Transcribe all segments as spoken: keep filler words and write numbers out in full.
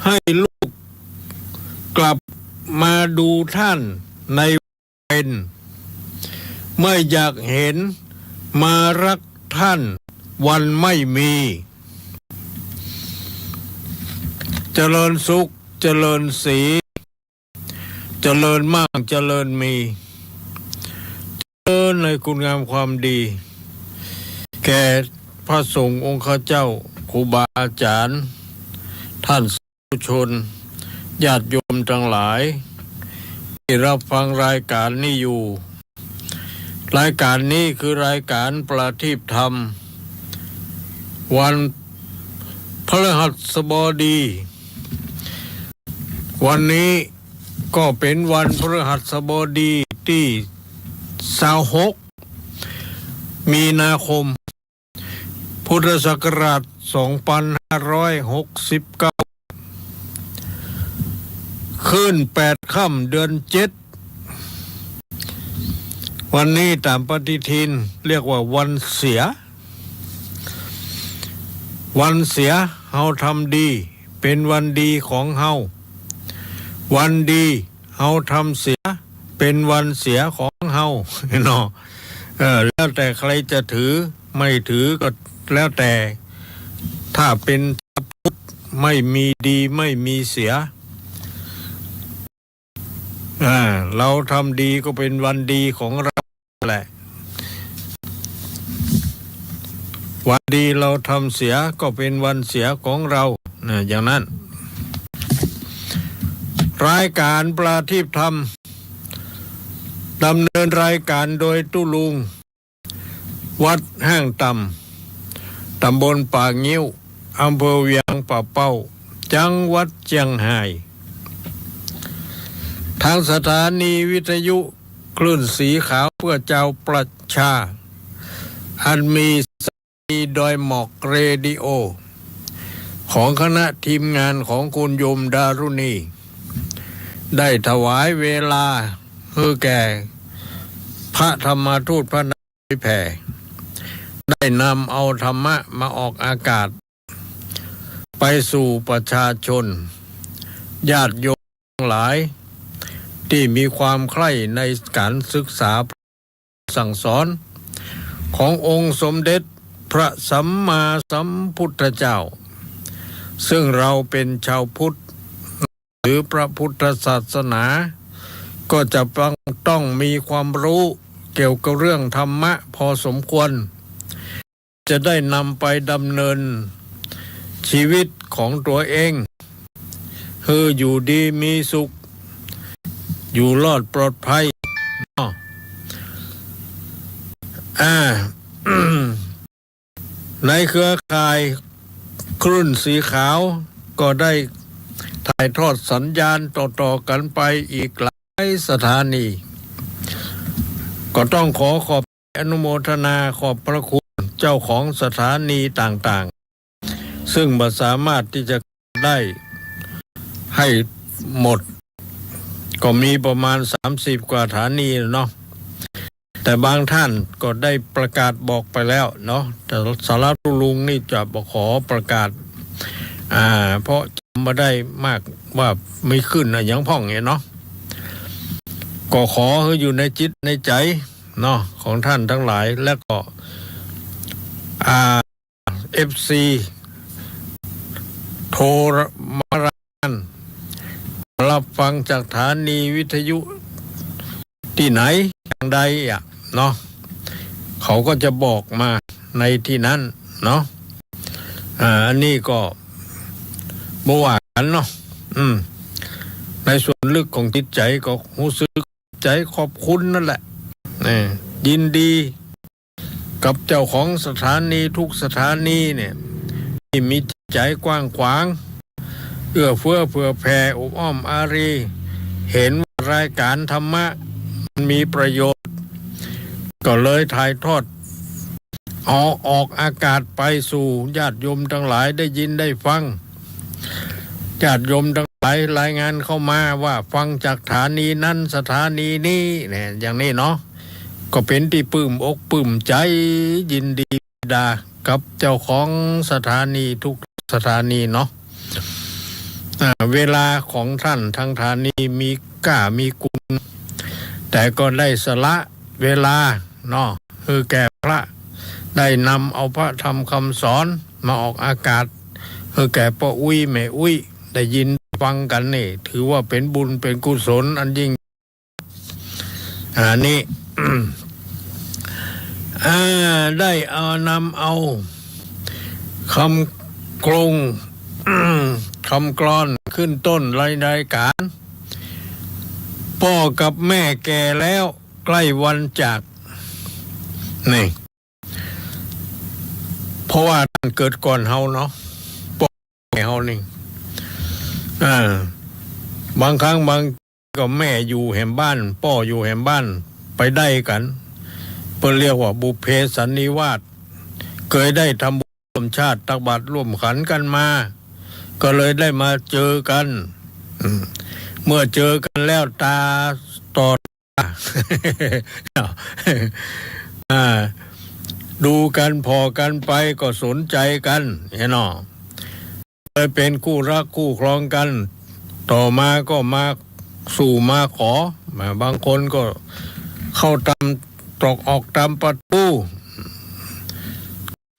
ให้ลูกกลับมาดูท่านใน เป็น ไม่อยากเห็นมารักท่านวันไม่มี เจริญสุข เจริญศรี เจริญมั่ง เจริญมี เจริญในคุณงามความดี แก่พระสงฆ์องค์ข้าเจ้า ครูบาอาจารย์ ท่าน ชน ญาติโยมทั้งหลาย ที่รับฟังรายการนี้อยู่ รายการนี้คือรายการประทีปธรรม วันพฤหัสบดี วันนี้ก็เป็นวันพฤหัสบดีที่ซาวหก มีนาคม พุทธศักราชสองพันห้าร้อยหกสิบเก้า ขึ้นแปดค่ำเดือนเจ็ด วันนี้ต๋ามปฏิทินเรียกว่าวันเสีย วันเสียเฮาทำดี เป๋นวันดีของเฮา วันดีเฮาทำเสีย เป๋นวันเสียของเฮา เนาะ เออ แล้วแต่ใครจะถือ ไม่ถือก็แล้วแต่ ถ้าเป๋นชาวพุทธไม่มีดีไม่มีเสีย อ่า เราทำดีก็เป๋นวันดีของเราแหละ วันดีเราทำเสียก็เป๋นวันเสียของเรา นะ อย่างนั้น รายการประทีปธรรม ดำเนินรายการโดยตุ๊ลุง วัดห้างต่ำ ตำบลป่างิ้ว อำเภอเวียงป่าเป้า จังหวัดเจียงฮาย ทางสถานีวิทยุคลื่นสีขาวเพื่อชาวประชา อันมีสถานีดอยหมอกเรดิโอ ของคณะทีมงานของคุณโยมดารุณี ได้ถวายเวลาหื้อแก่พระธรรมทูตพระนครเผยแผ่ ได้นำเอาธรรมะมาออกอากาศ ไปสู่ประชาชน ญาติโยมทั้งหลาย ที่มีความใคร่ในการศึกษาสั่งสอน ขององค์สมเด็จพระสัมมาสัมพุทธเจ้า ซึ่งเราเป๋นชาวพุทธ หรือพระพุทธศาสนา ก็จะต้อง ต้องมีความรู้เกี่ยวกับเรื่องธรรมะพอสมควร จะได้นำไปดำเนินชีวิตของตัวเอง หื้ออยู่ดีมีสุข อยู่รอดปลอดภัย เนาะ อ่า ในเครือข่ายคลื่นสีขาวก็ได้ถ่ายทอดสัญญาณต่อๆ กันไปอีกหลายสถานี ก็ต้องขอขอบอนุโมทนาขอบพระคุณเจ้าของสถานีต่างๆ ซึ่งบ่สามารถที่จะได้ให้หมด ก็มีประมาณสามสิบกว่าสถานีเนาะ แต่บางท่านก็ได้ประกาศบอกไปแล้วเนาะ แต่สำหรับตุ๊ลุงนี่จะบ่ขอประกาศ อ่า เพราะจำบ่ได้มากว่ามีขึ้นอะหยังพ่องเนี่ยเนาะ ก็ขอหื้ออยู่ในจิตในใจ๋เนาะ ของท่านทั้งหลาย และก็ อ่า เอฟซี โทรมารายงาน รับฟังจากสถานีวิทยุที่ไหนอย่างใดอะเนาะ เขาก็จะบอกมาในที่นั้นเนาะ อ่า อันนี้ก็บ่ว่ากั๋นเนาะ อืม ในส่วนลึกของจิตใจ๋ก็รู้สึกใจ๋ขอบคุณนั่นแหละ เออ ยินดี กับเจ้าของสถานีทุกสถานีเนี่ย ที่มีจิตใจ๋กว้างขวาง เอื้อเฟื้อเผื่อแผ่อบอ้อมอารี เห็นว่ารายการธรรมะมันมีประโยชน์ ก็เลยถ่ายทอด เอาออกอากาศไปสู่ญาติโยมทั้งหลายได้ยินได้ฟัง ญาติโยมทั้งหลายรายงานเข้ามาว่าฟังจากสถานีนั้นสถานีนี้เนี่ย อย่างนี้เนาะ ก็เป๋นตี้ปลื้มอกปลื้มใจ๋ ยินดีดากับเจ้าของสถานีทุกสถานีเนาะ อ่า เวลาของต้านตังหลายนี้มีก้ามีกุณ แต่ก็ได้สละเวลาเนาะ หื้อแก่พระ ได้นำเอาพระธรรมคำสอนมาออกอากาศ หื้อแก่ป้ออุ๊ยแม่อุ๊ยได้ยินฟังกั๋นนี่ ถือว่าเป๋นบุญเป๋นกุศลอันยิ่ง อ่า นี่ อ่า ได้เอา นำเอากำกลอน กำกลอนขึ้นต้นราย รายก๋าน ป้อกับแม่แก่แล้วใกล้วันจาก นี่ เพราะว่าต้านเกิดก่อนเฮาเนาะ ป้อแม่เฮานี่ อ่า บางครั้งบาง ก็แม่อยู่แหมบ้าน ป้ออยู่แหมบ้าน ไปได้กั๋น เปิ้นเรียกว่าบุพเพสันนิวาส เกยได้ทำบุญร่วมชาติ ตักบาตรร่วมขันกั๋นมา ก็เลยได้มาเจอกั๋น อืม เมื่อเจอกั๋นแล้วต๋าต่อต๋า อ่า ดูกั๋น ผ่อกั๋นไปก็สนใจ๋กั๋น หันก่อ เลยเป๋นคู่รักคู่ครองกั๋น ต่อมาก็มาสู่มาขอ บางคนก็เข้าต๋ามตรอกออกต๋ามประตู๋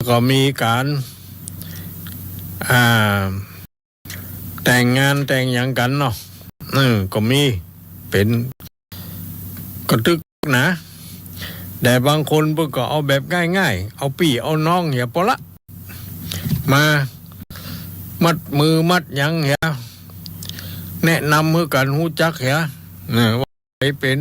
ก็มีก๋าน อ่า แต่งงานแต่งหยังกั๋นเนาะ เออ ก็มี เป๋น ก็ตึกนะ แต่บางคนเปิ้นก็เอาแบบง่ายๆ เอาปี้เอาน้องเหียปอละ มามัดมือมัดหยังเหีย แนะนำหื้อกั๋นฮู้จักเหีย เออ ว่าใผเป๋น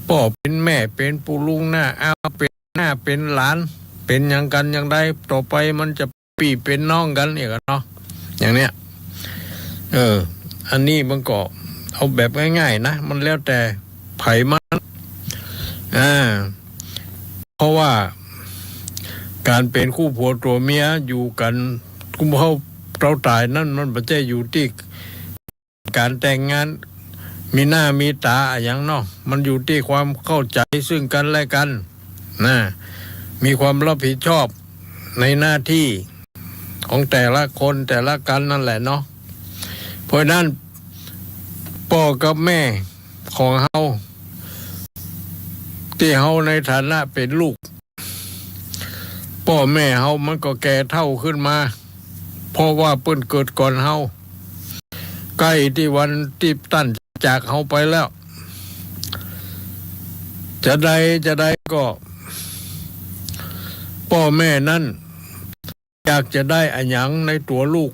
ป้อเป๋นแม่ เป๋นปู่ลุงน้าอา เป๋นน้าเป๋นหลาน เป๋นหยังกั๋นหยังใด ต่อไปมันจะ ปี้เป๋นน้องกั๋นเนี่ยกั๋นเนาะ อย่างเนี้ย เออ อันนี้มันก็เอาแบบง่ายๆ นะ มันแล้วแต่ใผมัน อ่า เพราะว่าก๋านเป๋นคู่ผัวตั๋วเมียอยู่กั๋น กุมเฮาเต้าต๋ายนั้น มันบ่ใจ้อยู่ตี้ ก๋านแต่งงาน มีหน้ามีต๋าอะหยังเนาะ มันอยู่ตี้ความเข้าใจ๋ซึ่งกั๋นและกั๋น นะ มีความรับผิดชอบในหน้าตี้ของแต่ละคนแต่ละกั๋นนั่นแหละเนาะ เพราะฉะนั้น ป้อกับแม่ของเฮา ตี้เฮาในฐานะเป๋นลูก ป้อแม่เฮามันก็แก่เฒ่าขึ้นมา เพราะว่าเปิ้นเกิดก่อนเฮา ใก้ตี้วันตี้ต้านจากเฮาไปแล้ว จะใดจะใดก็ ป้อแม่นั้น อยากจะได้อะหยังในตั๋วลูก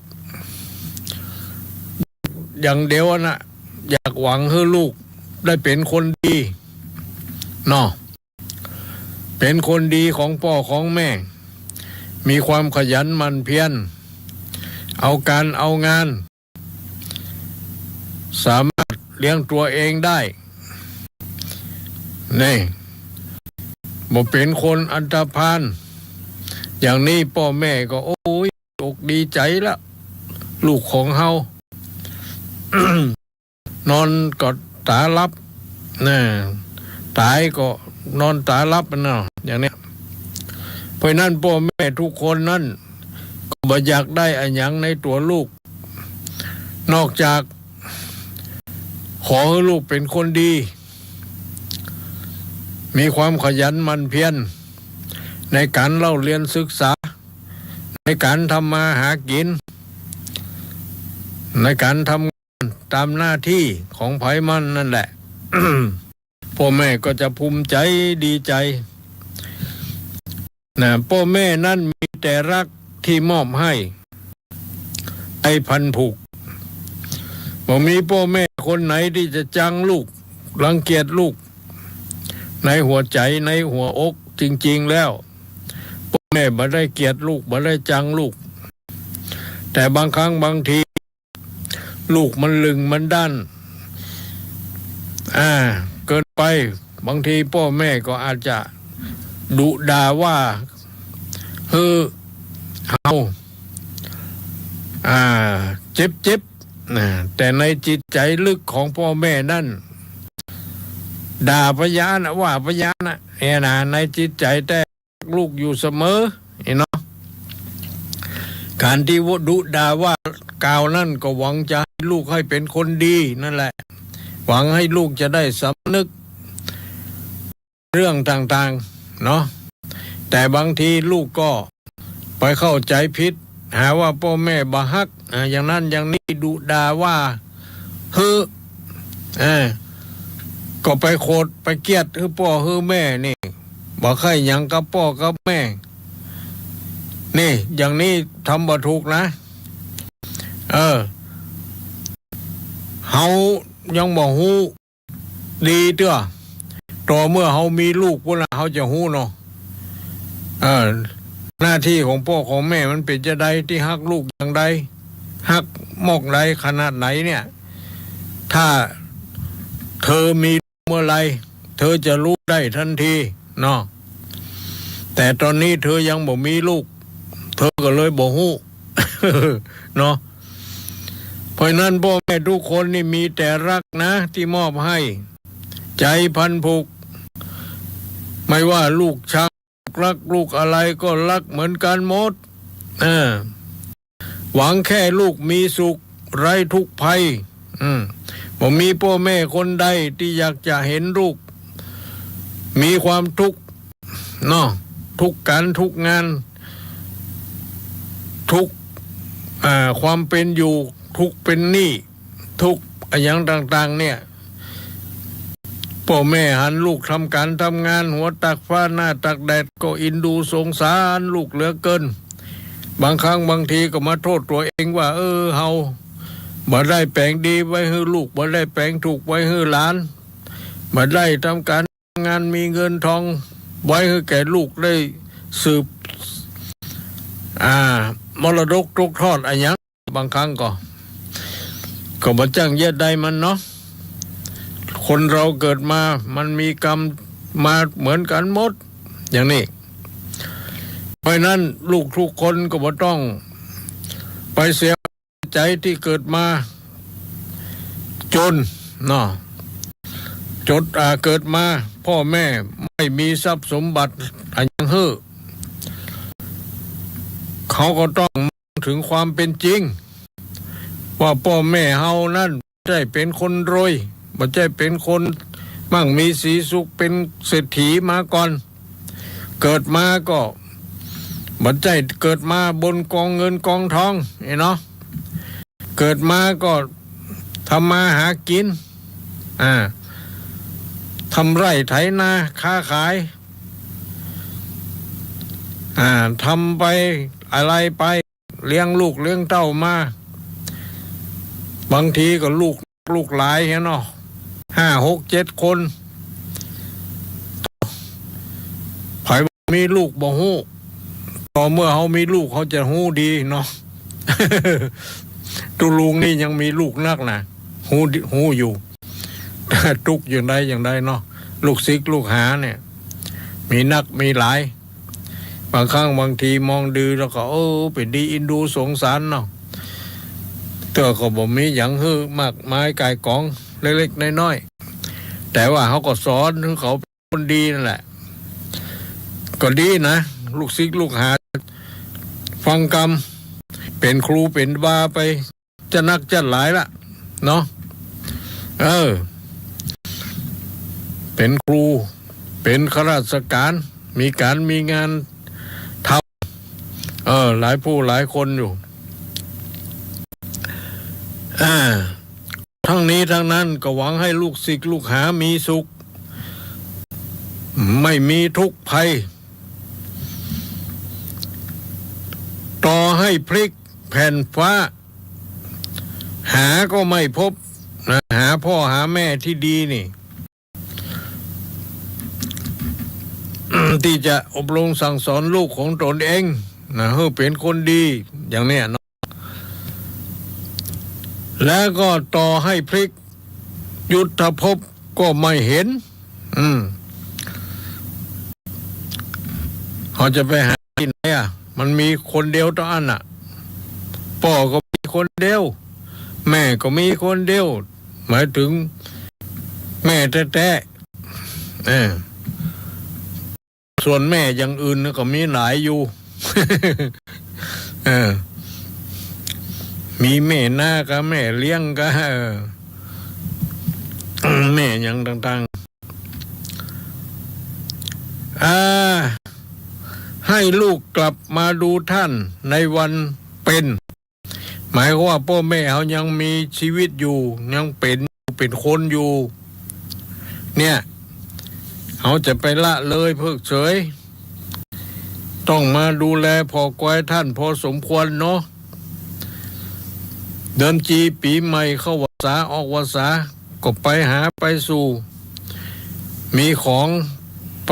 อย่างเดียวอะนะ อยากหวังหื้อลูกได้เป๋นคนดี เนาะ เป๋นคนดีของป้อของแม่ มีความขยันหมั่นเพียร เอาก๋านเอางาน สามารถเลี้ยงตั๋วเองได้ นี่ บ่เป๋นคนอันธพาล อย่างนี้ป้อแม่ก็ โอ๊ย อกดีใจ๋ละ ลูกของเฮา นอนก็ต๋าหลับ นะ ต๋ายก็นอนต๋าหลับเนาะ อย่างเนี้ย เพราะฉะนั้นป้อแม่ทุกคนนั้น ก็บ่อยากได้อะหยังในตั๋วลูก นอกจาก ขอหื้อลูกเป๋นคนดี มีความขยันหมั่นเพียร ในก๋านเล่าเรียนศึกษา ในก๋านทำมาหากิ๋น ในก๋านทำงานต๋ามหน้าตี้ของใผมันนั่นแหละ ป้อแม่ก็จะภูมิใจ๋ดีใจ๋ นะ ป้อแม่นั้นมีแต่ฮักตี้มอบหื้อ ใจ๋พันผูก บ่มีป้อแม่คนไหนตี้จะจังลูก รังเกียจลูก ในหัวใจ๋ ในหัวอก จริงๆ แล้ว ป้อแม่บ่ได้เกลียดลูก บ่ได้จังลูก แต่บางครั้งบางที ลูกมันลึงมันด้าน อ่า เกินไป บางทีป้อแม่ก็อาจจะดุด่าว่าหื้อเฮา อ่า เจ็บๆ นะ แต่ในจิตใจ๋ลึกของป้อแม่นั้น ด่าปะยะนะ ว่าปะยะนะ เนี่ยนะ ในจิตใจ๋แต๊ ลูกอยู่เสมอ นี่เนาะ การที่ดุด่าว่ากล่าวนั่นก็หวังจะให้ลูกให้เป็นคนดีนั่นแหละ หวังให้ลูกจะได้สำนึกเรื่องต่างๆ เนาะ แต่บางทีลูกก็ไปเข้าใจ๋ผิด หาว่าป้อแม่บ่ฮัก อ่า อย่างนั้นอย่างนี้ ดุด่าว่าหื้อ เออ ก็ไปโขดไปเกลียดหื้อป้อหื้อแม่นี่ บ่ใค่หยังกับป้อกับแม่ นี่ อย่างนี้ทำบ่ถูกนะ เออ เฮายังบ่ฮู้ดีเตื้อ ต่อเมื่อเฮามีลูกพุ้นละเฮาจะฮู้เนาะ เออ หน้าตี้ของป้อของแม่มันเป๋นจาใด ตี้ฮักลูกอย่างใด ฮักมอกใดขนาดไหนเนี่ย ถ้าเธอมีเมื่อไหร่ เธอจะฮู้ได้ตันทีเนาะ แต่ต๋อนนี้เธอยังบ่มีลูก เธอก็เลยบ่ฮู้ เนาะ เพราะฉะนั้นป้อแม่ทุกคนนี่มีแต่ฮักนะ ตี้มอบหื้อ ใจ๋พันผูก ไม่ว่าลูกชัง ลูกฮัก ลูกอะไรก็ฮักเหมือนกั๋นหมด เออ หวังแค่ลูกมีสุข ไร้ทุกข์ภัย อืม บ่มีป้อแม่คนใดตี้อยากจะหันลูกมีความทุกข์เนาะ ทุกก๋านทุกงาน ทุกข์ อ่า ความเป๋นอยู่ ทุกข์เป๋นหนี้ ทุกข์อะหยังต่างๆ เนี่ย ป้อแม่หันลูกทำก๋านทำงาน หัวตากฟ้าหน้าตากแดด ก็อินดูสงสารลูกเหลือเกิน บางครั้งบางทีก็มาโต้ษตั๋วเองว่า เออ เฮาบ่ได้แป๋งดีไว้หื้อลูก บ่ได้แป๋งถูกไว้หื้อหลาน บ่ได้ทำก๋านทำงานมีเงินทองไว้หื้อแก่ลูกได้สืบ อ่า มรดกตกทอดอะหยัง บางครั้งก็ ก็บ่จ้างเยียะใดมันเนาะ คนเฮาเกิดมามันมีกรรมมาเหมือนกั๋นหมด อย่างนี้ เพราะฉะนั้นลูกทุกคนก็บ่ต้องไปเสียใจ๋ตี้เกิดมาจ๋นเนาะ จ๋น อ่า เกิดมาป้อแม่ไม่มีทรัพย์สมบัติอะหยังหื้อ เขาก็ต้องมองเถิงความเป๋นจริง ว่าป้อแม่เฮานั้นบ่ใจ้เป๋นคนรวย บ่ใจ้เป๋นคนมั่งมีสีสุข เป๋นเศรษฐีมาก่อน เกิดมาก็บ่ใจ้เกิดมาบนกองเงินกองทอง เนาะ เกิดมาก็ทำมาหากิ๋น อ่า ทำไร่ไถนาค้าขาย อ่า ทำไปอะไรไป เลี้ยงลูกเลี้ยงเต้ามา บางทีก็ลูก ลูกหลายหั้นเนาะ ห้า หก เจ็ด คน ใผมีลูกบ่ฮู้ ต่อเมื่อเฮามีลูกเฮาจะฮู้ดีเนาะ ตุ๊ลุงนี่ยังมีลูกนักนะ ฮู้ดี ฮู้อยู่ ตุ๊กอย่างใดอย่างใดเนาะ ลูกศิษย์ลูกหาเนี่ย มีนักมีหลาย บางครั้งบางทีมองดูแล้วก็ เออ เป๋นดีอินดูสงสารเนาะ แต่ก็บ่มีหยังหื้อมากมายก่ายก๋อง เล็กๆ น้อยๆ แต่ว่าเฮาก็สอนหื้อเขาเป๋นคนดีนั่นแหละ ก็ดีนะ ลูกศิษย์ลูกหา ฟังกำ เป๋นครูเป๋นบาไป จะนักจะหลายละเนาะ เออ เป๋นครู เป๋นข้าราชก๋าน มีก๋านมีงานทำ เออ หลายผู้หลายคนอยู่ อ่า ทั้งนี้ทั้งนั้นก็หวังให้ลูกศิษย์ลูกหามีสุข ไม่มีทุกข์ภัย ต่อให้พลิกแผ่นฟ้า หาก็ไม่พบนะ หาป้อหาแม่ตี้ดีนี่ ตี้จะอบรมสั่งสอนลูกของตนเองนะ หื้อเป๋นคนดีอย่างเนี้ยเนาะ แล้วก็ต่อให้พลิกยุทธภพก็ไม่เห็น อืม เฮาจะไปหาตี้ไหนอะ มันมีคนเดียวเต้าอั้นน่ะ ป้อก็มีคนเดียว แม่ก็มีคนเดียว หมายเถิงแม่แต๊ๆ เออ ส่วนแม่อย่างอื่นก็มีหลายอยู่ เออ มีแม่นากับแม่เลี้ยงกับ เอ่อ แม่หยังต่างๆ อ่า ให้ลูกกลับมาดูต้านในวันเป๋น หมายความว่าป้อแม่เฮายังมีจีวิตอยู่ ยังเป๋นอยู่ เป๋นคนอยู่ เนี่ย เฮาจะไปละเลยเพิกเฉย ต้องมาดูแลผ่อกอยต้านพอสมควรเนาะ เดือนจีปี๋ใหม่เข้าพรรษาออกพรรษา ก็ไปหาไปสู่ มีของไป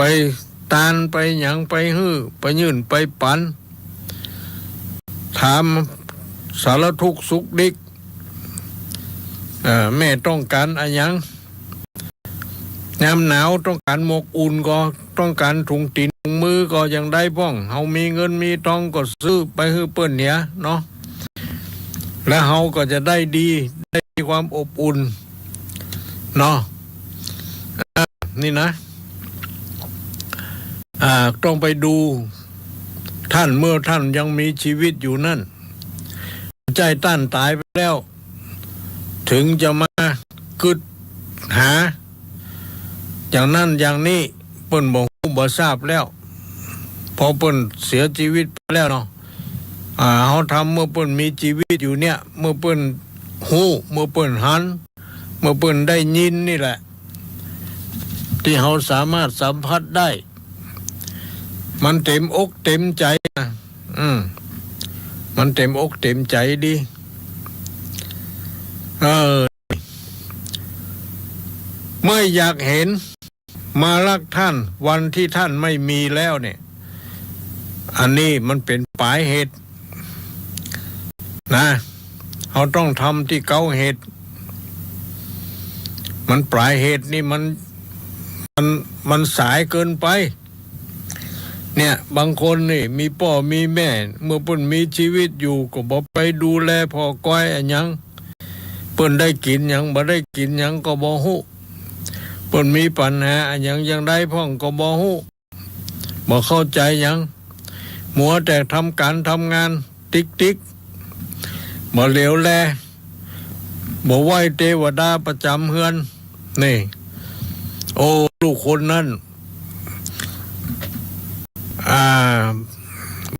ตานไปหยังไปหื้อ ไปยื่นไปปั๋น ถามสารทุกข์สุขดิบ เอ่อ แม่ต้องก๋านอะหยัง ยามหนาวต้องก๋านหมวกอุ่นก็ ต้องก๋านถุงตี๋นถุงมือก็ยังได้พ่อง เฮามีเงินมีตองก็ซื้อไปหื้อเปิ้นเหียเนาะ แล้วเฮาก็จะได้ดี ได้มีความอบอุ่นเนาะ อ่า นี่นะ อ่า ต้องไปดูต้านเมื่อต้านยังมีจีวิตอยู่นั้น บ่ใจ้ต้านต๋ายไปแล้ว เถิงจะมากึ๊ดหา อย่างนั้นอย่างนี้ เปิ้นบ่ฮู้บ่ทราบแล้ว เพราะเปิ้นเสียจีวิตไปแล้วเนาะ อ่า เฮาทำเมื่อเปิ้นมีจีวิตอยู่เนี่ย เมื่อเปิ้นฮู้ เมื่อเปิ้นหัน เมื่อเปิ้นได้ยินนี่แหละ ตี้เฮาสามารถสัมผัสได้ มันเต๋มอกเต๋มใจ๋นะ อืม มันเต๋มอกเต๋มใจ๋ดี เออ ไม่อยากเห็น มารักต้านวันตี้ต้านไม่มีแล้วเนี่ย อันนี้มันเป๋นป๋ายเหตุนะ เฮาต้องทำตี้เก๊าเหตุ มันป๋ายเหตุนี่มัน มัน มันสายเกินไป เนี่ย บางคนนี่มีป้อมีแม่ เมื่อเปิ้นมีจีวิตอยู่ก็บ่ไปดูแลผ่อกอยอะหยัง เปิ้นได้กิ๋นหยัง บ่ได้กิ๋นหยังก็บ่ฮู้ เปิ้นมีปัญหาอะหยังอย่างใดพ่องก็บ่ฮู้ บ่เข้าใจ๋หยัง มัวแต่ทำก๋านทำงานติ๊กๆ บ่เหลียวแล บ่ไหว้เตวดาประจ๋ำเฮือน นี่ โอ้ ลูกคนนั้น อ่า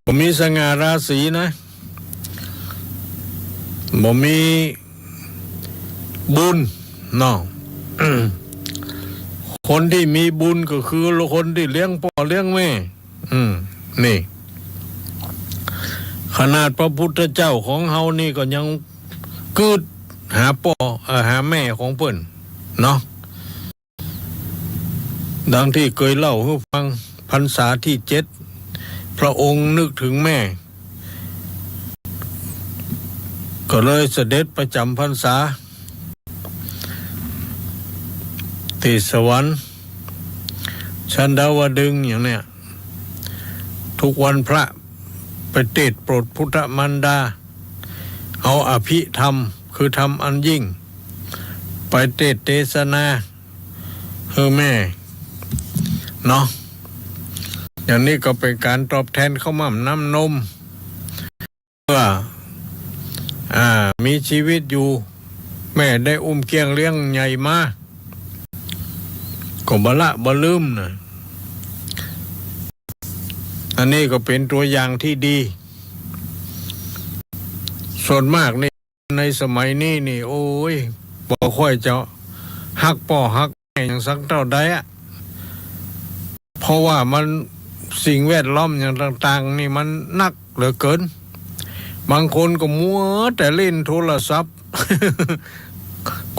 บ่มีสง่าราศีนะ บ่มีบุญเนาะ คนตี้มีบุญก็คือคนตี้เลี้ยงป้อเลี้ยงแม่ อืม นี่ ขนาดพระพุทธเจ้าของเฮานี่ก็ยังกึ๊ดหาป้อ เอ่อ หาแม่ของเปิ้นเนาะ ดังตี้เกยเล่าหื้อฟัง พรรษาตี้เจ็ด พระองค์นึกเถิงแม่ ก็เลยเสด็จไปจ๋ำพรรษา ตี้สวรรค์ ชั้นดาวดึงส์อย่างเนี่ย ทุกวันพระไปเตศน์โปรดพุทธมารดา เอาอภิธรรม คือธรรมอันยิ่ง ไปเตศน์เตสนา หื้อแม่ เนาะ อย่างนี้ก็เป๋นก๋านตอบแตนข้าวหม่ำน้ำนม เมื่อ อ่า มีจีวิตอยู่ แม่ได้อุ้มเกี้ยงเลี้ยงใหญ่มา ก็บ่ละบ่ลืมนะ อันนี้ก็เป๋นตั๋วอย่างตี้ดี ส่วนมากนี่ ในสมัยนี้นี่ โอ้ย บ่ค่อยจะฮักป้อฮักแม่หยังสักเต้าใดอะ เพราะว่ามัน สิ่งแวดล้อมหยังต่างๆ นี่มันนักเหลือเกิน บางคนก็มัวแต่เล่นโทรศัพท์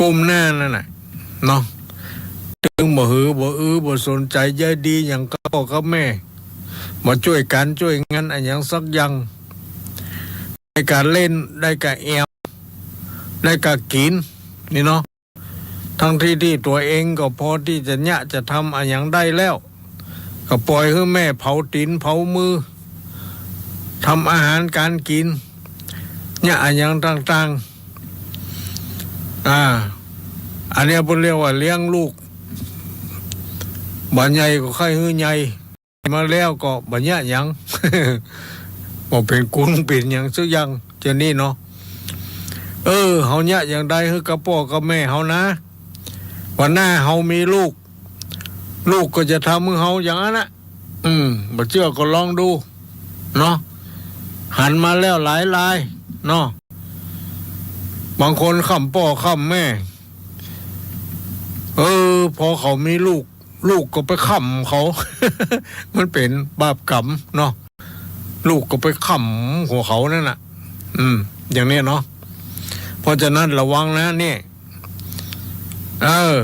ก้มหน้านั่นน่ะ เนาะ เถิงบ่หือบ่อือบ่สนใจ๋ใยดีหยังกับป้อกับแม่ บ่จ้วยก๋านจ้วยงานอะหยังสักอย่าง ได้กะเล่น ได้กะแอ่ว ได้กะกิ๋น นี่เนาะ ทั้งตี้ตี้ตั๋วเองก็พอตี้จะเยียะจะทำอะหยังได้แล้ว ก็ป่อยหื้อแม่เผาตี๋นเผามือ ทำอาหารก๋านกิ๋น เยียะอะหยังต่างๆ อ่า อันเนี้ยเปิ้นเรียกว่าเลี้ยงลูก บ่าใหญ่ก็ใค่หื้อใหญ่ มาแล้วก็บ่เยียะหยัง บ่เป๋นกุนเป๋นหยังสักอย่าง เจ้านี่เนาะ เออ เฮาเยียะอย่างใดหื้อกับป้อกับแม่เฮานะ วันหน้าเฮามีลูก ลูกก็จะทำหื้อเฮาอย่างนั้นนะ อืม บ่เจื้อก็ลองดู เนาะ หันมาแล้วหลายราย เนาะ บางคนค้ำป้อค้ำแม่ เออ พอเขามีลูก ลูกก็ไปค้ำเขา มันเป๋นบาปกรรมเนาะ ลูกก็ไปค้ำหัวเขานั่นน่ะ อืม อย่างเนี้ยเนาะ เพราะฉะนั้นระวังนะเนี่ย เออ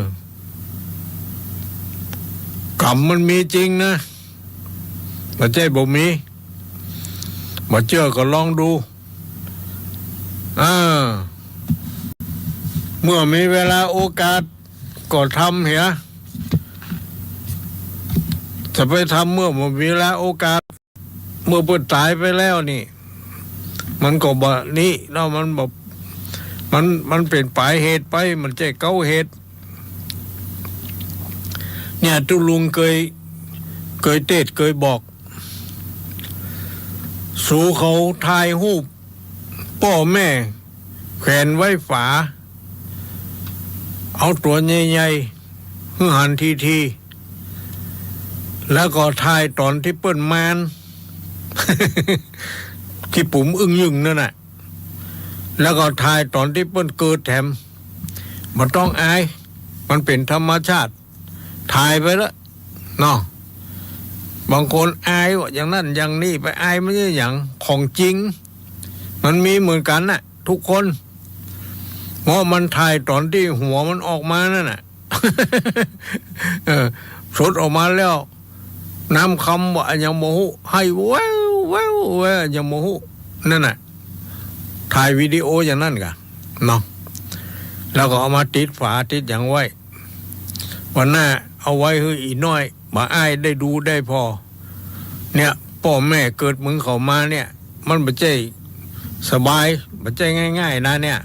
กรรมมันมีจริงนะ บ่ใจ้บ่มี บ่เจื้อก็ลองดู เออ เมื่อมีเวลาโอกาสก็ทำเหีย จะไปทำเมื่อบ่มีเวลาโอกาส เมื่อเปิ้นต๋ายไปแล้วนี่ มันก็บ่ นี่เนาะ มันบ่ มัน มันเป๋นป๋ายเหตุไป มันใจ้เก๊าเหตุ เนี่ย ตุ๊ลุงเกย เกยเตสน์ เกยบอก สูเขาถ่ายฮูปป้อแม่แขวนไว้ฝา เอาตั๋วใหญ่ๆ หื้อหันทีๆ แล้วก็ถ่ายต๋อนตี้เปิ้นมาน ขี้ปุ๋มอึ้งยึ่งนั่นน่ะ แล้วก็ถ่ายต๋อนตี้เปิ้นเกิดแถม บ่ต้องอาย มันเป๋นธรรมชาติ ถ่ายไปเถอะ เนาะ บางคนอายว่าอย่างนั้นอย่างนี้ ไปอายมันจะหยัง ของจริง มันมีเหมือนกั๋นน่ะ ทุกคน เพราะมันถ่ายต๋อนตี้หัวมันออกมานั่นน่ะ เออ สดออกมาแล้ว น้ำคำว่าอะหยังบ่ฮู้ ไห้แว่วแว่วแว่ว อะหยังบ่ฮู้ นั่นน่ะ ถ่ายวิดีโออย่างนั้นก่ะ เนาะ แล้วก็เอามาติดฝาติดหยังไว้ วันหน้าเอาไว้หื้ออี่น้อยบ่าอ้ายได้ดูได้ผ่อ เนี่ย ป้อแม่เกิดมึงเข้ามาเนี่ย มันบ่ใจ้สบาย บ่ใจ้ง่ายๆ นะเนี่ย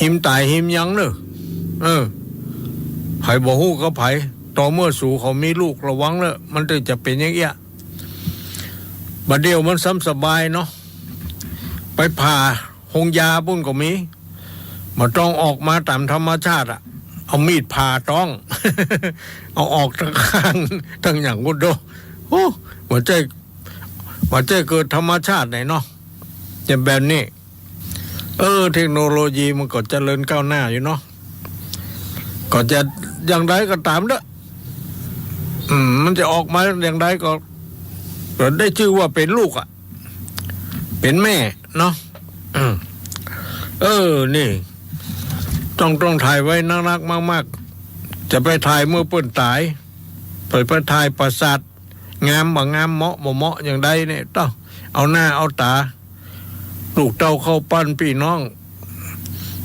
หิมต๋ายหิมหยังเน่อ เออ ใผบ่ฮู้กับใผ ต่อเมื่อสูเขามีลูกระวังเน่อ มันจะเป๋นอย่างเอี้ย บ่าเดี่ยวมันซ้ำสบายเนาะ ไปผ่าโฮงยาปุ้นก็มี บ่ต้องออกมาต๋ามธรรมชาติอะ เอามีดผ่าต๊อง เอาออกตึงข้างตึงหยังปุ้นโด โอ้ บ่ใจ้ บ่ใจ้เกิดธรรมชาติไหนเนาะ จะแบบนี้ เออ เทคโนโลยีมันก็เจริญก้าวหน้าอยู่เนาะ ก็จะอย่างใดก็ต๋ามเต๊อะ อืม มันจะออกมาอย่างใดก็ ก็ได้จื้อว่าเป๋นลูกอะ เป๋นแม่เนาะ อืม เออ นี่ ต้อง ต้องถ่ายไว้นักๆ มากๆ จะไปถ่ายเมื่อเปิ้นต๋าย ไป ไปถ่ายประสาท งามบ่งาม เหมาะบ่เหมาะอย่างใดเนี่ย ต้องเอาหน้าเอาต๋า ลูกเต้าเข้าปั้นปี้น้อง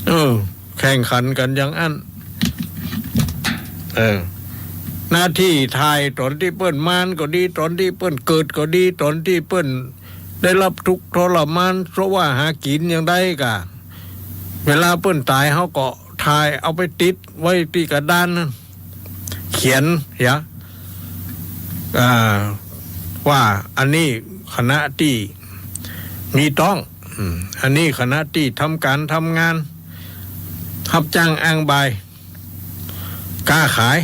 เออ แข่งขันกั๋นอย่างอั้น เออ หน้าตี้ถ่ายต๋อนตี้เปิ้นมานก็ดี ต๋อนตี้เปิ้นเกิดก็ดี ต๋อนตี้เปิ้นได้ฮับทุกข์ทรมาน เสาะว่าหากิ๋นอย่างใดก่ะ เวลาเปิ้นต๋ายเฮาก็ถ่ายเอาไปติดไว้ตี้กระดานนั่น เขียนเหีย อ่า ว่าอันนี้ขณะตี้มีต๊อง อืม อันนี้ขณะตี้ทำก๋านทำงาน ฮับจ้างอ้างบ่าย ก๊าขาย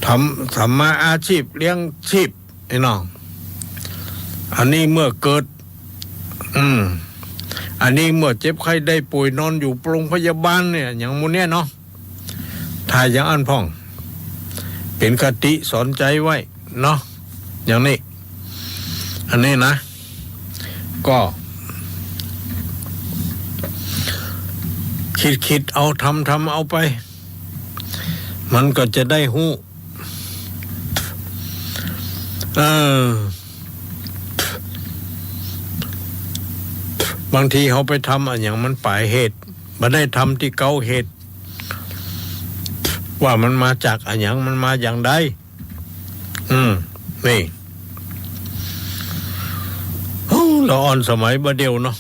ทำ ทำมาอาชีพเลี้ยงชีพ ไอ้น้อง อันนี้เมื่อเกิด อืม อันนี้เมื่อเจ็บไข้ได้ป่วยนอนอยู่โรงพยาบาลเนี่ย อย่างหมู่เนี้ยเนาะ ถ่ายอย่างอั้นพ่อง เป๋นคติสอนใจ๋ไว้เนาะ อย่างนี้ อันนี้นะ ก็ คิดๆ เอา ทำๆ เอาไป มันก็จะได้ฮู้ เออ บางทีเฮาไปทำอะหยังมันป๋ายเหตุ บ่ได้ทำตี้เก๊าเหตุ ว่ามันมาจากอะหยัง มันมาอย่างใด อืม นี่ โอ้ ละอ่อนสมัยบ่าเดี่ยวเนาะ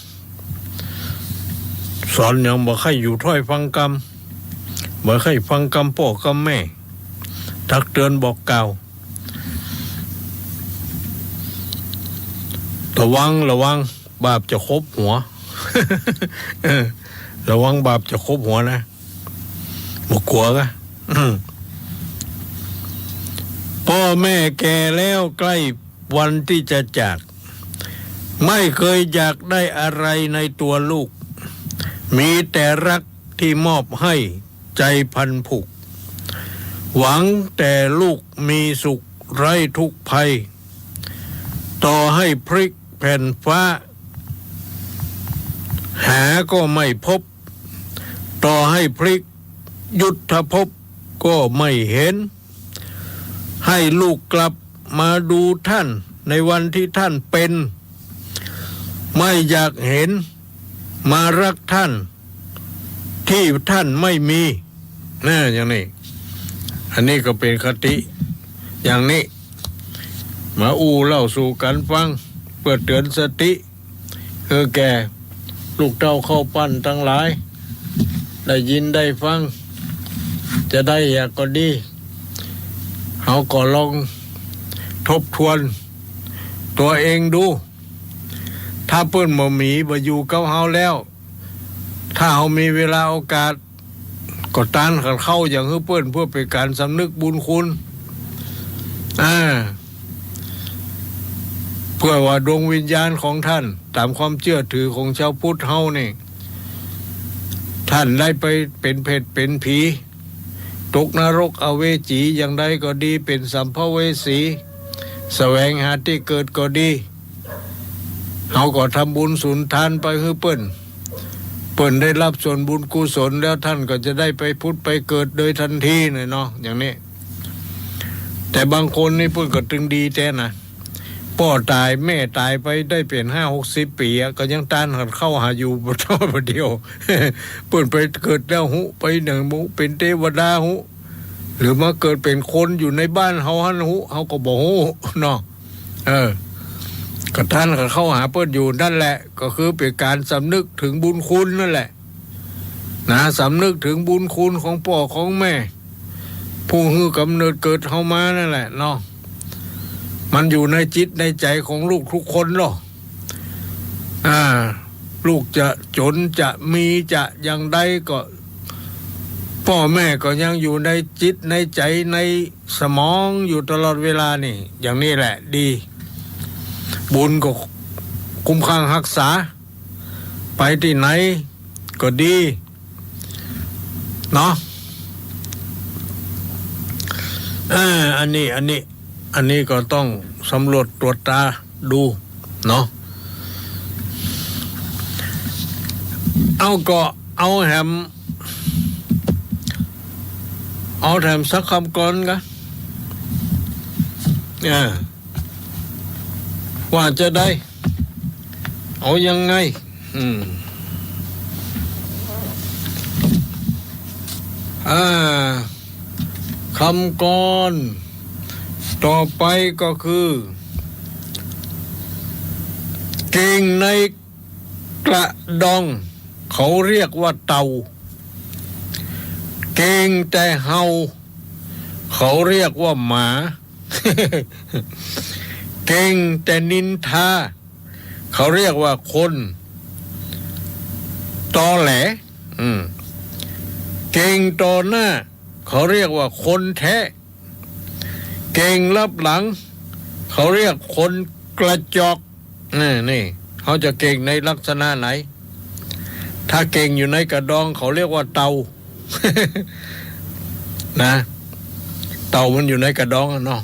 สอนหยังบ่ใค่อยู่ถ้อยฟังกำ บ่ใค่ฟังกำป้อกำแม่ ตักเตือนบอกกล่าว ระวัง ระวัง บาปจะคบหัว เออ ระวังบาปจะคบหัวนะ บ่กั๋วกะ อืม ป้อแม่แก่แล้วใกล้วันตี้จะจาก ไม่เคยอยากได้อะไรในตั๋วลูก มีแต่รักตี้มอบให้ ใจ๋พันผูก หวังแต่ลูกมีสุขไร้ทุกข์ภัย ต่อให้พลิกแผ่นฟ้า หาก็ไม่พบ ต่อให้พลิกยุทธภพก็ไม่เห็น ให้ลูกกลับมาดูท่านในวันตี้ท่านเป็น ไม่อยากเห็นมารักท่านตี้ท่านไม่มี นะ อย่างนี้ อันนี้ก็เป๋นคติ อย่างนี้ มาอู้เล่าสู่กั๋นฟัง เปื้อเตื๋อนสติ หื้อแก่ลูกเต้าเข้าปั้นตังหลาย ได้ยินได้ฟัง จะได้อย่างก็ดี เฮาก็ลองทบทวนตั๋วเองดู ถ้าเปิ้นบ่มี บ่อยู่กับเฮาแล้ว ถ้าเฮามีเวลาโอกาส ก็ตานขันเข้าอย่างหื้อเปิ้น เปื้อเป๋นก๋านสำนึกบุญคุณ อ่า เปื้อว่าดวงวิญญาณของท่าน ต๋ามความเจื้อถือของจาวพุทธเฮานี่ ท่านได้ไปเป๋นเผตเป๋นผี ตกนรกอเวจีอย่างใดก็ดี เป๋นสัมภเวสี แสวงหาตี้เกิดก็ดี เฮาก็ทำบุญสุนทานไปหื้อเปิ้น เปิ้นได้ฮับส่วนบุญกุศลแล้ว ท่านก็จะได้ไปผุดไปเกิดโดยทันทีเลยเนาะ อย่างนี้ แต่บางคนนี่เปิ้นก็ตึงดีแต๊นะ ป้อต๋ายแม่ต๋ายไปได้เป๋นห้าหกสิบปี๋อะ ก็ยังตานขันเข้าหาอยู่บ่เต้าบ่เดี่ยว เปิ้นไปเกิดแล้วฮู้ ไปไหนบ่ฮู้ เป๋นเตวดาฮู้ หรือมาเกิดเป๋นคนอยู่ในบ้านเฮาหั้นฮู้ เฮาก็บ่ฮู้เนาะ เออ ก็ตานขันเข้าหาเปิ้นอยู่นั่นแหละ ก็คือเป๋นก๋านสำนึกเถิงบุญคุณนั่นแหละ นะ สำนึกเถิงบุญคุณของป้อของแม่ ผู้หื้อกำเนิดเกิดเฮามานั่นแหละเนาะ มันอยู่ในจิตในใจ๋ของลูกทุกคนเนาะ อ่า ลูกจะจ๋นจะมีจะอย่างใดก็ ป้อแม่ก็ยังอยู่ในจิตในใจ๋ในสมองอยู่ตลอดเวลานี่ อย่างนี้แหละดี บุญก็คุ้มครองฮักษา ไปตี้ไหนก็ดี เนาะ เออ อันนี้ อันนี้ อันนี้ก็ต้องสำรวจตรวจตราดูเนาะ เอาก็เอาแหม เอาแถมสักกำก่อนกะ เออ ว่าจะได้ เอายังไง อืม อ่า กำก่อน ต่อไปก็คือ เก่งในกระดอง เขาเรียกว่าเต่า เก่งแต่เห่า เขาเรียกว่าหมา เก่งแต่นินทา เขาเรียกว่าคนตอแหล อืม เก่งต่อหน้า เขาเรียกว่าคนแท้ เก่งลับหลัง เขาเรียกคนกระจอก นี่ นี่ เขาจะเก่งในลักษณะไหน ถ้าเก่งอยู่ในกระดอง เขาเรียกว่าเต่า นะ เต่ามันอยู่ในกระดองอะเนาะ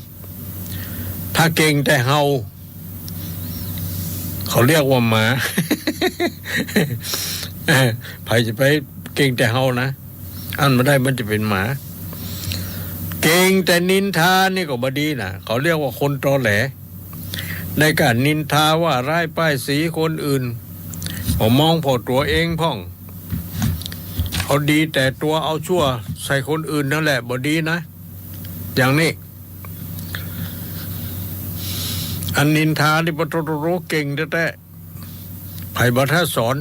ถ้าเก่งแต่เห่า เขาเรียกว่าหมา ใผจะไปเก่งแต่เห่านะ อันบ่ได้มันจะเป๋นหมา เก่งแต่นินทานี่ก็บ่ดีนะ เขาเรียกว่าคนตอแหล ในก๋านนินทาว่าร้ายป้ายสีคนอื่น บ่มองผ่อตั๋วเองพ่อง เอาดีแต่ตั๋ว เอาชั่วใส่คนอื่นนั่นแหละ บ่ดีนะ อย่างนี้ อันนินทานี่ปะโถ เก่งแต๊ๆ ใผบ่ถ้าสอน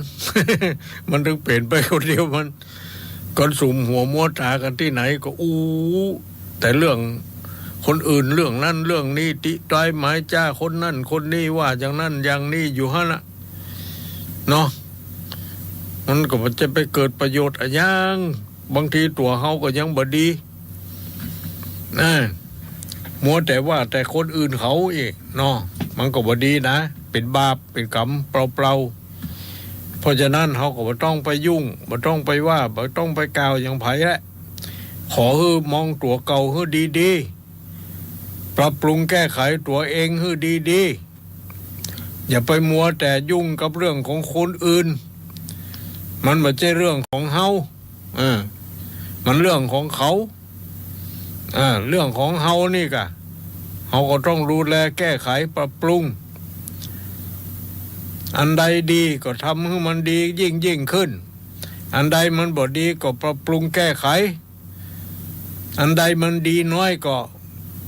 มันถึงเป๋นไปคนเดียวมัน ก่อนสุมหัวมัวต๋ากั๋นตี้ไหนก็อู้แต่เรื่องคนอื่น เรื่องนั้นเรื่องนี้ ติตร้ายหมายจ้าคนนั้นคนนี้ ว่าอย่างนั้นอย่างนี้อยู่หั้นน่ะ เนาะ มันก็บ่จะไปเกิดประโยชน์อะหยัง บางทีตั๋วเฮาก็ยังบ่ดี นะ มัวแต่ว่าแต่คนอื่นเขาอีกเนาะ มันก็บ่ดีนะ เป๋นบาป เป๋นกรรมเปล่าๆ เพราะฉะนั้นเฮาก็บ่ต้องไปยุ่ง บ่ต้องไปว่า บ่ต้องไปกล่าวหยังใผแหละ ขอหื้อมองตั๋วเก่าหื้อดีๆ ปรับปรุงแก้ไขตั๋วเองหื้อดีๆ อย่าไปมัวแต่ยุ่งกับเรื่องของคนอื่น มันบ่ใจ้เรื่องของเฮา เออ มันเรื่องของเขา เออ เรื่องของเฮานี่กะ เฮาก็ต้องดูแลแก้ไขปรับปรุง อันใดดีก็ทำหื้อมันดียิ่งๆ ขึ้น อันใดมันบ่ดีก็ปรับปรุงแก้ไข อันใดมันดีน้อยก็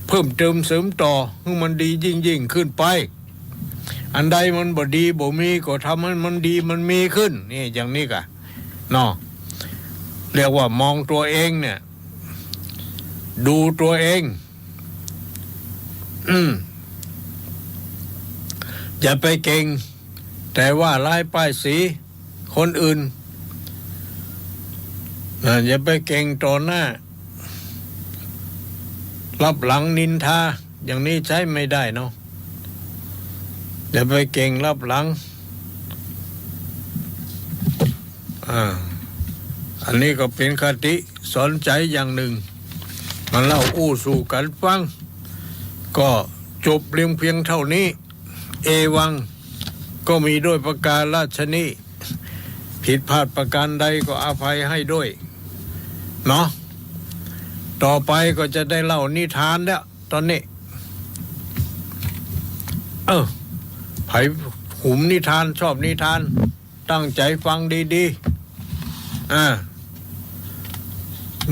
เพิ่มเติมเสริมต่อหื้อมันดียิ่งๆ ขึ้นไป อันใดมันบ่ดีบ่มีก็ทำหื้อมันดีมันมีขึ้น นี่อย่างนี้กะ เนาะ เรียกว่ามองตั๋วเองเนี่ย ดูตั๋วเอง อืม อย่าไปเก่ง แต่ว่าร้ายป้ายสีคนอื่น อ่า อย่าไปเก่งต่อหน้า ลับหลังนินทา อย่างนี้ใจ๊ไม่ได้เนาะ อย่าไปเก่งลับหลัง อ่า อันนี้ก็เป๋นคติสอนใจ๋อย่างนึ่ง มาเล่าอู้สู่กั๋นฟัง ก็จบเลียงเพียงเต้านี้ เอวัง ก็มีด้วยประการฉะนี้ ผิดพลาดประการใดก็อภัยหื้อด้วย เนาะ ต่อไปก็จะได้เล่านิทานแล้ว ต๋อนนี้ เออ ใผหมนิทาน ชอบนิทาน ตั้งใจ๋ฟังดีๆ อ่า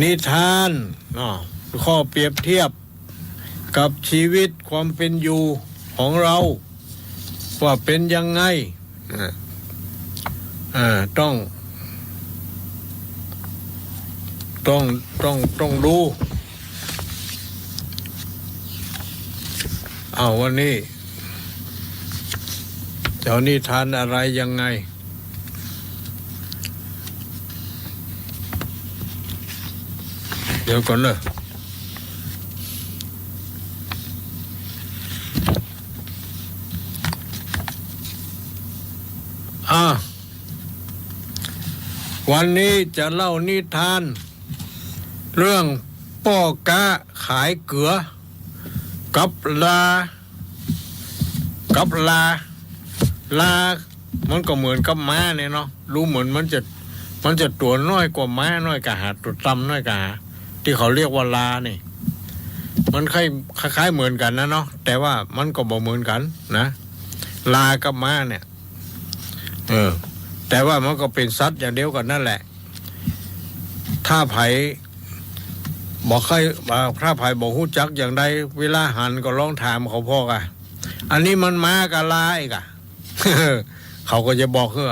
นิทาน เนาะ ข้อเปรียบเทียบกับชีวิตความเป๋นอยู่ของเรา ว่าเป๋นยังไง อ่า อ่า ต้อง ต้อง ต้อง ต้องดู อ้าว วันนี้ จะเอานิทานอะไรยังไง เดี๋ยวก่อนเนอะ อ่า วันนี้จะเล่านิทาน เรื่องป้อก๊าขายเกือ กับลา กับลา ลา มันก็เหมือนกับม้าเนี่ยเนาะ ดูเหมือนมันจะ มันจะตั๋วน้อยกว่าม้าน้อยกะหา ตั๋วต่ำน้อยกะหา ตี้เขาเรียกว่าลานี่ มันคล้าย คล้ายๆ เหมือนกั๋นนะเนาะ แต่ว่ามันก็บ่เหมือนกั๋นนะ ลากับม้าเนี่ย เออ แต่ว่ามันก็เป๋นสัตว์อย่างเดียวกั๋นนั่นแหละ ถ้าใผบ่เคย อ่า ถ้าใผบ่ฮู้จักอย่างใด เวลาหันก็ลองถามเขาพ่องอะ อันนี้มันม้ากับลาอีกอะ เขาก็จะบอกหื้อ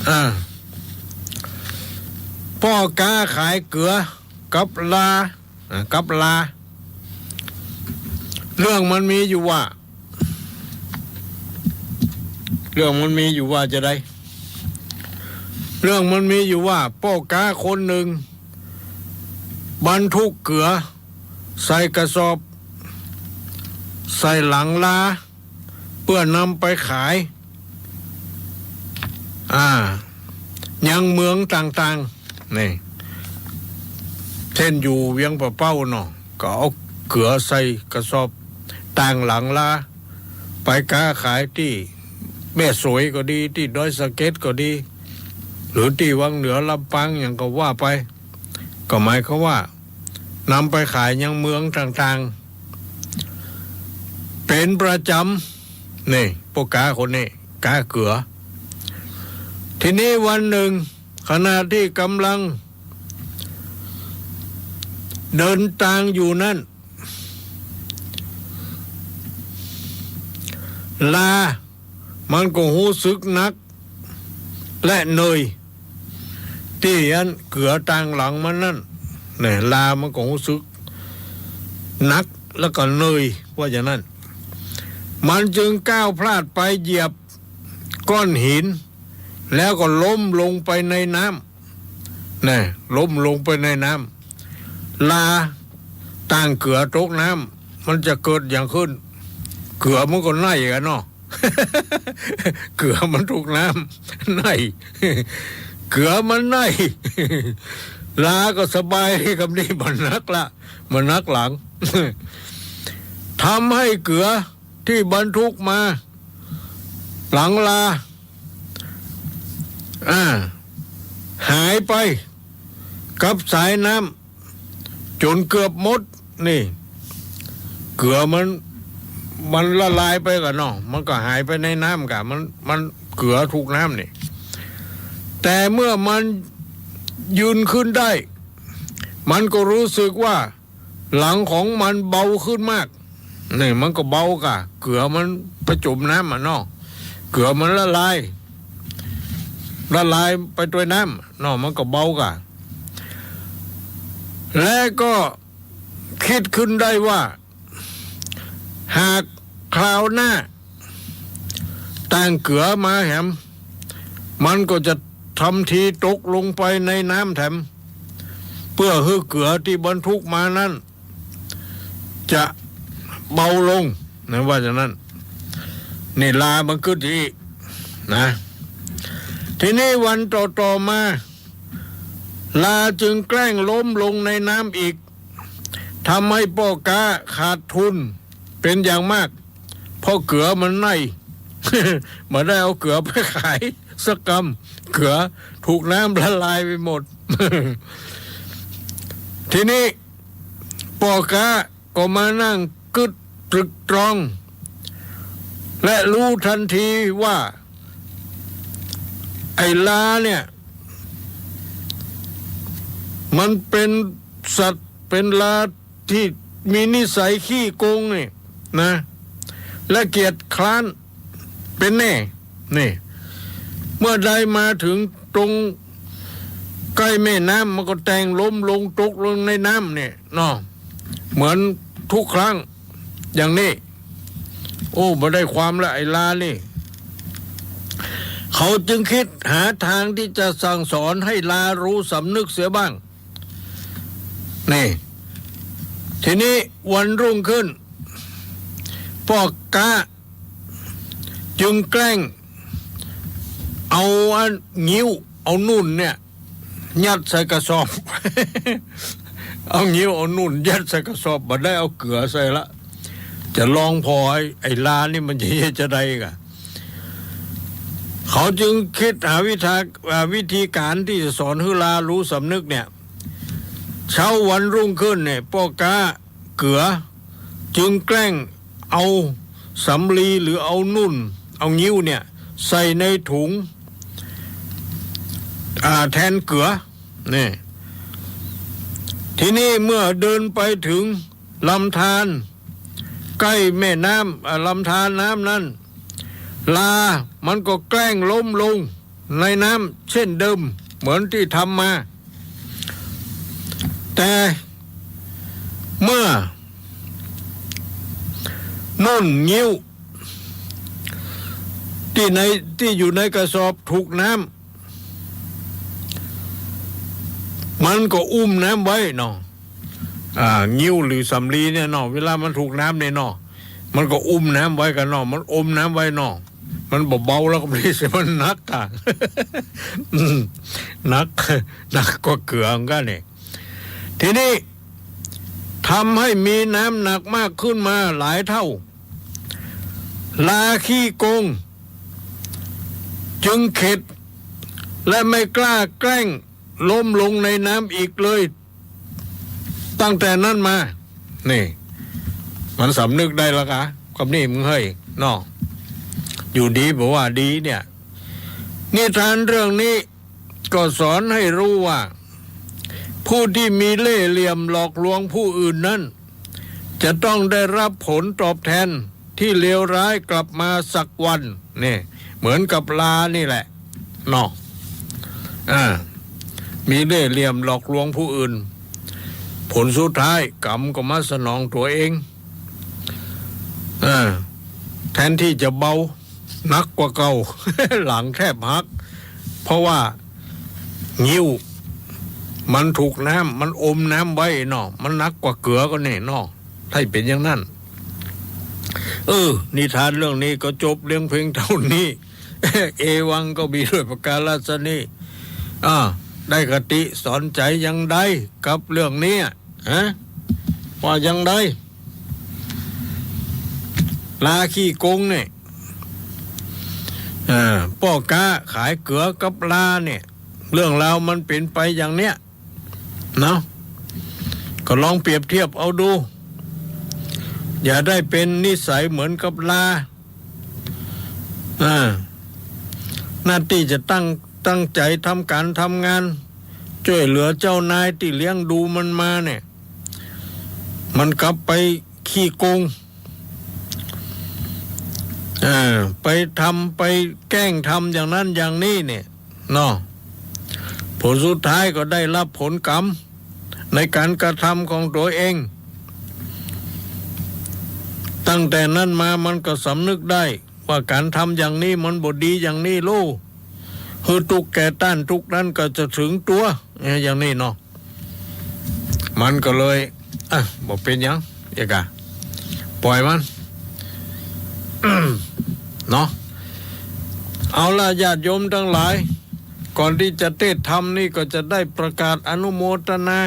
อ่า ป้อก๊าขายเกือกับลา อ่า กับลา เรื่องมันมีอยู่ว่า เรื่องมันมีอยู่ว่าจะใด เรื่องมันมีอยู่ว่า ป้อก๊าคนนึ่ง บรรทุกเกือ ใส่กระสอบ ใส่หลังลา เปื้อนำไปขาย อ่า ยังเมืองต่างๆ นี่ เจ้นอยู่เวียงป่าเป้าเนาะ ก็เอาเกือใส่กระสอบ ตางหลังลา ไปก๊าขายตี้แม่สวยก็ดี ตี้ดอยสะเก็ดก็ดี หรือตี้วังเหนือลำปางหยังก็ว่าไป ก็หมายความว่า นำไปขายยังเมืองต่างๆ เป๋นประจ๋ำ นี่ ป้อก๊าคนนี้ ก๊าเกือ ทีนี้วันนึ่ง ขณะตี้ก่ำลัง เดินตางอยู่นั้น ลา มันก็ฮู้สึกหนัก และเหนื่อย ตี้อันเกือตางหลังมันนั้น เนี่ย ลามันก็ฮู้สึกหนักแล้วก็เหนื่อย ว่าอย่างนั้น มันจึงก้าวพลาดไปเหยียบก้อนหิน แล้วก็ล้มลงไปในน้ำ นะ ล้มลงไปในน้ำ ลาต่างเกือตกน้ำ มันจะเกิดหยังขึ้น เกือมันก็ไหน้กั๋นเนาะ เกือมันถูกน้ำไหน้ เกือมันไหน้ ลาก็สบายกับนี่ บ่หนักละ บ่หนักหลัง ทำให้เกือตี้บรรทุกมาหลังลา อ่า หายไปกับสายน้ำจ๋นเกือบหมด นี่ เกือมัน มันละลายไปก่อนเนาะ มันก็หายไปในน้ำก่ะ มัน มันเกือถูกน้ำนี่ แต่เมื่อมันยืนขึ้นได้ มันก็รู้สึกว่า หลังของมันเบาขึ้นมาก นี่มันก็เบาก่ะ เกือมันไปจ๋มน้ำอะเนาะ เกือมันละลาย ละลายไปตวยน้ำเนาะ มันก็เบาก่ะ และก็กึ๊ดขึ้นได้ว่า หากคราวหน้า ต่างเกือมาแหม มันก็จะทำทีตกลงไปในน้ำแถม เปื้อหื้อเกือตี้บรรทุกมานั้น จะเบาลง นะ ว่าจะนั้น นี่ลามันกึ๊ดอย่างอี้นะ ทีนี้วันต่อๆ มา ลาจึงแกล้งล้มลงในน้ำอีก ทำให้ป้อก๊าขาดทุนเป็นอย่างมาก เพราะเกือมันไหน้ บ่ได้เอาเกือไปขายสักกำ เกือถูกน้ำละลายไปหมด ทีนี้ป้อก๊าก็มานั่งกึ๊ดตรึกตรอง และรู้ทันทีว่า ไอ้ลาเนี่ย มันเป็นสัตว์ เป็นลาตี้มีนิสัยขี้โกงนี่นะ และเกียจคร้านเป็นแน่ นี่ เมื่อได้มาถึงตรงใก้แม่น้ำ มันก็แต่งล้มลงตกลงในน้ำเนี่ยเนาะ เหมือนทุกครั้งอย่างนี้ โอ้ บ่ได้ความละไอ้ลานี่ เขาจึงกึ๊ดหาทางตี้จะสั่งสอนให้ลารู้สำนึกเสียบ้าง นี่ ทีนี้วันรุ่งขึ้น ป้อก๊าจึงแกล้งเอาอันงิ้ว เอานุ่นเนี่ย ยัดใส่กระสอบ เอางิ้วเอานุ่นยัดใส่กระสอบ บ่ได้เอาเกือใส่ละ จะลองผ่อไอ้ ไอ้ลานี่มันจะเฮ็ดจะใดก่ะ เขาจึงกึ๊ดหาวิธา อ่า วิธีก๋านตี้จะสอนหื้อลารู้สำนึกเนี่ย เช้าวันรุ่งขึ้นเนี่ย ป้อก๊าเกือจึงแกล้งเอาสำลีหรือเอานุ่น เอางิ้วเนี่ย ใส่ในถุง อ่า แทนเกือ นี่ ทีนี้เมื่อเดินไปถึงลำธารใก้แม่น้ำ อ่า ลำธารน้ำนั้น ลามันก็แกล้งล้มลงในน้ำเช่นเดิม เหมือนตี้ทำมา แต่เมื่อนุ่นงิ้วตี้ใน ตี้อยู่ในกระสอบถูกน้ำ มันก็อุ้มน้ำไว้เนาะ อ่า งิ้วหรือสำลีเนี่ยเนาะ เวลามันถูกน้ำเนี่ยเนาะ มันก็อุ้มน้ำไว้ก่ะเนาะ มันอมน้ำไว้เนาะ มันบ่เบาแล้วก็บ่ดีสิ มันหนักก่ะ อืม หนัก หนักกว่าเกือเหมือนกั๋นนี่ ทีนี้ทำให้มีน้ำหนักมากขึ้นมาหลายเท่า ลาขี้โกงจึงเข็ด และไม่กล้าแกล้งล้มลงในน้ำอีกเลย ตั้งแต่นั้นมา นี่ มันสำนึกได้แล้วกะ กับนี่มึงเฮ้ยเนาะ อยู่ดีบ่ว่าดีเนี่ย นิทานเรื่องนี้ก็สอนให้รู้ว่า ผู้ที่มีเล่ห์เหลี่ยมหลอกลวงผู้อื่นนั้น จะต้องได้รับผลตอบแทนที่เลวร้ายกลับมาสักวัน นี่ เหมือนกับลานี่แหละเนาะ อ่า มีเล่ห์เหลี่ยมหลอกลวงผู้อื่น ผลสุดท้ายกรรมก็มาสนองตั๋วเอง อ่า แทนที่จะเบา หนักกว่าเก่า หลังแทบหัก เพราะว่างิ้วมันถูกน้ำ มันอมน้ำไว้เนาะ มันหนักกว่าเกือก็แน่เนาะ ใช่เป๋นอย่างนั้น เออ นิทานเรื่องนี้ก็จบเลี้ยงเพียงเท่านี้ เอวังก็มีด้วยประการฉะนี้ อ่า ได้คติสอนใจ๋อย่างใดกับเรื่องนี้ ฮะ ว่าอย่างใด ลาขี้โกงเนี่ย เออ ป้อก๊าขายเกือกับลาเนี่ย เรื่องราวมันเป๋นไปอย่างเนี้ย เนาะ ก็ลองเปรียบเทียบเอาดู อย่าได้เป๋นนิสัยเหมือนกับลา อ่า หน้าตี้จะตั้ง ตั้งใจ๋ทำก๋านทำงาน จ้วยเหลือเจ้านายตี้เลี้ยงดูมันมาเนี่ย มันกลับไปขี้โกง เออ ไปทำ ไปแกล้งทำอย่างนั้นอย่างนี้เนี่ย เนาะ ผลสุดท้ายก็ได้รับผลกรรมในก๋านกระทำของตั๋วเอง ตั้งแต่นั้นมามันก็สำนึกได้ว่าก๋านทำอย่างนี้มันบ่ดีอย่างนี้ลู หื้อตุ๊กข์แก่ต้าน ตุ๊กข์นั้นก็จะเถิงตั๋ว เนี่ย อย่างนี้เนาะ มันก็เลย อ่ะ บ่เป๋นหยัง เอกะ ปล่อยมัน เนาะ เอาละ ญาติโยมตังหลาย ก่อนตี้จะเตศน์ธรรมนี่ก็จะได้ประกาศอนุโมตนา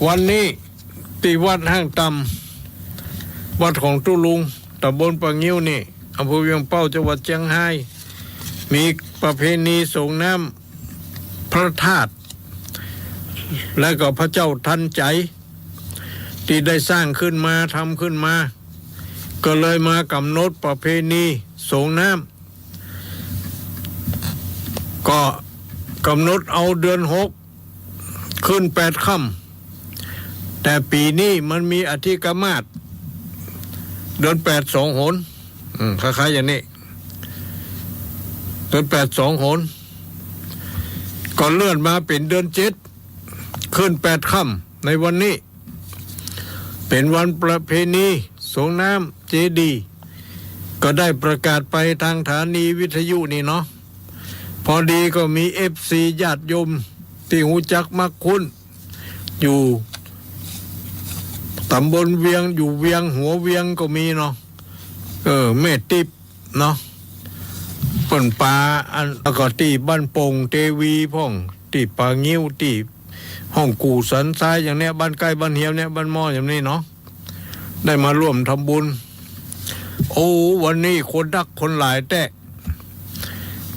วันนี้ตี้วัดห้างต่ำ วัดของตุ๊ลุง ต๋ำบลป่างิ้วนี่ อำเภอเวียงเป้า จังหวัดเจียงฮาย มีประเพณีสรงน้ำ พระธาตุ และก็พระเจ้าทันใจ๋ ตี้ได้สร้างขึ้นมา ทำขึ้นมา ก็เลยมากำหนดประเพณีสรงน้ำ ก็กำหนดเอาเดือนหก ขึ้นแปดค่ำ แต่ปี๋นี้มันมีอธิกมาส เดือนแปดสองหน อืม คล้ายๆ อย่างนี้ เดือนแปดสองหน ก็เลื่อนมาเป๋นเดือนเจ็ด ขึ้นแปดค่ำในวันนี้ เป๋นวันประเพณีสรงน้ำเจดีย์ ก็ได้ประกาศไปตางสถานีวิทยุนี่เนาะ พอดีก็มีเอฟซีญาติโยมตี้ฮู้จักมักคุ้น อยู่ต๋ำบลเวียง อยู่เวียง หัวเวียงก็มีเนาะ เออ แม่ติ๊บเนาะ เปิ้นปาอัน แล้วก็ตี้บ้านโป่งเตวีพ่อง ตี้ป่างิ้ว ตี้ห้องกู่สันทรายอย่างเนี้ย บ้านใก้บ้านเฮียวเนี่ย บ้านหม้ออย่างนี้เนาะ ได้มาร่วมทำบุญ โอ้ วันนี้คนนักคนหลายแต๊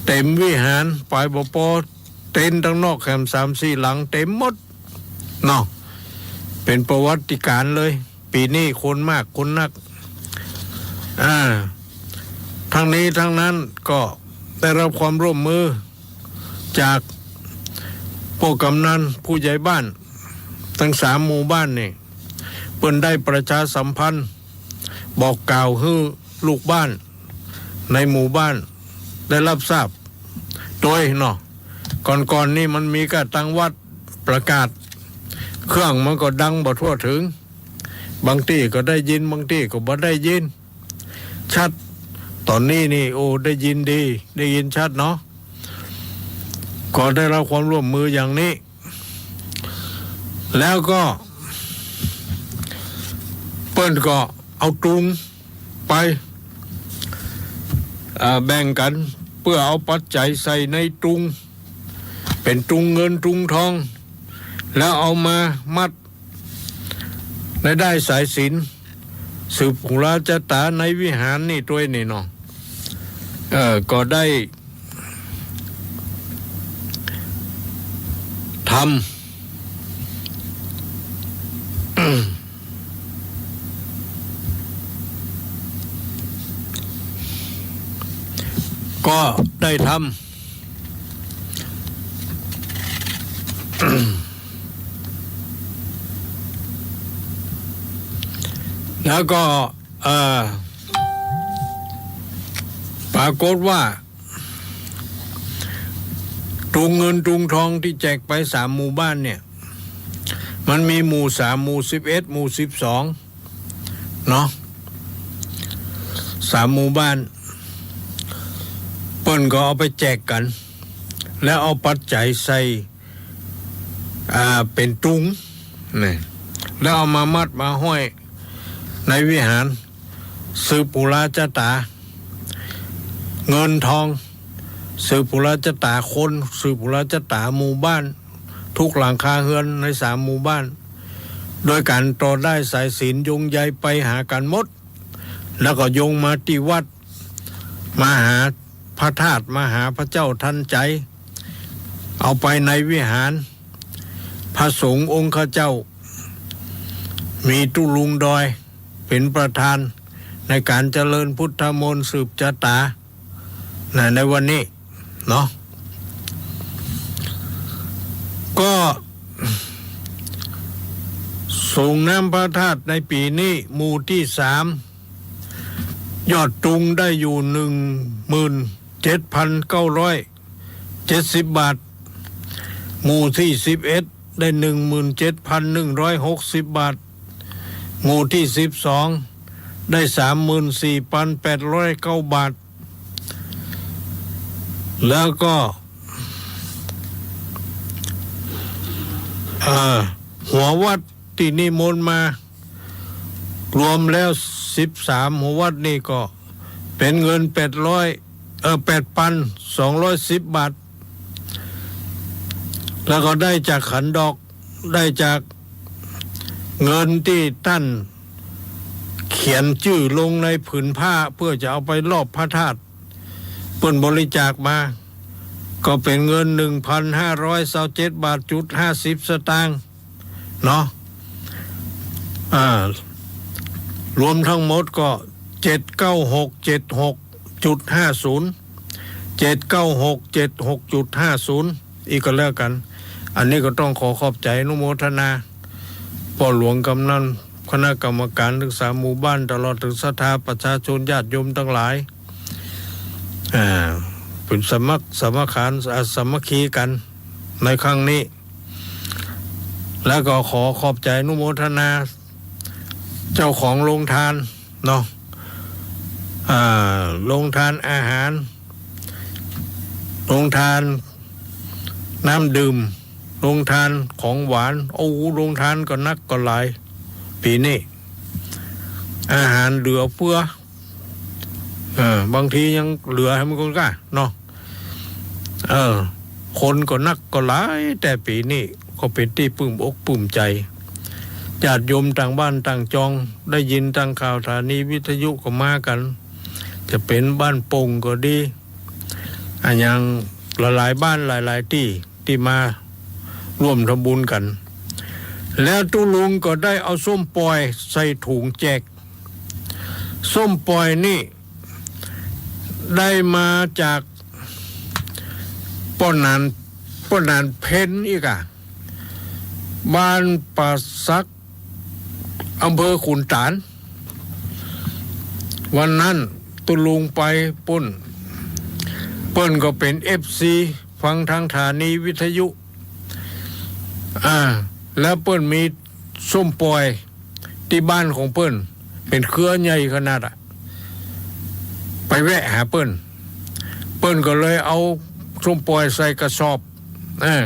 เต๋มวิหาร ป๋ายบ่ปอ เต็นท์ตังนอกแหมสามสี่หลังเต๋มหมดเนาะ เป๋นประวัติการณ์เลย ปี๋นี้คนมากคนนัก อ่า ทั้งนี้ทั้งนั้นก็ได้รับความร่วมมือจากพวกกำนันผู้ใหญ่บ้านตังสามหมู่บ้านนี่ เปิ้นได้ประชาสัมพันธ์บอกกล่าวหื้อลูกบ้านในหมู่บ้านได้รับทราบตวยเนาะ ก่อนๆ นี่มันมีก้าตางวัดประกาศ เครื่องมันก็ดังบ่ทั่วเถิง บางตี้ก็ได้ยิน บางตี้ก็บ่ได้ยินชัด ต๋อนนี้นี่ โอ้ ได้ยินดี ได้ยินชัดเนาะ ก็ได้รับความร่วมมืออย่างนี้ แล้วก็เปิ้นก็เอาตุงไป อ่า แบ่งกั๋น เปื้อเอาปัจจัยใส่ในตุง เป๋นตุงเงินตุงทอง แล้วเอามามัดในด้ายสายสิญจน์ สืบหนราชะต๋าในวิหารนี่ตวยนี่เนาะ เอ่อ ก็ได้ทำ ก็ได้ทำ แล้วก็ เอ่อ ปรากฏว่า ตุงเงินตุงทองตี้แจกไปสามหมู่บ้านเนี่ย มันมีหมู่สาม หมู่สิบเอ็ด หมู่สิบสอง เนาะ สามหมู่บ้าน ปิ้นก็เอาไปแจกกั๋น แล้วเอาปัจจัยใส่ อ่า เป๋นตุง นี่ แล้วเอามามัดมาห้อยในวิหาร สืบปุระจะต๋า เงินทอง สืบปุระจะต๋าคน สืบปุระจะต๋าหมู่บ้าน กู้หลังคาเฮือนในสามหมู่บ้าน โดยก๋านต่อด้ายสายสิญจน์โยงใยไปหากั๋นหมด แล้วก็โยงมาตี้วัด มาหาพระธาตุ มาหาพระเจ้าทันใจ๋ เอาไปในวิหาร พระสงฆ์องค์ข้าเจ้า มีตุ๊ลุงดอยเป๋นประธาน ในก๋านเจริญพุทธมนต์สืบจะต๋า นะ ในวันนี้เนาะ ก็สรงน้ำพระธาตุในปี๋นี้ หมู่ตี้สาม ยอดตุงได้อยู่ หนึ่งหมื่นเจ็ดพันเก้าร้อยเจ็ดสิบบาท หมู่ตี้สิบเอ็ด ได้ หนึ่งหมื่นเจ็ดพันหนึ่งร้อยหกสิบบาท หมู่ตี้สิบสอง ได้ สามหมื่นสี่พันแปดร้อยเก้าบาท แล้วก็ เอ่อ หัววัดตี้นิมนต์มา รวมแล้วสิบสามหัววัดนี่ก็เป๋นเงินแปดร้อย เอ่อ แปดพันสองร้อยสิบบาท แล้วก็ได้จากขันดอก ได้จากเงินตี้ต้านเขียนจื้อลงในผืนผ้าเพื่อจะเอาไปลอบพระธาตุ เปิ้นบริจาคมา ก็เป๋นเงิน หนึ่งพันห้าร้อยซาวเจ็ดบาทจุดห้าสิบสตางค์ เนาะ อ่า รวมทั้งหมดก็ เจ็ดเก้าหกเจ็ดหกจุดห้าศูนย์ เจ็ดเก้าหกเจ็ดหกจุดห้าศูนย์ อีกก็แล้วกั๋น อันนี้ก็ต้องขอขอบใจ๋อนุโมทนา ป้อหลวงกำนัน คณะกรรมก๋านตึงสามหมู่บ้าน ตลอดตึงศรัทธาประชาชนญาติโยมตังหลาย อ่า เป๋นสมัคร สามัคคี อ่า สามัคคีกั๋นในครั้งนี้ แล้วก็ขอขอบใจ๋อนุโมทนา เจ้าของโรงทานเนาะ อ่า โรงทานอาหาร โรงทานน้ำดื่ม โรงทานของหวาน โอ้ โรงทานก็นักก็หลาย ปี๋นี้ อาหารเหลือเฟือ เออ บางทียังเหลือหื้อมันก็ก้าเนาะ เออ คนก็นักก็หลาย แต่ปี๋นี้ก็เป๋นตี้ปลื้มอกปลื้มใจ๋ ญาติโยมต่างบ้านต่างจอง ได้ยินตางข่าวสถานีวิทยุก็มากั๋น จะเป๋นบ้านโป่งก็ดี อะหยังหลายๆ บ้านหลายๆ ตี้ ตี้มาร่วมทำบุญกั๋น แล้วตุ๊ลุงก็ได้เอาส้มป่อยใส่ถุงแจก ส้มป่อยนี่ได้มาจากป้อหนาน ป้อหนานเพ็ญอีกอะ บ้านป่าสัก อำเภอขุนตาน วันนั้นตุ๊ลุงไปปุ้น เปิ้นก็เป๋นเอฟซี ฟังตางสถานีวิทยุ อ่า แล้วเปิ้นมีส้มป่อยตี้บ้านของเปิ้น เป๋นเครือใหญ่ขนาดอะ ไปแวะหาเปิ้น เปิ้นก็เลยเอาส้มป่อยใส่กระสอบ เออ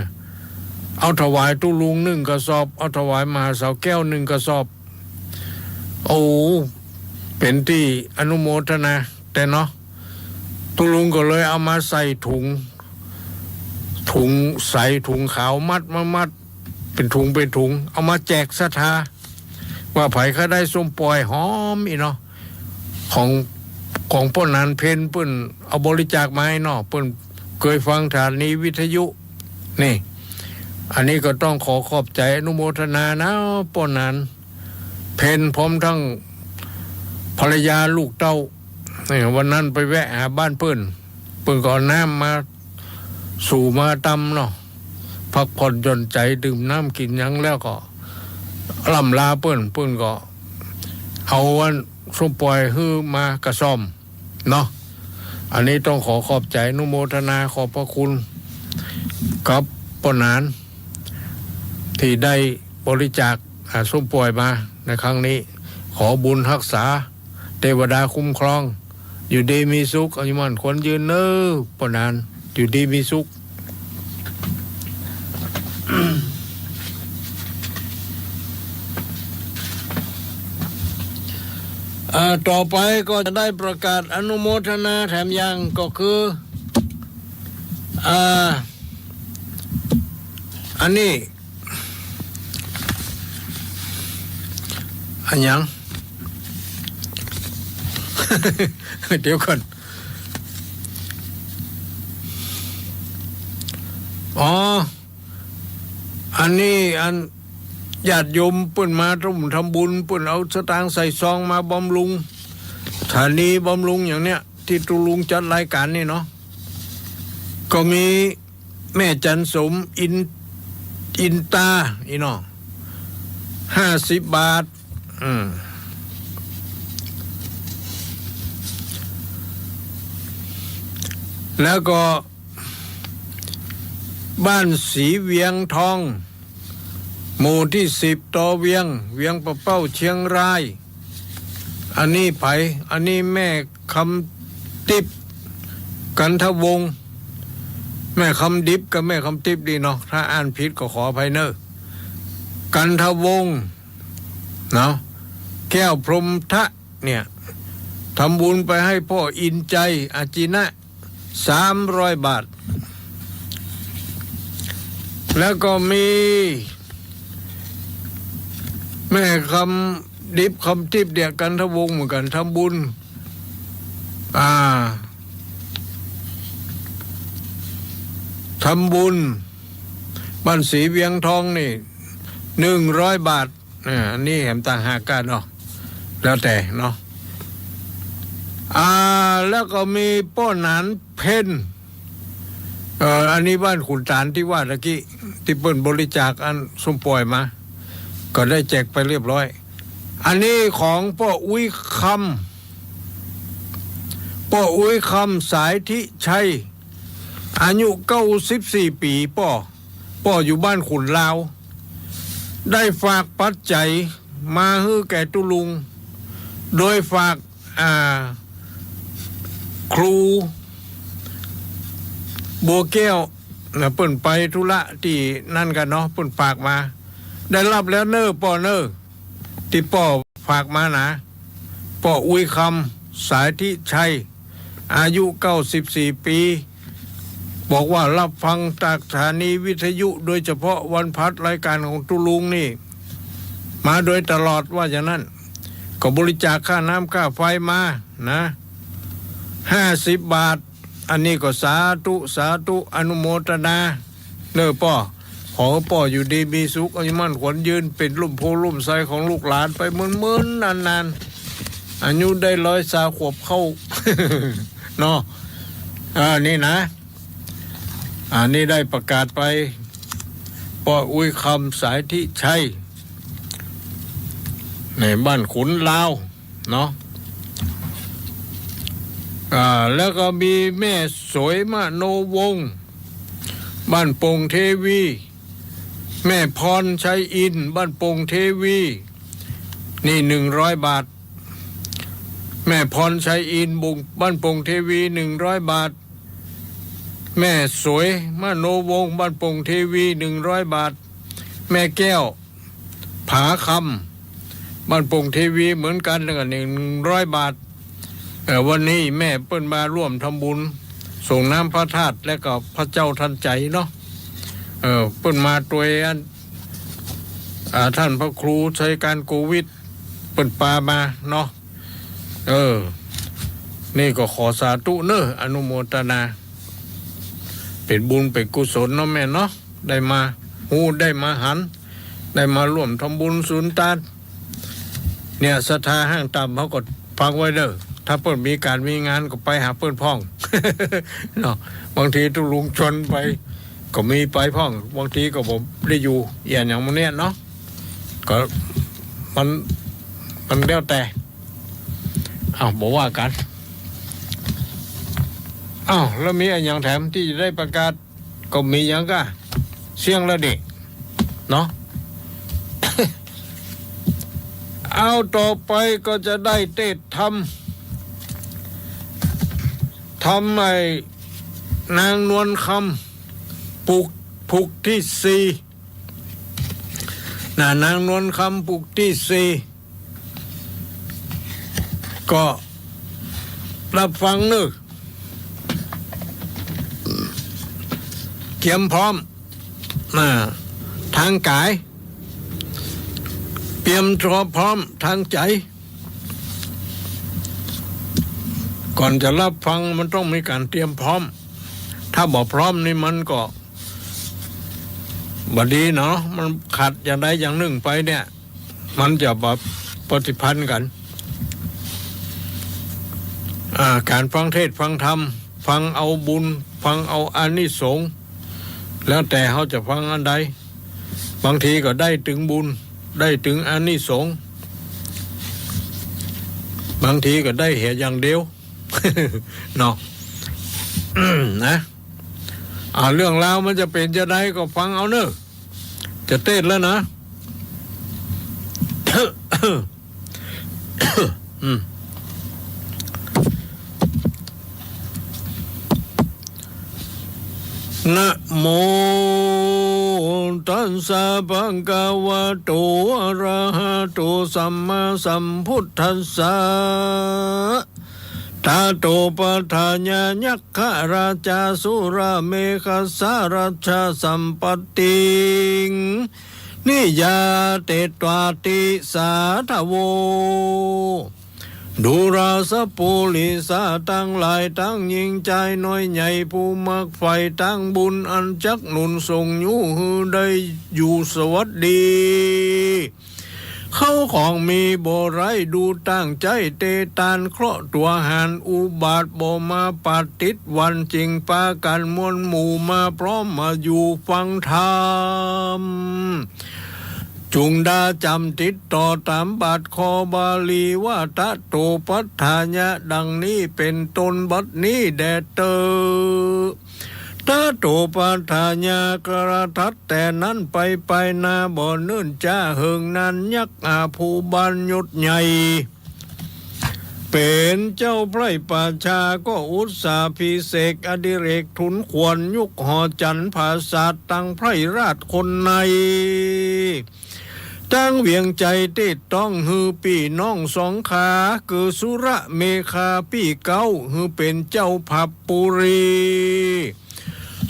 เอาถวายตุ๊ลุงนึ่งกระสอบ เอาถวายมหาเสาแก้วนึ่งกระสอบ โอ้ เป๋นตี้อนุโมทนา แต่เนาะ ตุ๊ลุงก็เลยเอามาใส่ถุง ถุงใส ถุงขาว มัดมามัด เป๋นถุงเป๋นถุง เอามาแจกศรัทธา ว่าใผใค่ได้ส้มป่อยหอมอี้เนาะ ของ ของป้อหนานเพ็ญ เปิ้นเอาบริจาคมาหื้อเนาะ เปิ้นเกยฟังสถานีวิทยุ นี่ อันนี้ก็ต้องขอขอบใจ๋อนุโมทนานะ ป้อหนานเพ็ญ พร้อมตึงภรรยาลูกเต้า นี่ วันนั้นไปแวะหาบ้านเปิ้น เปิ้นก็เอาน้ำมาสู่มาตำเนาะ พักผ่อนหย่อนใจ๋ ดื่มน้ำกิ๋นหยังแล้วก็ล่ำลาเปิ้น เปิ้นก็เอาอันส้มป่อยหื้อมากระซ่อมเนาะ อันนี้ต้องขอขอบใจ๋อนุโมทนาขอบพระคุณกับป้อหนาน ตี้ได้บริจาค อ่า ส้มป่อยมาในครั้งนี้ ขอบุญฮักษา เตวดาคุ้มครอง อยู่ดีมีสุข อายุมั่นขวัญยืนเน่อป้อหนาน อยู่ดีมีสุข อ่า ต่อไปก็จะได้ประกาศอนุโมทนาแถมยัง ก็คือ อ่า อันนี้ อะหยัง เดี๋ยวก่อน อ๋อ อันนี้อันญาติโยมเปิ้นมาร่วมทำบุญ เปิ้นเอาสตางค์ใส่ซองมาบำรุง สถานีบำรุงอย่างเนี้ย ตี้ตุ๊ลุงจัดรายการนี่เนาะ ก็มี แม่จันสม อิน อินตา อี้เนาะ ห้าสิบบาท อืม แล้วก็ บ้านสีเวียงทอง หมู่ตี้สิบ ตอเวียง เวียงป่าเป้า เชียงราย อันนี้ใผ อันนี้แม่คำติ๊บ กันทวงศ์ แม่คำดิบกับแม่คำติ๊บดีเนาะ ถ้าอ่านผิดก็ขออภัยเน่อ กันทวงศ์ เนาะ แก้วพรหมทะ เนี่ย ทำบุญไปให้ป้ออินใจ อาจินะ สามร้อยบาท แล้วก็มี แม่คำดิบ คำติ๊บ เนี่ย กันทวงศ์เหมือนกัน ทำบุญ อ่า ทำบุญ บ้านสีเวียงทองนี่ หนึ่งร้อยบาท อ่า อันนี้แถมต่างหากกั๋นเนาะ แล้วแต่เนาะ อ่า แล้วก็มีป้อหนานเพ็ญ เอ่อ อันนี้บ้านขุนตาลตี้ว่าตะกี้ ตี้เปิ้นบริจาคอันส้มป่อยมา ก็ได้แจกไปเรียบร้อย อันนี้ของป้ออุ๊ยคำ ป้ออุ๊ยคำ สายธิชัย อายุเก้าสิบสี่ปี๋ ป้อ ป้ออยู่บ้านขุนลาว ได้ฝากปัจจัยมาหื้อแก่ตุ๊ลุง โดยฝาก อ่า ครูบัวแก้ว นะ เปิ้นไปธุระตี้นั่นกั๋นเนาะ เปิ้นฝากมา ได้ฮับแล้วเน่อป้อเน่อ ตี้ป้อฝากมานะ ป้ออุ๊ยคำ สายธิชัย อายุเก้าสิบสี่ปี๋ บอกว่าฮับฟังจากสถานีวิทยุ โดยเฉพาะวันพฤหัสรายการของตุ๊ลุงนี่ มาโดยตลอดว่าอย่างนั้น ก็บริจาคค่าน้ำค่าไฟมานะ ห้าสิบบาท อันนี้ก็สาธุ สาธุ อนุโมทนา เน่อป้อ ขอป้ออยู่ดีมีสุข อายุมั่นขวัญยืน เป๋นร่มโพธิ์ร่มไทรของลูกหลานไปเมินๆ นานๆ อายุได้ร้อยซาวขวบเข้า เนาะ อ่า นี่นะ อันนี้ได้ประกาศไป ป้ออุ๊ยคำ สายธิชัย ในบ้านขุนลาว เนาะ อ่า แล้วก็มีแม่สวยมโนวงศ์ บ้านโป่งเทวี แม่พรชัยอินทร์ บ้านโป่งเทวี นี่ หนึ่งร้อยบาท แม่พรชัยอินทร์ บุง บ้านโป่งเทวี หนึ่งร้อยบาท แม่สวยมโนวงศ์ บ้านโป่งเทวี หนึ่งร้อยบาท แม่แก้ว ผาคำ บ้านโป่งเทวีเหมือนกั๋น แล้วก็ หนึ่งร้อยบาท เอ่อ วันนี้แม่เปิ้นมาร่วมทำบุญ ส่งน้ำพระธาตุ และก็พระเจ้าทันใจเนาะ เอ่อ เปิ้นมาตวยอัน อ่า ท่านพระครูชัยการโกวิท เปิ้นปามาเนาะ เออ นี่ก็ขอสาธุเน่อ อนุโมทนา เป๋นบุญเป๋นกุศลเนาะแม่เนาะ ได้มาฮู้ ได้มาหัน ได้มาร่วมทำบุญสุนตาน เนี่ย ศรัทธาห้างต่ำเขาก็ฟังไว้เน่อ ถ้าเปิ้นมีก๋านมีงานก็ไปหาเปิ้นพ่อง เนาะ บางทีตุ๊ลุงชวนไป ก็มีไปพ่อง บางทีก็บ่ได้อยู่ เอียงอย่างหมู่เนี้ยเนาะ ก็มัน มันแล้วแต่ อ้าว บ่ว่ากั๋น อ้าว แล้วมีอะหยังแถมตี้จะได้ประกาศ ก็มีหยังก้า เสี้ยงแล้วนี่ เนาะ เอา ต่อไปก็จะได้เตสน์ธรรม ทำไอ้นางนวลคำปุก ปุกตี้สี่ นะ นางนวลคำปุกตี้สี่ ก็ฮับฟังเน่อ เกียมพร้อม นะ ตางก๋าย เตรียมตั๋วพร้อมตางใจ๋ ก่อนจะฮับฟังมันต้องมีก๋านเตรียมพร้อม ถ้าบ่พร้อมนี่มันก็บ่ดีเนาะ มันขาดอย่างใดอย่างนึ่งไปเนี่ย มันจะบ่ปฏิพันธ์กั๋น อ่า ก๋านฟังเทศน์ฟังธรรม ฟังเอาบุญ ฟังเอาอานิสงส์ แล้วแต่เฮาจะฟังอันใด บางทีก็ได้ตึงบุญ ได้ตึงอานิสงส์ บางทีก็ได้เหียอย่างเดียว เนาะ นะ อ่า เรื่องราวมันจะเป๋นจะใดก็ฟังเอาเน่อ จะเตสน์แล้วนะ อืม นะโม ตัสสะ ภะคะวะโต อะระหะโต สัมมาสัมพุทธัสสะ ตะโต ปัฏฐายะ ยักขะราชา สุระเมขะสะ รัชชะสัมปัตติง นิยาเต ตวาติสาทะโว ดูราสะปุริสะตังหลาย ตังญิงจายน้อยใหญ่ ผู้มักใฝ่ตังบุญ อันจักหนุนส่งยู้หื้อได้อยู่สวัสดี เข้าของมีบ่ไร้ ดูตั้งใจ๊เตตาน เคราะห์ตั๋วหานอุบาท บ่มาปาดติดวัน จึงปากั๋นมวลหมู่ มาพร้อมมาอยู่ฟังธรรม จุ่งดาจ๋ำติดต่อต๋ามบาทคอบาลีว่า ตะโต ปัฏฐายะ ดังนี้เป๋นต้น บัดนี้แด่เต๊อะ ตะโต ปัฏฐายะ กระทัดแต่นั้นไป ไปนาบ่เนิ่นจ๊าเหิงนาน ยักษ์อาภูบาลยศใหญ่ เป๋นเจ้าไพร่ป่าช้า ก็อุสสาภิเษกอดิเรก ทุนขวัญยุกหอจันทร์ผาสาท ตังไพร่ราชคนใน ตังเวียงใจ๋ ตี้ต้องหื้อปี้น้องสองขา คือสุระเมขะปี้เก๊า หื้อเป๋นเจ้าผับปุรี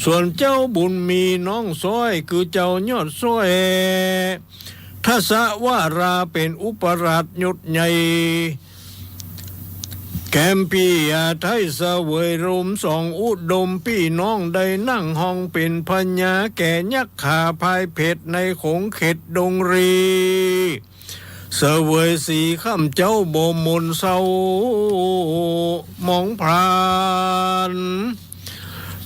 ส่วนเจ้าบุญมีน้องซ้อย คือเจ้ายอดซ้อย ทัสสะวารา เป๋นอุปราชยศใหญ่ แกมปี้อาไทยเสวยรมสองอุดม ปี้น้องได้นั่งห้องเป๋นพญา แก่ยักขาพ่ายเผตร ในขงเขตดงรี เสวยสีข้ามเจ้าบ่หม่นเศร้าหมองพราน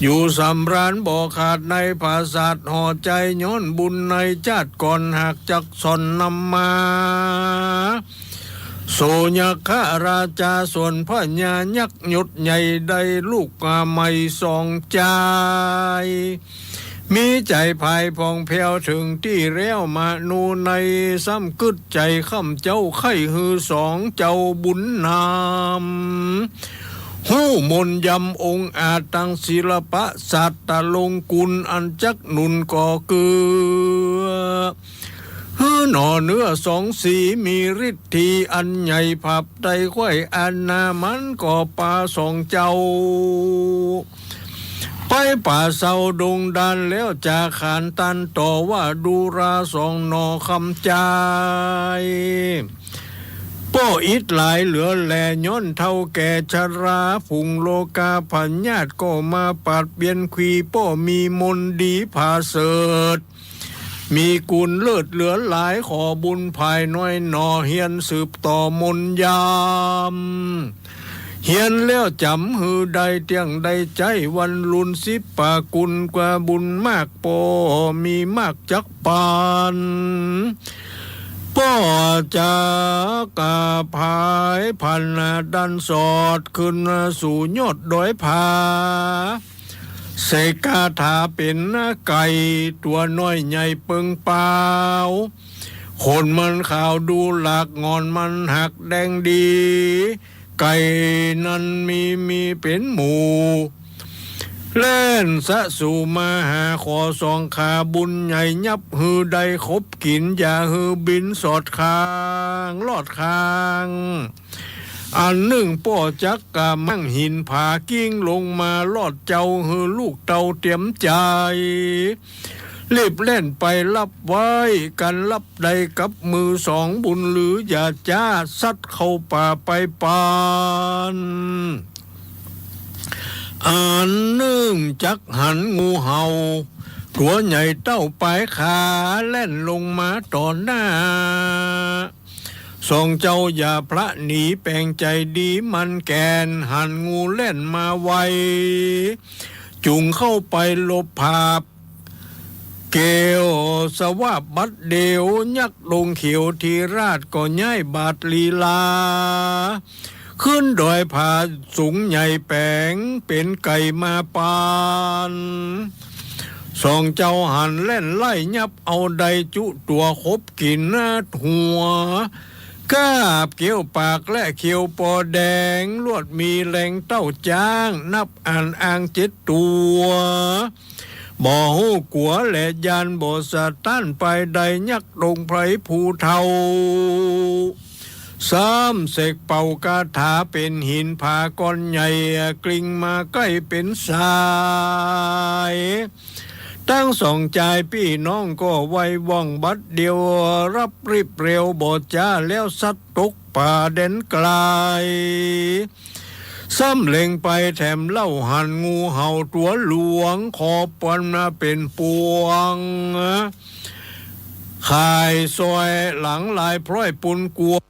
อยู่สำราญบ่ขาดในผาสาทหอใจ๋ ย้อนบุญในจาติก่อนหากจักสอนนำมา โสยักขะราชา ส่วนพญายักษ์ยศใหญ่ ได้ลูกมาใหม่สองจาย มีใจ๋ผายผ่องแผ้วเถิงตี้แล้ว มโนในซ้ำกึ๊ดใจ๋ ข้ามเจ้าใค่หื้อสองเจ้าบุญนำ ฮู้มนต์ยำองอาจ ตังศิลปะศาสตร์ตะลงกุล อันจักหนุนก่อเกื้อ หื้อหน่อเนื้อสองสี มีฤทธีอันใหญ่ ผับใดไขว้อาณา มันก็ปาสองเจ้า ไปป่าเซาดงดานแล้ว จาขานตันต่อว่า ดูราสองหน่อคำจาย ป้ออิดหลายเหลือแล ย้อนเฒ่าแก่ชรา ฝูงโรคาพยาธิก็มาปาดเบียน ควีป้อมีมนต์ดีผาเสริฐ มีกุณเลิศเหลือหลาย ขอบุญผายน้อยหน่อ เฮียนสืบต่อมนต์ยำ เฮียนแล้วจ๋ำหื้อได้เตี้ยงได้ใจ๊ วันลุนสิบประกุณ กว่าบุญมากป้อมีมากจักปาน ป้อจักผายพันดันสอด ขึ้นสู่ยอดดอยผา เสกคาถาเป๋นไก่ ตั๋วน้อยใหญ่เปิงเปล่า ขนมันขาวดูหลาก งอนมันหักแดงดี ไก่นั้นมี มีเป๋นหมู่ แล่นสะสู่มาหา ขอสองขาบุญใหญ่ ยับหื้อได้คบกิ๋น อย่าหื้อบินสอดคาง ลอดคาง อันนึ่งป้อจักกะมังหินผา กิ้งลงมาลอดเจ้า หื้อลูกเต้าเตียมใจ๋ รีบแล่นไปฮับไว้ กันฮับได้กับมือสองบุญลือ อย่าจ๊าสัตว์เข้าป่าไปปาน อันนึ่งจักหันงูเห่าตั๋วใหญ่เต้าป๋ายขา แล่นลงมาต่อหน้า สองเจ้าอย่าพละหนี แป๋งใจ๋ดีหมั่นแก๋น หันงูแล่นมาไว จุ่งเข้าไปหลบผาบ เก๋วสวาบบัดเดี่ยว ยักษ์ดงเขียวทีราชก็ย้ายบาทลีลา ขึ้นดอยผาสูงใหญ่แป๋งเป๋นไก่มาปาน สองเจ้าหันแล่นไล่ยับเอาได้จุตั๋วคบกิ๋นหน้าหัว กาบเกี้ยวปากและเขียวปอแดง ลวดมีแรงเต้าจ๊าง นับอ่านอางเจ็ดตั๋ว บ่ฮู้กั๋วและย้าน บ่สะต้านไปได้ ยักษ์ดงไพรผู้เฒ่า ซ้ำเสกเป่าคาถา เป๋นหินผาก้อนใหญ่ กลิ้งมาใก้เป๋นสาย ตึงสองจายปี้น้องก็ไวว่องบัดเดี่ยว ฮับรีบเร็วบ่จ๊า แล้วสัตว์ตกป่าแดนไก๋ ซ้ำเล็งไปแถมเล่า หันงูเห่าตั๋วหลวง คอปอนมาเป๋นปวง ข่ายซอยหลังลายพร้อยปูนกวง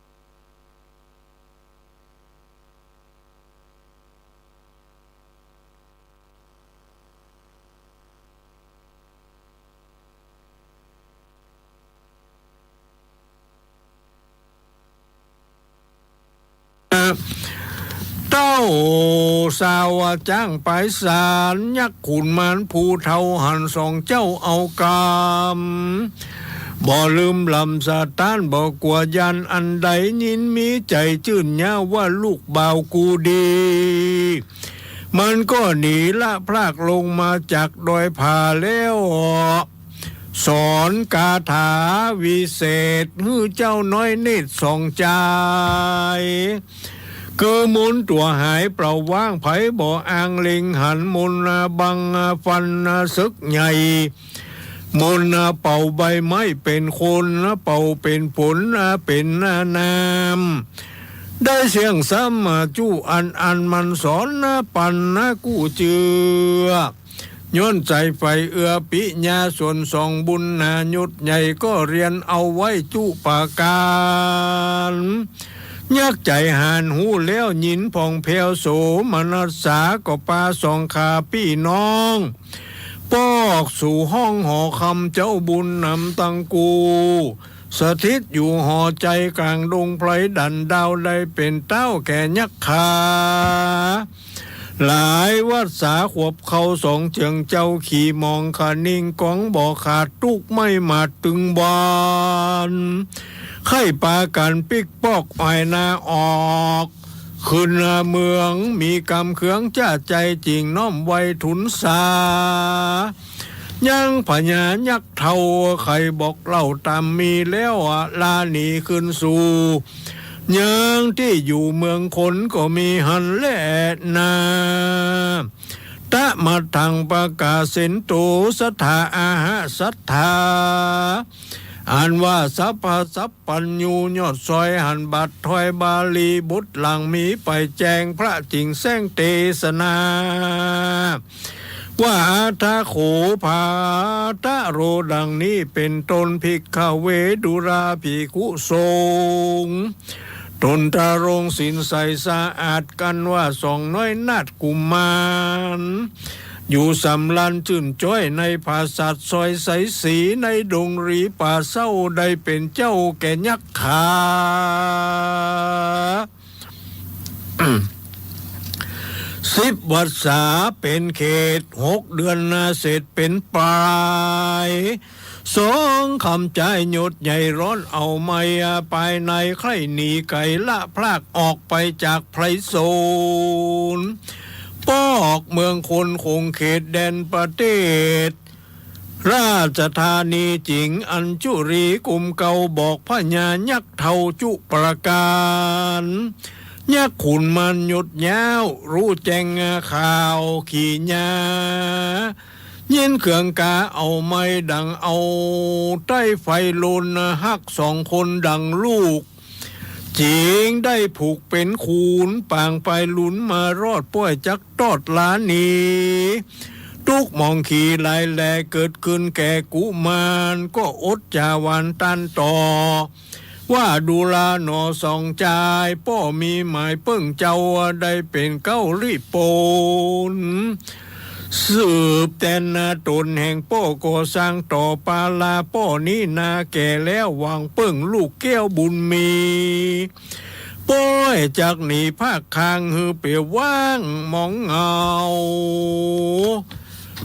เต้าสาวจ๊างป๋ายสาร ยักษ์ขุนมารผู้เฒ่า หันสองเจ้าเอากำ บ่ลืมลำสะต้าน บ่กั๋วย้านอันใด ยินมีใจ๋จื้นเย้าว่าลูกบ่าวกูดี มันก็หนีละพลากลงมาจากดอยผาแล้ว สอนคาถาวิเศษหื้อเจ้าน้อยเนตรสองจาย คือมนตั๋วหายเปล่าว่าง ใผบ่อางเล็งหัน มนบังฟันเสิกใหญ่ มนเป่าใบไม้เป๋นคน เป่าเป๋นฝนเป๋นน้ำ ได้เสี้ยงซ้ำจุอันอัน มันสอนปันกู้เจื้อ ย้อนใจ๋ใฝ่เอื้อปิญญา ส่วนสองบุญนายุทธใหญ่ ก็เฮียนเอาไว้จุประก๋าน ยักษ์ใจ๋หานฮู้แล้ว ยินผ่องแผ้วโสมนัสสา ก็ปาสองขาปี้น้อง ปอกสู่ห้องหอคำ เจ้าบุญนำตังกู้ สถิตอยู่หอใจ๋ก๋างดงไพรดันดาว ได้เป๋นเต๊าแก่ยักขา หลายวรรษาขวบเข้าสองเจือง เจ้าขี่หมองขะนิงก๋อง บ่ขาดตุ๊กไม้หมาดตึงบาน ใค่ปากั๋นปิ๊กปอกอ้อยนาออก ขึ้นเมืองมีกำเคืองจ้าใจ๋ จึ่งน้อมไหว้ทูลสา ยังพญายักษ์เฒ่า ใค่บอกเล่าต๋ามมีแล้ว ลาหนีขึ้นสู่ ยังตี้อยู่เมืองคนก็มีหั้นแลนา ตะมัตถังปะกาเสนโต สัตถาอาหะสัตถา อันว่าสัพพะสัพพัญญูยอดซอยหั้น บัดถ้อยบาลีบทหลังมีไปแจ้ง พระจึ่งแสดงเตสนา ว่าอัฏฐะโข ภาตะโร ดังนี้เป๋นต้น ภิกขะเว ดูราภิกขุสงฆ์ ต๋นทรงศีลใสสะอาด กั๋นว่าสองน้อยนาฏกุมาร อยู่สำราญจื้นจ้อย ในผาสัตว์ซอยใสสี ในดงหลีป่าเศร้า ได้เป๋นเจ้าแก่ยักขา สิบวรรษาเป๋นเขต หกเดือนนาเศษเป๋นปลาย สองคำใจ๊ยศใหญ่ร้อนเอาไม้ ปายในใค่หนีไก๋ละพรากออกไปจากไพรสน ปอกเมืองคนคงเขตแดนประเทศ ราชธานีจิ๋ง อัญจุลีกุมเก่าบอกพญายักษ์เฒ่าจุประก๋าน ยักษ์ขุนมารยศยาว ฮู้แจ้งข่าวขี้หญ้า ยินเคืองกาเอาไม้ดังเอาใต้ไฟลน ฮักสองคนดังลูก จิ๋งได้ผูกเป๋นขุน ปางไปลุนมารอดป้วยจักตอดลาหนี ตุ๊กข์หมองขีหลายแลเกิดขึ้นแก่กุมาร ก็อดจะหวานต้านต่อ ว่าดูราหนอสองจาย ป้อมีหมายเปิ้งเจ้าได้เป๋นเก๊าลิปน สืบแตนนาต๋นแห่งป้อก่อสร้างต่อปาลา ป้อนี้นาแก่แล้วหวังเปิ้งลูกแก้วบุญมี ป้อยจักหนีภาคคางหื้อเป๋นว่างหมองเหงา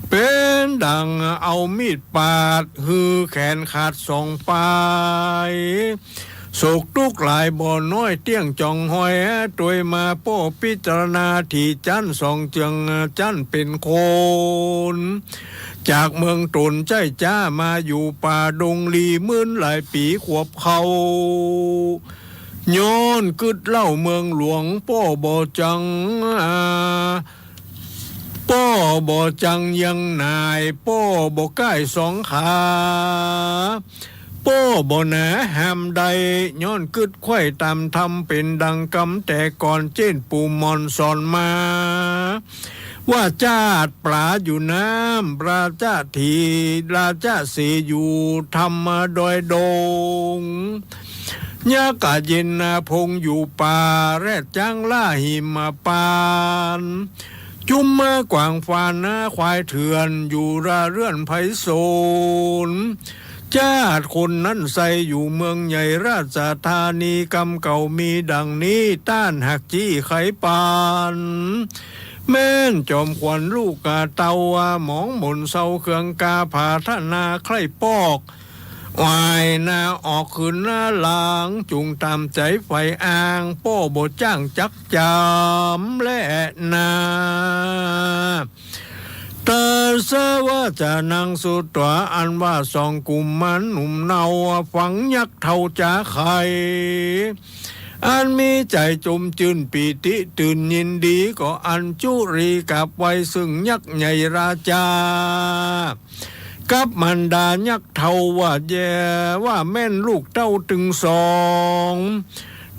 เป๋นดังเอามีดปาดหื้อแขนขาดสองปาย โศกตุ๊กข์หลายบ่น้อยเตี้ยงจ๋องฮอย ตวยมาป้อพิจารณาถี่จั๊นสองเจืองจั๊นเป๋นคน จากเมืองต๋นใจ๊จ๊ามาอยู่ป่าดงลีมื่นหลายปี๋ขวบเข้า ย้อนกึ๊ดเล่าเมืองหลวงป้อบ่จัง ป้อบ่จังเยียงหน่าย ป้อบ่ก้ายสองขา ป้อบ่หนาห้ามได้ ย้อนกึ๊ดใค่ต๋ามธรรมเป๋นดังกำแต่ก่อน เจ้นปู่หม่อนสอนมา ว่าจ๊าดป๋าอยู่น้ำ ราชาถี ราชาสีห์อยู่ธรรมดอยดง ยักษ์กะเย็นนาพงอยู่ป่า แรดจ๊างล่าหิมปานต์ จุ๊มม้ากวางฟานนาควายเถื่อน อยู่ราเรือนไพศาล จ๊าดคนนั้นใส่อยู่เมืองใหญ่ราชธานี กำเก่ามีดังนี้ ต้านหากจี้ไขปาน แม่นจอมขวัญลูกกาเต้า หมองหมนเซาเคืองกาผาทนาใคร่ปอก วายหน้าออกคืนหน้าหลัง จุ่งต๋ามใจ๋ใฝ่อ้าง ป้อบ่จ้างจักจ๋ำแลนา ตัสสะวะจะนังสุตวา อันว่าสองกุมารหนุ่มเนา ฟังยักษ์เฒ่าจ๋าไข อันมีใจ๋จมจื้นปีติตื่นยินดี ก็อัญจุลีกราบไหว้ซึ่งยักษ์ใหญ่ราชา กับมารดายักษ์เฒ่าว่าแย่ ว่าแม่นลูกเต้าตึงสอง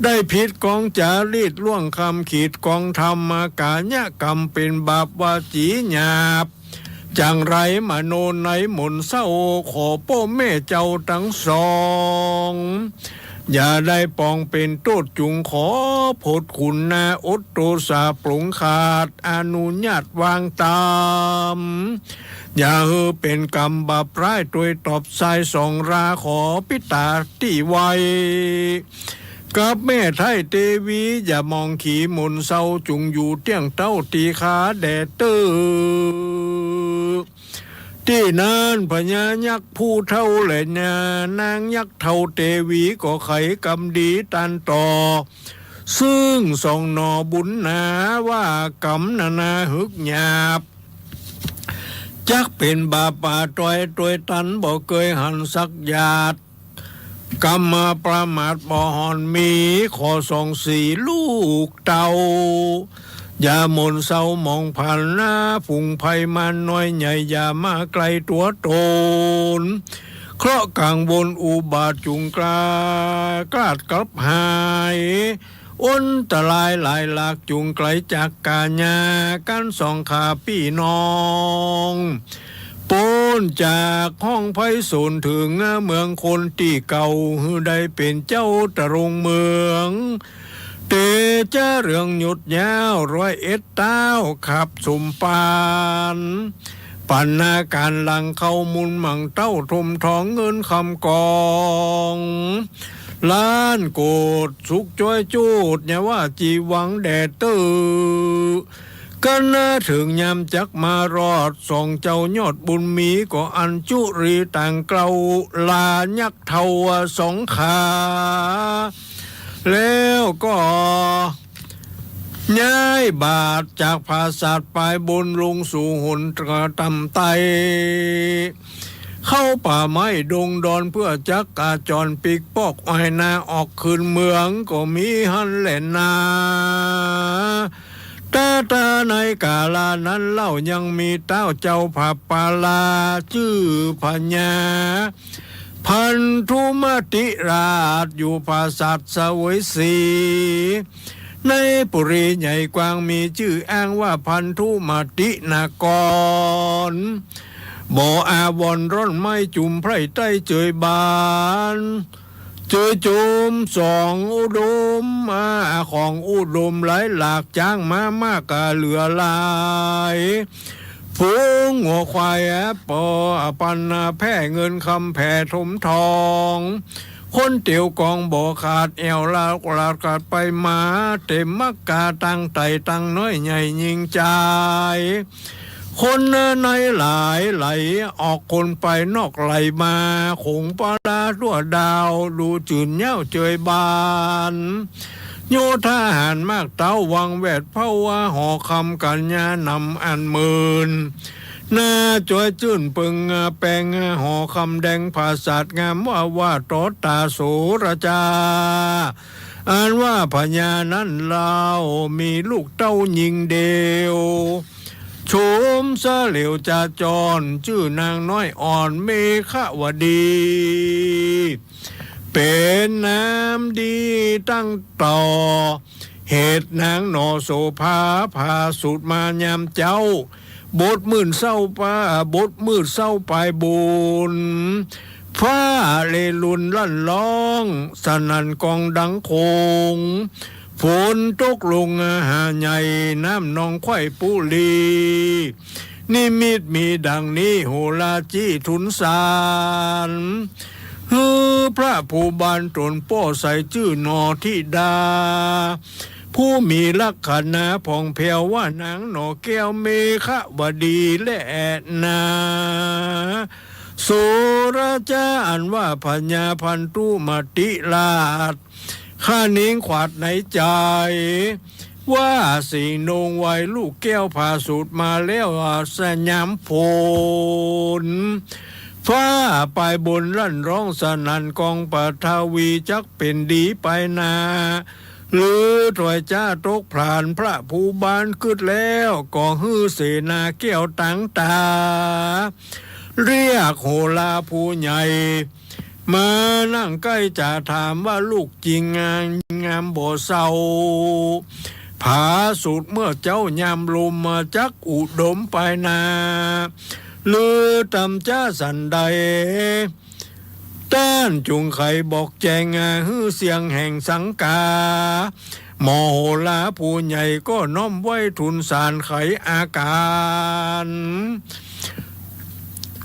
ได้ผิดกองจารีตล่วงคำขีดกองธรรม กายกรรมเป๋นบาป วจีหยาบ จั่งไรมโนในหมนเศร้า ขอป้อแม่เจ้าตึงสอง อย่าได้ปองเป๋นโต้ษ จุ่งขอโผดขุนนา อดโตสาปรงขาด อนุญาตวางต๋าม อย่าหื้อเป๋นกรรมบาปร้าย ตวยตอบสายสองรา ขอปิดต๋าตี้ไว้ กับแม่ไท้เตวี อย่ามองขีหมนเศร้า จุ่งอยู่เตี้ยงเต้าตี้ข้าแด่เต๊อะ ตี้นั้นพญายักษ์ผู้เฒ่าและนางยักษ์เฒ่าเตวี ก็ไขกรรมดีต้านต่อ ซึ่งสองหน่อบุญหนา ว่ากรรมนานาหึกหยาบ จักเป๋นบาปป่าตวย ตวยตันบ่เกยหันสักหยาด กรรมประมาทบ่ห่อนมี ขอสองสีลูกเต้า อย่าหมนเศร้ามองผ่านนา ฝูงภัยมารน้อยใหญ่ อย่ามาใก้ตั๋วต๋น เคราะห์กังวลอุบาทจุ่งกล้า กล้าดกลับหาย อันตรายหลายหลาก จุ่งไก๋จากก๋ายา กั๋นสองข้าปี้น้อง ป๊นจากห้องไพศาลเถิงเมืองคนตี้เก่า หื้อได้เป๋นเจ้าตะรงเมือง เตจ๊ะเรืองยศยาว ร้อยเอ็ดเต๊า ขับสมปาน ปัณณาก๋านหลังเข้ามูลหมั่งเต้า ถมทองเงินคำกอง ล้านโกด สุขจ้อยจูด อย่าว่าจีหวังแด่เต๊อะ กั๋นเถิงยามจักมารอด สองเจ้ายอดบุญมี ก็อัญจุลีต่างเกล้า ลายักษ์เฒ่าสองขา แล้วก็ ย้ายบาทจากผาสาทปายบนลงสู่หนต่ำใต้ เข้าป่าไม้ดงดอนเปื้อจักจรปิ๊กปอกอ้อยนาออกคืนเมืองก็มีหั้นแหละนา แต่แต่ในกาลานั้นเล่ายังมีเต๊าเจ้าผาปาลาจื้อพญา พันธุมติราชอยู่ผาสาทเสวยศรี ในปุรีใหญ่กว้างมีจื้ออ้างว่าพันธุมตินคร บ่อาวรณ์ร่อนไม้จุมไพร่ใต้เจยบาน เจยจุมสองอุดม อาของอุดมหลายหลาก จ๊างม้ามากกะเหลือหลาย ฝูงงัวควายปอปันนาแพร่เงินคำแผ่ถมทอง คนเตียวกองบ่ขาดแอ่วลาวกลาดกาดไปมา เต็มมักกาตังไต่ตังน้อยใหญ่ยิงจาย คนในหลายไหลออกคนไปนอกไหลมา ขงปาลาทั่วดาวดูจื่นเย้าเจยบาน โยธาหารมากเต๊าวังแวดเผาว่าหอคำกัญญานำอันหมื่น หน้าจอยจื้นเปิงแปงหอคำแดงผาสาทงามว่าว่าตอตาโสรจา อันว่าพญานั้นเล่ามีลูกเต้าญิงเดียว โฉมเสลวจาจรจื้อนางน้อยอ่อนเมขวดี เป๋นน้ำดีตั้งต่อ เหตุนางหน่อโสภาผาสุดมายามเจ๊า บดมืดเศร้าปา บดมืดเศร้าปายบุญ ฟ้าเลลุนลั่นร้อง สนั่นกองดังโขง ฝนตกลงหาใหญ่ น้ำนองไขว่ปุรี นิมิตมีดังนี้ โหราจี้ทูลสาร หื้อพระภูบาลต๋นป้อใส่จื้อหน่อธิดา ผู้มีลักขณะผ่องแผ้วว่านางหน่อแก้วเมขวดีแลนา โสรจาอันว่าพญาพันธุมติราช ข้านิงขวาดในใจ๋ ว่าสิงห์นงไวลูกแก้วผาสุดมาแล้วสยามฝน ฟ้าปายบนลั่นร้องสนั่นกองปฐวีจักเป๋นดีไปนา หรือถอยจ้าตกผลาญพระภูบาลกึ๊ดแล้ว ก็หื้อเสนาแก้วตังต๋า เรียกโหราผู้ใหญ่ มานั่งใก้จะถามว่าลูกจิ๋งงามบ่เศร้า ผาสุดเมื่อเจ๊ายามลมมาจักอุดมไปนา หรือต๋ำจ๊าสันใด ต้านจุงไขบอกแจ้งหื้อเสียงแห่งสังกา หมอโหราผู้ใหญ่ก็น้อมไหว้ทูลสารไขอาการ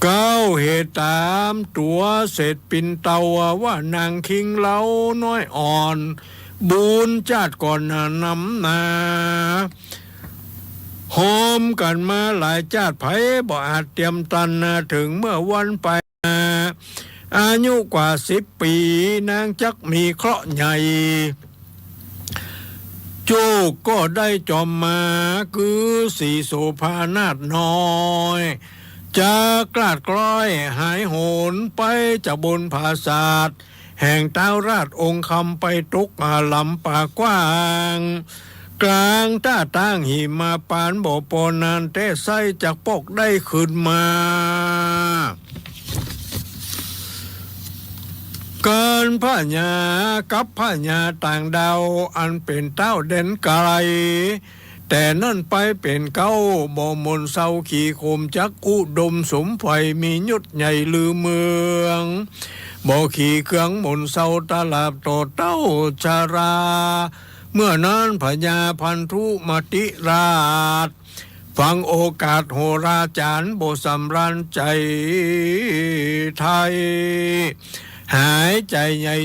เก้าเหตุต๋ามตั๋วเสร็จปิ่นเตาว่านางคิงเล้าน้อยอ่อน บุญจาติก่อนนำนา ฮอมกั๋นมาหลายจาติ ใผบ่อาจเตียมตัน เถิงเมื่อวันไป อายุกว่าสิบปี๋ นางจักมีเคราะห์ใหญ่ จุกก็ได้จอมมา คือสีโสภานาถน้อย จักกลาดกล้อยหายโหนไปจากบนผาสาท แห่งต๊าวราชองค์คำไปตกหาลำป่ากว้าง กลางต้าตั้งหิมาปานบ่ปอนานแต๊ไส้จักปอกได้คืนมา ก๋านพญากับพญาต่างดาวอันเป๋นต๊าวแดนไก๋ แต่นั้นไปเป๋นเก๊า บ่หม่นเศร้าขี่ข่มจักอุดมสมใฝ่ มียศใหญ่ลือเมือง บ่ขี่เคืองหม่นเศร้าตลาดต่อเต้าชรา เมื่อนั้นพญาพันธุมติราช ฟังโอกาสโหราจ๋ารย์บ่สำราญใจ๋ไท้ หายใจ๋ใหญ่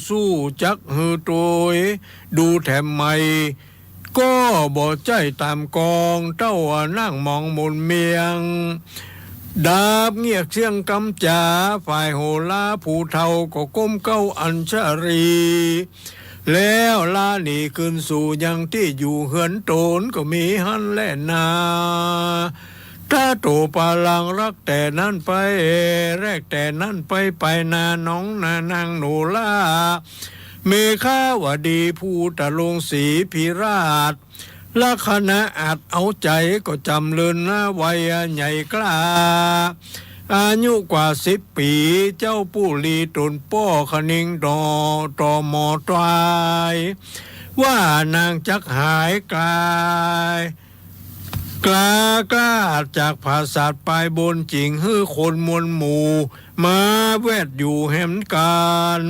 สู้ๆ จักหื้อตวย ดูแถมใหม่ ก็บ่ใจ้ต๋ามกอง เต้านั่งมองมนเมียง ดาบเงียกเสี้ยงกำจ๋า ฝ่ายโหราผู้เฒ่าก็ก้มเกล้าอัญชลี แล้วลาหนีคืนสู่ยังตี้อยู่เฮือนต๋นก็มีหั้นแลนา ถ้าตั๋วปาลังรักแต่นั้นไป แรกแต่นั้นไป ไปนาน้องนานางโนรา เมขาวดีผู้ตะลงสีพิราช ลักขณะอาจเอาใจ๋ก็จ๋ำเริญนาวัยใหญ่กล้า อายุกว่าสิบปี๋ เจ้าปุรีต๋นป้อคะนิงต่อ ต่อหมอตวาย ว่านางจักหายกลาย กล้า กล้าจากผาสัตว์ปายบน จิ่งหื้อคนมวลหมู่ มาแวดอยู่แหมกั๋น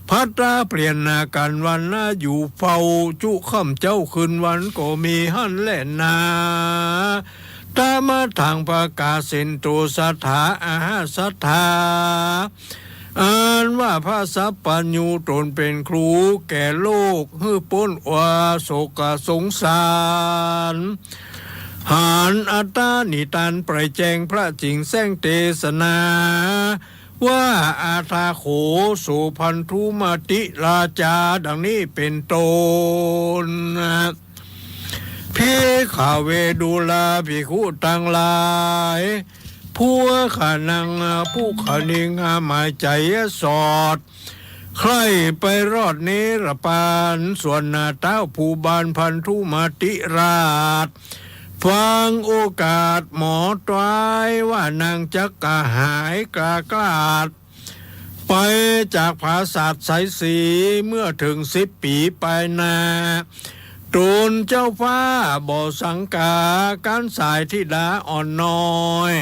พัดตราเปลี่ยนหน้ากั๋นวันนาอยู่เฝ้า จุค่ำเจ๊าคืนวันก็มีหั้นแลนา ตามะถัง ประกาศเสนโต สัตถา อาหาสัตถา อันว่าพระสัพพัญญูต๋นเป๋นครูแก่โลก หื้อป๊นอวาโศกสงสาร หันอัตตานิตานไปแจง พระจิ่งแสร้งเตสนา ว่าอาทาโข โส พันธุมติราจา ดังนี้เป๋นต้น ภิกขเว ดูราภิกขุตังหลาย พวกข้านังผู้คะนิงหมายใจ๋สอด ใคร่ไปรอดเนรปาน ส่วนหน้าเต๊าผู้บานพันธุมติราช ฟังโอกาสหมอตวายว่านางจักกะหายกล้า กล้า ไปจากผาสัตว์ไสยศรี เมื่อเถิงสิบปี๋ปายนา ต๋นเจ้าฟ้าบ่สังกา ก๋านสายธิดาอ่อนน้อย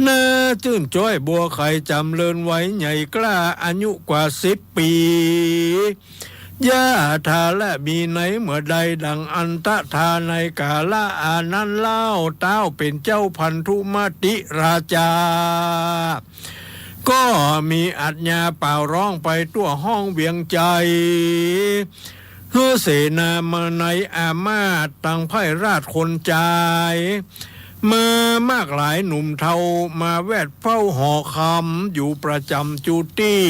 หน้าจื้นจ้อยบัวไขจ๋ำเริญวัยใหญ่กล้า อายุกว่าสิบปี๋ ยะถาละมีในเมื่อใด ดังอันตะถาในกาละอานั้นเล่า เต๊าเป๋นเจ้าพันธุมติราจา ก็มีอาญาเป่าร้องไปทั่วห้องเวียงใจ๋ หื้อเสนามาในอามาตย์ตังไพร่ราชคนจาย มามากหลายหนุ่มเฒ่า มาแวดเฝ้าหอคำอยู่ประจ๋ำจุตี้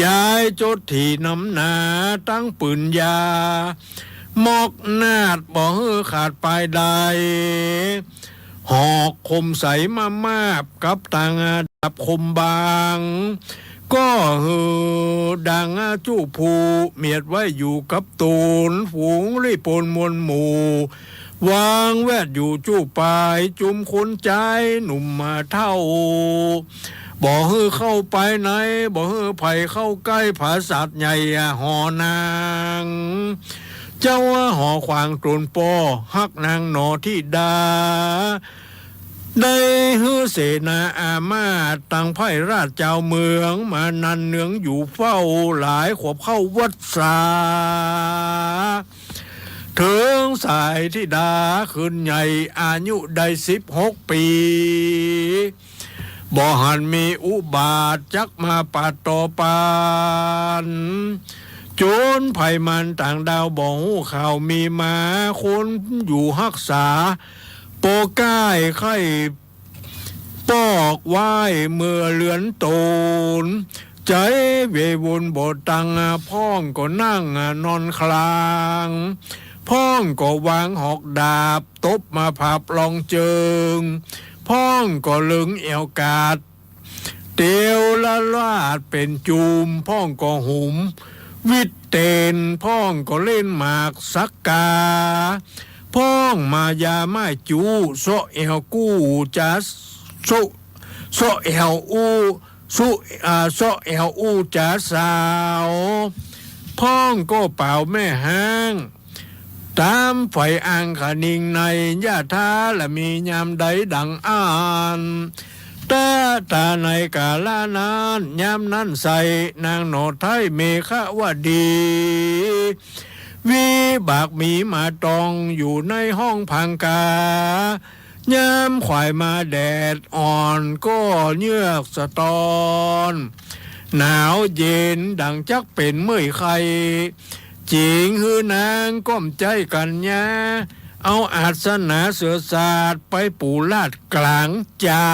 ยายจดถี่นำหนาตังปืนยา มอกนาฏบ่หื้อขาดปายใด หอกคมใสมามาบกับตังดาบคมบาง ก็หื้อดังจุผู้เมียดไว้อยู่กับต๋น ฝูงริปนมวลหมู่ วางแวดอยู่จุปาย จุมคนจายหนุ่มมาเฒ่า บ่หื้อเข้าไปใน บ่หื้อใผเข้าใก้ผาสัตว์ใหญ่หอนาง เจ้าหอขวางต๋นป้อฮักนางหนอธิดา ได้หื้อเสนาอามาตย์ตังไพร่ราชจาวเมือง มานันเนืองอยู่เฝ้าหลายขวบเข้าวัสสา เถิงสายธิดาคืนใหญ่อายุได้สิบหกปี๋ บ่หันมีอุบาทจักมาปาดต่อปาน จนภัยมารต่างดาวบ่ฮู้ข่าวมีมา คนอยู่ฮักษา ปอก้ายไข้ปอกไหว้เมือเฮือนต๋น ใจ๋เววนบ่ตัง พ่องก็นั่งนอนคลาง พ่องก็วางหอกดาบ ตบมาผาบลองเจิง พ่องก็เลิงแอ่วกาด เตียวละลาดเป๋นจุม พ่องก็หุมวิดเตน พ่องก็เล่นหมากสักกา พ่องมายาไม้จู เซาะแอ่วกู้จ๋า เซาะ เซาะแอ่วอู้ สุ อ่า เซาะแอ่วอู้จ๋าสาว พ่องก็เป๋าแม่ฮ้าง ต๋ามใฝ่อังคะนิงใน ยะถาละมียามใดดังอั้น ตะถาในกาละนั้น ยามนั้นไส้ นางหนอไท้เมขวดี วิบากมีมาตองอยู่ในห้องพังกา ยามขวายมาแดดอ่อนก็เยือกสะตอน หนาวเย็นดังจักเป๋นเมื่อยไข้ จิ๋งหื้อนางก้มใจ๊กั๋นญา เอาอาสนะเสือสาดไปปู๋ลาดก๋างจา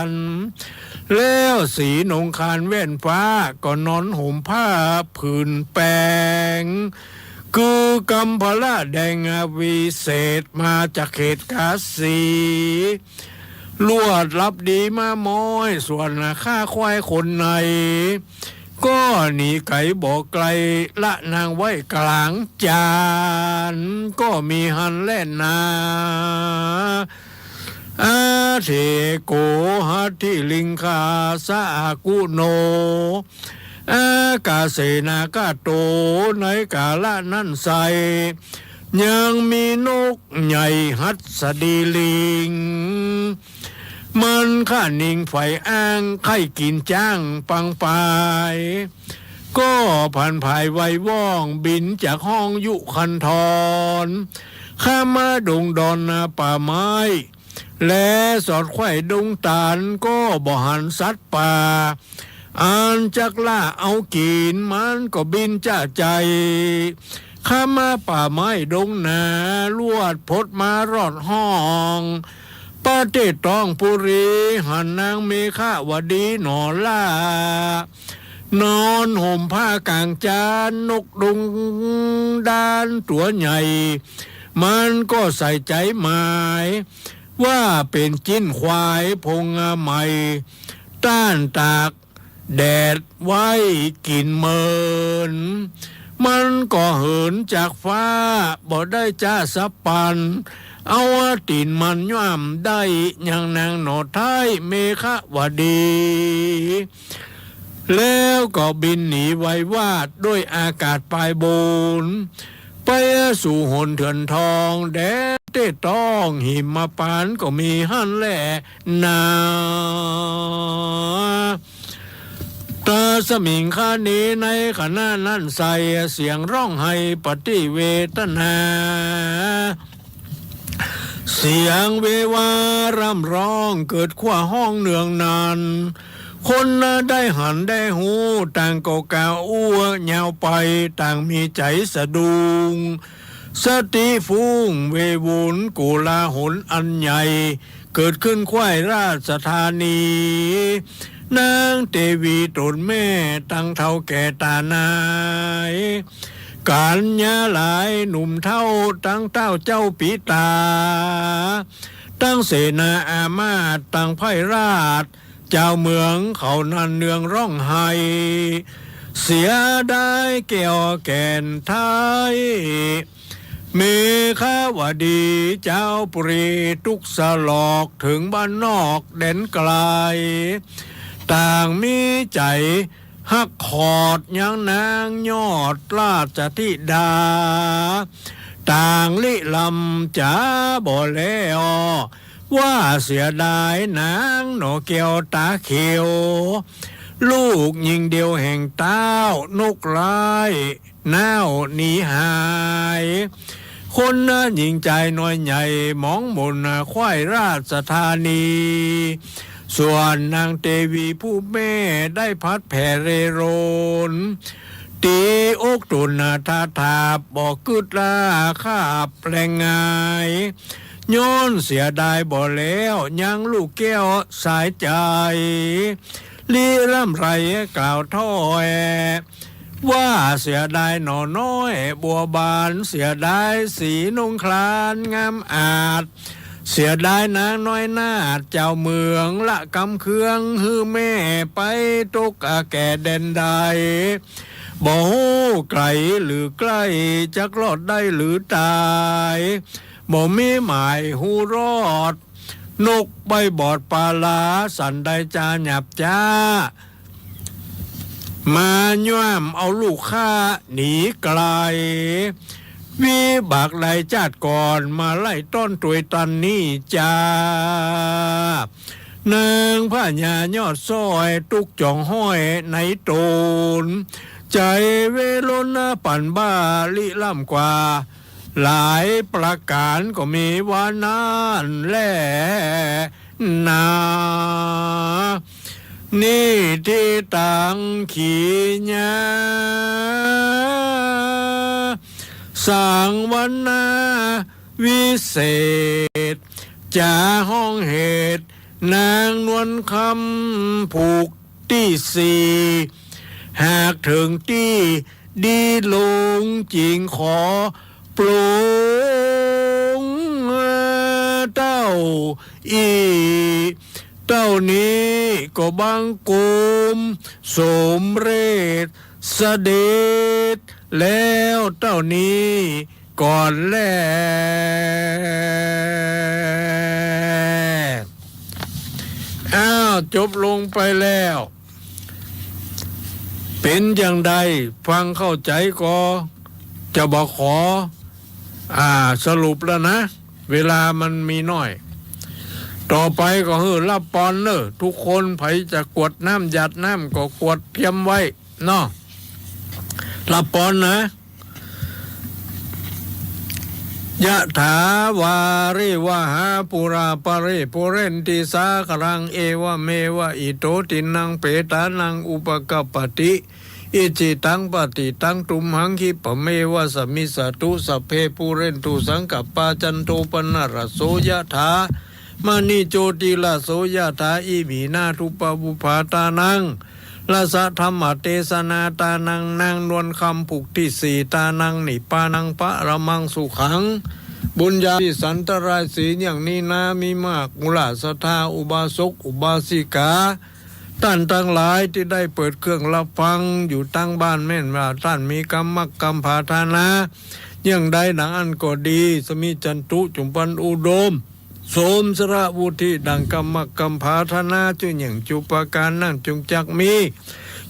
น แล้วสีนงคานแว่นฟ้าก็นอนห่มผ้าผืนแป๋ง คือกำพร้าแดงวิเศษมาจากเขตกาสี ลวดลับดีมาม้อย ส่วนข้าควายคนใน ก็หนีไก๋บ่ไก๋ ละนางไว้ก๋างจาน ก็มีหั้นแลนา อาเถโก หัตถิลิงคา สะอากุโน อากาเสนาคาโต ในกาละนั้นไส้ ยังมีนกใหญ่หัสดีลิง มันข้านิงใฝ่อ้าง ใค่กิ๋นจ๊างปังปาย ก็ผันผายไวว่องบิ๋นจากห้องยุคันธร ข้ามมาดงดอนนาป่าไม้ และสอดไขว่ดงตาล ก็บ่หันสัตว์ป่า อันจักล่าเอากิ๋น มันก็บินจ๊ะใจ๋ ข้ามมาป่าไม้ดงนา ลวดพดมารอดห้อง ประเทศต้องปุรี หันนางเมขวดีหนอล่า นอนห่มผ้าก๋างจาน นกดงดานตั๋วใหญ่ มันก็ใส่ใจ๋หมาย ว่าเป๋นจิ๊นควายพงใหม่ ต้านตากแดดไว้กิ๋นเมิน มันก็เหินจากฟ้า บ่ได้จ๊ะสักปัน เอาตี๋นมันย่ำได้ ยังนางหนอไท้เมขวดี แล้วก็บินหนีไววาด ด้วยอากาศปายบุญ ไปสู่หนเถื่อนทอง แดนประเทศต้องหิมพานต์ ก็มีหั้นแลนา ตัสมิงคเน ในขณะนั้นไส้ เสียงฮ้องไห้ปฏิเวทนา เสียงเววาร่ำฮ้องเกิดคว่ำฮ้องเนืองนัน คนได้หันได้ฮู้ ต่างก็กล่าวอู้ยาวไป ต่างมีใจ๋สะดุ้ง สติฟุ้งเววุน โกลาหลอันใหญ่ เกิดขึ้นใคว่ราชธานี นางเตวีต๋นแม่ ตังเฒ่าแก่ต๋านาย กัณยาหลายหนุ่มเฒ่า ตังเต้าเจ้าปิตา ตังเสนาอามาตย์ ตังไพร่ราช จาวเมืองเขานั้นเนืองฮ้องไห้ เสียดายแก้วแก่นไท้ เมขวดีจาวปุรี ตุ๊กสลอกเถิงบ้านนอกแดนไก๋ ต่างมีใจ๋ฮักขอดยังนางยอดราชธิดา ต่างลิลำจ๋าบ่แลว่าเสียดายนางหนอแก้วต๋าเขียว ลูกญิงเดียวแห่งเต้านกร้าย น้าวหนีหาย คนหญิงจายน้อยใหญ่ หมองหม่นใคว่ราชธานี ส่วนนางเตวีผู้แม่ ได้พลัดแผ่เร่ร่อน ตี๋อกต๋นทาถาบ บ่กึ๊ดละคาบแลงงาย ย้อนเสียดายบ่แล้ว ยังลูกแก้วสายใจ๋ ลิลำไรกล่าวถ้อย ว่าเสียดายหนอน้อยบัวบาน เสียดายสีนงคลานงามอาจ เสียดายนางน้อยนาฏจาวเมือง ละกำเคืองหื้อแม่ไปตกแก่แดนใด บ่ฮู้ไก๋หรือใก้ จักรอดได้หรือต๋าย บ่มีหมายฮู้รอด นกใบ้บอดปาลา สันใดจาหยาบจ๊า มาย้ำเอาลูกข้าหนีไก๋ วิบากใดจาติก่อน มาไล่ต้อนตวยตันนี้จา นางพญายอดสร้อย ตุ๊กจ่องห้อยในต๋น ใจ๋เวลนปันบ้าลิลำกว่า หลายประก๋านก็มีว่านั้นแลนา นิทธิตังขีญา สังวนาวิเศษ จ๋าฮ้องเหตุ นางนวลคำผูกตี้สี่ หากเถิงตี้ดีลงจิ่งขอปรงเต้าอี้ เต้านี้ก็บังคมสมเร็จเสด็จแล้วเต้านี้ก่อนแล อ้าว จบลงไปแล้ว เป๋นอย่างใด ฟังเข้าใจ๋ก็จะบ่ขอ อ่า สรุปแล้วนะ เวลามันมีน้อย ต่อไปก็หื้อฮับปอนเน่อ ทุกคน ใผจะกรวดน้ำหยาดน้ำก็กรวดเตรียมไว้เนาะ ฮับปอนนะ ยะถาวาริวหาปูราปะริปูเรนติสาคารัง เอวะเมวะอิโตทินนังเปตานังอุปะกัปปะติ อิจฉิตังปัตถิตังตุมหังคิปะเมวะสะมิชฌะตุ สัพเพปูเรนตุสังกัปปา จันโทปะนะระโสยะถา มะณิโจติระโสยะถา อิมินาทุปะปุปปาตานัง รสะธัมมะเตสนาตานัง นางนวลคำผูกตี้สี่ตานัง นิพพานังปะระมังสุขัง บุญญาภิสันตรายสี่อย่างนี้นา มีมากมูลศรัทธาอุบาสกอุบาสิกา ต้านตังหลายตี้ได้เปิดเครื่องฮับฟังอยู่ตังบ้าน แม่นว่าต้านมีกำมักกำผาฐานา อย่างใดดังอั้นก็ดี สมิจฉันตุ จุ่งปันอุดม สมสระวุฒิดังกำมักกำผาฐานา จุ่งแหย่งจุปการนั้น จุ่งจักมี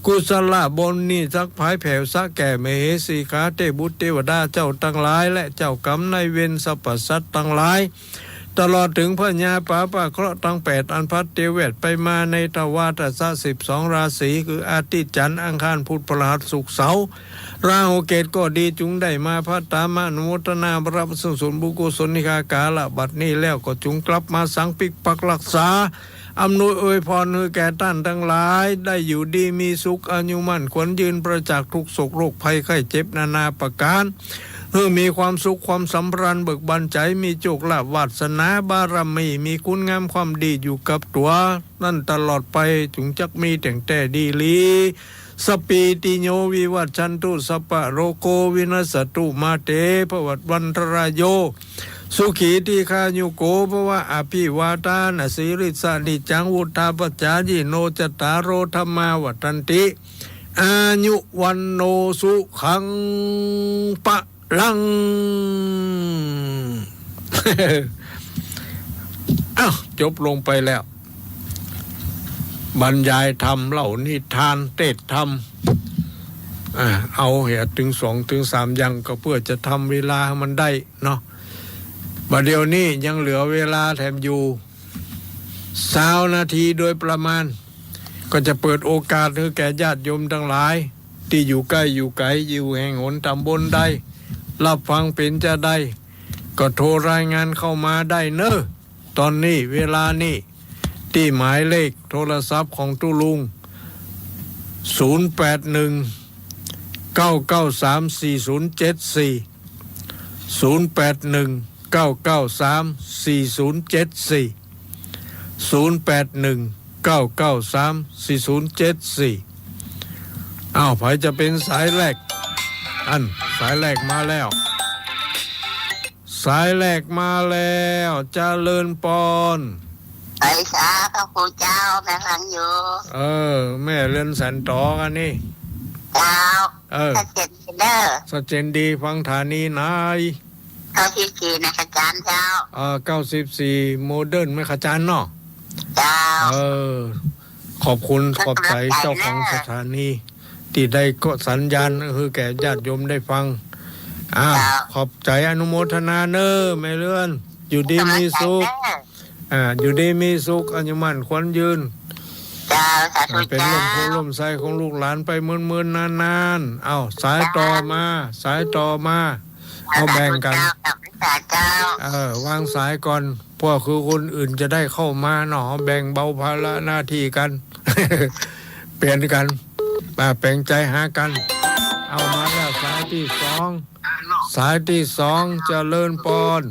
กุศละบุญนี้สักผายแผ่วสะแก่มเหสีขาเตพบุตรเตวดาเจ้าตังหลาย และเจ้ากรรมนายเวรสรรพสัตว์ตังหลาย ตลอดเถิงพญาป๋าป่าเคราะห์ตังแปด อันพัดเตียวแวดไปมาในทวารตะสะสิบสองราศี คืออาทิตย์ จันทร์ อังคาร พุธ พฤหัส ศุกร์ เสาร์ ราหู เกตุก็ดี จุ่งได้มาพัดต๋ามอนุโมทนาบารมีส่วนบุญกุศลนิกากาละบัดนี้แล้วก็จุ่งกลับมาสังปิกปักรักษา อำนวยอวยพรหื้อแก่ต้านตังหลาย ได้อยู่ดีมีสุข อายุมั่นขวัญยืน ปราศจากทุกข์โศกโรคภัยไข้เจ็บนานาประก๋าน หื้อมีความสุขความสำราญเบิกบานใจ๋ มีโชคลาภวาสนาบารมี มีคุณงามความดีอยู่กับตั๋ว นั้นตลอดไป จุ่งจักมีแต่งแต่ดีหลี สัพพีติโยวิวัชชันตุ สัพพะโรโควินัสสะตุ มาเตภวัตวันตรายโย สุขีทีฆายุโกภวะ อภิวาทานะสีลิสสะ นิจจังวุฑฒาปจายิโน จัตตาโรธัมมาวัฑฒันติ อายุวัณโณสุขังพะลัง อ้าว จบลงไปแล้ว บรรยายธรรม เล่านิทาน เทศน์ธรรม อ่า เอาเหียเถิงสองเถิงสามอย่าง ก็เปื้อจะทำเวลาหื้อมันได้เนาะ บ่าเดี่ยวนี้ยังเหลือเวลาแถมอยู่ซาวนาทีโดยประมาณ ก็จะเปิดโอกาสหื้อแก่ญาติโยมตังหลาย ตี้อยู่ใก้อยู่ไก๋ อยู่แห่งหนต๋ำบลใด ฮับฟังเป๋นจาใด ก็โทรรายงานเข้ามาได้เน่อ ต๋อนนี้เวลานี้ ตี้หมายเลขโทรศัพท์ของตุ๊ลุง ศูนย์แปดหนึ่ง เก้าเก้าสาม สี่ศูนย์เจ็ดสี่ ศูนย์แปดหนึ่ง เก้าเก้าสาม สี่ศูนย์เจ็ดสี่ ศูนย์แปดหนึ่ง เก้าเก้าสาม สี่ศูนย์เจ็ดสี่ อ้าว ใผจะเป๋นสายแรก อัน สายแรกมาแล้ว สายแรกมาแล้ว เจริญปอน ไหว้สาพระครูเจ้า แม่ฟังอยู่ เออ แม่เรือนแสนต๋ออันนี้ เจ้า เออ ชัดเจนเน่อ ชัดเจนดี ฟังฐานีไหน เก้าสิบสี่แม่ขะจานเจ้า เออ เก้าสิบสี่โมเดิร์นแม่ขะจานเนาะ เจ้า เออ ขอบคุณ ขอบใจ๋เจ้าของสถานี ตี้ได้ก็สัญญาณหื้อแก่ญาติโยมได้ฟัง อ้าว เจ้า ขอบใจ๋อนุโมทนาเน่อแม่เรือน อยู่ดีมีสุข กำลังใจ๋เน่อ อ่า อยู่ดีมีสุข อายุมั่นขวัญยืน เจ้า สาธุ อ่า เป๋นร่มโพธิ์ เจ้า ร่มไทรของลูกหลานไปเมินๆ นานๆ อ้าว สายต่อมา เจ้า สายต่อมา เอาแบ่งกั๋น เจ้า เจ้า เจ้า เออ วางสายก่อน เปื้อคือคนอื่นจะได้เข้ามาเนาะ แบ่งเบาภาระหน้าตี้กั๋น เปลี่ยนกั๋น มาแปลงใจ๋หากั๋น เอามาแล้วสายตี้สอง สายตี้สอง เจริญปอน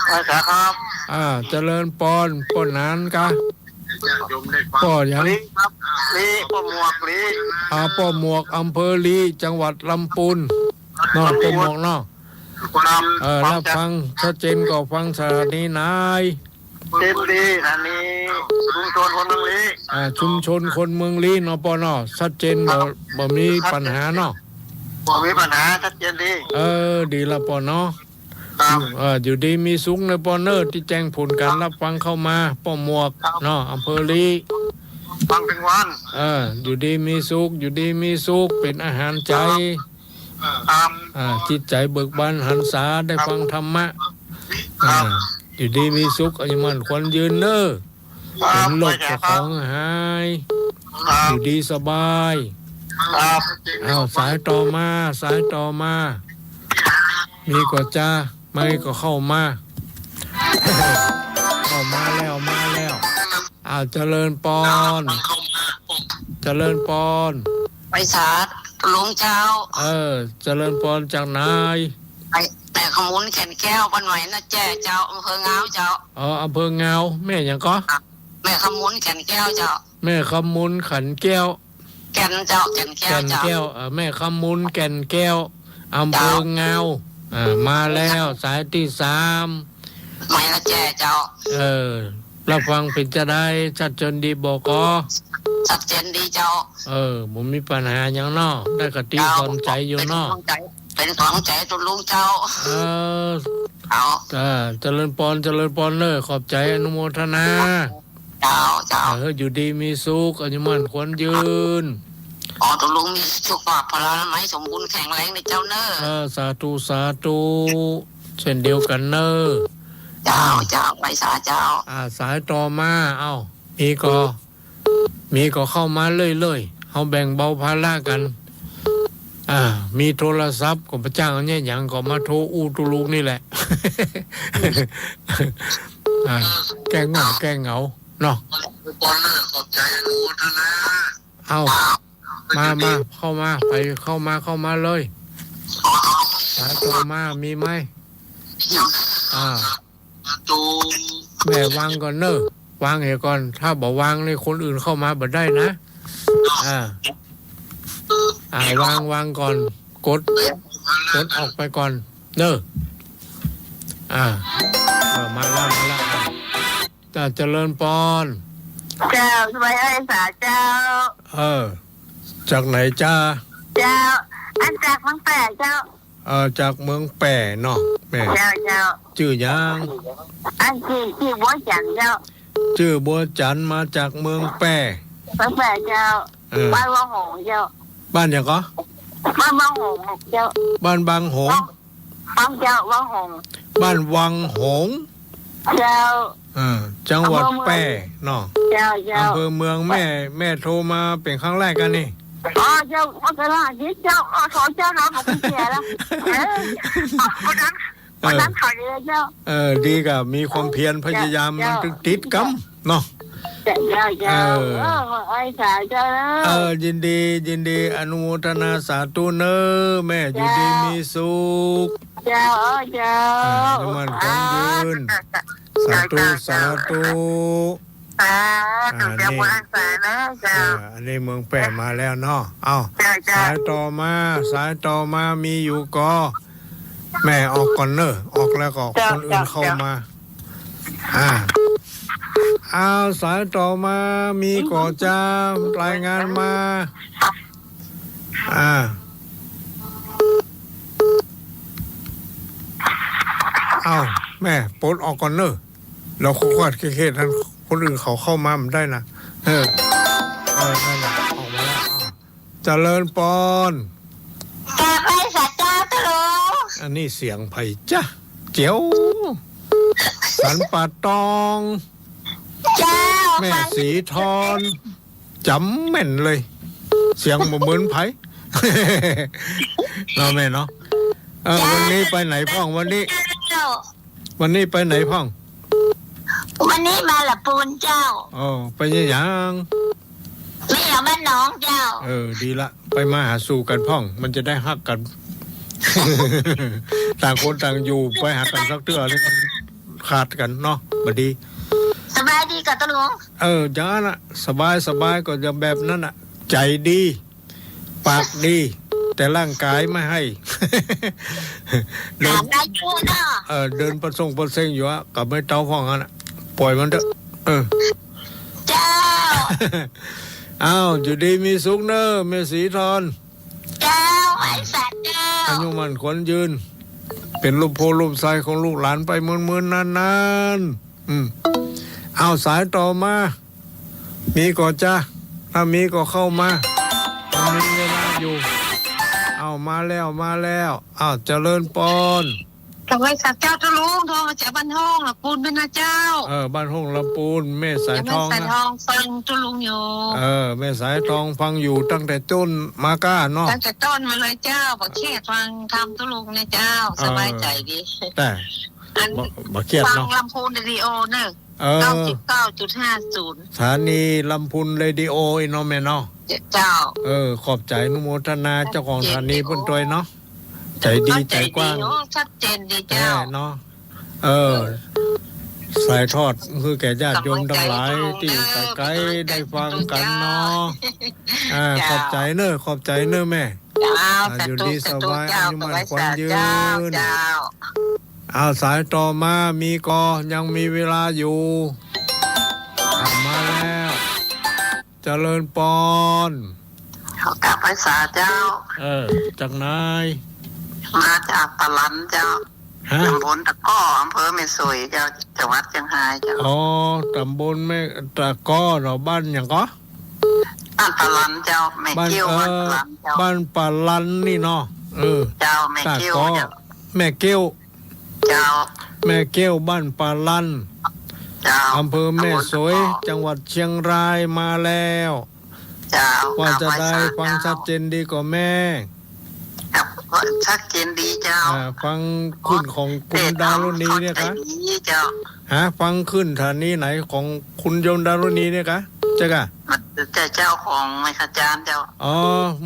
ไหว้สาครับ อ่า เจริญปอน ป้อหนานกา ป้อหยัง ลีครับ ลีป้อหมวก ลี อ่า ป้อหมวก อำเภอลี จังหวัดลำปูนเนาะ ป้อหมวกเนาะ ครับ เออ รับฟังชัดเจนก่อฟังสถานีไหน ชัดเจนดี สถานีชุมชนคนเมืองลี อ่า ชุมชนคนเมืองลีเนาะป้อเนาะ ชัดเจน ครับ บ่ บ่มีปัญหาเนาะ บ่มีปัญหา ชัดเจนดี เออ ดีละป้อเนาะ ครับ เออ อยู่ดีมีสุขเน่อป้อเน่อ ตี้แจ้งผลก๋านรับฟังเข้ามา ป้อหมวก ครับ เนาะ อำเภอลี ฟังเถิงวัน เออ อยู่ดีมีสุข อยู่ดีมีสุข เป๋นอาหารใจ๋ ครับ อ่า จิตใจ๋เบิกบานหันษา ได้ฟังธรรมะ ครับ อ่า อยู่ดีมีสุข อายุมั่นขวัญยืนเน่อ ครับ เป๋นโรค ไหว้สาครับ เจ้าของหาย ครับ อยู่ดีสบาย ครับ อ้าว สายต่อมา สายต่อมา มีก่อจา ไม่ก็เข้ามา เข้ามาแล้ว มาแล้ว อ้าว เจริญปอน เจริญปอน ไหว้สาลุงเจ้า เออ เจริญปอนจากไหน ไป แม่ขมุนแก่นแก้ว บ้านใหม่นาแจ้เจ้า อำเภองาวเจ้า อ๋อ อำเภองาว แม่หยังก่อ แม่ขมุนแก่นแก้วเจ้า แม่ขมุนแก่นแก้ว แก่นเจ้า แก่นแก้วเจ้า แก่นแก้ว เอ่อ แม่ขมุนแก่นแก้ว อำเภองาว เจ้า อ่า มาแล้ว สายตี้สาม ไหว้นาแจ้เจ้า เออ รับฟังเป๋นจาใด ชัดเจนดีบ่ก่อ ชัดเจนดีเจ้า เออ บ่มีปัญหาหยังเนาะ ได้กะตี้ เจ้า สอนใจ๋อยู่เนาะ เป๋นกำลังใจ๋ เป๋นกำลังใจ๋ตุ๊ลุงเจ้า เออ เจ้า อ่า เจริญปอน เจริญปอนเน่อ ขอบใจ๋ อนุโมทนา เจ้า เจ้า เออ อยู่ดีมีสุข อายุมั่นขวัญยืน ขอตุ๊ลุงมีสุขภาพพลานามัยสมบูรณ์แข็งแรงเน่อเจ้าเน่อ เออ สาธุ สาธุ เช่นเดียวกั๋นเน่อ เจ้า เจ้า ไหว้สาเจ้า อ่า สายต่อมา เอ้า มีก่อ มีก่อเข้ามาเรื่อยๆ เฮาแบ่งเบาภาระกั๋น อ่า มีโทรศัพท์ก่อบ่จ้างเอาเนี่ยหยังก่อมาโทรอู้ตุ๊ลุงนี่แหละ อ่า แก้ง่วงแก้เหงาเนาะ ขอบใจ๋อนุโมทนา เอ้า มา มา เข้ามา ไป เข้ามา เข้ามาเลย สายต่อมา มีไหม อ่า แม่วางก่อนเน่อ วางเหียก่อน ถ้าบ่วางนี่คนอื่นเข้ามาบ่ได้นะ อ่า อ่า วาง วางก่อน กด กดออกไปก่อนเน่อ อ่า เออ มาแล้ว มาแล้ว อ่ะ จ้า เจริญปอน เจ้า ไหว้สาเจ้า เออ จากไหนจ้า เจ้า อันจากเมืองแป้เจ้า เอ่อ จากเมืองแป้เนาะแม่ เจ้า เจ้า จื้อหยัง อันจื้อ จื้อบัวจันทร์เจ้า จื้อบัวจันทร์มาจากเมืองแป้ เมืองแป้เจ้า เออ บ้านวังหงส์เจ้า บ้านหยังก่อ บ้านวังหงส์เจ้า บ้านวังหงส์ วัง วังเจ้า วังหงส์ บ้านวังหงส์ เจ้า เออ จังหวัดแป้เนาะ เจ้า เจ้า อำเภอเมือง แม่ แม่โทรมาเป๋นครั้งแรกกั๋นนี่ อ๋อ เจ้า อ๋อ เจ้า เจ้า อ๋อ ขอเจ้าเนาะ ขอบคุณเสียแล้ว เออ วันนั้น เออ วันนั้นขอเยอะเจ้า เออ ดีกะมีความเพียรพยายาม เจ้า มันจึงติดกำเนาะ เจ้า เจ้า เออ เออ ไหว้สาเจ้า เออ ยินดี ยินดี อนุโมทนาสาธุเน่อแม่ อยู่ดีมีสุข เจ้า เออ เจ้า อ่า อายุมั่นขวัญยืน สาธุ สาธุ สาธุ อ่า เจ้า นี่ บุญรักษานะเจ้า อ่า อันนี้เมืองแป้มาแล้วเนาะ เอ้า เจ้า เจ้า สายต่อมา สายต่อมามีอยู่ก่อ แม่ออกก่อนเน่อ ออกแล้วก็ เจ้า คนอื่นเข้ามา เจ้า อ่า อ้าว สายต่อมามีก่อจารายงานมา อ่า อ้าว แม่ปลดออกก่อนเน่อ เดี๋ยวขวดๆ เขตๆ นั้น คนอื่นเขาเข้ามาบ่ได้นะ เออ เออ นั่นแหละ ออกมาแล้ว อ้าว เจริญปอน กราบไหว้สาเจ้าตะโล อันนี้เสียงใผจ๊ะ เจียว สันป่าตอง เจ้า แม่สีทอน จ๋ำแม่นเลย เสียงบ่เหมือนใผ เนาะแม่เนาะ เออ วันนี้ไปไหนพ่องวันนี้ เจ้า วันนี้ไปไหนพ่อง วันนี้มาละปูนเจ้า อ๋อ ไปเยียะหยัง ไม่เอาบ้านน้องเจ้า เออ ดีละ ไปมาหาสู่กั๋นพ่อง มันจะได้ฮักกั๋น ต่างคนต่างอยู่ ไปหากั๋นสักเตื้อนี่มันขาดกั๋นเนาะ บ่ดี สบายดีก่อตุ๊ลุง เออ อย่างนั้นน่ะ สบาย สบายก่ออย่างแบบนั้นน่ะ ใจ๋ดี ปากดี แต่ร่างก๋ายไม่ให้ เดิน หาได้อยู่เนาะ เออ เดินประซงประเซงอยู่อะ กับแม่เต้าพ่องนั้นน่ะ ป่อยมันเต๊อะ เออ เจ้า อ้าว อยู่ดีมีสุขเน่อ แม่ศรีทอน เจ้า ไหว้สาเจ้า อายุมั่นขวัญยืน เป๋นล่มโพธิ์ล่มไทรของลูกหลานไปเมินๆ นานๆ อืม อ้าว สายต่อมา มีก่อจ๊ะ ถ้ามีก็เข้ามา ยังมีเวลาอยู่ อ้าว มาแล้ว มาแล้ว อ้าว เจริญปอน ถวายสาเจ้าตุ๊ลุง โทรมาจากบ้านฮ่องลำปูนเปิ้นนะเจ้า เออ บ้านฮ่องลำปูน แม่สายทองนะ แม่สายทองฟังตุ๊ลุงอยู่ เออ แม่สายทองฟังอยู่ตั้งแต่ต้นมาก้าเนาะ ตั้งแต่ต้นมาเลยเจ้า บ่เคียดฟังธรรมตุ๊ลุงนะเจ้า เออ สบายใจ๋ดี แต่ อัน บ่ บ่เคียดเนาะ ฟังลำพูนเรดิโอเน่อ เออ เก้าสิบเก้าจุดห้าศูนย์ สถานีลำพูนเรดิโออีเนาะแม่เนาะ เจ้า เออ ขอบใจ๋อนุโมทนาเจ้าของสถานีเปิ้นตวยเนาะ ใจ๋ดี ใจ๋กว้าง โอ้ ชัดเจนดีเจ้า แน่เนาะ เออ สายทอดคือแก่ญาติโยมตังหลายตี้ไก๋ๆ ได้ฟังกั๋นเนาะ อ่า เจ้า ขอบใจ๋เน่อ ขอบใจ๋เน่อแม่ เจ้า อ่า สาธุ อยู่ดีสบาย สาธุเจ้า อายุมั่นขวัญยืน เจ้า อ้าว สายต่อมามีก่อ ยังมีเวลาอยู่ อ่า มาแล้ว เจริญปอน ขอกราบไหว้สาเจ้า เออ จากไหน มาจากป่าลันเจ้า ฮะ ตำบลตะก้อ อำเภอแม่สวยเจ้า จังหวัดเจียงฮายเจ้า อ๋อ ตำบลแม่ตะก้อเนาะ บ้านหยังก่อ บ้านป่าลันเจ้า แม่เกี้ยว บ้าน บ้านป่าลันเจ้า บ้านป่าลันนี่เนาะ เออ เจ้า แม่เกี้ยว ตะก้อ เจ้า แม่เกี้ยว เจ้า แม่เกี้ยว บ้านป่าลัน เจ้า อำเภอแม่สวย ตำบลตะก้อ จังหวัดเจียงราย มาแล้ว เจ้า ว่าจะได้ฟังชัดเจนดีก่อแม่ ครับ ชัดเจนดีเจ้า อ่า ฟังขึ้นของคุณดารุณีเนี่ยคะ เจ้า ฮะ ฟังขึ้นสถานีไหนของคุณโยมดารุณีเนี่ยคะ เจ้ากะ เจ้า เจ้าของแม่ขจารเจ้า อ๋อ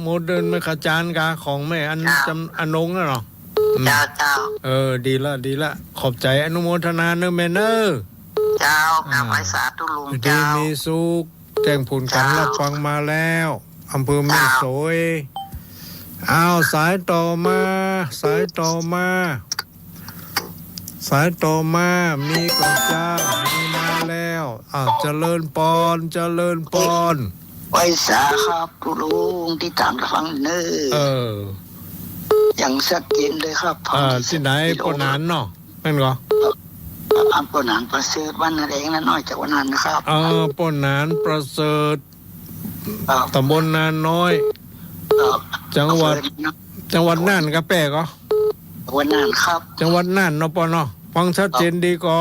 โมเดิร์นแม่ขจารกะ ของแม่อัน เจ้า จำ อนงน่ะเนาะ อืม เจ้า เจ้า เออ ดีละ ดีละ ขอบใจ๋อนุโมทนาเน่อแม่เน่อ เจ้า อ่า กราบไหว้สาตุ๊ลุง อยู่ดี เจ้า มีสุข แจ้งผลก๋าน เจ้า รับฟังมาแล้ว อำเภอแม่สวย เจ้า อ้าว สายต่อมา สายต่อมา สายต่อมา มีก่อจ๊ะ มีมาแล้ว อ้าว เจริญปอน เจริญปอน ไหว้สาครับตุ๊ลุง ติดต๋ามฟังเน่อ เออ อย่างชัดเจนเลยครับ เออ ฟังที่ไหน ชัดเจน ป้อหนานเนาะ แม่นก่อ อ่า ป้อหนานประเสริฐ บ้านนาแดงนาน้อย จังหวัดน่านนะครับ เออ ป้อหนานประเสริฐ ครับ ตำบลนาน้อย ครับ จังหวัด อำเภอ จังหวัดน่านกะแป้ก่อ จังหวัดน่านครับ จังหวัดน่านเนาะป้อเนาะ ฟังชัดเจนดีก่อ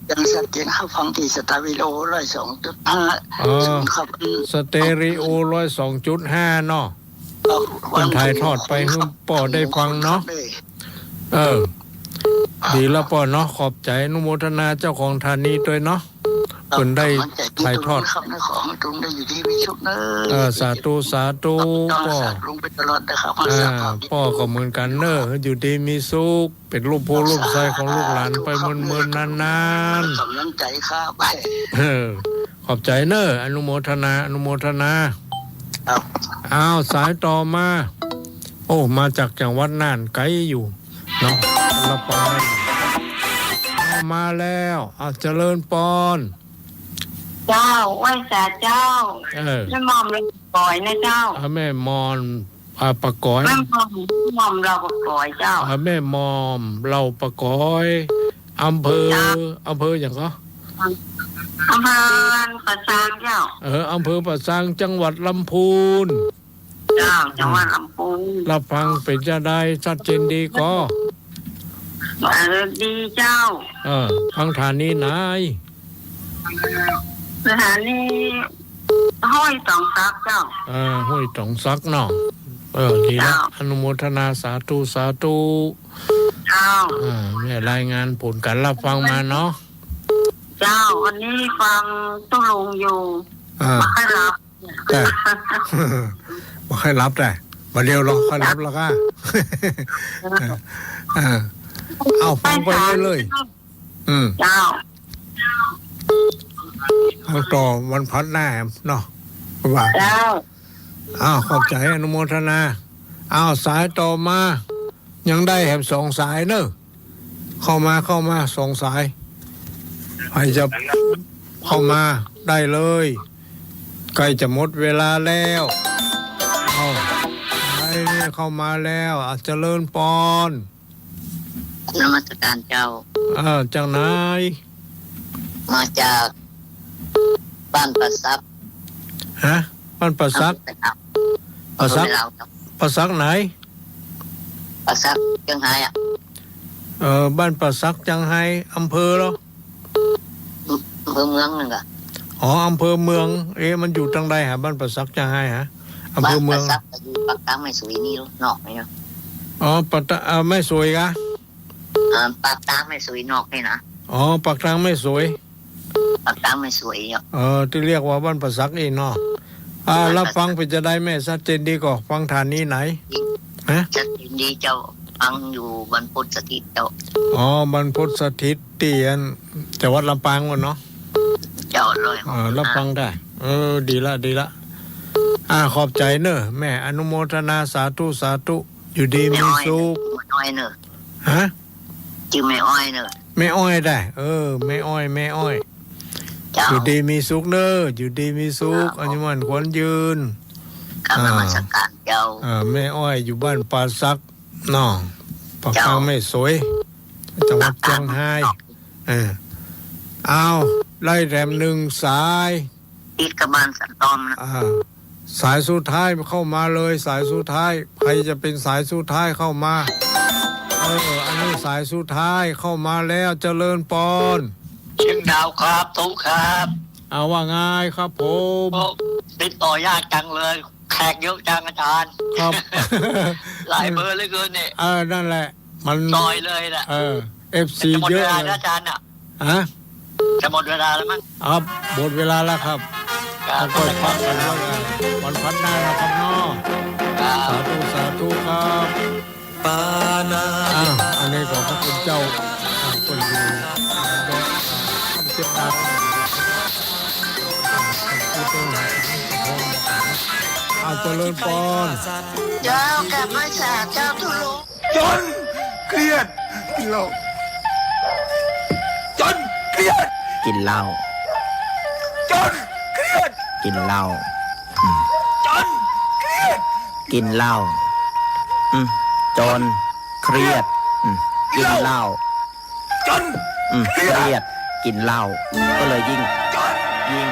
ยังชัดเจนครับ ฟังตี้สเตอริโอร้อยสองจุดห้า อ๋อ ครับ สเตอริโอร้อยสองจุดห้าเนาะ ครับ เปิ้นถ่ายทอดไปหื้อป้อได้ฟังเนาะ เออ ดีละป้อเนาะ ขอบใจ๋อนุโมทนาเจ้าของสถานีตวยเนาะ ครับ เปิ้นได้ถ่ายทอด ครับ ขอหื้อตุ๊ลุงได้อยู่ดีมีสุขเน่อ เออ สาธุ สาธุ ครับ ป้อ สาธุไปตลอดนะครับ อ่า สาธุ ป้อก็เหมือนกั๋นเน่อ อยู่ดีมีสุข เป๋นล่มโพธิ์ล่มไทรของลูกหลานไปเมินๆ นานๆ กำลังใจ๋ครับ เออ ขอบใจ๋เน่อ อนุโมทนา อนุโมทนา ครับ อ้าว สายต่อมา โอ้ มาจากจังหวัดน่านไก๋อยู่เนาะ รับฟังได้อยู่ อ้าว มาแล้ว อ้าว เจริญปอน เจ้า ไหว้สาเจ้า เออ แม่หม่อมเหล่าปะก๋อยนะเจ้า อ่า แม่หม่อม อ่า ปะก๋อย แม่หม่อม หม่อมเหล่าปะก๋อยเจ้า อ่า แม่หม่อมเหล่าปะก๋อย อำเภอ เจ้า อำเภอหยังก่อ อำเภอป่าซางเจ้า เออ อำเภอป่าซาง จังหวัดลำพูน เจ้า จังหวัดลำพูน รับฟังเป๋นจาใด ชัดเจนดีก่อ เออ ดีเจ้า เออ ฟังสถานีไหน สถานีห้วยตองสักเจ้า เออ ห้วยตองสักเนาะ เออ ดีละ เจ้า อนุโมทนา สาธุ สาธุ เจ้า เออ แม่รายงานผลก๋านรับฟังมาเนาะ เจ้า วันนี้ฟังตุ๊ลุงอยู่ อ่า บ่ค่อยหลับ แต่ บ่ค่อยหลับแต่ บ่าเดียวลอ ค่อยหลับลอก้า เออ เอาฟังไปเรื่อยๆ อืม เจ้า ฟังต่อวันพฤหัสหน้าเนาะ ว่า เจ้า อ้าว ขอบใจ๋อนุโมทนา อ้าว สายต่อมา ยังได้แหมสองสายเนอะ เข้ามา เข้ามาสองสาย ใผจะเข้ามาได้เลย ใก้จะหมดเวลาแล้ว เอา สายนี้เข้ามาแล้ว อ่ะ เจริญปอน นมัสการเจ้า เออ จากไหน มาจากบ้านป่าสัก ฮะ บ้านป่าสัก อำเภอเสนา ป่าสัก อำเภอเสนาครับ ป่าสักไหน ป่าสักเจียงไฮ้อะ เออ บ้านป่าสักเจียงไฮ้ อำเภอเหรอ อำเภอเมืองนั่นกะ อ๋อ อำเภอเมือง เอ๊ะ มันอยู่ตางใดฮะ บ้านป่าสักเจียงไฮ้ฮะ อำเภอเมือง บ้านป่าสักอยู่ปากตางแม่สวยนี่ นอกนี่นะ อ๋อ ปากตาง เอ่อ แม่สวยกะ อ่า ปากตางแม่สวยนอกนี่นะ อ๋อ ปากตางแม่สวย ปากตางแม่สวยอะ เออ ตี้เรียกว่าบ้านป่าสักอี้เนาะ อ่า เออ รับฟังเป๋นจาใดแม่ ชัดเจนดีก่อ ฟังฐานีไหน ฮะ ชัดเจนดีเจ้า ฟังอยู่บรรพตสถิตเจ้า อ๋อ บรรพตสถิต ตี้อัน จังหวัดลำปางปู้นเนาะ เจ้าเลย เออ รับฟังได้ เออ ดีละ ดีละ อ่า ขอบใจ๋เนอะแม่ อนุโมทนา สาธุ สาธุ อยู่ดีมีสุข แม่อ้อยเนอะ ฮะ จื้อแม่อ้อยเนอะ แม่อ้อยได้ เออ แม่อ้อย แม่อ้อย เจ้า อยู่ดีมีสุขเนอะ อยู่ดีมีสุข เจ้า อายุมั่นขวัญยืน กราบนมัสการเจ้า อ่า แม่อ้อยอยู่บ้านป่าสักเนาะ ปากตางแม่สวย จังหวัดเจียงไฮ้ เออ เอา ได้แหมหนึ่งสาย ติดกับบ้านสันตอมนะ อ่า สายสุดท้ายเข้ามาเลย สายสุดท้าย ใผจะเป๋นสายสุดท้ายเข้ามา เออ อันนี้สายสุดท้ายเข้ามาแล้ว เจริญปอน เชียงดาวครับ ตุ๊ครับ เอา ว่าไงครับผม โอ้ ติดต่อยากจังเลย แขกเยอะจังอาจารย์ ครับ หลายเบอร์เหลือเกินเนี่ย เออ นั่นแหละ มัน ซอยเลยแหละ เออ เอฟซี จะหมดเวลา เยอะเลย แล้วอาจารย์น่ะ ฮะ จะหมดเวลาแล้วมั้ง ครับ หมดเวลาแล้วครับ ครับ แล้วก็พักกันแล้วกัน วันพฤหัสหน้านะครับเนาะ ครับ สาธุ สาธุครับ ปานา อ่า อันนี้ขอบพระคุณเจ้า อ่า คนอยู่ อ่า ท่านเจ้า อ่า เจริญปอน เจ้ากราบไหว้สาเจ้าทุลุง จนเครียดกินเหล้า จนเครียดกินเหล้า จนเครียดกินเหล้า อืม จนเครียดกินเหล้า อืม จนเครียด อืม กินเหล้า จน อืม เครียด เครียด กินเหล้า ก็เลยยิ่ง จน ยิ่ง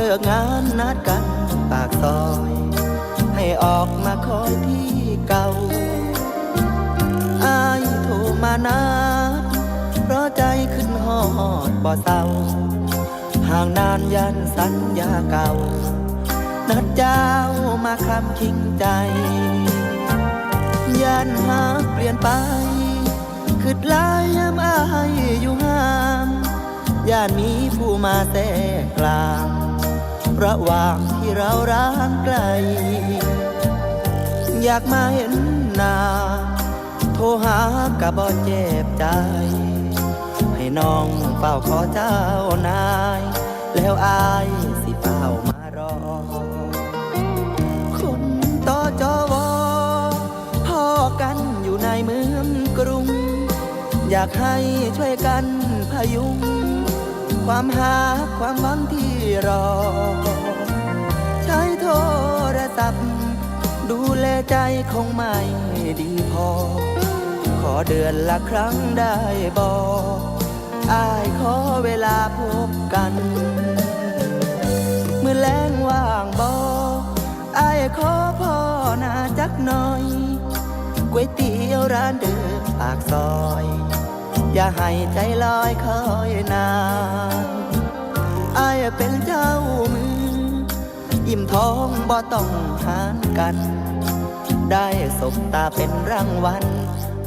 เลิกงานนัดกั๋นปากซอย ให้ออกมาคอยตี้เก่า อ้ายโทรมานัด เพราะใจ๋กึ๊ดฮอดบ่เซา ห่างนานย้านสัญญาเก่า นัดเจ้ามาคลำคิงใจ๋ ย้านฮักเปลี่ยนไป กึ๊ดหลายยามอ้ายอยู่ห่าง ย้านมีผู้มาแทรกกลาง ระหว่างตี้เฮาห่างไก๋ อยากมาหันหน้า โทรหาก็บ่แจ๊บใจ๋ ให้น้องเฝ้าขอเจ้านาย แล้วอ้ายสิเฝ้ามารอ คน ตจว พ้อกั๋นอยู่ในเมืองกรุง อยากให้ช่วยกั๋นพยุง ความฮักความหวังตี้รอ ใจ๊โทรศัพท์ ดูแลใจ๋คงไม่ดีพอ ขอเดือนละครั้งได้บ่ อ้ายขอเวลาพบกั๋น มื้อแลงว่างบ่ อ้ายขอผ่อหน้าจักหน่อย ก๋วยเตี๋ยวร้านเดิมปากซอย อย่าให้ใจ๋ลอยคอยนาน อ้ายเป๋นเจ้ามือ อิ่มท้องบ่ต้องหารกั๋น ได้สบต๋าเป๋นรางวัล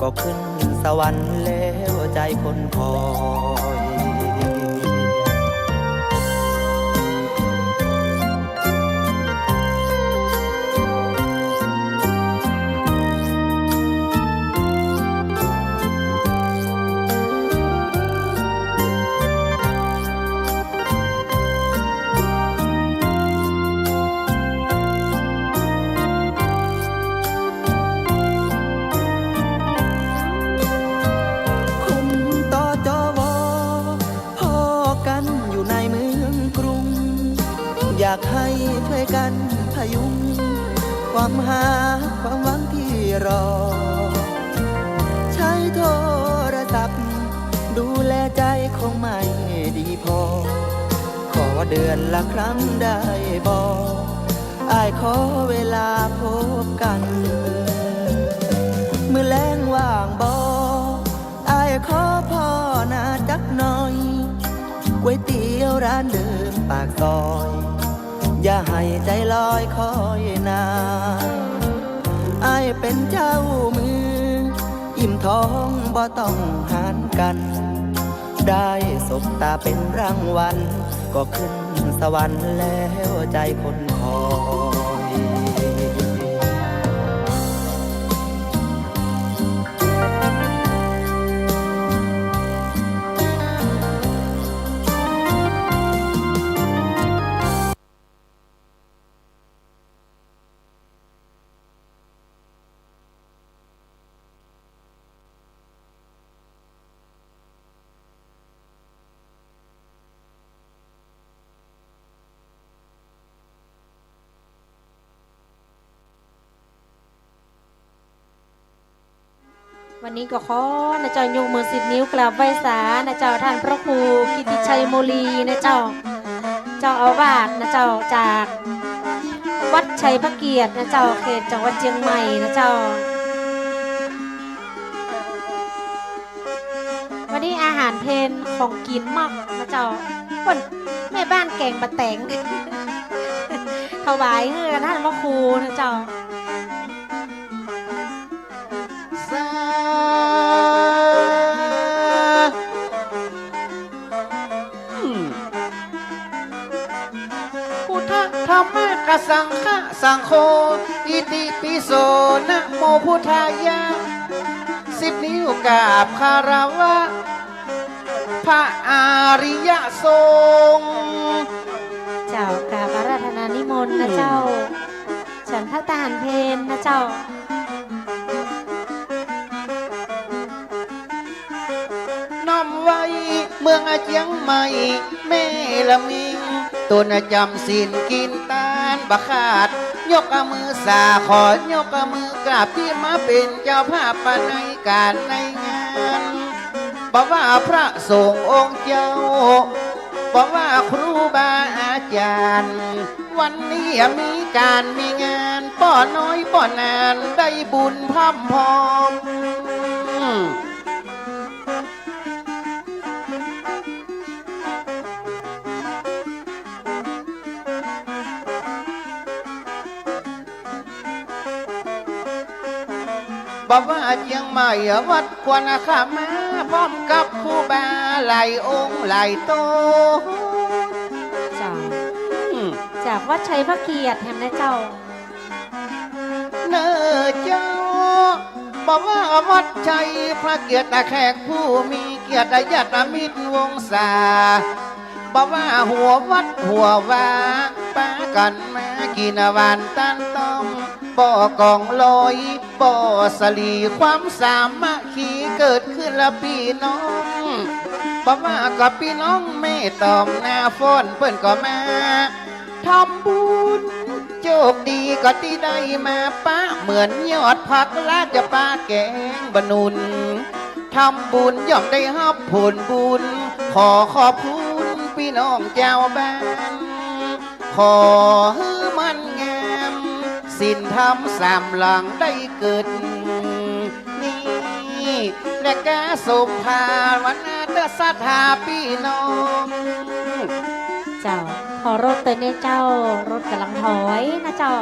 ก็ขึ้นสวรรค์แล้วใจ๋คนคอย คน ตจว พ้อกั๋นอยู่ในเมืองกรุง อยากให้ช่วยกั๋นพยุง ความฮักความหวังตี้รอ ใจ๊โทรศัพท์ ดูแลใจ๋คงไม่ดีพอ ขอเดือนละครั้งได้บ่ อ้ายขอเวลาพบกั๋น มื้อแลงว่างบ่ อ้ายขอผ่อหน้าจักหน่อย ก๋วยเตี๋ยวร้านเดิมปากซอย อย่าให้ใจ๋ลอยคอยนาน อ้ายเป๋นเจ้ามือ อิ่มท้องบ่ต้องหารกั๋น ได้สบต๋าเป๋นรางวัล ก็ขึ้นสวรรค์แล้วใจ๋คนคอย วันนี้ก็ขอนะเจ้า ยกมือสิบนิ้วกราบไหว้สานะเจ้า ท่านพระครูกิตติชัยโมลีนะเจ้า เจ้าอาวาสนะเจ้า จากวัดชัยพระเกียรตินะเจ้า เขตจังหวัดเจียงใหม่นะเจ้า วันนี้อาหารเพลของกิ๋นมากนะเจ้า เปิ้นแม่บ้านแก๋งปะแต๋ง ถวายหื้อกับท่านพระครูนะเจ้า สา อืม พุทธะธัมมะกะสังฆะสังโฆ อิติปิโส นะโมพุทธายะ สิบนิ้วกราบคารวะ พระอริยสงฆ์ เจ้ากราบอาราธนานิมนต์นะเจ้า อืม ฉันภัตตาหารเพลนะเจ้า น้อมไหว้เมืองเจียงใหม่ แม่ละมิง ต๋นจำศีลกิ๋นตานบ่ขาด ยกมือสาขอ ยกมือกราบตี้มาเป๋นเจ้าภาพในก๋านในงาน บ่ว่าพระสงฆ์องค์เจ้า บอกว่าครูบาอาจ๋ารย์ วันนี้มีก๋านมีงาน ป้อน้อยป้อนานได้บุญพร่ำพร้อม บอกว่าเจียงใหม่วัดควรคามา พร้อมกับครูบาหลายองค์หลายโต เจ้า อืม จากวัดชัยพระเกียรติแหมนะเจ้า เน่อเจ้า บอกว่าวัดชัยพระเกียรติ แขกผู้มีเกียรติ ญาติมิตรวงศา บอกว่าหัววัดหัววา ปากั๋นมากิ๋นหวานต้านต้อม บ่กองลอย บ่สลี ความสามัคคีเกิดขึ้นละปี้น้อง บอกว่าก็ปี้น้องแม่ต๋อมนาฟ้อนเปิ้นก็มา ทำบุญ โจคดีก็ตี้ได้มาปะ เหมือนยอดผักลาดจะปะแกงบะหนุน ทำบุญย่อมได้ฮับผลบุญ ขอขอบคุณปี้น้องจาวบ้าน ขอหื้อมันงาม ศีลธรรมสามหลังได้เกิด นี่ และก็สมภาวนาเต๊อะศรัทธาปี้น้อง เจ้า ผ่อรถเต๊อะเน่อเจ้า รถก่ำลังถอยนะเจ้า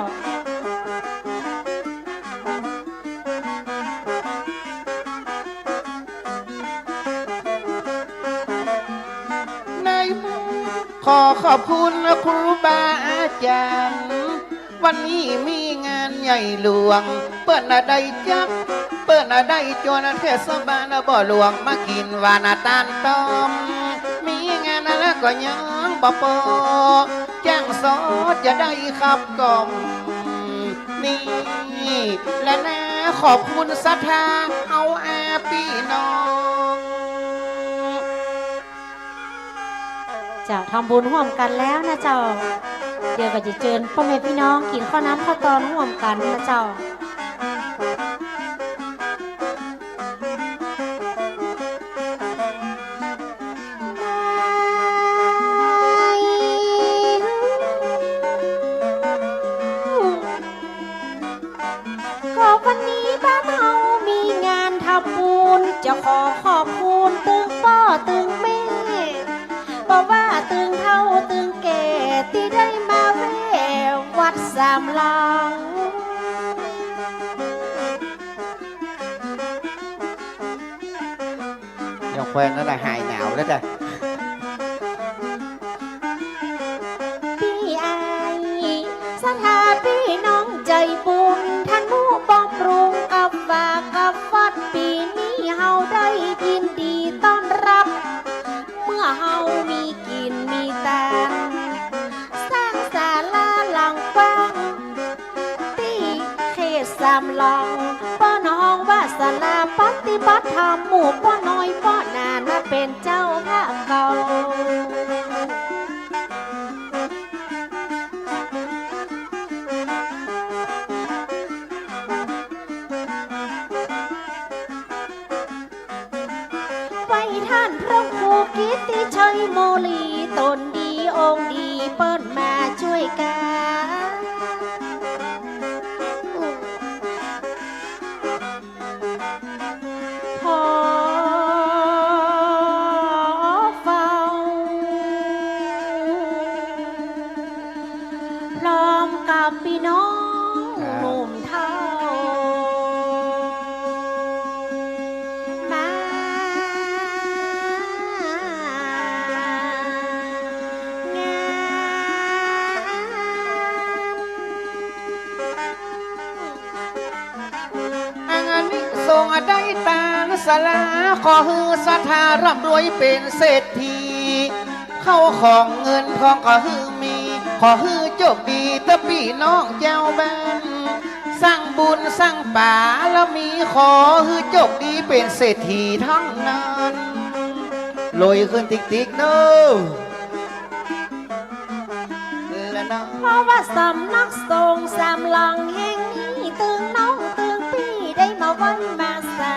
ในขอขอบคุณครูบาอาจ๋ารย์ วันนี้มีงานใหญ่หลวง เปิ้นน่ะได้จัด เปิ้นน่ะได้จวนเทศบาลบ่อหลวงมากิ๋นหวานต้านต้อม มีงานแล้วก็ยังบ่ปอ จ้างสอดจะได้ขับกล่อม นี่ และนาขอบคุณศรัทธาเอาอาปี้น้อง เจ้า ทำบุญฮ่วมกั๋นแล้วนะเจ้า เดี๋ยวก็จะเจิญป้อแม่ปี้น้องกิ๋นข้าวน้ำข้าวตอนฮ่วมกั๋นนะเจ้า ก็วันนี้บ้านเฮามีงานทำบุญ จะขอขอบคุณตึงป้อตึงแม่ บ่ว่าตึงเฒ่าตึงแก่ตี้ได้มาแว่วัดสามหลัง ยังแควนนั่นน่ะหายหนาวแล้วจ้ะ ปี้อ้าย ศรัทธาปี้น้องใจ๋บุญ ทนุบำรุงกับว่ากับวัด ปี๋นี้เฮาได้ยินดีต้อนรับ เมื่อเฮามีกิ๋นมีตาน สร้างศาลาหลังกว้าง ตี้เขตสามหลัง เปิ้นฮ้องว่าศาลาปฏิบัติธรรม หมู่ป้อน้อยป้อหนานะเป๋นเจ้าพระเก่า ไหว้ต้านพระครูกิตติชัยโมลี ต๋นดีองค์ดีเปิ้นมาจ้วยกั๋น ขอเฝ้า พร้อมกับปี้น้อง ครับ หนุ่มเฒ่า มางาน อานิสงส์ได้ตานศาลา ขอหื้อศรัทธาร่ำรวยเป๋นเศรษฐี เข้าของเงินทองขอหื้อมี ขอหื้อโจคดีเต๊อะปี้น้องจาวบ้าน สร้างบุญสร้างบารมี ขอหื้อโจคดีเป๋นเศรษฐีตังนั้น รวยขึ้นติ๊กๆ เน่อ และนะ เพราะว่าสำนักสงฆ์สามหลังแห่งนี้ ตึงน้องตึงปี้ได้มาไหว้มาสา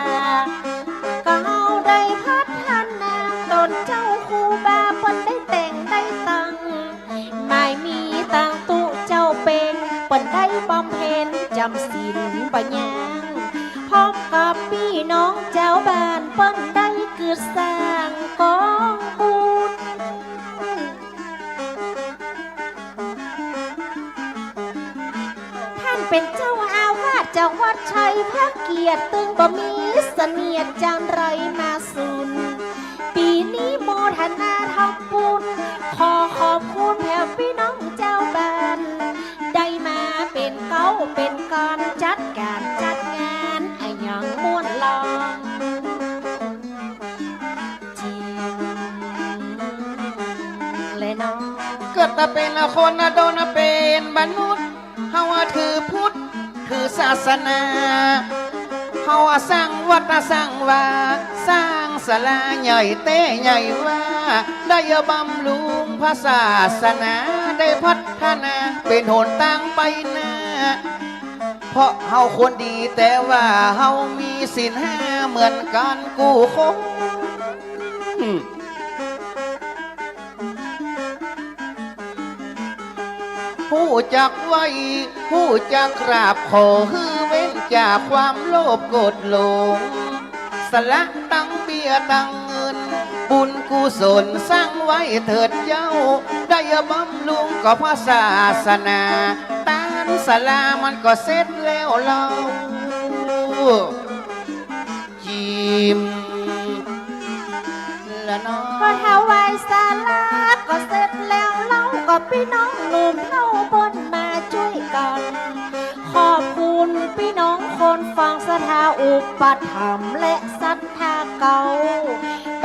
ก็เฮาได้พัฒนาต๋นเจ้าครูบาเปิ้นได้แต่ง ำศีลบ่ยัง พร้อมกับปี้น้องจาวบ้านเปิ้นได้กึ๊ดสร้างก๋องบุญ ต้านเป๋นเจ้าอาวาสจากวัดชัยพระเกียรติ ตึงบ่มีเสนียดจัญไรมาสูน ปี๋นี้โมทนาทำบุญ ขอขอบคุณแผ่ปี้น้องจาวบ้าน ได้มาเป๋นเก๊าเป๋นกานจัดก๋านจัดงานอะหยังม่วนลอง จริงแลเนาะ เกิดมาเป๋นคนนะ โดนมาเป๋นมนุษย์ เฮาอะถือพุทธ ถือศาสนา เฮาอะสร้างวัดอะสร้างวา สร้างศาลาใหญ่แต๊ใหญ่ว่า ได้บำรุงพระศาสนา ได้พัฒนาเป๋นหนตางไปหน้า เพราะเฮาคนดี แต่ว่าเฮามีศีลห้าเหมือนกั๋นกู้คน ฮู้จักไหว้ ฮู้จักกราบ ขอหื้อเว้นจากความโลภโกรธหลง สละตังเบี้ยตังเงิน บุญกุศลสร้างไว้เถิดเจ้า ได้บำรุงก็พระศาสนา ตานศาลามันก็เสร็จแล้วเล่า จิมละเนาะ ก็ถวายศาลาก็เสร็จแล้วเล่า ก็ปี้น้องหนุ่มเฒ่าเปิ้นมาจ้วยกั๋น ขอบคุณปี้น้องคนฟังศรัทธาอุปถัมภ์และศรัทธาเก่า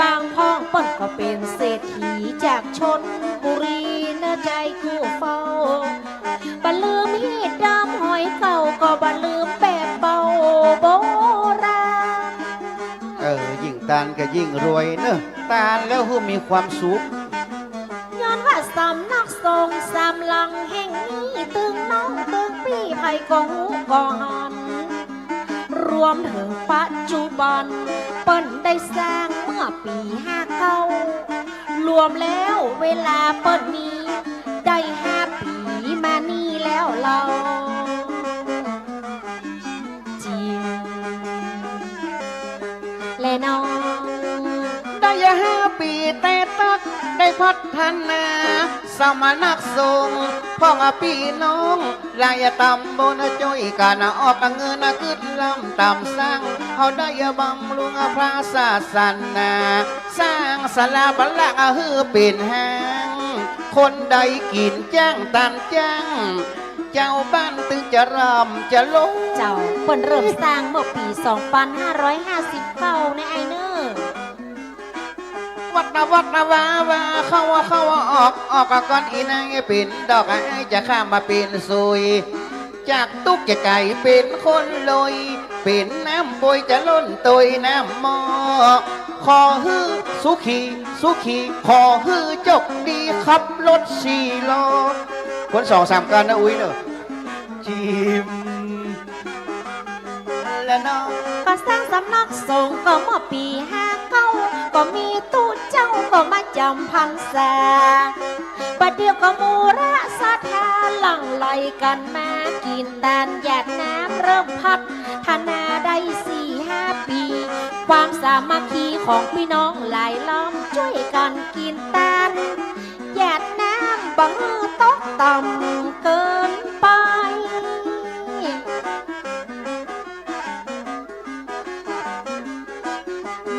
บางพ่องเปิ้นก็เป๋นเศรษฐีจากชลบุรีนะ ใจ๋กู้เฝ้า บ่ลืมฮีตดำหอยเก่า ก็บ่ลืมแบบเบาโบราณ เออ ยิ่งตานก็ยิ่งรวยเนอะ ตานแล้วหื้อมีความสุข ย้อนว่าสำนักสงฆ์สามหลังแห่งนี้ ตึงน้องตึงปี้ใผก็ฮู้ก็หัน รวมเถิงปัจจุบัน เปิ้นได้สร้างเมื่อปี๋ห้าเก้า รวมแล้วเวลาเปิ้นนี้ ได้ห้าปี๋มานี่แล้วเล่า จิมแลเนาะ ได้ห้าปี๋แต่ตั๊ก ได้พัฒนาสำนักสงฆ์ พ่องปี้น้อง หลายต๋ำบลจ้วยกั๋นออกเงินกึ๊ดล้ำต๋ำสร้าง เฮาได้บำรุงพระศาสนา สร้างศาลาปลักหื้อเป๋นห้าง คนได้กิ๋นจ้างตานจ้าง จาวบ้านตึงจะร่ำจะรวย เจ้า เปิ้นเริ่มสร้างเมื่อปี๋สองปันห้าร้อยห้าสิบเก้า นะอ้ายเน่อ วัดนะวัดนะวา วาเข้าเข้าออกออกก่อน อีนางเป๋นดอกอ้ายจะข้ามมาเป๋นสุย จากตุ๊กข์จะก๋ายเป๋นคนรวย เป๋นน้ำบวยจะล้นตวยน้ำหม้อ ขอหื้อสุขีสุขี ขอหื้อโจคดีขับรถสี่ล้อ คนสองสามคันนะอุ๊ยเน่อ จิม และเนาะ ก็สร้างสำนักสงฆ์ก็เมื่อปี๋ห้าเก้า ก็มีตุ๊เจ้าก็มาจ๋ำพรรษา บ่าเดี่ยวก็หมู่ราศรัทธาหลั่งไหลกั๋นมากิ๋นตานหยาดน้ำ เริ่มพัฒนาได้สี่ห้าปี๋ ความสามัคคีของปี้น้องหลายล้อมจ้วยกั๋นกิ๋นตาน หยาดน้ำบ่หื้อตกต่ำเกินไป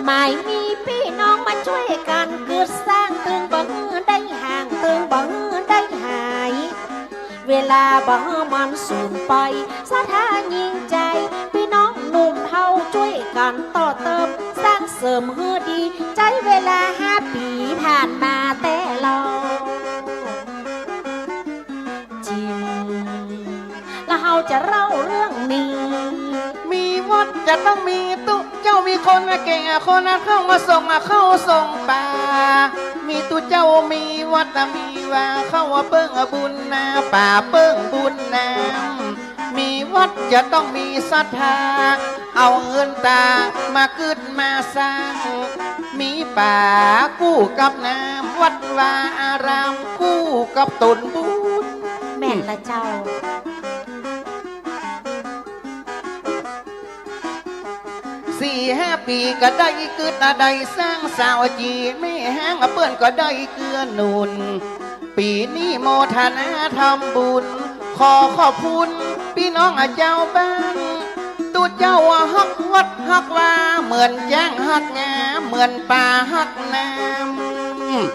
หมายมีปี้น้องมาจ้วยกั๋นกึ๊ดสร้าง ตึงบ่หื้อได้ห่าง ตึงบ่หื้อได้หาย เวลาบ่หื้อมันสูญไป ศรัทธายิ่งใจ๋ ปี้น้องหนุ่มเฒ่าจ้วยกั๋นต่อเติม สร้างเสริมหื้อดี ใจ๊เวลาห้าปี๋ผ่านมาแต๊เล่า จิม แล้วเฮาจะเล่าเรื่องนี้ มีวัดจะต้องมีตุ๊เจ้า มีคนแก่คนเข้ามาส่งเข้าส่งป่า มีตุ๊เจ้ามีวัดมีวา เข้าเปิ้งบุญนา ป่าเปิ้งบุญน้ำ มีวัดจะต้องมีศรัทธา เอาเงินต๋ามากึ๊ดมาสร้าง มีป่ากู้กับน้ำ วัดวาอารามกู้กับต๋นบุญ แม่นละเจ้า สี่ห้าปี๋ก็ได้กึ๊ดได้สร้างสาวจี๋ แม่ฮ้างเปิ้นก็ได้เกื้อหนุน ปี๋นี้โมทนาทำบุญ ขอขอบคุณปี้น้องเจ้าบ้าน ตุ๊เจ้าฮักวัดฮักวา เหมือนจ๊างฮักงา เหมือนป๋าฮักน้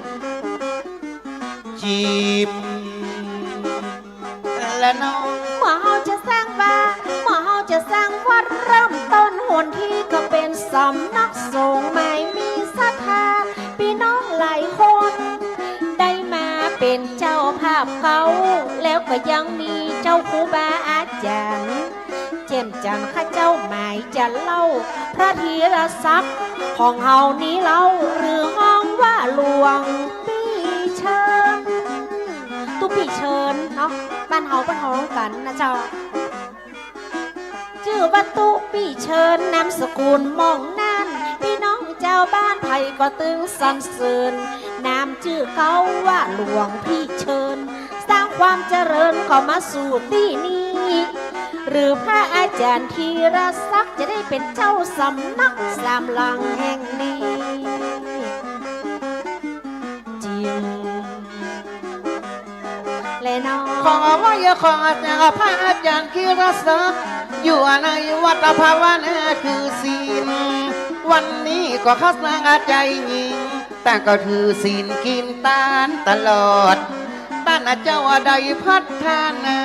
ำ จี๋ และน้อง เมื่อเฮาจะสร้างวา เมื่อเฮาจะสร้างวัด เริ่มต้นหนทีก็เป๋นสำนักสงฆ์ หมายมีศรัทธาปี้น้องหลายคน ได้มาเป๋นเจ้าภาพเก๊า แล้วก็ยังมีเจ้าครูบาอาจ๋ารย์ เจ้นจั๋นข้าเจ้าหมายจะเล่า พระธีรศักดิ์ของเฮานี้เล่า หรือฮ้องว่าหลวงปี้เชิญ ตุ๊ปี้เชิญเนาะ บ้านเฮาเปิ้นฮ้องกั๋นนะเจ้า จื้อว่าตุ๊ปี้เชิญ นามสกุลหม่องน่าน ปี้น้องจาวบ้านใผก็ตึงสรรเสริญ นามจื้อเก๊าว่าหลวงปี้เชิญ สร้างความเจริญเข้ามาสู่ตี้นี้ หรือพระอาจ๋ารย์ธีรศักดิ์จะได้เป๋นเจ้าสำนักสามหลังแห่งนี้ จริง และน้อง ขอไหว้ขอเจ้าพระอาจ๋ารย์ธีรศักดิ์ อยู่ในวัดภาวนาคือศีล วันนี้ก็ข้าสร้างอาจ๋ารย์หญิง ต่างก็ถือศีลกิ๋นตานตลอด ต้านเจ้าได้พัฒนา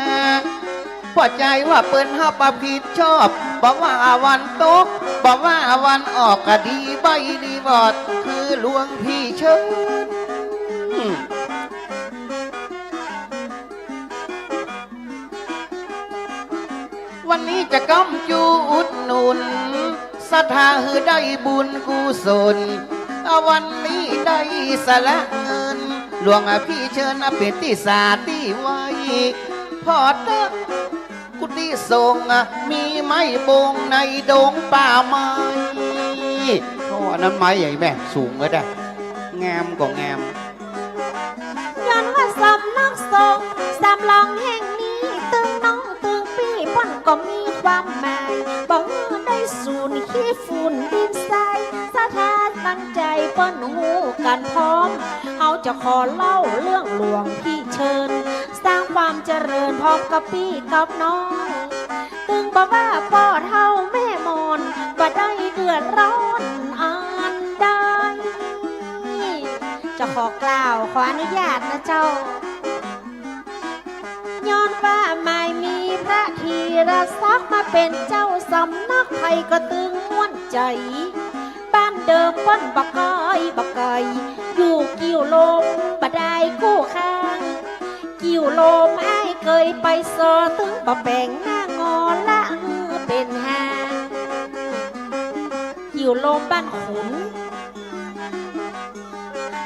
ป้อใจ๋ว่าเปิ้นฮับผิดชอบ บ่ว่าวันตก บ่ว่าวันออก ก็ดีใบ้ดีวอด คือหลวงปี้เชิญ วันนี้จะก้ำจูอุดหนุน ศรัทธาหื้อได้บุญกุศล วันนี้ได้สละเงิน หลวงปี้เชิญเป๋นตี้สาตี้ไหว้ ผ่อเต๊อะ กุฏิสงฆ์อะ มีไม้บงในดงป่าไม้ โอ้ อันนั้นไม้ใหญ่แม่ สูงก็ได้ งามก็งาม ย้อนว่าสำนักสงฆ์สามหลังแห่งนี้ ตึงน้องตึงปี้เปิ้นก็มีความหมาย บ่หื้อได้สูญขี้ฝุ่นดินทราย ศรัทธาตั้งใจ๋เปิ้นฮู้กั๋นพร้อม เฮาจะขอเล่าเรื่องหลวงปี้เชิญ สร้างความเจริญพร้อมกับปี้กับน้อง ตึงบ่ว่าป้อเฒ่าแม่หมอน บ่ได้เดือดร้อนอันใด จะขอกล่าวขออนุญาตนะเจ้า ย้อนว่าหมายมีพระธีรศักดิ์มาเป๋นเจ้าสำนัก ใผก็ตึงม่วนใจ๋ บ้านเดิมเปิ้นบ่ไก๋บ่ไก๋ อยู่กิ่วลมบ่ได้กู้ข้าง กิ่วลมอ้ายเกยไปซอ ตึงบ่แป๋งหน้างอละหื้อเป๋นหาง กิ่วลมบ้านขุน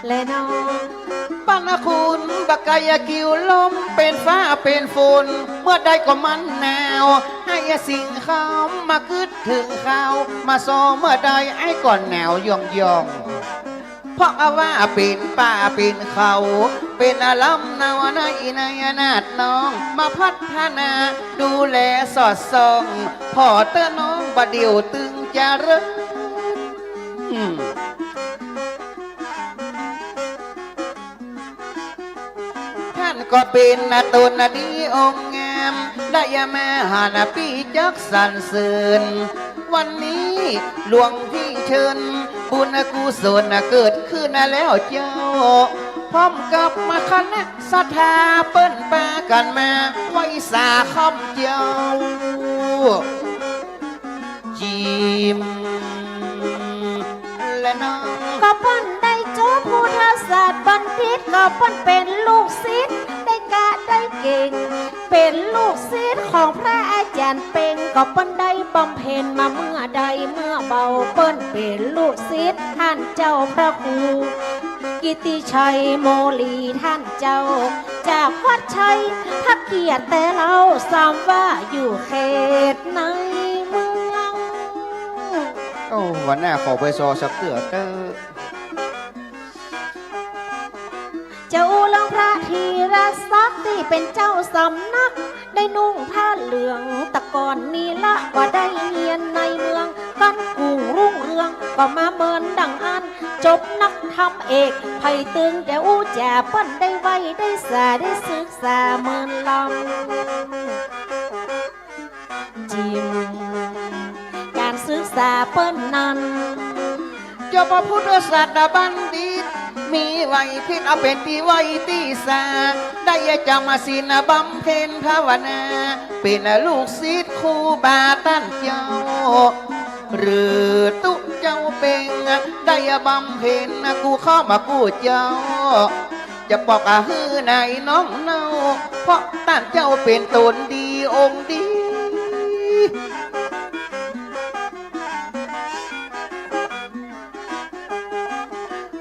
และน้อง บ้านขุนบ่ไก๋กิ่วลม เป๋นฟ้าเป๋นฝน เมื่อใดก็มันหนาว ไอ้สิงห์คำมากึ๊ดเถิงข่าว มาซอเมื่อใดอ้ายก็หนาวย่องๆ เพราะว่าเป๋นป่าเป๋นเขา เป๋นลำเนาในในนาดน้อง มาพัฒนาดูแลสอดส่อง ผ่อเต๊อะน้อง บ่าเดี่ยวตึงจะเริ่ม ต้านก็เป๋นต๋นดีองค์งาม ได้มาหาปี้จักสรรเสริญ วันนี้หลวงปี้เชิญ บุญกุศลเกิดขึ้นแล้วเจ้า พร้อมกับคณะศรัทธาเปิ้นปากั๋นมาไหว้สาข้อมเจ้า จิม และน้อง ก็เปิ้นได้จบพุทธศาสตร์บัณฑิต ก็เปิ้นเป๋นลูกศิษย์ได้กล้าได้เก่ง เป๋นลูกศิษย์ของพระอาจ๋ารย์เป่ง ก็เปิ้นได้บำเพ็ญมาเมื่อใดเมื่อเบา เปิ้นเป๋นลูกศิษย์ต้านเจ้าพระครูกิตติชัยโมลีต้านเจ้า จากวัดชัยพระเกียรติแต่เล่า ซ้ำว่าอยู่เขตในเมือง โอ้ วันหน้าขอไปซอสักเตื้อเต๊อะ จะอู้เรื่องพระธีรศักดิ์ตี้เป๋นเจ้าสำนัก ได้นุ่งผ้าเหลือง แต่ก่อนนี้ละบ่ได้เฮียนในเมือง กั๋นกุ่ง ก็มาเหมือนดังอั้น จบนักธรรมเอก ใผตึงจะอู้จ๋าเปิ้นได้ไหว้ได้สาได้ศึกษาเหมือนลำ จิม ก๋านศึกษาเปิ้นนั้น เจ้าพระพุทธศาสดาบัณฑิต มีไหวพิษเอาเป๋นตี้ไหว้ตี้สา ได้จำศีลบำเพ็ญภาวนา เป๋นลูกศิษย์ครูบาต้านเจ้า หรือตุ๊เจ้าเป๋ง ได้บำเพ็ญกู้ข้อมากู้เจ้า จะปอกหื้อในน้องเนา เพราะต้านเจ้าเป๋นต๋นดีองค์ดี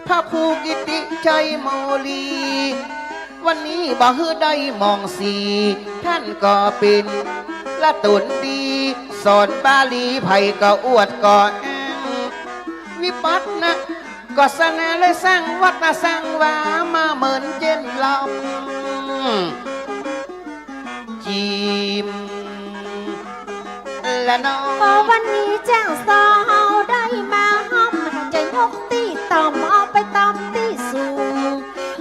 พระครูกิติชัยโมลี วันนี้บ่หื้อได้หม่องสี ต้านก็เป๋นละต๋นดี สอนบาลีใผก็อวดก็อ้าง วิปัสสนา ก็สนาเลยสร้างวัดสร้างวามาเหมือนเจ้นลำ จิม และน้อง ก็วันนี้จ้างซอเฮาได้มาฮ่ำ จะยกตี้ต่ำเอาไปตำตี้สูง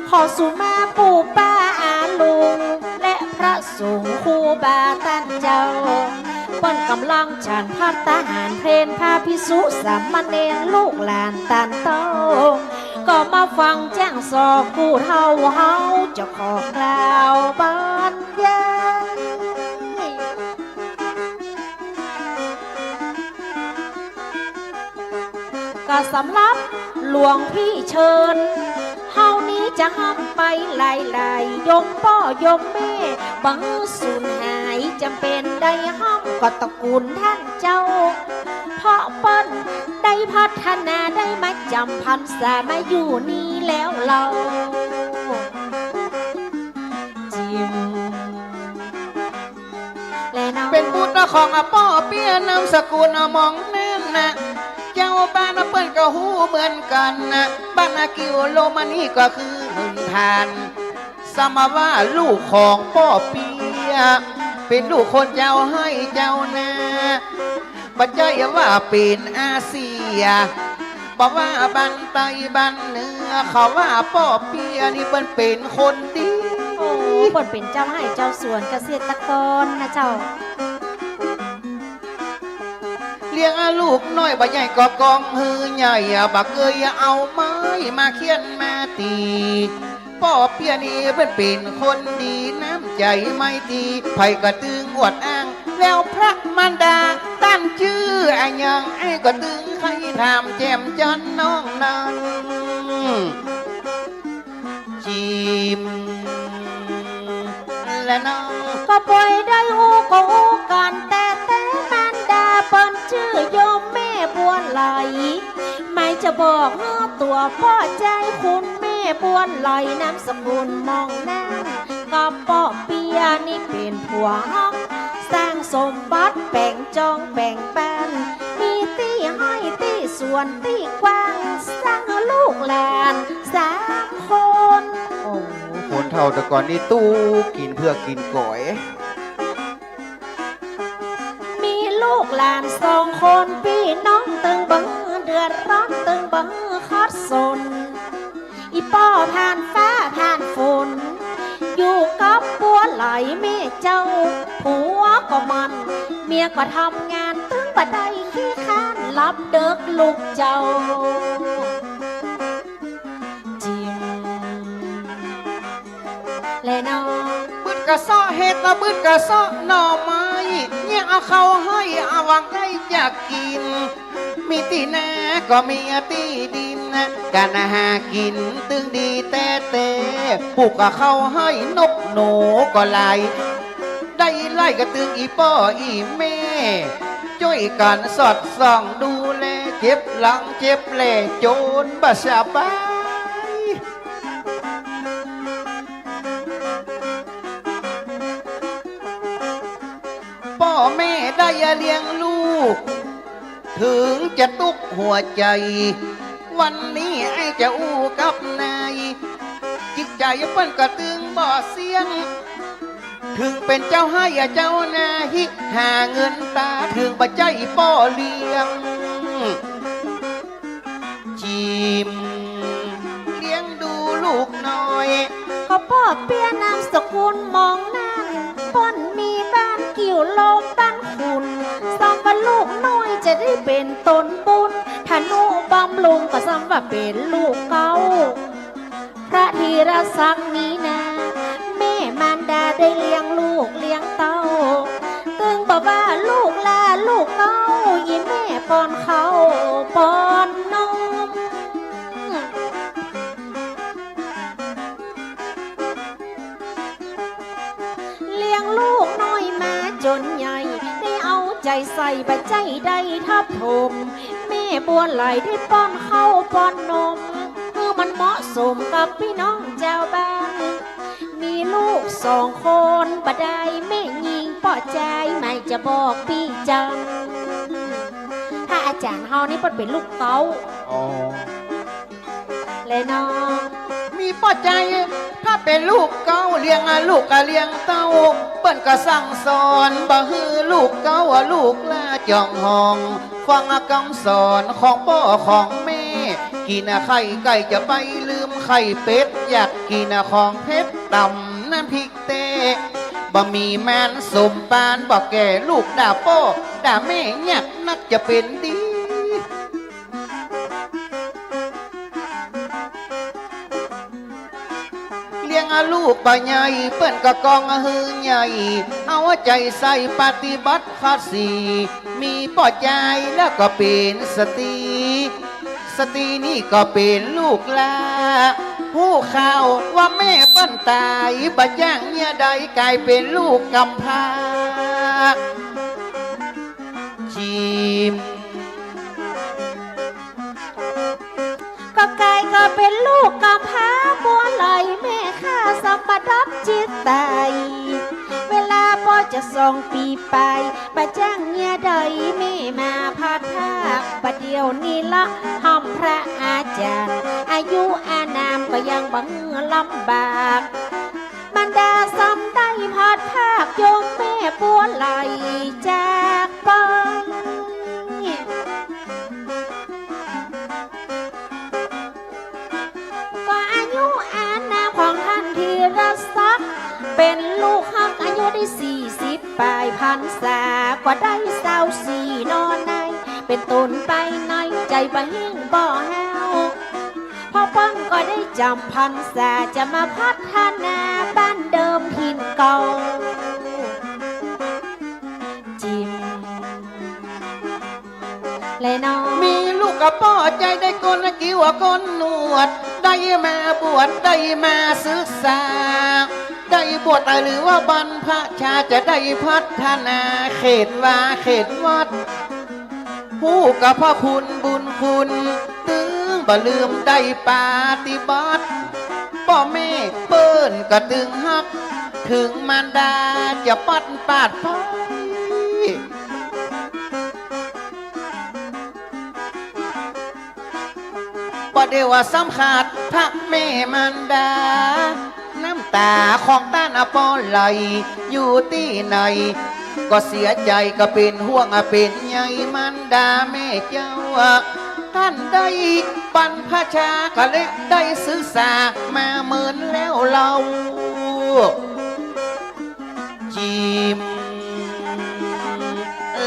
ขอสุมาปู่ป้าอาลุง และพระสงฆ์ครูบาต้านเจ้า เปิ้นก่ำลังฉันภัตตาหารเพล พระภิกษุสามเณรลูกหลานต้านเต้า ก็มาฟังจ้างซอผู้เฒ่าเฮาจะขอกล่าวบรรยาย ก็สำหรับหลวงพี่เชิญ เฮานี้จะฮ่ำไปหลายๆ โยมป้อโยมแม่ บ่หื้อสูญหาย จ๋ำเป๋นได้ฮ่ำก็ตระกูลต้านเจ้า เพราะเปิ้นได้พัฒนาได้มาจ๋ำพรรษามาอยู่นี้แล้วเล่า จิม และน้อง เป๋นบุตรของป้อเปี้ยนามสกุลหม่องแน่นนะ เจ้าบ้านเปิ้นก็ฮู้เหมือนกั๋นนะ บ้านนากิวโลมานี่ก็คือหมื่นผ่าน สมาว่าลูกของป้อเปี้ย เป๋นลูกคนเจ้าไฮ่เจ้านา บ่ใจ้ว่าเป๋นอาเซีย บ่ว่าบ้านใต้บ้านเหนือ เขาว่าป้อเปี้ยนี่เปิ้นเป๋นคนดี โอ้ เปิ้นเป๋นเจ้าไฮ่เจ้าสวนเกษตรกรนะเจ้า เลี้ยงลูกน้อยบ่ใหญ่ก็กองหื้อใหญ่ บ่เกยเอาไม้มาเฆี่ยนมาตี๋ ป้อเปี้ยนี่เปิ้นเป๋นคนดีน้ำใจ๋ไมตรี ใผก็ตึงอวดอ้าง แล้วพระมารดาต้านจื้ออะหยัง ไอ้ก็ตึงใค่ถามแจ่มจั้นน้องนั้น จิม และน้อง ก็ปอยได้ฮู้ก็ฮู้กั๋นแต๊ๆ มารดาเปิ้นจื้อโยมแม่บัวไหล หมายจะบอกหื้อตั๋วป้อใจ๊ คุณแม่บัวไหล นามสกุลหม่องแน่น ก็ป้อเปี้ยนี่เป๋นผัวฮ้อง สร้างสมบัติแป๋งจองแป๋งบ้าน มีตี้ไฮ่ตี้สวนตี้กว้าง สร้างหื้อลูกหลานสามคน โอ้ คนเฒ่าแต่ก่อนนี่ตุ๊กกิ๋นเผือกกิ๋นก๋อย มีลูกหลานสองคน ปี้น้องตึงบ่หื้อเดือดร้อน ตึงบ่หื้อขัดสน อี่ป้อผ่านฟ้าผ่านฝน อยู่กับบัวไหลแม่เจ้า ผัวก็หมั่น เมียก็ทำงาน ตึงบ่ได้ขี้คร้าน หลับเดิ็กลุกเจ๊า จิม และน้อง บึดกะเซาะเห็ด ละบึดกะเซาะหน่อไม้ เยียะเอาเข้าไฮ่ เอาหวังได้จะกิ๋น มีตี้นาก็มีตี้ดิน ก๋านหากิ๋นตึงดีแต๊ๆ ปลูกกะเข้าไฮ่ นกหนูก็หลาย ได้ไล่ก็ตึงอี่ป้ออี่แม่ จ้วยกั๋นสอดส่องดูแล เจ็บหลังเจ็บแหล่ จนบ่สบาย ป้อแม่ได้เลี้ยงลูก เถิงจะตุ๊กหัวใจ๋ วันนี้ไอ้จะอู้กับนาย จิตใจ๋เปิ้นก็ตึงบ่เสี้ยง เถิงเป๋นเจ้าไฮ่เจ้านาฮิ หาเงินต๋า เถิงบ่ใจ้ป้อเลี้ยง เลี้ยงดูลูกน้อย ก็ป้อเปี้ยนามสกุลหมองนั้น เปิ้นมีบ้านกิ่วลมบ้านขุ่น ซ้ำว่าลูกน้อยจะได้เป๋นตนบุญ ทนุบำรุงก็ซ้ำว่าเป๋นลูกเก๊า พระธีรศักดิ์นี้นา แม่มารดาได้เลี้ยงลูกเลี้ยงเต้า ตึงบ่ว่าลูกหล้าลูกเก๊า อี่แม่ป้อนข้าวป้อนนม เลี้ยงลูกน้อยมาจ๋นใหญ่ ได้เอาใจ๋ใส่บ่ใจ้ได้ทับถม แม่บัวไหลได้ป้อนข้าวป้อนนม หื้อมันเหมาะสมกับปี้น้องจาวบ้าน มีลูกสองคนบ่ได้แม่ญิงป้อจาย หมายจะบอกปี้จำ ถ้าอาจ๋ารย์เฮานี่เปิ้นเป๋นลูกเก๊า อ๋อ แลน้อง มีป้อจาย ถ้าเป๋นลูกเก๊า เลี้ยงอะลูกก็เลี้ยงเต้า เปิ้นก็สั่งสอนบ่หื้อลูกเก๊าอะลูกหล้าจ้องห้อง ฟังกำสอนของป้อของแม่ กิ๋นอะไข่ไก่จะไปลืมไข่เป็ด อยากกิ๋นอะของเผ็ดต๋ำน้ำพริกแต๊ บ่มีมันสมปาน บ่แก่ลูกด่าป้อด่าแม่ ยากนักจะเป๋นดี เลี้ยงอะลูกบ่ใหญ่ เปิ้นก็กองหื้อใหญ่ เอาใจ๋ใส่ปฏิบัติข้อสี่ มีป้อจายแล้วก็เป๋นสตรี สตรีนี่ก็เป๋นลูกหล้า ฮู้ข่าวว่าแม่เปิ้นต๋าย บ่จ้างเมียใด ก๋ายเป๋นลูกกำพร้า จิ๋ม ก็ก๋ายก็เป๋นลูกกำพร้า บัวไหลแม่ข้าสมบัติจิตต๋าย เวลาป้อจะสองปี๋ปลาย บ่จ้างเมียใด แม่มาพลัดพราก บ่าเดี่ยวนี้ละ ฮ่ำพระอาจ๋ารย์ อายุอานามก็ยังบ่หื้อลำบาก มารดาซ้ำได้พลัดพราก โยมแม่บัวไหลจากไป ก็อายุอานามของท่านธีรศักดิ์ เป๋นลูกฮักอายุได้สี่สิบป๋ายพรรษา ก็ได้ซาวสี่นอใน เป๋นต้นไปในใจ๋บ่เฮ่งบ่ห้าว พ่อเปิ้นก็ได้จ๋ำพรรษา จะมาพัฒนาบ้านเดิมถิ่นเก่า จิ๋ม แลน้อง มีลูกกับป้อจาย ได้โกนกิ่วโกนหนวด ได้มาบวช ได้มาศึกษา ได้บวชหรือว่าบรรพชา จะได้พัฒนาเขตวาเขตวัด ฮู้กับพระคุณบุญคุณ ตึงบ่ลืมได้ปฏิบัติ ป้อแม่เปิ้นก็ตึงฮัก เถิงมารดาจะปัดปาดไป บ่าเดี่ยวว่าสำขาดพระแม่มารดา น้ำต๋าของต้านอะป้อไหลอยู่ตี้ไหน ก็เสียใจ๋ก็เป๋นห่วงอะเป๋นใยมารดาแม่เจ้า ต้านได้บรรพชาก็และได้ศึกษามาเมินแล้วเล่า จิ๋ม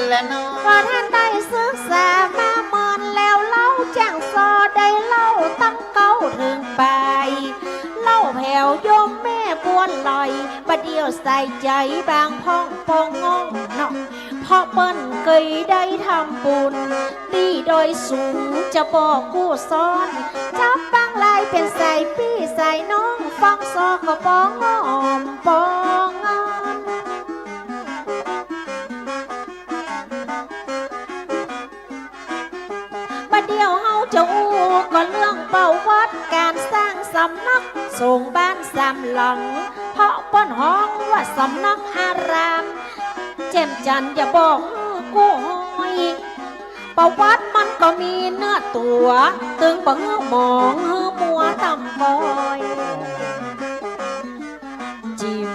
แลน้อง ว่าต้านได้ศึกษามาเมินแล้วเล่า จ้างซอได้เล่าตั้งเก๊าเถิงป๋าย เล่าแผวโยมแม่บัวไหล บ่าเดี่ยวใส่ใจ๋บางพ่องปองงองเนาะ เพราะเปิ้นเกยได้ทำบุญ ตี้ดอยสูงจะบอกกู้ซ้อน จับปังลายเป๋นสายปี้สายน้อง ฟังซอก็ปองอ้อมปองงอน บ่าเดี่ยวเฮาจะอู้ก็เรื่องประวัติก๋านสร้างสำนักสงฆ์บ้านสามหลัง เพราะเปิ้นฮ้องว่าสำนักอาราม แจ่มจั๋นอย่าบอกหื้อกู้ฮ้อย ประวัติมันก็มีเนื้อตั๋ว ตึงบ่หื้อหมองหื้อมัวต่ำปอย จิ๋ม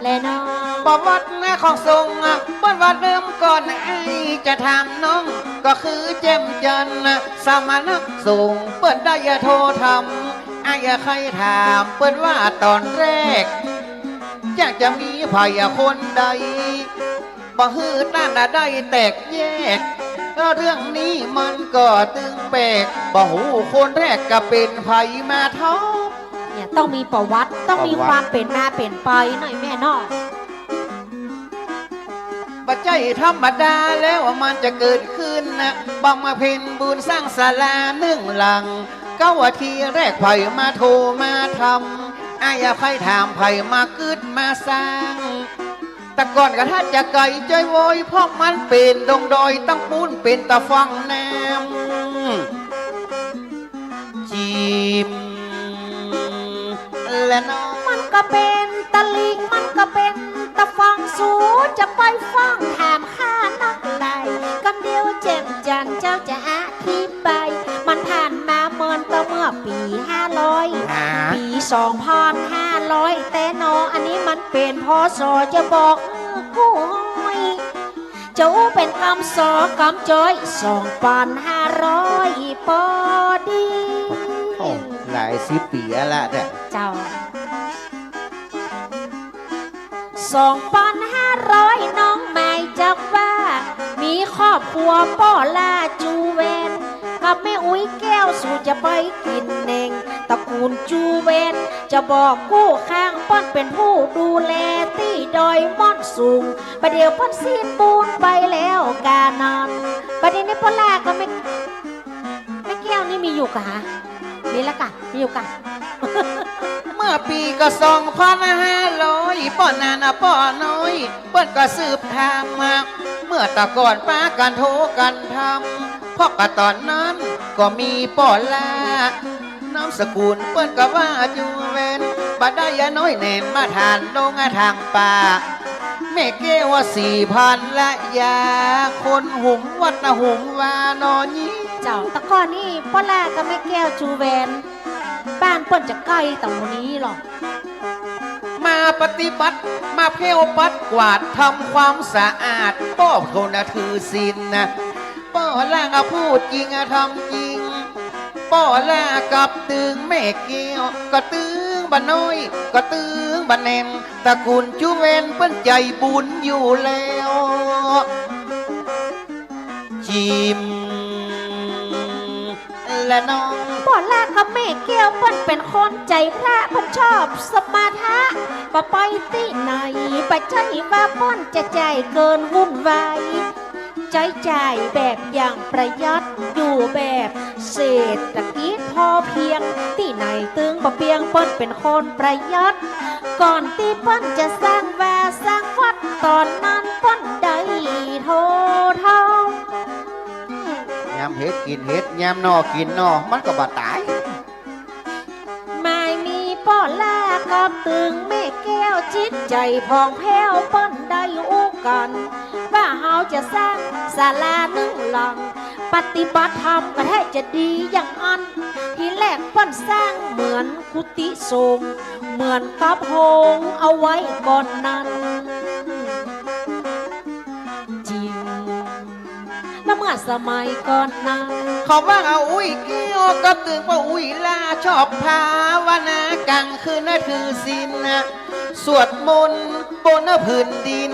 แลน้อง ประวัตินะ ของสงฆ์เปิ้นว่าเริ่มก่อน อ้ายจะถามน้อง ก็คือแจ่มจันทร์สมณะสงฆ์เปิ้นได้โทรถาม อ้ายใค่ถามเปิ้นว่าต๋อนแรก อยากจะมีใผคนใด บ่หื้อต้านได้แตกแยก เรื่องนี้มันก็ตึงแปลก บ่ฮู้คนแรกก็เป๋นใผมาทบ เนี่ยต้องมีประวัติ ต้องมี ประวัติ ความเป๋นมาเป๋นไปหน่อยแม่เนาะ บ่ใจ้ธรรมดาแล้วมันจะเกิดขึ้นนะ บำเพ็ญบุญสร้างศาลานึ่งหลัง ก็ว่าทีแรกใผมาโทรมาถาม อ้ายใค่ถามใผมากึ๊ดมาสร้าง แต่ก่อนก็ถ้าจะไก๋จ้อยโว้ย เพราะมันเป๋นดงดอย ตังปู๊นเป๋นตะฝั่งน้ำ จีม และน้อง มันก็เป๋นตะลิ่ง มันก็เป๋นตะฝั่ง สูจะไปฟั่งถามข้านักหลาย กำเดียวแจ่มจันทร์เจ้าจะอธิบาย มันผ่านมาเมินแต่เมื่อปี๋ห้าร้อย หา ปี๋สองพันห้าร้อย แต๊หนอ อันนี้มันเป๋น พ.ศ. จะบอกหื้อกู้ฮ้อย จะอู้เป๋นกำสอกำจ้อย สองปันห้าร้อยปอดี โอ้ หลายสิบปี๋ละเนี่ย เจ้า สองปันห้าร้อย น้องหมายจับว่า มีครอบครัวป้อหล้าจูแวน กับแม่อุ๊ยแก้ว สูจะไปกิ๋นแหน่ง ตระกูลจูแวน จะบอกกู้ข้างเปิ้นเป๋นผู้ดูแลตี้ดอยม่อนสูง บ่าเดี่ยวเปิ้นสิ้นบุญไปแล้วกานั้น บ่าเดี่ยวนี้ป้อหล้ากับแม่ แม่แก้วนี่มีอยู่กา มีละกา มีอยู่กา เมื่อปี๋ก็สองปันห้าร้อย ป้อหน้าน่ะป้อน้อย เปิ้นก็สืบถามมา เมื่อแต่ก่อนปากั๋นโทรกั๋นถาม เพราะกะต๋อนนั้นก็มีป้อหล้า นามสกุลเปิ้นก็ว่าจูแวน บ่าได้ยาน้อยแหนมมาถานลงทางป่า แม่แก้วว่าสี่ปันละยา คนหุมวัดนะหุมวาหนอนี้ เจ้า แต่ก่อนนี้ป้อหล้ากับแม่แก้วจูแวน บ้านเปิ้นจะใก้ต๋รงนี้หรอ มาปฏิบัติ มาเผ้าปัดกวาดทำความสะอาด ป้อโทนะถือศีลนะ ป้อหล้าก็พูดจริงอะทำจริง ป้อหล้ากับตึงแม่แก้ว ก็ตึงบ่าน้อย ก็ตึงบ่าแหนม ตระกูลจูแวนเปิ้นใจ๋บุญอยู่แล้ว จิม และน้อง ป้อหล้ากับแม่แก้วเปิ้นเป๋นคนใจ๋พระ เปิ้นชอบสมาธะ บ่ไปตี้ไหน บ่ใจ้ว่าเปิ้นจะใจ๋เกินวุ่นวาย ใจ๊จ่ายแบบอย่างประหยัด อยู่แบบเศรษฐกิจพอเพียง ตี้ไหนตึงบ่เปียง เปิ้นเป๋นคนประหยัด ก่อนตี้เปิ้นจะสร้างวาสร้างวัด ต๋อนนั้นเปิ้นได้โทรถาม ยามเห็ดกิ๋นเห็ด ยามหน่อกิ๋นหน่อ มันก็บ่ต๋าย หมายมีป้อหล้ากับตึงแม่แก้ว จิตใจ๋ผ่องแผ้ว เปิ้นได้อู้กั๋น ว่าเฮาจะสร้างศาลานึ่งหลัง ปฏิบัติธรรมก็แท้จะดีอย่างอั้น ทีแรกเปิ้นสร้างเหมือนกุฏิสงฆ์ เหมือนกับโฮงเอาไว้ก่อนนั้น จิม และเมื่อสมัยก่อนนั้น เขาว่าเอาอุ๊ยแก้วกับตึงป้ออุ๊ยหล้าชอบภาวนา ก๋างคืนนะถือศีลนะ สวดมนต์บนผืนดิน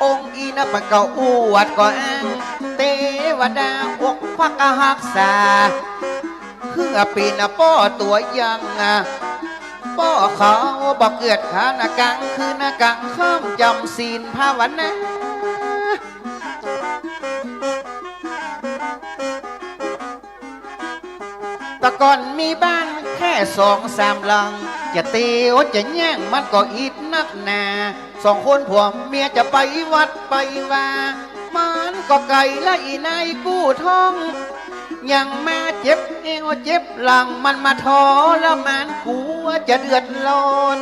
องค์อี้นะเปิ้นก็อวดก็อ้าง เตวดาปกปักฮักษา เปื้อเป๋นป้อตั๋วอย่าง ป้อเขาบ่เกียจคร้าน ก๋างคืนก๋างค่ำจ๋ำศีลภาวนา แต่ก่อนมีบ้านแค่สองสามหลัง จะเตียวจะแย่งมันก็อิดนักหนา สองคนผัวเมียจะไปวัดไปวา มันก็ไก๋ละอี้นายกู้ท้อง ยังมาเจ็บเอวเจ็บหลัง มันมาทรมานกูว่าจะเดือดร้อน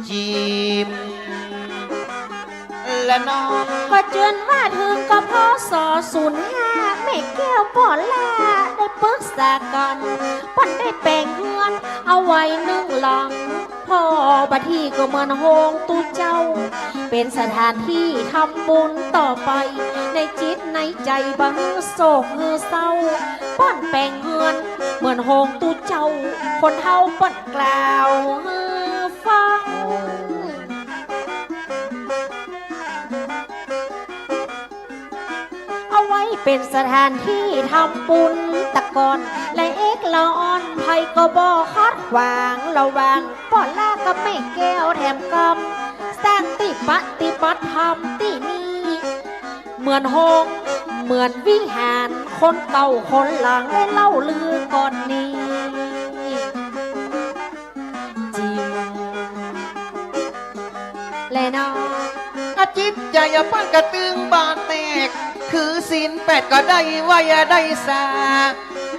จิม และน้อง ก็เจินว่าเถิงก็ พ.ศ. ศูนย์ห้า แม่แก้วป้อหล้าได้ปึกษากั๋น เปิ้นได้แป๋งเฮือนเอาไว้นึ่งหลัง พ ก็บัดนี้ก็เหมือนโฮงตุ๊เจ้า เป๋นสถานตี้ทำบุญต่อไป ในจิตในใจ๋บ่หื้อโศกหื้อเศร้า ป้อนแป๋งเฮือนเหมือนโฮงตุ๊เจ้า คนเฒ่าป้อนกล่าวหื้อฟัง เอาไว้เป๋นสถานตี้ทำบุญตะก่อน และเอกละอ่อน ใผก็บ่ขัดขวาง ระหว่างป้อหล้ากับแม่แก้วแถมกำ สร้างตี้ปฏิบัติธรรมตี้นี่ เหมือนโฮง เหมือนวิหาร คนเก่าคนหลังได้เล่าลือก่อนนี้ จริง แลเนาะ อาจิตใจ๋อะป้อนกระตึงบ่าแตก ถือศีลแปดก็ได้ไหว้อะได้สา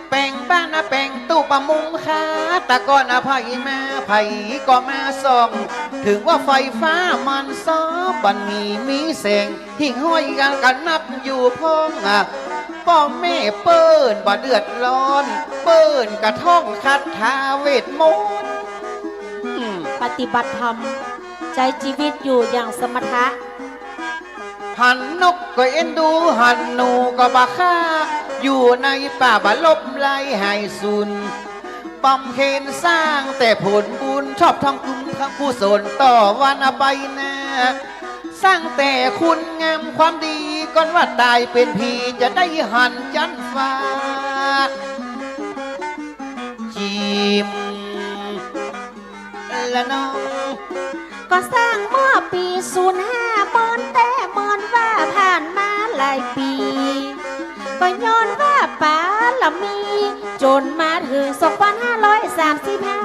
แป๋งบ้านอะแป๋งตู้ปะมุงค่า ตะก่อนอะใผมาใผก็มาส่อง ถึงว่าไฟฟ้ามันซ้อม บ่มีมีแสง หิ่งห้อยกั๋นก็นับอยู่พ่องอะ ป้อแม่เปิ้นบ่เดือดร้อน เปิ้นก็ท่องคาถาเวทมนต์ ปฏิบัติธรรม ใจ๊จีวิตอยู่อย่างสมถะ หันนกก็เอ็นดู หันหนูก็บ่ฆ่า อยู่ในป่าบ่ลบไล่หายสูญ บำเพ็ญสร้างแต่ผลบุญ ชอบทำกุศลต่อวันไปหน้า สร้างแต่คุณงามความดี ก่อนว่าต๋ายเป๋นผี จะได้หันจั๊นฟ้า จิม ละน้อง ก็สร้างเมื่อปี๋ศูนย์ห้า เมินแต๊เมินว่าผ่านมาหลายปี๋ ก็ย้อนว่าบารมี จ๋นมาเถิงสองปันห้าร้อยสามสิบห้า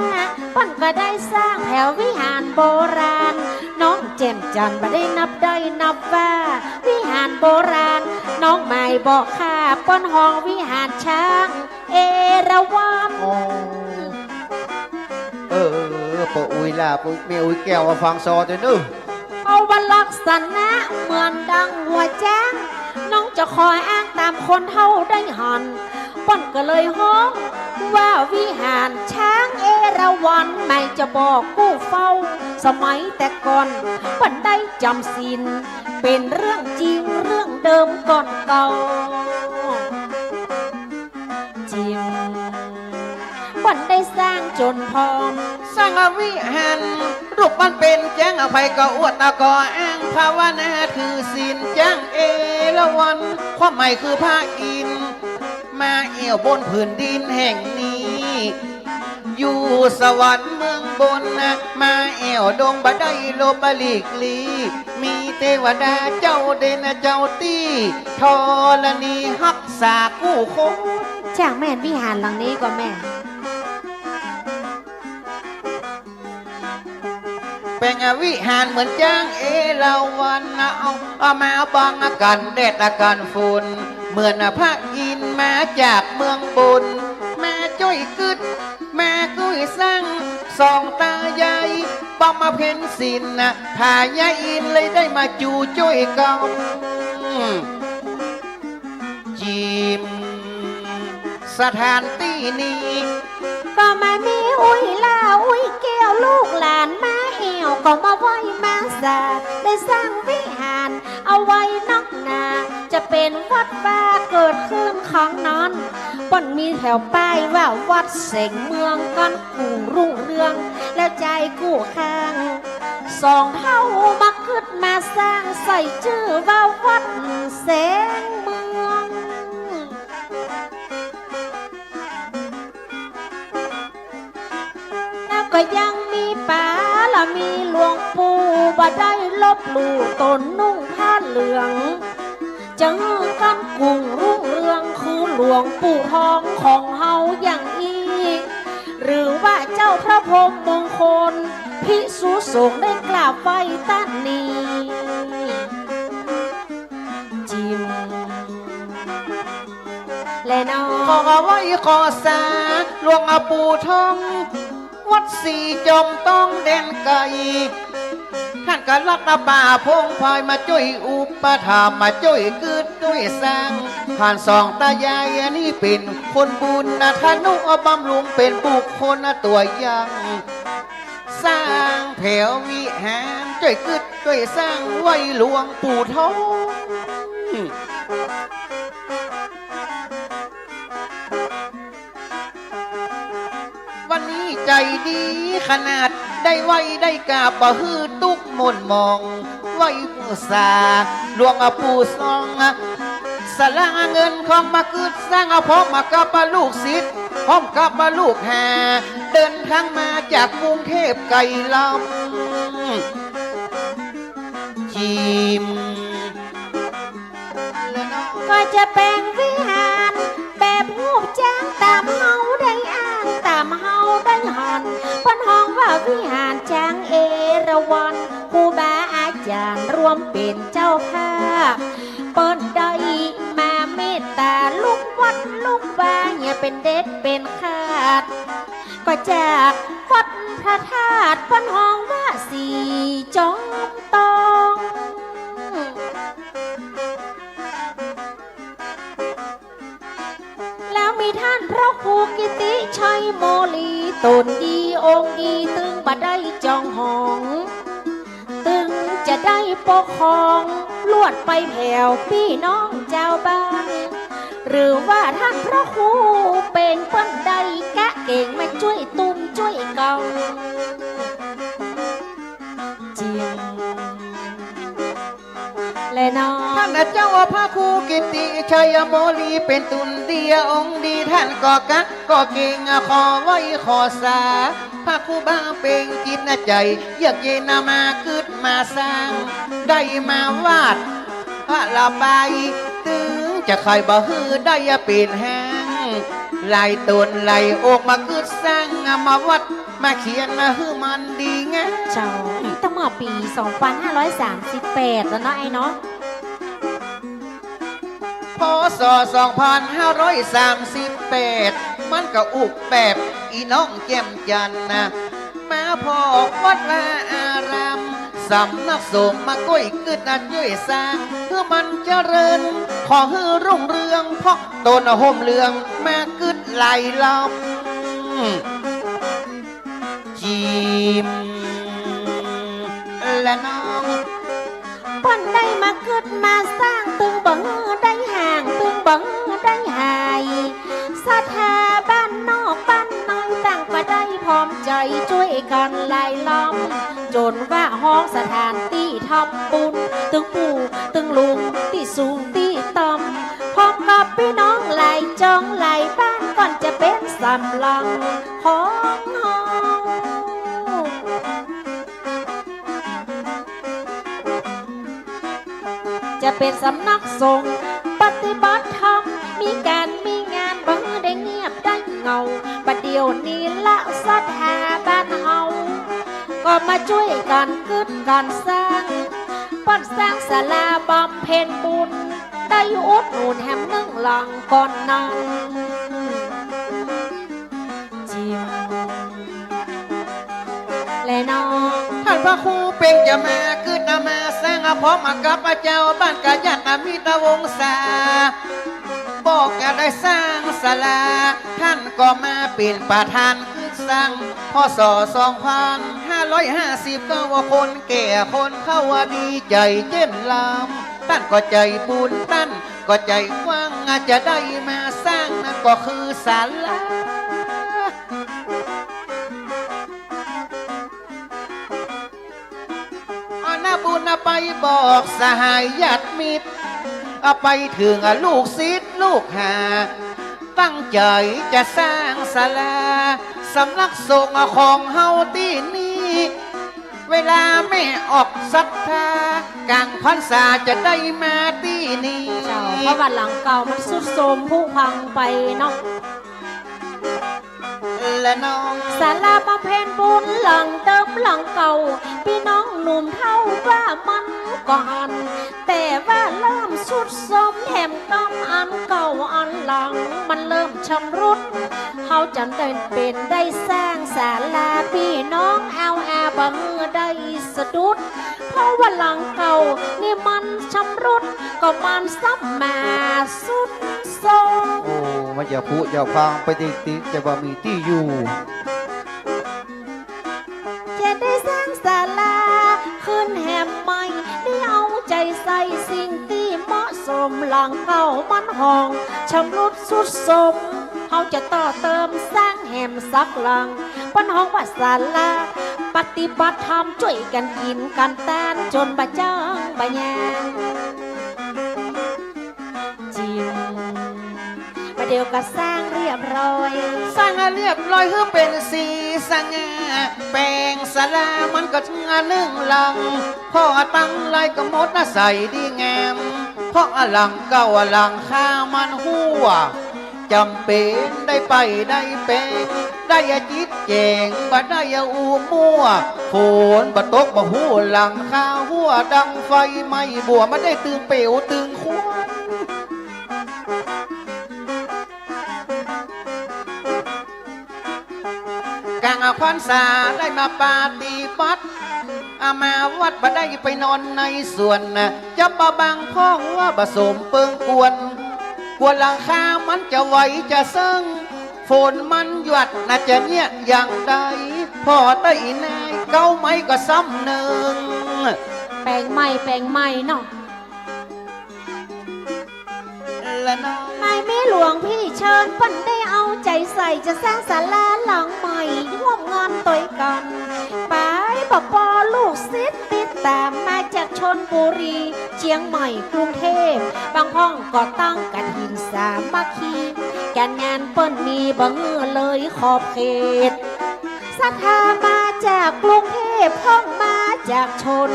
เปิ้นก็ได้สร้างแถววิหารโบราณ น้องแจ่มจันทร์บ่ได้นับได้นับว่า วิหารโบราณ น้องหมายบ่ข้า เปิ้นฮ้องวิหารช้าง เอราวัณ อ๋อ เออ ป้ออุ๊ยล่ะ ป้อแม่อุ๊ยแก้ว มาฟังซอเต๊อะเน่อ เอาว่าลักษณะเหมือนดังหัวจ๊าง น้องจะขออ้างต๋ามคนเฒ่าได้หัน เปิ้นก็เลยฮ้องว่าวิหารช้างเอราวัณ หมายจะบอกกู้เฝ้า สมัยแต่ก่อน เปิ้นได้จ๋ำศีล เป๋นเรื่องจริงเรื่องเดิมก่อนเก่า จิม เปิ้นได้สร้างจ๋นพร้อม สร้างวิหาร รูปมันเป๋นจ๊าง ใผก็อวด แล้วก็อ้างภาวนาถือศีลจ๊างเอราวัณ ความหมายคือพระอินทร์มาแอ่วบนผืนดินแห่งนี้ อยู่สวรรค์เมืองบนนะ มาแอ่วดงบ่ได้หลบหลีกลี้ มีเตวดาเจ้าเด่นเจ้าตี้ ธรณีฮักษากู้คน จ้างแม่นวิหารหลังนี้ก็แม่น เป๋นวิหารเหมือนจ๊างเอราวัณนะ เอา เอามาบังกั๋นแดดกั๋นฝน เหมือนพระอินทร์มาจากเมืองบน มาจ้วยกึ๊ด มาจ้วยสร้าง สองตายายบำเพ็ญศีลนะ พญาอินทร์เลยได้มาจู๋จ้วยกั๋น จิม สถานตี้นี้ ก็มามีอุ๊ยหล้าอุ๊ยแก้ว ลูกหลานมาแอ่ว ก็มาไหว้มาสา ได้สร้างวิหารเอาไว้นักหนา จะเป๋นวัดวาเกิดขึ้นของนอน เปิ้นมีแถวป้ายว่าวัดแสงเมือง ก้อนกุ่งรุ่งเรือง แล้วใจ๊กู้ข้าง สองเฒ่ามาขึดมาสร้าง ใส่จื้อว่าวัดแสงเมือง แล้วก็ยังมีบารมีหลวงปู่ บ่ได้ลบหลู่ต๋นนุ่งผ้าเหลือง จะหื้อก้อนกุ่งรุ่งเรืองคือหลวงปู่ทองของเฮาอย่างอี้ หรือว่าเจ้าพระพรหมมงคล ภิกษุสงฆ์ได้กราบไหว้ต้านนี้ จิม แลเนาะ ขอไหว้ขอสาหลวงปู่ทอง วัดศรีจอมตองแดนไก๋ ต้านก็ลัดป่าพงไพรมาจ้วยอุปถัมภ์ มาจ้วยกึ๊ดจ้วยสร้าง ผ่านสองตายายอันนี้เป๋นคนบุญนะ ทะนุบำรุงเป๋นบุคคลนะตั๋วอย่าง สร้างแผววิหาร จ้วยกึ๊ดจ้วยสร้างไหว้หลวงปู่ทอง วันนี้ใจ๋ดีขนาด ได้ไหว้ได้กราบ บ่หื้อตุ๊กข์หม่นหมอง ไหว้บู๋สาหลวงปู่ทอง สละเงินคองมากึ๊ดสร้าง พร้อมมากับลูกศิษย์ พร้อมกับลูกหา เดินทางมาจากกรุงเทพฯไก๋ล้ำ จิม ก็จะแป๋งวิหารแบบฮูปจ๊างต๋ามเฮาได้อ่าน ต๋ามเฮาได้หัน เปิ้นฮ้องว่าวิหารจ๊างเอราวัณ ครูบาอาจ๋ารย์ร่วมเป๋นเจ้าภาพ เปิ้นได้มาเมตต๋าลูกวัดลูกวา เหียเป๋นเด็ดเป๋นขาด ก็จากวัดพระธาตุเปิ้นฮ้องว่าสีจอมตอง แล้วมีท่านพระครูกิติชัยโมลี ต๋นดีองค์ดี ตึงบ่ได้จองหอง ตึงจะได้ปกครอง ลวดไปแผวปี้น้องจาวบ้าน หรือว่าท่านพระครูเป๋งเปิ้นได้กะเก๋งมาจ้วยตุ้มจ้วยเกา จิม แลเนาะ ท่านเจ้าพระครูกิติชัยโมลี เป๋นต๋นดีองค์ดี ท่านก็กะก็เก๋ง ขอไหว้ขอสา พระครูบาเป๋งจิตใจ๋ เยือกเย็นมากึ๊ดมาสร้าง ได้มาวาด พระระบาย ตึงจะใค่บ่หื้อได้เป๋นแฮง หลายต๋นหลายองค์มากึ๊ดสร้าง มาวัดมาเขียนหื้อมันดีงาม เจ้า ตั้งเมื่อปี๋สองปันห้าร้อยสามสิบแปดแล้วเนาะ ไอ้เนาะ พ.ศ. สองปันห้าร้อยสามสิบแปด มันก็อุกแบบอี้น้องแจ่มจันทร์นะ มาผ่อวัดวาอาราม สำนักสงฆ์มาก้วยกึ๊ดจ้วยสร้าง หื้อมันเจริญ ขอหื้อรุ่งเรือง เพราะต๋นห่มเหลือง มากึ๊ดหลายรอบ จิม และน้อง เปิ้นได้มากึ๊ดมาสร้าง ตึงบ่หื้อได้ห่าง ตึงบ่หื้อได้หาย ศรัทธาบ้านนอกบ้านในต่างก็ได้พร้อมใจ๋จ้วยกั๋นหลายล้อม จ๋นว่าฮ้องสถานตี้ทำบุญ ตึงปู่ตึงลุง ตี้สูงตี้ต่ำ พร้อมกับปี้น้องหลายจองหลายบ้าน ก่อนจะเป๋นสำหลังของเฮา จะเป๋นสำนักสงฆ์ปฏิบัติธรรม มีก๋านมีงานบ่หื้อได้เงียบได้เหงา บ่าเดี่ยวนี้ละศรัทธาบ้านเฮา ก็มาจ้วยกั๋นกึ๊ดกั๋นสร้าง เปิ้นสร้างศาลาบำเพ็ญบุญ ได้อุดหนุนแหมนึ่งหลังก่อนนั้น จิม และน้อง ท่านพระครูเป๋งจะมากึ๊ดมาสร้าง พร้อมกับเจ้าบ้านกะญาติมิตรวงศา บอกจะได้สร้างศาลา ท่านก็มาเป๋นประธานกึ๊ดสร้าง พ.ศ. สองปันห้าร้อยห้าสิบเก้า คนแก่คนเฒ่าดีใจ๋เจ้นลำ ต้านก็ใจ๋บุญ ต้านก็ใจ๋กว้าง จะได้มาสร้างนั้นก็คือศาลา เอาหน้าบุญไปบอกสหายญาติมิตร เอาไปเถิงลูกศิษย์ลูกหา ตั้งใจ๋จะสร้างศาลา สำนักสงฆ์ของเฮาตี้นี่ เวลาแม่ออกศรัทธา ก๋างพรรษาจะได้มาตี้นี่ เจ้า เพราะว่าหลังเก่ามันทรุดโทรมผุพังไปเนาะ และน้อง ศาลาบำเพ็ญบุญหลังเดิมหลังเก่า ปี้น้องหนุ่มเฒ่าว่ามันก็อั้น แต่ว่าเริ่มทรุดโทรมแถมกำอันเก่าอันหลัง มันเริ่มชำรุด เฮาจ๋ำเป๋นได้สร้างศาลา ปี้น้องเอาอาบ่หื้อได้สะดุด เพราะว่าหลังเก่านี่มันชำรุด ก็มันซ้ำมาทรุดโทรม โอ้ มันจะผุจะพังไปติดๆ จะบ่มีตี้อยู่ เจ สิ่งตี้เหมาะสม หลังเก่ามันห้องชำรุดทรุดโทรม เฮาจะต่อเติมสร้างแหมสักหลัง เปิ้นฮ้องว่าศาลาปฏิบัติธรรม จ้วยกั๋นกิ๋นกั๋นตาน จ๋นบ่าจ้างบ่าแยง จิม บ่าเดี่ยวก็สร้างเรียบร้อย สร้างเรียบร้อยหื้อเป๋นสีสง่า แป๋งศาลามันก็เถิงนึ่งหลัง พอตั้งหลายก็หมดใสดีงาม เพราะหลังเก่าหลังคามันฮั่ว จ๋ำเป๋นได้ไปได้แป๋ง ได้จิตแจ๋ง บ่ได้อู้มั่ว ฝนบ่ตกบ่ฮู้ หลังคาฮั่วดังไฟไหม้บั้ว บ่ได้ตึงเปลวตึงควัน ก๋างพรรษาได้มาปฏิบัติ อา มาวัดบ่ได้ไปนอนในสวนนะ จะบ่บังพ่องว่าบ่สมเปิงควร กั๋วหลังคามันจะไหวจะเซิง ฝนมันหยาดน่าจะเยียะอย่างใด พอได้นายเก๊าไม้ก็ซ้ำนึ่ง แป๋งใหม่ แป๋งใหม่เนาะ ละเนาะ นายแม่หลวงพี่เชิญเปิ้นได้เอาใจ๋ใส่ จะสร้างศาลาหลังใหม่ ฮ่วมงานตวยกั๋น ไปบ่ปอ ลูกศิษย์ติดต๋ามมาจากชลบุรี เจียงใหม่ กรุงเทพฯ บางพ่องก็ตั้งกฐินสามัคคี ก๋านงานเปิ้นมีบ่หื้อเลยขอบเขต ศรัทธามาจากกรุงเทพฯ พ่องมาจากชล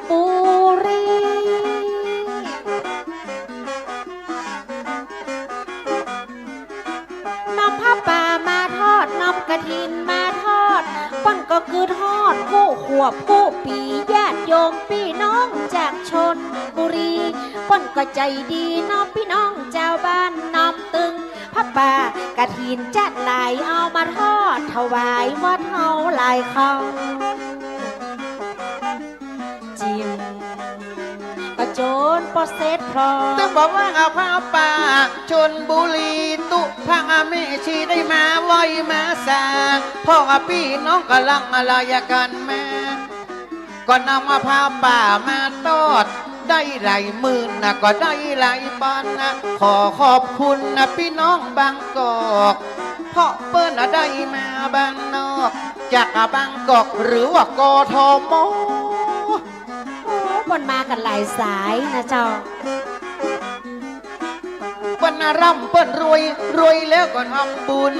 บุรี นำผ้าป่ามาทอด นำกฐินมาทอด เปิ้นก็กึ๊ดฮอดกู้ขวบกู้ปี๋ ญาติโยมปี้น้องจากชลบุรี เปิ้นก็ใจ๋ดีเนาะ ปี้น้องจาวบ้าน นำตึงผ้าป่ากฐินจ๊าดหลาย เอามาทอดถวายวัดเฮาหลายครั้ง จิม ก็จ๋นปอเสร็จพร้อม ตึงบอกว่าเอาผ้าป่าชลบุรี ตุ๊พระแม่ชีได้มาไหว้มาสา พ่อปี้น้องก็หลั่งไหลกั๋นมา ก็นำเอาผ้าป่ามาทอด ได้หลายหมื่นนะ ก็ได้หลายปันนะ ขอขอบคุณนะปี้น้องบางกอก เพราะเปิ้นน่ะได้มาบ้านนอก จากบางกอกหรือว่า กทม โอ้ เปิ้นมากั๋นหลายสายนะเจ้า เปิ้นร่ำเปิ้นรวย รวยแล้วก็ทำบุญ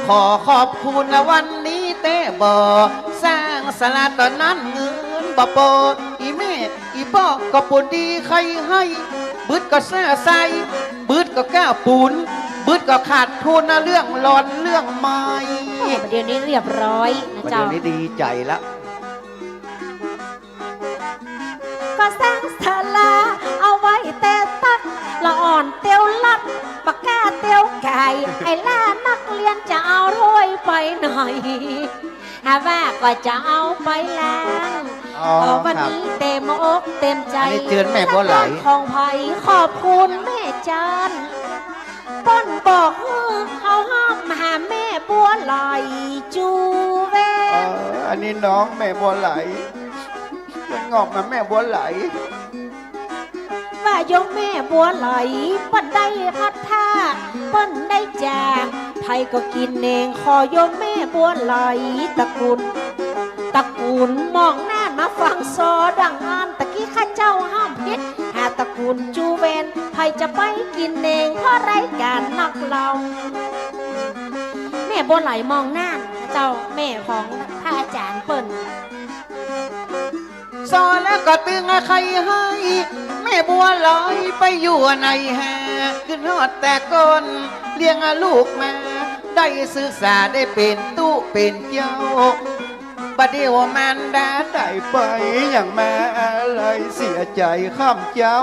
ขอขอบคุณนะวันนี้แต๊บ่ สร้างศาลาต๋อนนั้นเงินบ่ปอ อี่แม่อี่ป้อก็ปูนดีใค่ให้ บึดก็ซ่าใส่ บึดก็กล้าปูน บึดก็ขาดทุนนะ เรื่องหลอนเรื่องใหม่ โอ้ เดี๋ยวนี้เรียบร้อยนะเจ้า เดี๋ยวนี้ดีใจ๋ละ ก็สร้างศาลาเอาไว้แต่ตัก ละอ่อนเตียวลัด บ่กล้าเตียวก๋าย ไอ้หล้านักเฮียนจะเอาถ้วยไปไหน หาว่าก็จะเอาไปล้าง อ๋อ ก็วันนี้ ครับ เต๋มอกเต๋มใจ๋ อันนี้เจิญแม่บัวไหล ของใผ ขอบคุณแม่จัน เปิ้นบอกหื้อเฮาห้ามหาแม่บัวไหล จูแวน เออ อันนี้น้องแม่บัวไหล เปิ้นงอกมาแม่บัวไหล ว่าโยมแม่บัวไหล เปิ้นได้พลัดพราก เปิ้นได้จาก ใผก็กิ๋นเน่ง ขอโยมแม่บัวไหล ตระกูล ตระกูลหม่องน่านมาฟังซอ ดังอันตะกี้ข้าเจ้าห้ามผิด หาตระกูลจูแวน ใผจะไปกิ๋นเน่ง เพราะรายก๋านนักเล่า แม่บัวไหลหม่องน่านเจ้า แม่ของพระอาจารย์เปิ้น สอนแล้วก็ตึงใค่ให้ แม่บัวไหลไปอยู่ไหนแฮ กึ๊ดฮอดแต่ก่อน เลี้ยงลูกมา ได้ศึกษาได้เป๋นตุ๊เป๋นเจ้า บ่าเดี่ยวมารดาต๋ายไป ยังมาอาลัยเสียใจ๋ข้ำเจ้า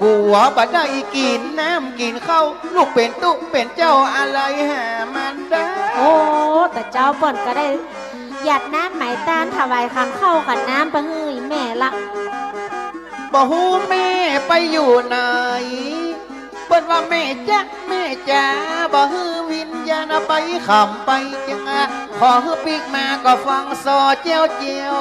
กั๋วบ่ได้กิ๋นน้ำกิ๋นข้าว ลูกเป๋นตุ๊เป๋นเจ้าอาลัยหามารดา โอ้ แต่เจ้าเปิ้นก็ได้ หยาดน้ำไหมตานถวายขันข้าวขันน้ำไปหื้อแม่ละ บ่ฮู้แม่ไปอยู่ไหน เปิ้นว่าแม่จ๊ะแม่จ๋า บ่หื้อวิญญาณไปค่ำไปเจ๊ง ขอหื้อปิ๊กมาก็ฟังซอเจียวเจียว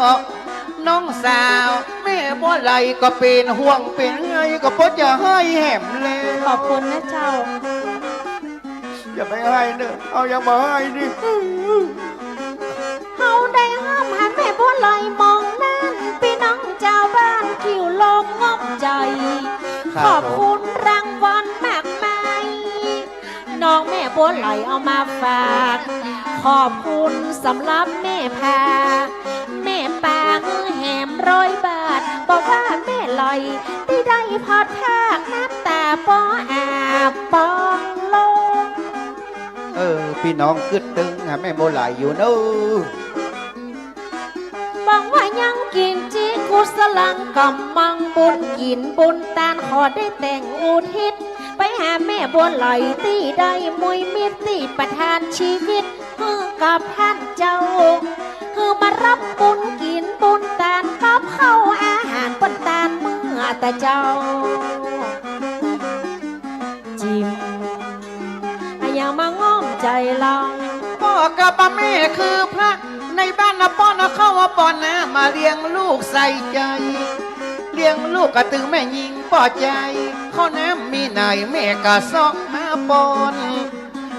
น้องสาว แม่บัวไหลก็เป๋นห่วงเป๋นใย ก็บ่จะไห้แหมแล ขอบคุณนะเจ้า อย่าไปไห้เน่อ เอายังบ่ไห้นี่ เฮาได้ห้ามหันแม่บัวไหลหม่องนั้น ปี้น้องจาวบ้านกิ่วลมงอบใจ๋ ครับ ขอบคุณรางวัลมากมาย น้องแม่บัวไหลเอามาฝาก ขอบคุณสำหรับแม่พา แม่ปาหื้อแหมร้อยบาท บอกว่าแม่ไหลตี้ได้พลัดพราก น้ำต๋าปออาบปองลง เออ ปี้น้องกึ๊ดตึงหาแม่บัวไหลอยู่เนาะ บอกว่ายังกิ๋นจิกุสลัง ก๋ำมังบุญกิ๋นบุญตาน ขอได้แต่งอุทิศ ไปหาแม่บัวไหลตี้ได้มุยมิตรตี้ประทานชีวิตหื้อกับต้านเจ้า หื้อมารับบุญกิ๋นบุญตานกับข้าวอาหารเปิ้นตานเมื่อตะเจ้า จิ๋ม อะหยังมาง่อมใจ๋ลอง ป้อกับแม่คือพระ ในบ้านน่ะป้อนข้าวป้อนน้ำมาเลี้ยงลูกใส่ใจ๋ เลี้ยงลูกก็ตึงแม่ญิงปอใจ๋ ข้าวน้ำมีไหนแม่ก็เซาะมาป้อน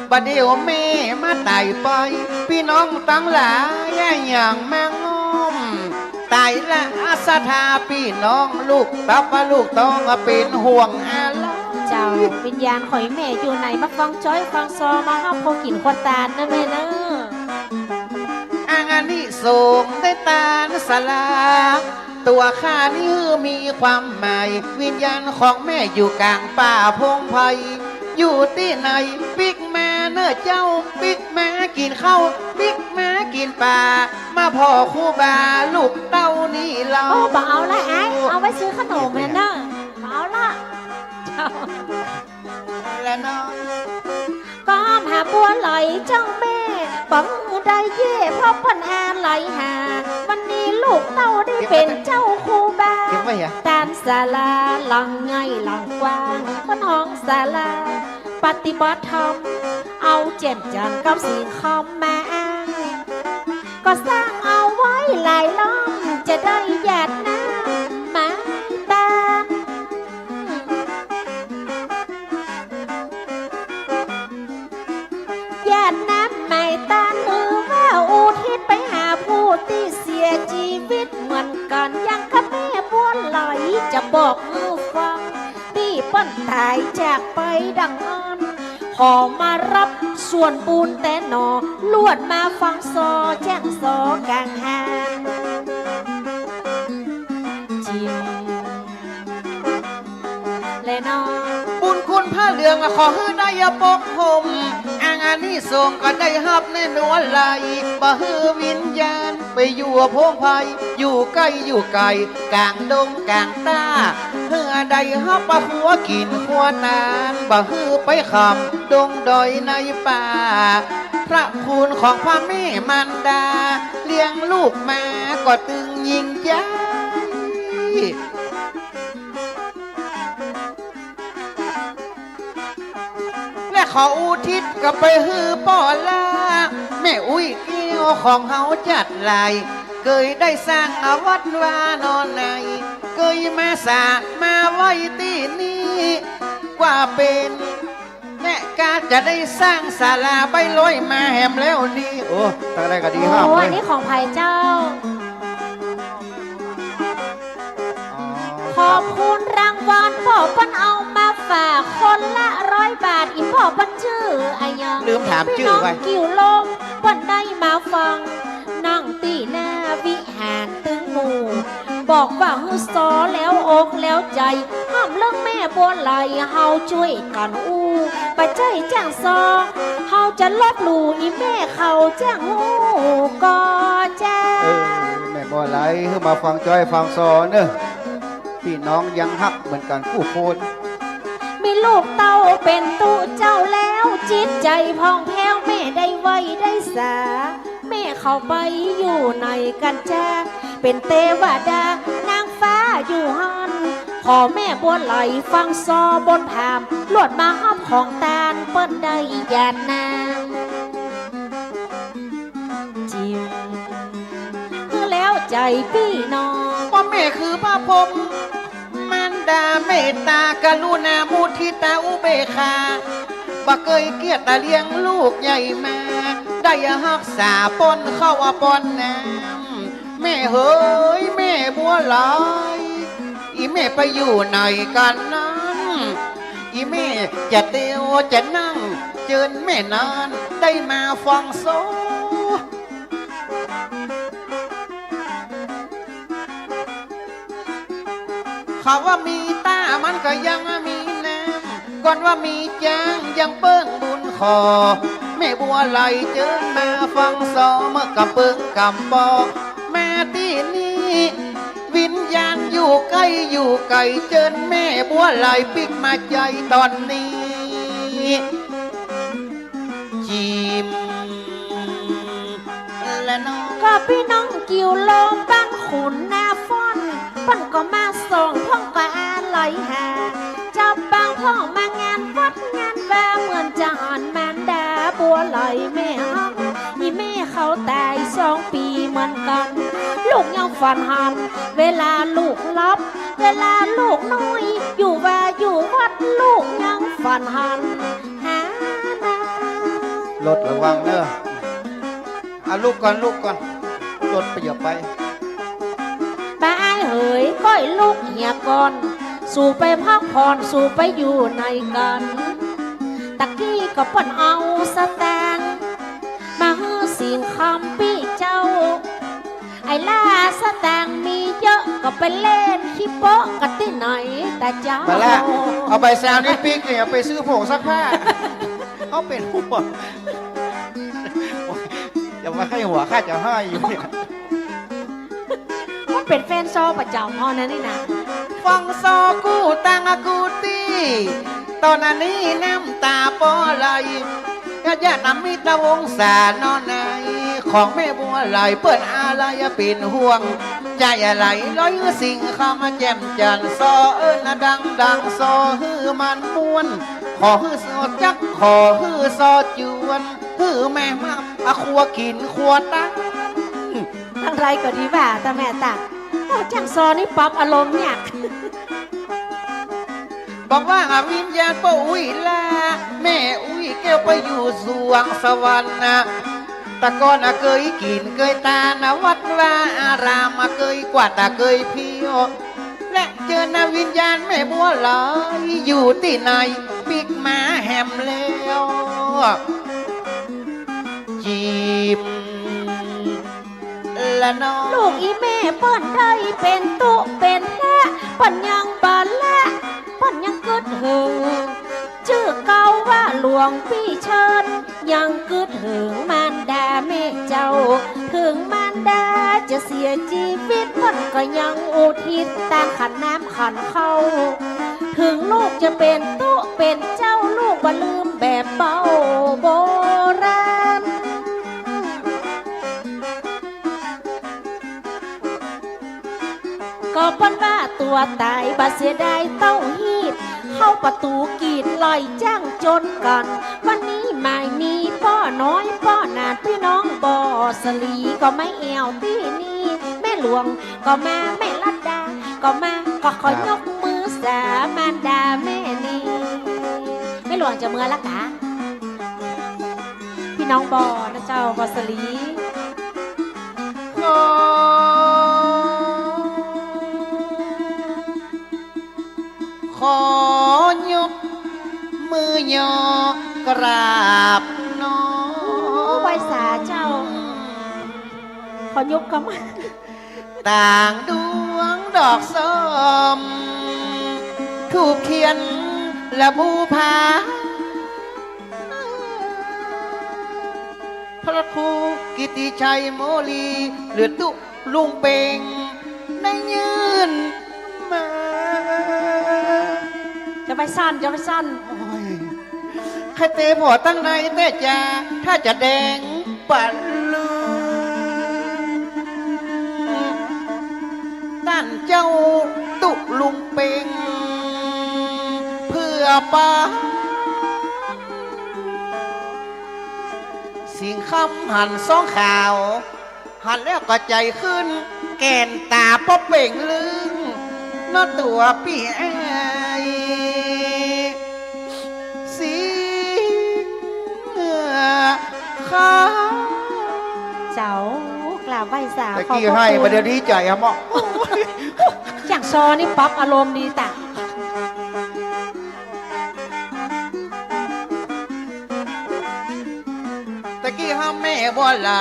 บ่าเดี่ยวแม่มาต๋ายไป ปี้น้องตังหลายอะหยังมาง่อม ต๋ายละอัศธาปี้น้องลูกตับว่าลูกต้องเป๋นห่วงอะละ เจ้า วิญญาณของแม่อยู่ไหน มาฟังจ้อยฟังซอ มาฮับข้าวกิ๋นข้าวตานนะแม่เนาะ อานิสงส์ได้ตานสาลา ตั๋วข้านี้มีความหมาย วิญญาณของแม่อยู่ก๋างป่าพงไพร อยู่ตี้ไหนปิ๊กมาเน่อเจ้า ปิ๊กมากิ๋นข้าว ปิ๊กมากิ๋นป๋า มาผ่อครูบาลูกเต้านี่เล่า โอ้ บ่เอาละอ้าย เอาไว้ซื้อขนมแม่เนาะ บ่เอาละ เจ้า และน้อง ก็หาบัวไหลเจ้าแม่ บ่ได้เย่เพราะเปิ้นอาไหลหา วันนี้ลูกเต้าได้เป๋นเจ้าครูบา เก็บไว้เหรอ ตานสาลาหลังใหญ่หลังกว้าง เปิ้นฮ้องสาลาปฏิบัติธรรม เอาแจ่มจันทร์กับสิงห์คำมาอ้าง ก็สร้างเอาไว้หลายล้อม จะได้หยาดน้ำไม้ตาน หยาดน้ำไม้ตาน หื้อว่าอุทิศไปหาผู้ตี้เสียจีวิตเหมือนกั๋น อย่างกับแม่บัวไหล จะบอกหื้อฟัง ตี้เปิ้นต๋ายจากไปดังอั้น ขอมารับส่วนบุญแต๊หนอ ลวดมาฟังซอ แจ้งซอก๋างหาน จิ๋ม และน้อง บุญคุณผ้าเหลืองขอหื้อได้ปกห่ม อานิสงส์ก็ได้ฮับแน่นอนไหล บ่หื้อวิญญาณไปอยู่พงไพร อยู่ใก้อยู่ไก๋ ก๋างดงก๋างต้า หื้อได้ฮับครัวกิ๋นครัวตาน บ่หื้อไปค่ำดงดอยในป่า พระคุณของพระแม่มารดา เลี้ยงลูกมาก็ตึงยิ่งใจ๋ และขออุทิศก็ไปหื้อป้อล้า แม่อุ๊ยแก้วของเฮาจัดหลาย เกยได้สร้างวัดวาหนอใน เกยมาสามาไหว้ตี้นี่ กว่าเป๋น แม่กาจะได้สร้างศาลาใบ้ลอยมาแหมแล้วนี่ โอ้ ตังใดก็ดีห้าม โอ้ เว้ย อันนี้ของใผเจ้า อ๋อ ขอบคุณรางวัล ป้อเปิ้นเอามาฝากคนละร้อยบาท อี่ป้อเปิ้นจื้ออะหยัง ลืมถามจื้อไป ปี้น้องกิ่วลม เปิ้นได้มาฟัง นั่งตี้หน้าวิหารตึงหมู่ บอกว่าหื้อซอแล้วอกแล้วใจ๋ ห้ามเรื่องแม่บัวไหล เฮาจ้วยกั๋นอู้ บ่ใจ้แจ้งซอ เฮาจะลบหลู่อี่แม่เขาแจ้งฮู้ก่อเจ้า เออ แม่บัวไหล หื้อมาฟังจ้อยฟังซอเน่อ ปี้น้องยังฮักเหมือนกั๋นกู้คน มีลูกเต้าเป๋นตุ๊เจ้าแล้ว จิตใจ๋ผ่องแผ้ว แม่ได้ไหว้ได้สา แม่เขาไปอยู่ไหนกั๋นจ้า เป๋นเตวดานางฟ้าอยู่หั้น ขอแม่บัวไหลฟังซอบนผาม ลวดมาฮับของตาน เปิ้นได้หยาดน้ำ จิ๋ม หื้อแล้ว ใจ๋ปี้น้อง ป้อแม่คือพระพรหม มารดาเมตตากรุณามุทิตาอุเบกขา บ่เกยเกียจตะเลี้ยงลูกใหญ่มา ได้ฮักษาป้อนข้าวป้อนน้ำ แม่เหย แม่บัวไหล อี่แม่ไปอยู่ไหนกั๋นนั้น อี่แม่จะเตียวจะนั่ง เจิญแม่นั้นได้มาฟังโซ เขาว่ามีต้ามันก็ยังมีน้ำ ก่อนว่ามีจ๊างยังเปิ้งบุญขอ แม่บัวไหลเจิญมาฟังโซ เมื่อกำเปิ้งกำปอ มาตี้นี่ วิญญาณอยู่ใก้อยู่ไก๋ เจิญแม่บัวไหลปิ๊กมาใจ๊ต๋อนนี้ จิ๋ม และน้อง ก็ปี้น้องกิ่วลมบ้านขุนนาฟ้อน เปิ้นก็มาส่ง พ่องก็อาลัยหา จับปางพ่องมางานวัดงานวา เหมือนจะหันมารดาบัวไหลแม่ฮัก อี่แม่เขาต๋ายสองปี๋เหมือนกั๋น ลูกยังฝันหัน เวลาลูกหลับ เวลาลูกน้อย อยู่วาอยู่วัด ลูกยังฝันหัน หานา รถระวังเน่อ อ่ะ ลุกก่อน ลุกก่อน รถไป อย่าไป ป้าอ้ายเหย ก้อยลุกเหียก่อน สูไปพักผ่อน สูไปอยู่ไหนกั๋น ตะกี้ก็เปิ้นเอาสตางค์ มาหื้อสิงห์คำปี้เจ้า ไอ้ล่าสตางค์มีเยอะ ก็ไปเล่นขี้โป๊ะกั๋นตี้ไหน ตาเจ้า มาละ เอาใบซาวนี้ปิ๊กเนี่ย ไปซื้อผงซักผ้า เขาเป๋นห่วง อย่ามาใค่หัว ข้าจะห้อยอยู่เนี่ย มันเป๋นแฟนซอประจ๋ำเฮานะนี่นะ ฟังซอกู้ตังกู้ตี้ ต๋อนอันนี้น้ำต๋าปอไหล ญาติญาติมิตรวงศาเนาะใน ของแม่บัวไหลเปิ้นอาลัยเป๋นห่วง ใจ๋อาลัยลอยสิงห์คำแจ่มจันทร์ ซอเอิ้นดังดัง ซอหื้อมันม่วน ขอหื้อซอจัก ขอหื้อซอจวน หื้อแม่มา อ่ะ ครัวกิ๋นครัวตั้ง ตังใดก็ดีว่า ตาแม่ตา โอ้ จ้างซอนี่ปรับอารมณ์เนี่ย บอกว่าวิญญาณป้ออุ๊ยลา แม่อุ๊ยแก้วไปอยู่สวงสวรรค์นะ ตะก่อนอะเกยกิ๋นเกยตานนะ วัดวาอารามอะเกยกวาดอะเกยเที่ยว และเจิญนะวิญญาณแม่บัวไหลอยู่ตี้ไหน ปิ๊กมาแหมแล้ว จิ๋ม ละน้อง ลูกอี่แม่เปิ้นได้เป๋นตุ๊เป๋นพระ เปิ้นยังบ่ละ เปิ้นยังกึ๊ดเหิง จื้อเก่าว่าหลวงปี้เชิญ ยังกึ๊ดเหิงมารดาแม่เจ้า เถิงมารดาจะเสียจีวิต เปิ้นก็ยังอุทิศตานขันน้ำขันข้าว เถิงลูกจะเป๋นตุ๊เป๋นเจ้า ลูกบ่ลืมแบบเบาโบราณ ก็เปิ้นว่าตั๋วต๋ายบ่เสียดายเต้าฮีบ เข้าประตู๋กีดลอยจ้างจนกั๋น วันนี้หมายมีป้อน้อยป้อหนาน ปี้น้องบ่อสลีก็มาแอ่วตี้นี่ แม่หลวงก็มา แม่รัตดาก็มา ก็ขอยกมือสามารดาแม่นี้ แม่หลวงจะเมือละกา ปี้น้องบ่อนะเจ้า บ่อสลี ขอ ขอยกมือยอกราบน้อม โอ้ ไหว้สาเจ้า ขอยกกำ ต่างดวงดอกส้ม ธูปเทียนและบูชา พระครูกิตติชัยโมลี หรือตุ๊ลุงเป่ง ได้ยื่นมา จะไปสั้น จะไปสั้น โอ้ย ใค่เตผ่อตังในแต๊จ้า ถ้าจะแดงปะลือ ต้านเจ้าตุ๊ลุงเป่ง เปื้อปา สิงห์คำหันสองข่าว หันแล้วก็ใจ๋ขึ้น แก่นต๋าป้อเป่งลึง เนาะตั๋วปี้เอ๋ย สิงห์ขาว เจ้า กราบไหว้สา ตะกี้ ขอบพระคุณ ไห้ บ่าเดี่ยวดีใจ๋อะเมาะ จ้างซอนี่ปรับอารมณ์ดีตะ ตะกี้ห้ามแม่บัวไหล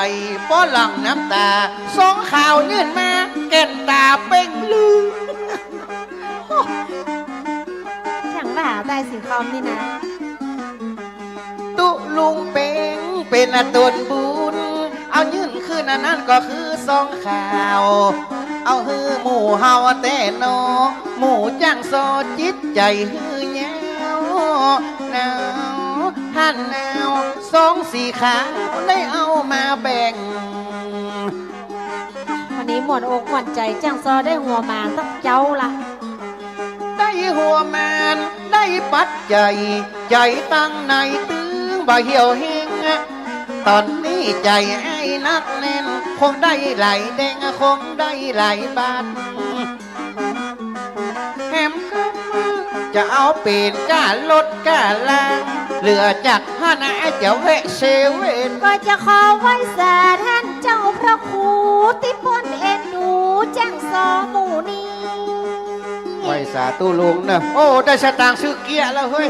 ป้อหลั่งน้ำต๋า สองขาวยื่นมา แก่นต๋าเป่งลึง ช่างว่าได้สิงคำนี่นะ ตุ๊ลุงเป๋งเป๋นอาต๋นบุญ เอายื่นคืนอันนั้นก็คือสองขาว เอาหื้อหมู่เฮาแต๊เนาะ หมู่จ้างซอจิตใจ๋หื้อแย้ว หนาว ท่านหนาว สองสี่ขาวได้เอามาแบ่ง วันนี้ม่วนอกม่วนใจ๋ จ้างซอได้หัวหมานสักเจ๊าละ ได้หัวหมาน ได้ปัจจัย ใจ๋ตังในตึงบ่าเหี่ยวเฮง ต๋อนนี้ใจ๋ไอ้นักแน่น คงได้หลายแดง คงได้หลายบาท แถมก็จะเอาเป๋นก้ารถก้าลา เหลือจากหั้นจะแวะเซเว่น ก็จะขอไหว้สาท่านเจ้าพระครูตี้เปิ้นเอ็นดูจ้างซอหมู่นี้ ไหว้สาตุ๊ลุงเนาะ โอ้ ได้สตางค์ซื้อเกี๊ยะแล้วเฮ้ย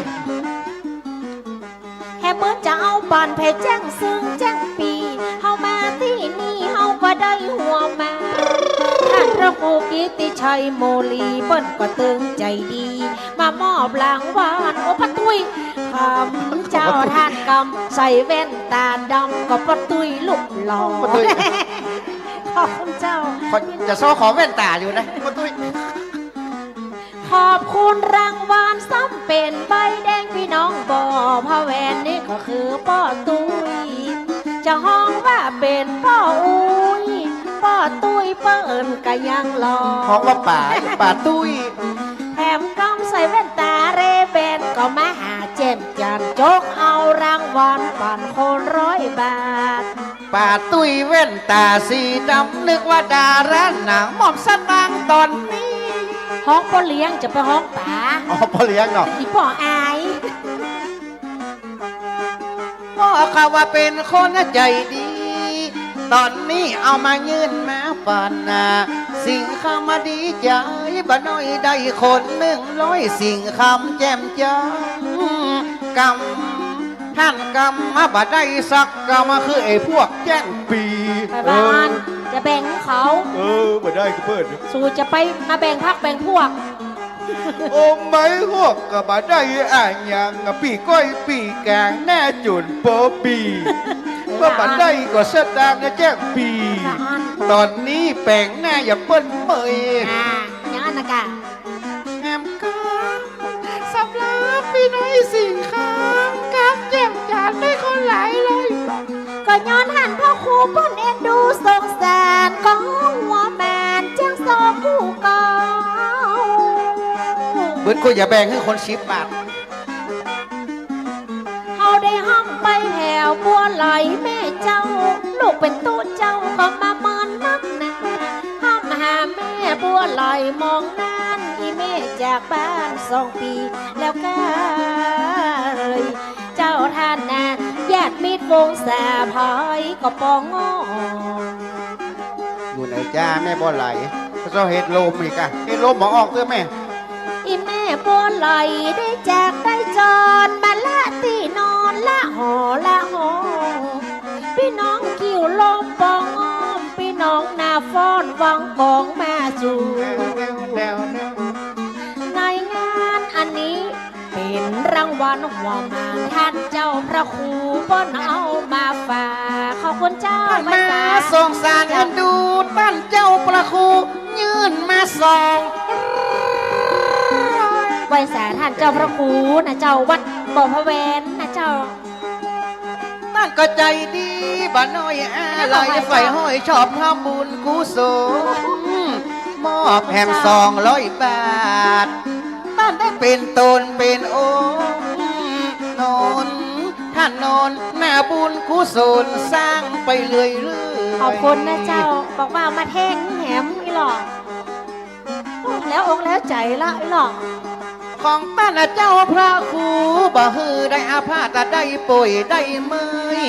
แฮมเปิ้นจะเอาปันแผ่แจ้งเซิงแจ้งปี้ เฮามาตี้นี่เฮาก็ได้หัวหมาน ท่านพระครูกิตติชัยโมลี เปิ้นก็ตึงใจ๋ดี มามอบรางวัล โอ้ ป้อตุ้ย ขอบเจ้า ท่านกำใส่แว่นต๋าดำ ก็ป้อตุ้ยรูปหล่อ ป้อตุ้ย ขอบคุณเจ้า ขอ จะซอขอแว่นต๋าอยู่นะ ป้อตุ้ย ขอบคุณรางวัลซ้ำเป๋นใบแดง ปี้น้องบ่อพระแวน นี่ก็คือป้อตุ้ย จะฮ้องว่าเป๋นป้ออุ๊ย ป้อตุ้ยเปิ้นก็ยังหล่อ ฮ้องว่าป๋า ป๋าตุ้ย แถมกำใส่แว่นต๋าเรย์แบน ก็มาหาแจ่มจันทร์ จกเอารางวัลปันคนร้อยบาท ป๋าตุ้ยแว่นต๋าสีดำ นึกว่าดาราหนัง หม่อมสตางค์ต๋อนนี้ ฮ้องป้อเลี้ยง จะไปฮ้องป๋า อ๋อ ป้อเลี้ยงเนาะ อีป้ออาย ป้อเขาว่าเป๋นคนใจ๋ดี ต๋อนนี้เอามายื่นมาปันนา สิงห์คำมาดีใจ๋บ่าน้อย ได้คนนึ่งร้อย สิงห์คำแจ่มจันทร์ กำ ท่านกำมาบ่ได้สักกำ คือไอ้พวกแจ้งปี้ ไปบ้าน เออ จะแบ่งเขา เออ บ่ได้ก็เปิ้น สูจะไปมาแบ่งพรรคแบ่งพวก โอ้ ไม่พวกก็บ่ได้อะหยัง ปี้ก้อยปี้กลางหน้าจุนโปปี้ เออ ว่าบ่ได้ก็สตางค์แจ้งปี้ ต๋อนนี้แป๋งหน้าอย่าเปิ้นเมย อ่า อย่างนั้นนะกะ แถมก็สำหรับปี้น้อยสิงห์คำ กำแจ่มจันทร์ได้คนหลายร้อย ก็ย้อนหันพระครูเปิ้นเอ็นดูสงสาร ก็หัวหมานจ้างซอกู้เก่า เปิ้นก็อย่าแบ่งหื้อคนสิบบาท เฮาได้ฮ่ำไปแถวบัวไหลแม่เจ้า ลูกเป๋นตุ๊เจ้าก็มาเมินนักหนา ฮ่ำหาแม่บัวไหลมองนาน อี่แม่จากบ้านสองปีแล้วก้าเอ๋ย เจ้าท่านนา ญาติมิตรวงศาไผก็ปองงอน อยู่ไหนจ้าแม่บัวไหล เจ้าเห็ดลมอีกอะ เห็ดลมบ่ออกเตื้อแม่ อี่แม่บัวไหลได้จากได้จร มาละตี้นอนละหอละหอ ปี้น้องกิ่วลมปองอ้อม ปี้น้องหน้าฟ้อนวังกองมาสู่ ในงานอันนี้ เป๋นรางวัลหัวหมาน ท่านเจ้าพระครูเปิ้นเอามาฝาก ขอบคุณเจ้า มาสงสารเอ็นดู ท่านเจ้าพระครูยื่นมาสอง ไหว้สาท่านเจ้าพระครูนะเจ้า วัดบ่อพระแวนนะเจ้า ต้านก็ใจ๋ดีบ่าน้อยอาลัย ใฝ่ห้อยชอบทำบุญกุศล มอบแหมสองร้อยบาท ต้านได้เป๋นต๋นเป๋นองค์ หนุนถนนหน้าบุญกุศลสร้างไปเรื่อยๆ ขอบคุณนะเจ้า บอกว่ามาแท่งแหม หรอ แล้วอกแล้วใจ๋ละ หรอ ของต้านเจ้าพระครู บ่หื้อได้อาพาธได้ป่วยได้เมื่อย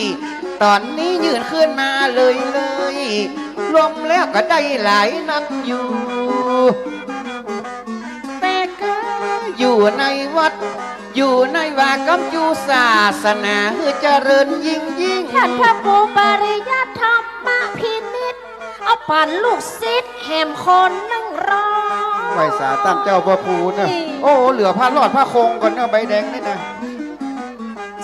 ต๋อนนี้ยืนขึ้นมาเลยเลย รวมแล้วก็ได้หลายนักอยู่ แต่ก็อยู่ในวัด อยู่ในวากำจุศาสนา หื้อเจริญยิ่งยิ่ง ต้านพระครูปริยัติธรรมพินิจ เอาปั๋นลูกศิษย์แหมคนนึ่งร้อย ไหว้สาต้านเจ้าพระครูเน่อ นี่ โอ้ เหลือผ้ารอดผ้าคงก่อนเน่อ ใบแดงนี่นะ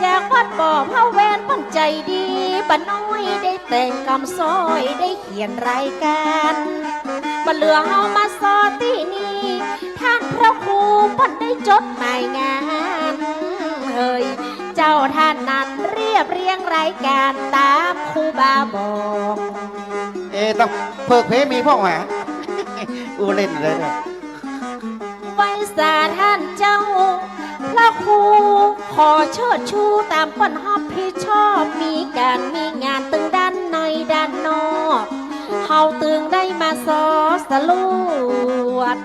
จากวัดบ่อพระแวนเปิ้นใจ๋ดี ป้าน้อยได้แต่งกำสร้อย ได้เขียนรายก๋าน บ่เหลือเฮามาซอตี้นี่ ต้านพระครูเปิ้นได้จดหมายงาน เฮย เจ้าต้านนั้นเรียบเรียงรายก๋านต๋ามครูบาบอก เอ๊ะ ต้องเผิกเพลงมีพ่องหวา อู้เล่นเลยเนี่ย ไหว้สาต้านเจ้าพระครู ขอเชิดชูต๋ามเปิ้นฮับผิดชอบ มีก๋านมีงานตึงด้านในด้านนอก เฮาตึงได้มาซอสรวจ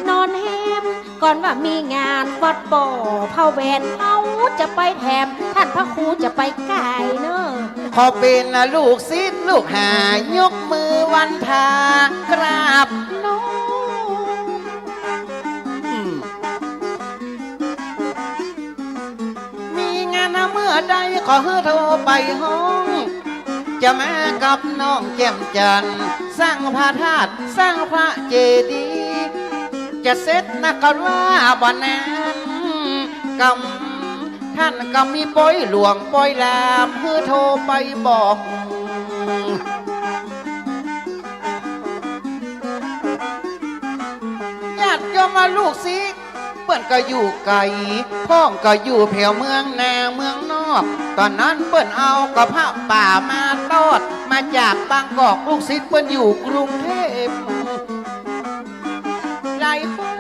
นอนแฮม ก่อนว่ามีงานวัดบ่อพระแวน เฮาจะไปแถม ต้านพระครูจะไปก๋ายเน่อ ขอเป๋นลูกศิษย์ลูกหา ยกมือวันทากราบน้อม อืม มีงานเมื่อใดขอหื้อโทรไปฮ้อง จะมากับน้องแจ่มจันทร์ สร้างพระธาตุ สร้างพระเจดีย์ จะเสร็จนักก็ว่าบ่นาน กำ ต้านกำมีปอยหลวงปอยหลาม หื้อโทรไปบอก ญาติโยมว่าลูกศิษย์ เปิ้นก็อยู่ไก๋ พ่องก็อยู่แผวเมืองนาเมืองนอก ต๋อนนั้นเปิ้นเอากระป๋ามาตอด มาจากบางกอก ลูกศิษย์เปิ้นอยู่กรุงเทพฯ หลายคน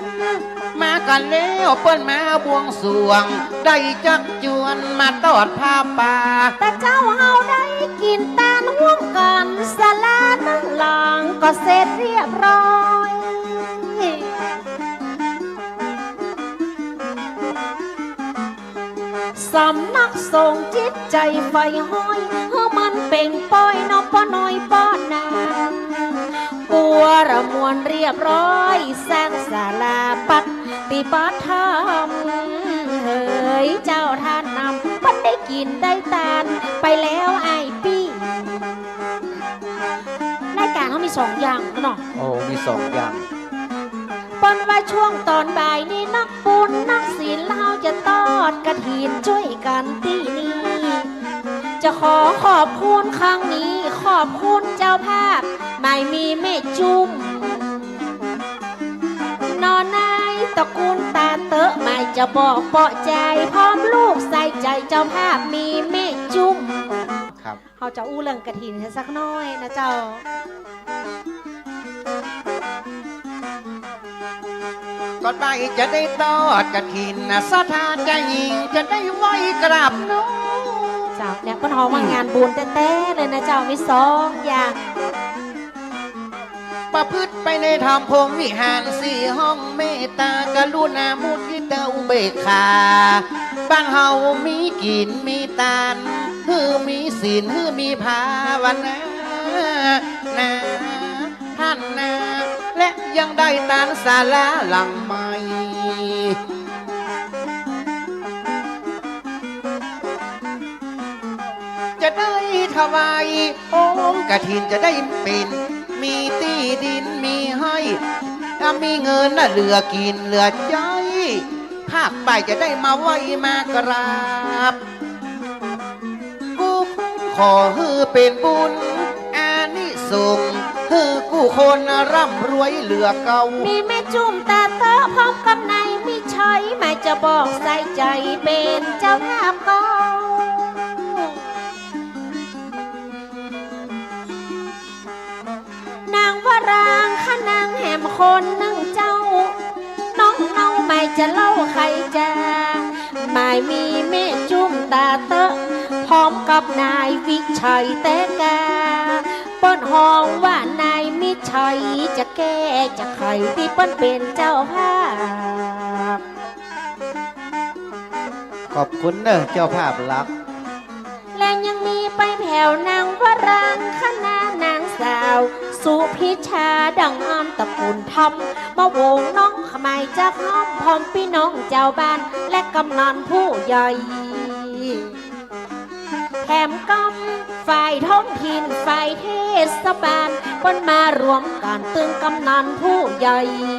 มากั๋นแล้ว เปิ้นมาบวงสรวง ได้จักจวนมาตอดผ้าป่า แต่เจ้าเฮาได้กิ๋นตานฮ่วมกั๋น ศาลานึ่งหลังก็เสร็จเรียบร้อย สำนักสงฆ์จิตใจ๋ใฝ่ฮ้อย หื้อมันเป่งป้อยเนาะป้อน้อยป้อนาง บัวระมวลเรียบร้อย สร้างศาลาปฏิบัติธรรม เฮย เจ้าต้านนำ เปิ้นได้กิ๋นได้ตานไปแล้วอ้ายปี้ รายก๋านเฮามีสองอย่างเนาะ โอ้ มีสองอย่าง เปิ้นว่าช่วงต๋อนบ่ายนี้นักบุญนักศีลเฮาจะตอดกฐินจ้วยกั๋นตี้นี่ จะขอขอบคุณครั้งนี้ ขอบคุณเจ้าภาพ หมายมีแม่จุ้ม นอในตระกูลต๋าเต๊อะ หมายจะบอกเปาะใจ๋ พร้อมลูกใส่ใจ๋ เจ้าภาพมีแม่จุ้ม ครับ เฮาจะอู้เรื่องกฐินสักหน้อยนะเจ้า ก่อนบ่ายจะได้ตอดกฐินนะ ศรัทธาญาติโยมจะได้ไหว้กราบน้อม เจ้า เนี่ยเปิ้นฮ้องว่างานบุญแต๊ๆ เลยนะเจ้า มีสองอย่าง ประพฤติไปในธรรมพรหมวิหารสี่ห้อง เมตตากรุณามุทิตาอุเบกขา บ้านเฮามีกิ๋นมีตาน หื้อมีศีล หื้อมีภาวนา นะต้านนะ และยังได้ตานศาลาหลังใหม่ จะได้ถวายองค์กฐิน จะได้เป๋น มีตี้ดินมีไฮ่ ถ้ามีเงินน่ะเหลือกิ๋นเหลือใจ๊ ภาคบ่ายจะได้มาไหว้มากราบ กู้คนขอหื้อเป๋นบุญอานิสงส์ หื้อกู้คนร่ำรวยเหลือเก่า มีแม่จุ้มต๋าเต๊อะ พร้อมกับนายมิตรชัย หมายจะบอกใส่ใจ๋เป๋นเจ้าภาพเก่า นางวรางคะนางแหมคนนึ่งเจ้า น้องเนาหมายจะเล่าใค่จา หมายมีแม่จุ้มต๋าเต๊อะ พร้อมกับนายวิชัยแต๊กา เปิ้นฮ้องว่า นายมิตรชัย จะแก้จะไขตี้เปิ้นเป๋นเจ้าภาพ ขอบคุณเน่อเจ้าภาพหลัก และยังมีไปแผวนางวรังคณา นางสาวสุพิชา ดังอำตระกูลธรรม มาวงน้องขมายจักหอม พร้อมปี้น้องจาวบ้าน และกำนันผู้ใหญ่ แถมกำฝ่ายท้องถิ่น ฝ่ายเทศบาล เปิ้นมารวมกั๋นตึงกำนันผู้ใหญ่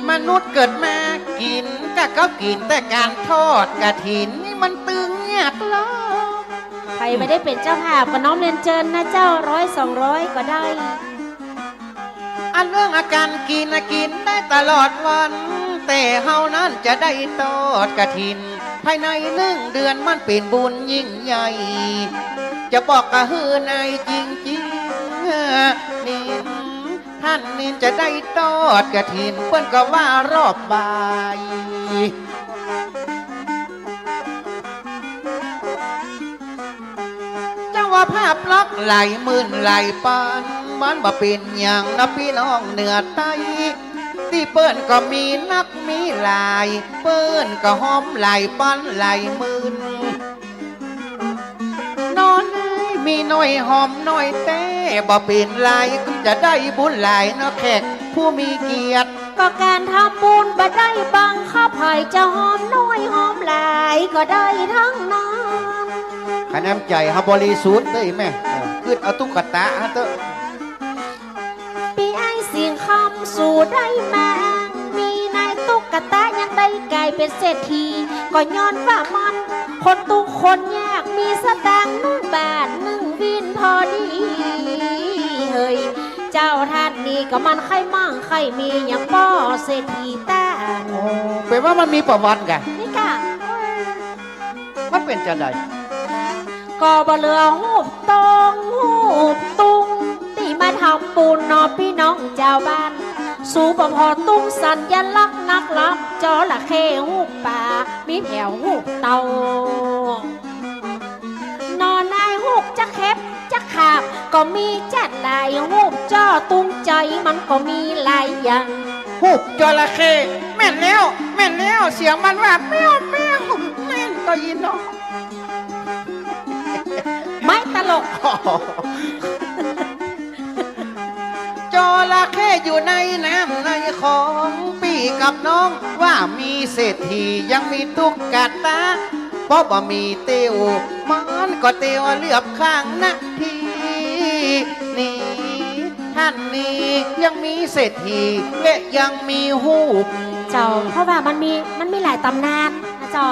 มนุษย์เกิดมากิ๋น ก้าเก๊ากิ๋นแต่ก๋านทอดกฐิน นี่มันตึงยากลำ ใผบ่ได้เป๋นเจ้าภาพก็น้อมเรียนเจิญนะเจ้า ร้อยสองร้อยก็ได้ อันเรื่องอาก๋านกิ๋นน่ะกิ๋นได้ตลอดวัน แต่เฮานั้นจะได้ทอดกฐิน ภายในนึ่งเดือนมันเป๋นบุญยิ่งใหญ่ จะบอกกะหื้อนายจริงๆ นิน ท่านนินจะได้ทอดกฐิน เปิ้นก็ว่ารอบบ่าย เจ้าว่าภาพลักษณ์หลายหมื่นหลายปัน มันบ่เป๋นหยังนะปี้น้องเหนือใต้ ตี้เปิ้นก็มีนักมีหลาย เปิ้นก็หอมหลายปันหลายหมื่น น้อยมีน้อยหอมน้อยแต๊ บ่เป๋นไร จะได้บุญหลายเนาะแขกผู้มีเกียรติ ก็ก๋านทำบุญบ่ได้บังคับใผ จะหอมน้อยหอมหลายก็ได้ทั้งนั้น ขะน้ำใจ๋เฮาบริสุทธิ์เด้อแม่ เออ กึ๊ดเอาตุ๊กตาเฮาเต๊อะ ปี้อ้ายสิงห์คำ สูได้มา มีนายตุ๊กตายังได้ก๋ายเป๋นเศรษฐี ก็ย้อนว่ามันคนตุ๊กคนยาก มีสตางค์นึ่งบาทนึ่งวินพอดี เฮ้ย เจ้าท่านนี้ก็มันใค่มั่งใค่มี อย่างป้อเศรษฐีต้าน โอ้ แป๋ว่ามันมีประวัติกะ นี่กะ มันเป๋นจาใด ก็บ่เหลือฮูปตงฮูปตุง ตี้มาทำบุญเนาะปี้น้องจาวบ้าน สูบ่ผ่อตุงสัญลักษณ์นักลำ จระเข้ฮูปป๋า มีแผวฮูปเต่า หน่อไม้ฮูปจะเข็บจะขาบ ก็มีจ๊าดหลายฮูป จ้อตุงใจ๋มันก็มีหลายอย่าง ฮูปจระเข้ แม่นแล้ว แม่นแล้ว เสียงมันว่าแม้วแม้ว แม่นก็อีน้อง ไม่ตลก จระเข้อยู่ในน้ำในของ ปี้กับน้องว่ามีเศรษฐี ยังมีตุ๊กตา เพราะบ่มีเตียว มันก็เตียวเรียบข้างนา ตี้นี่ ท่านนี้ยังมีเศรษฐี และยังมีฮูป เจ้า เพราะว่ามันมี มันมีหลายต๋ำนานนะเจ้า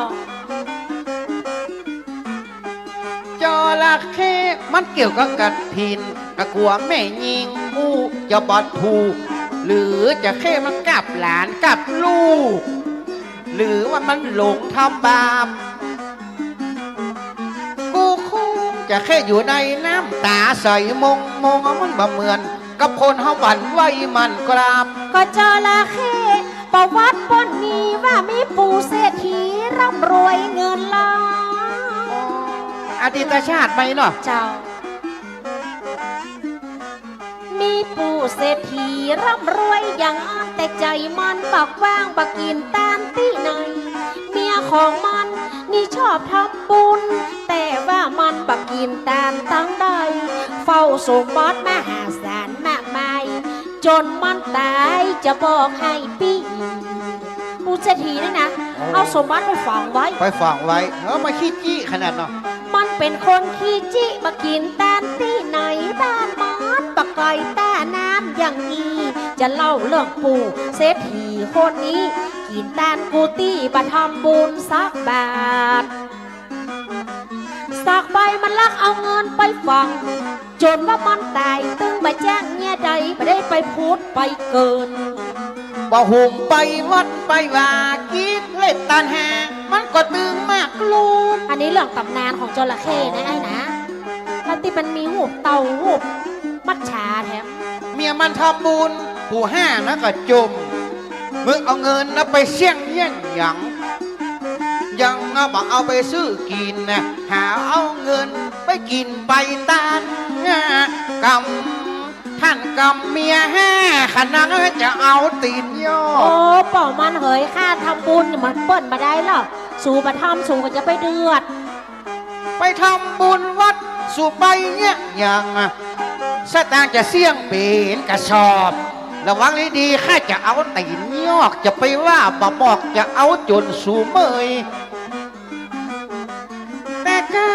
จระเข้มันเกี่ยวกับกฐิน กะกั๋วแม่ญิงอู้จะบ่ถูก หรือจระเข้มันกับหลานกับลูก หรือว่ามันหลงทำบาป กู้คุ้งจระเข้อยู่ในน้ำ ต๋าใสมงมง มันบ่เหมือนกับคนเฮาหวั่นไหวหมั่นกราบ ก็จระเข้ ประวัติเปิ้นมีว่ามีปู่เศรษฐีร่ำรวยเงินล้าน อดีตชาติไหมเนาะ เจ้า มีปู่เศรษฐีร่ำรวยอย่างอั้น แต่ใจ๋มันบ่กว้างบ่กิ๋นตานตี้ไหน เมียของมันนี่ชอบทำบุญ แต่ว่ามันบ่กิ๋นตานตังใด เฝ้าสมบัติมหาศาลมากมาย จ๋นมันต๋ายจะบอกหื้อปี้ ปู่เศรษฐีเนี่ยนะ โอ้ เอาสมบัติไปฝังไว้ ไปฝังไว้ เออ มาขี้จี้ขนาดเนาะ มันเป๋นคนขี้จี้ บ่กิ๋นตานตี้ไหน บ้านมันบ่ไก๋ต้าน้ำอย่างอี้ จะเล่าเรื่องปู่เศรษฐีคนนี้ กิ๋นตานกู้ตี้ บ่ทำบุญสักบาท สักใบมันลักเอาเงินไปฝัง จ๋นว่ามันต๋าย ตึงบ่แจ้งเมียใด บ่ได้ไปผุดไปเกิด บ่หุมไปวัดไปวา กิเลสตัณหา มันก็ตึงมากล้น อันนี้เรื่องต๋ำนานของจระเข้นะ อ๋อ ไอ้นะ แล้วตี้มันมีฮูปเต่าฮูปมัจฉาแถม เมียมันทำบุญ ผู้ห้านะก็จม มึงเอาเงินนะไปเสี้ยงเยี่ยงหยัง ยังเอาบ่เอาไปซื้อกิ๋นนะ หาเอาเงินไปกิ๋นไปตาน กำ ต้านกำเมียห้า ข้านังจะเอาตี๋นยอก โอ้ ป้อหมันเหย ข้าทำบุญมันเปิ้นบ่ได้หรอก สูบ่ทำ สูก็จะไปเดือด ไปทำบุญวัด สูไปเยียะหยัง สตางค์จะเสี้ยงเป๋นกระสอบ ระวังดีๆ ข้าจะเอาตี๋นยอก จะไปว่าบ่บอก จะเอาจ๋นสูเมย แต่ก็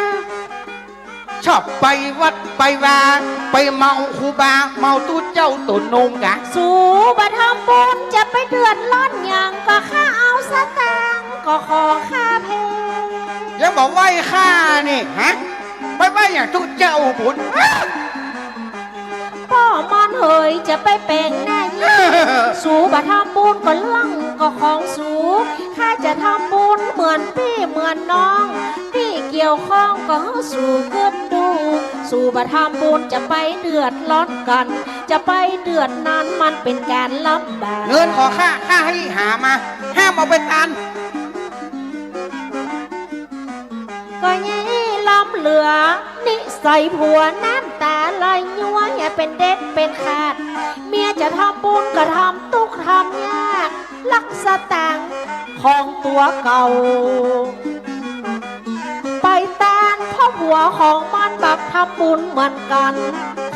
ชอบไปวัดไปวา ไปเมาครูบา เมาตุ๊เจ้าตุ๊นงกะ สูบ่ทำบุญจะไปเดือดร้อนหยัง ก็ข้าเอาสตางค์ก็ของข้าเพ ยังบ่ไหว้ข้านี่ ฮะ ไปไหว้หยังตุ๊เจ้าบุญ ป้อหมันเหย จะไปแป๋งหน้ายิ่ง สูบ่ทำบุญก็เรื่องก็ของสู ข้าจะทำบุญเหมือนปี้เหมือนน้อง ตี้เกี่ยวข้องก็หื้อสูกึ๊ดดู สูบ่ทำบุญจะไปเดือดร้อนกั๋น จะไปเดือดนั้นมันเป๋นก๋านลำบาก เงินของข้า ข้าหื้อหามา ห้ามเอาไปตาน ก็ยี่ล้ำเหลือ นิสัยผัวน้ำต๋าไหลย้วย เป๋นเด็ดเป๋นขาด เมียจะทำบุญก็ทำตุ๊กข์ทำยาก ลักสตางค์ของตั๋วเก่า ไปตาน เพราะผัวของมันบักทำบุญเหมือนกั๋น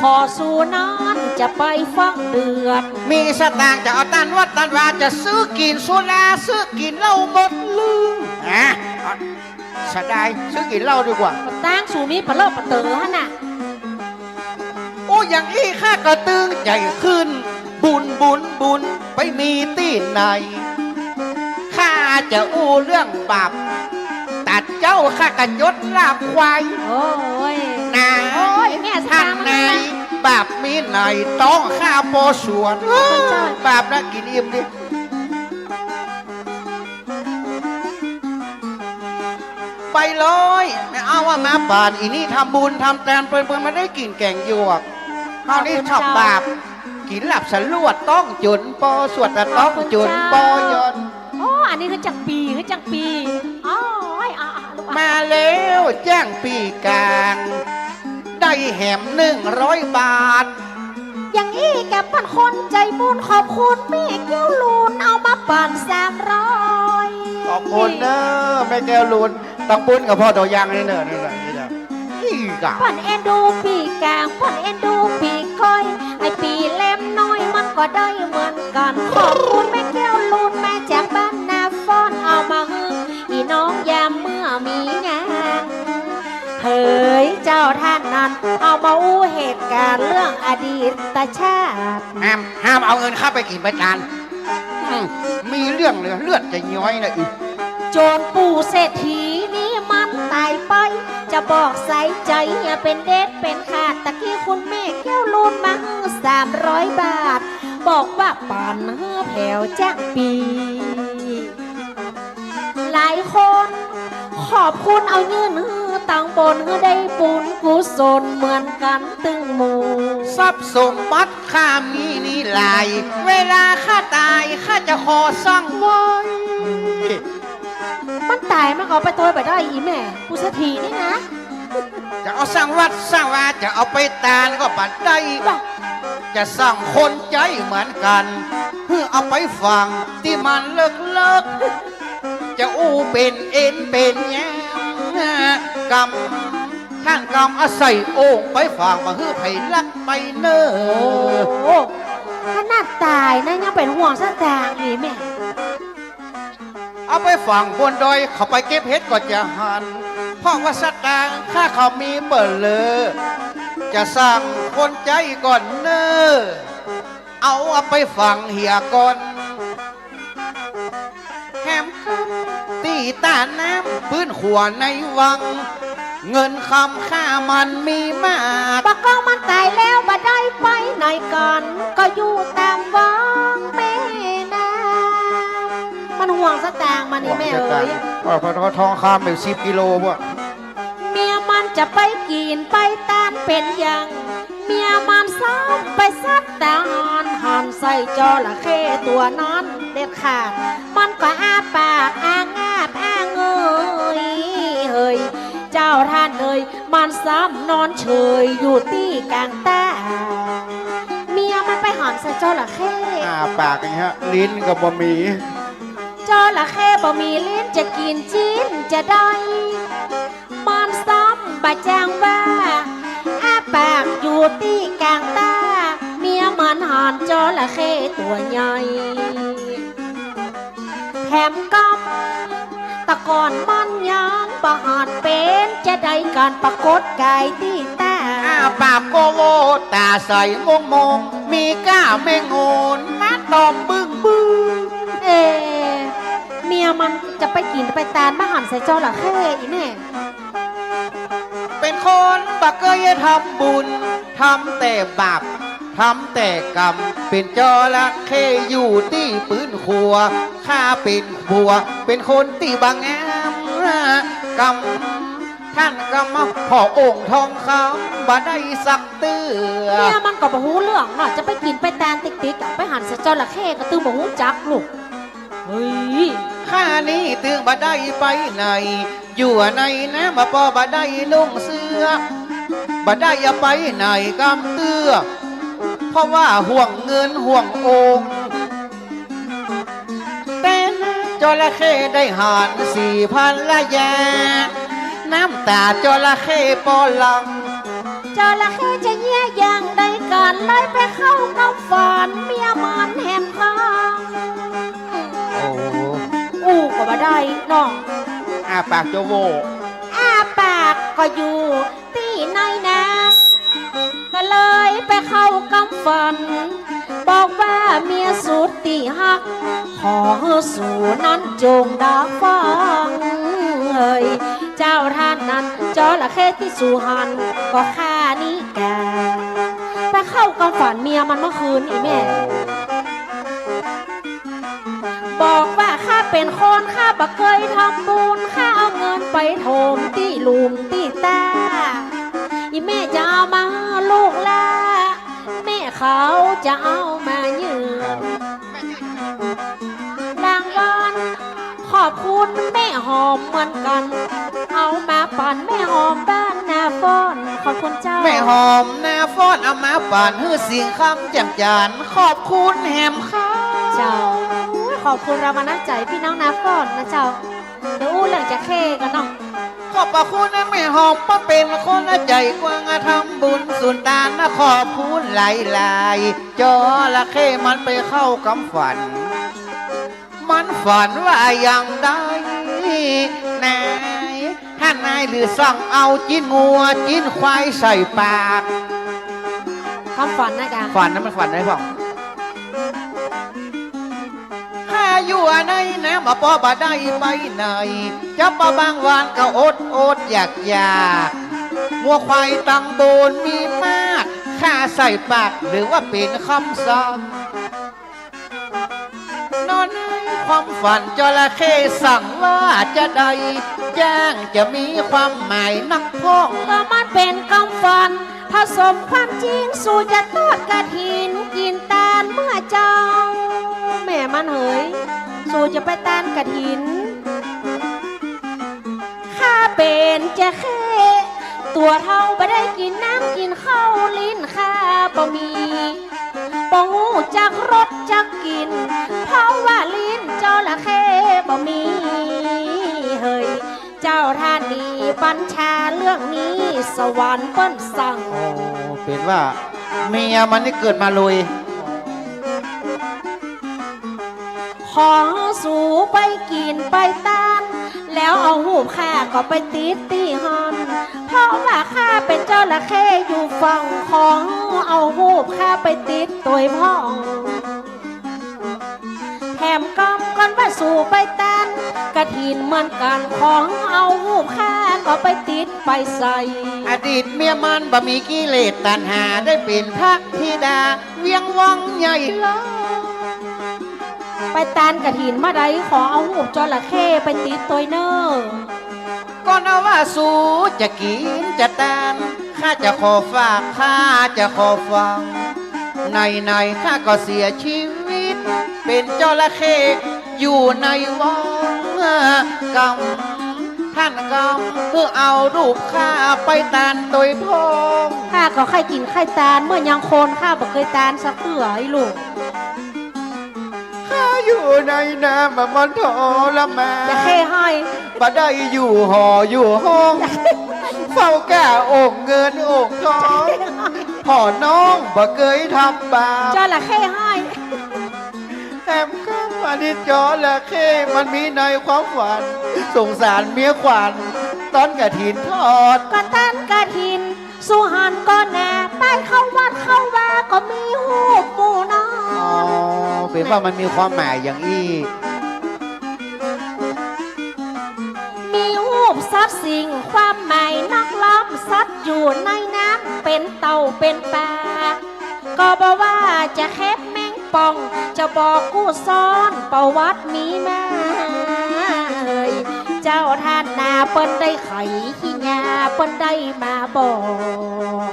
ขอสูนั้นจะไปฟั่งเดือด มีสตางค์จะเอาตานวัดตานวา จะซื้อกิ๋นสุรา ซื้อกิ๋นเหล้าหมดลืม ฮะ เสียดาย ซื้อกิ๋นเหล้าดีกว่า ตางสูมีปะเลอะปะเต๋อหั้นน่ะ โอ้ อย่างอี้ข้าก็ตึงใจ๋ขึ้น บุญ บุญ บุญ ไปมีตี้ไหน ข้าจะอู้เรื่องบาป ตัดเจ้าข้าก็ยศลาบควาย โอ้ย นะ โอ้ย แม่สตางค์ ทางไหน บาปมีไหน ต้องข้าปอสวน โอ้ย บาปนะ กิ๋นอิ่มดิ ไปเลย ไม่เอาอะ มาป่านอี้นี่ทำบุญทำตานเปิ้น เปิ้นบ่ได้กิ๋นแก๋งหยวก เฮานี่ชอบบาป กิ๋นหลับสลวดต้องจ๋นปอสวด แต่ต้องจ๋นปอยอน โอ้ อันนี้คือจังปี๋ คือจังปี๋ โอ้ย อ่ะ อ่ะ ลูกอ่ะ มาแล้ว จ้างปี๋ก๋าง ได้แหมหนึ่งร้อยบาท อย่างอี้ก็เป๋นคนใจ๋บุญ ขอบคุณแม่แก้วลูน เอามาป่านสามร้อย ขอบคุณเน้อ แม่แก้วลูน ตังปุ้นกับพ่อโตยังนี่เน้อ นี่เน้อ นี่เน้อ อีกอะ เปิ้นเอ็นดูปี๋ก๋าง เปิ้นเอ็นดูปี๋ก้อย ไอ้ปี๋เล่มน้อยมันก็ได้เหมือนกั๋น ขอบคุณแม่แก้วลูน มาจากบ้านนาฟ้อน เอามาหื้อ อี่น้องยามเมื่อมีงาน เหย เจ้าต้านนั้น เอามาอู้เหตุก๋ารณ์เรื่องอดีตชาติ ห้าม ห้ามเอาเงินข้าไปกิ๋นไปตาน อืม มีเรื่องเลย เลือดจะย้อยนะอีก โจรปู่เศรษฐีนี้มันต๋ายไป จะบอกใสใจ๋ เป๋นเด็ดเป๋นขาด ตะกี้คุณแม่แก้วลูนมาหื้อสามร้อยบาท บอกว่าป่านหื้อแผวจ้างปี๋ หลายคนขอบคุณเอายื่นหื้อตังบน หื้อได้บุญกุศลเหมือนกั๋นตึงหมู่ ทรัพย์สมบัติข้ามีนี่หลาย เวลาข้าต๋ายข้าจะขอสั่งไว้ มันต๋ายมันก็เอาไปโตยบ่ได้ อี่แม่ ปู่เศรษฐีนี่นะ จะเอาสร้างวัดสร้างวา จะเอาไปตานก็บ่ได้ จะสร้างคนใจ๋เหมือนกั๋น หื้อเอาไปฝังตี้มันเลิกๆ จะอู้เป๋นเอ็นเป๋นแยง กำ ต้านกำเอาใส่โอ่งไปฝัง บ่หื้อใผลักไปเน้อ โอ้ ขนาดต๋ายนะยังเป๋นห่วงสตางค์อี่แม่ เอาไปฝังบนดอย เขาไปเก็บเห็ดก็จะหัน เพราะว่าสตางค์ข้าเขามีเป๋อเลือ จะสร้างคนใจ๋ก่อนเน้อ เอา เอาไปฝังเหียก่อน แหมตี้ต้าน้ำปื๊นขัวในวัง เงินคำข้ามันมีมาก บ่ก็มันต๋ายแล้วบ่ได้ไปไหนกั๋น ก็อยู่ต๋ามวังแม่นาง มันห่วงสตางค์มันนี่แม่เอ๋ย ห่วงสตางค์ ว่าพอทองคำเป๋นสิบกิโลว่ะ เมียมันจะไปกิ๋นไปตานเป๋นหยัง เมียมันซ้ำไปซัดตาหาร ห้ามใส่จระเข้ตั๋วนั้นเด็ดขาด มันก็อ้าปากอ้างาบอ้างเอย เฮ้ย เจ้าต้านเอ๋ย มันซ้ำนอนเฉยอยู่ตี้ก๋างต๋า ใส่จระเข้ อ้าปากอย่างเงี้ย ลิ้นก็บ่มี จระเข้บ่มีลิ้นจะกิ๋นจิ๊นจะใด มันซ้ำบ่าจ้างว่า อ้าปากอยู่ตี้ก๋างต้า เมียมันหันจระเข้ตั๋วใหญ่ แถมกำ แต่ก่อนมันยังบ่หันเป๋นจะใด ก๋านปรากฏก๋ายตี้ต้า อ้าปากก็โว ต๋าใสมงมง มีก้าแมงโหน มาตอมบึ้งบึ้ง เอ เมียมันจะไปกิ๋นไปตานบ่หันใส่จระเข้ อี่แม่ เป๋นคนบ่เกยทำบุญ ทำแต่บาป ทำแต่กรรม เป๋นจระเข้อยู่ตี้ปื๊นครัว ข้าเป๋นผัว เป๋นคนตี้บ่งาม กำ ท่านกำ พ่อองค์ทองคำ บ่ได้สักเตื้อ เมียมันก็บ่ฮู้เรื่องเนาะ จะไปกิ๋นไปตานติ๊กๆ อะ ไปหันใส่จระเข้ก็ตึงบ่ฮู้จักลูก เฮ้ย ข้านี้ตึงบ่ได้ไปไหน อยู่ในน้ำบ่ปอบ่ได้นุ่งเสื้อ บ่ได้ไปไหนกำเตื้อ เพราะว่าห่วงเงินห่วงองค์ แต่จระเข้ได้หันสีภรรยา น้ำต๋าจระเข้ปอหลั่ง จระเข้จะเยียะอย่างใด ก๋านเลยไปเข้ากำฝันเมียมันแหมคำ โอ้ อู้ก็บ่ได้เนาะ อ้าปากจะโว อ้าปากก็อยู่ตี้ในนา ก็เลยไปเข้ากำฝัน บอกว่าเมียสุดตี้ฮัก ขอหื้อสูนั้นจงดาฟังเอย เจ้าท่านนั้น จระเข้ตี้สูหัน ก็ข้านี้แก่ ไปเข้ากำฝันเมียมันเมื่อคืน อี่แม่ บอกว่าข้าเป๋นคน ข้าบ่เกยทำบุญ ข้าเอาเงินไปถมตี้ลุ่มตี้ต้า อี่แม่จะเอามาหื้อลูกหล้า แม่เขาจะเอามายืม รางวัลขอบคุณแม่หอมเหมือนกั๋น เอามาปั๋นแม่หอมบ้านนาฟ้อน ขอบคุณเจ้า แม่หอมนาฟ้อน เอามาปั๋นหื้อสิงห์คำแจ่มจั๋นทร์ ขอบคุณแหมคำ เจ้า ขอบคุณรางวัลน้ำใจ๋พี่น้องนาฟ้อนนะเจ้า เดี๋ยวอู้เรื่องจระเข้กั๋นเนาะ ขอบพระคุณนะแม่หอม เพราะเป๋นคนใจ๋กว้าง ทำบุญสุนทานนะ ขอบคุณหลายๆ จระเข้มันไปเข้ากำฝัน มันฝันว่าอย่างใด นาย ท่านนายหรือสั่งเอาจิ๊นงัวจิ๊นควายใส่ปาก กำฝันนะจ๊ะ ฝันนะ มันฝันได้พ่อง ข้าอยู่ในน้ำบ่ปอบ่ได้ไปไหน จะไปบางวันก็อดอดอยากอยาก งัวควายตังโบนมีมาก ข้าใส่ปากหรือว่าเป๋นคำสั่ง นอนในความฝันจระเข้สั่งว่าจะใด ย่างจะมีความหมายนักพ่อง ก็มันเป๋นกำฝัน ผสมความจริง สูจะทอดกฐินกิ๋นตานเมื่อเจ๊า แม่มันเหย สูจะไปตานกฐิน ข้าเป๋นจระเข้ตั๋วเฒ่า บ่ได้กิ๋นน้ำกิ๋นข้าว ลิ้นข้าบ่มี บ่ฮู้จักรสจักกลิ่น เพราะว่าลิ้นจระเข้บ่มี เหย เจ้าท่านนี้บัญชาเรื่องนี้ สวรรค์เปิ้นสั่ง โอ้ เป๋นว่าเมียมันนี่เกิดมาลุย ขอสูไปกิ๋นไปตาน แล้วเอาฮูปข้าก็ไปติดตี้หั้น เพราะว่าข้าเป๋นจระเข้อยู่ฝั่ง ขอเอาฮูปข้าไปติดตวยพ่อง แถมกำก่อนว่าสูไปตานกฐินเหมือนกั๋น ขอเอาฮูปข้าก็ไปติดไปใส่ อดีตเมียมันบ่มีกิเลสตัณหา ได้เป๋นพระธิดาเวียงวังใหญ่แล้ว ไปตานกฐินเมื่อใด ขอเอาฮูปจระเข้ไปติดตวยเน่อ ก่อนว่าสูจะกิ๋นจะตาน ข้าจะขอฝาก ข้าจะขอฟัง ไหนๆ ข้าก็เสียชีวิต เป๋นจระเข้อยู่ในวังกำ ต้านกำ เปื้อเอารูปข้าไปตานตวยพอง ข้าก็ใค่กิ๋นใค่ตาน เมื่อยังคนข้าบ่เกยตานสักเตื้อ ไอ้ลูก ข้าอยู่ในน้ำมันทรมาน จะเข้าห้อย บ่ได้อยู่หออยู่ห้อง เฝ้าก้าองค์เงินองค์ทอง พ่อน้องบ่เกยทำบาป จระเข้ห้อย แถมคำว่านี่จระเข้มันมีในความฝัน สงสารเมียขวัญ ต้อนกฐินทอด ก็ต้อนกฐิน สุหันก็แน่ ไปเข้าวัดเข้าวาก็มีฮูปหมู่นอน อ๋อ เป๋นว่ามันมีความหมายอย่างอี้ มีฮูปสัตว์สิ่ง ความหมายนอกล้อม สัตว์อยู่ในน้ำ เป๋นเต่าเป๋นป๋า ก็บ่ว่าจะเข็บแมงป่อง จะบอกกู้ซ่อนประวัติมีมาเอ่ย เจ้าท่านนาเปิ้นได้ไขขี้ยา เปิ้นได้มาบอก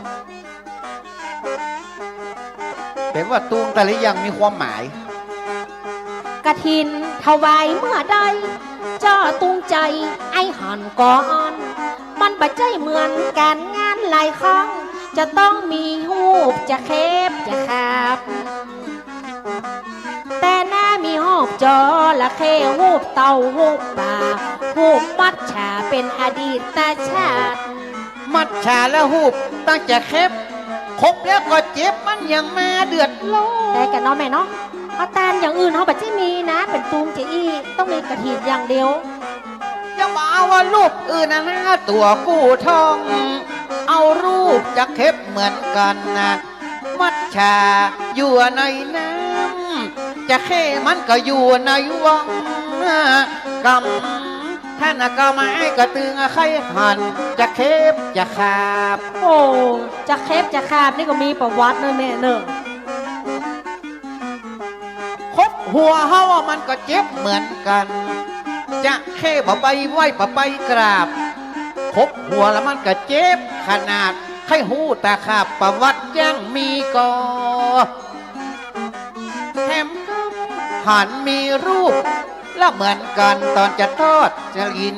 เป๋นว่าตุงแต่ละอย่างมีความหมาย กฐินถวายเมื่อใด เจ้าตุงใจ๋ไอ้หันก่อน มันบ่ใจ้เหมือนก๋านงานหลายครั้ง จะต้องมีฮูปจะเข็บจะขาบ แต่นามีฮูปจระเข้ ฮูปเต่า ฮูปป๋า ฮูปมัจฉาเป๋นอดีตชาติ มัจฉาและฮูปตั้งจะเข็บ ครบแล้วก็เจ็บ มันยังมาเดือดร้อน แต่กะเนาะแม่เนาะ เอาตานอย่างอื่นเฮาบ่ใจ้มีนะ เป๋นตุงจะอี้ ต้องมีกฐินอย่างเดียว ยังบ่เอาว่ารูปอื่นนะ ตัวกู้ท่อง เอารูปจะเข็บเหมือนกั๋นนะ มัจฉาอยู่ในน้ำ จระเข้มันก็อยู่ในวัง กำ ท่านก็มาไอ้กระตึงใค่หัน จะเข็บจะขาบ โอ้ จะเข็บจะขาบนี่ก็มีประวัติเนอะแม่เนอะ ครบหัวเฮาอะมันก็เจ็บเหมือนกั๋น จระเข้บ่ไปไหว้บ่ไปกราบ ครบหัวแล้วมันก็เจ็บขนาด ใค่ฮู้ตาขาบประวัติยังมีก่อ แถมหันมีฮูปละเหมือนกั๋น ต๋อนจะทอดจะกิ๋น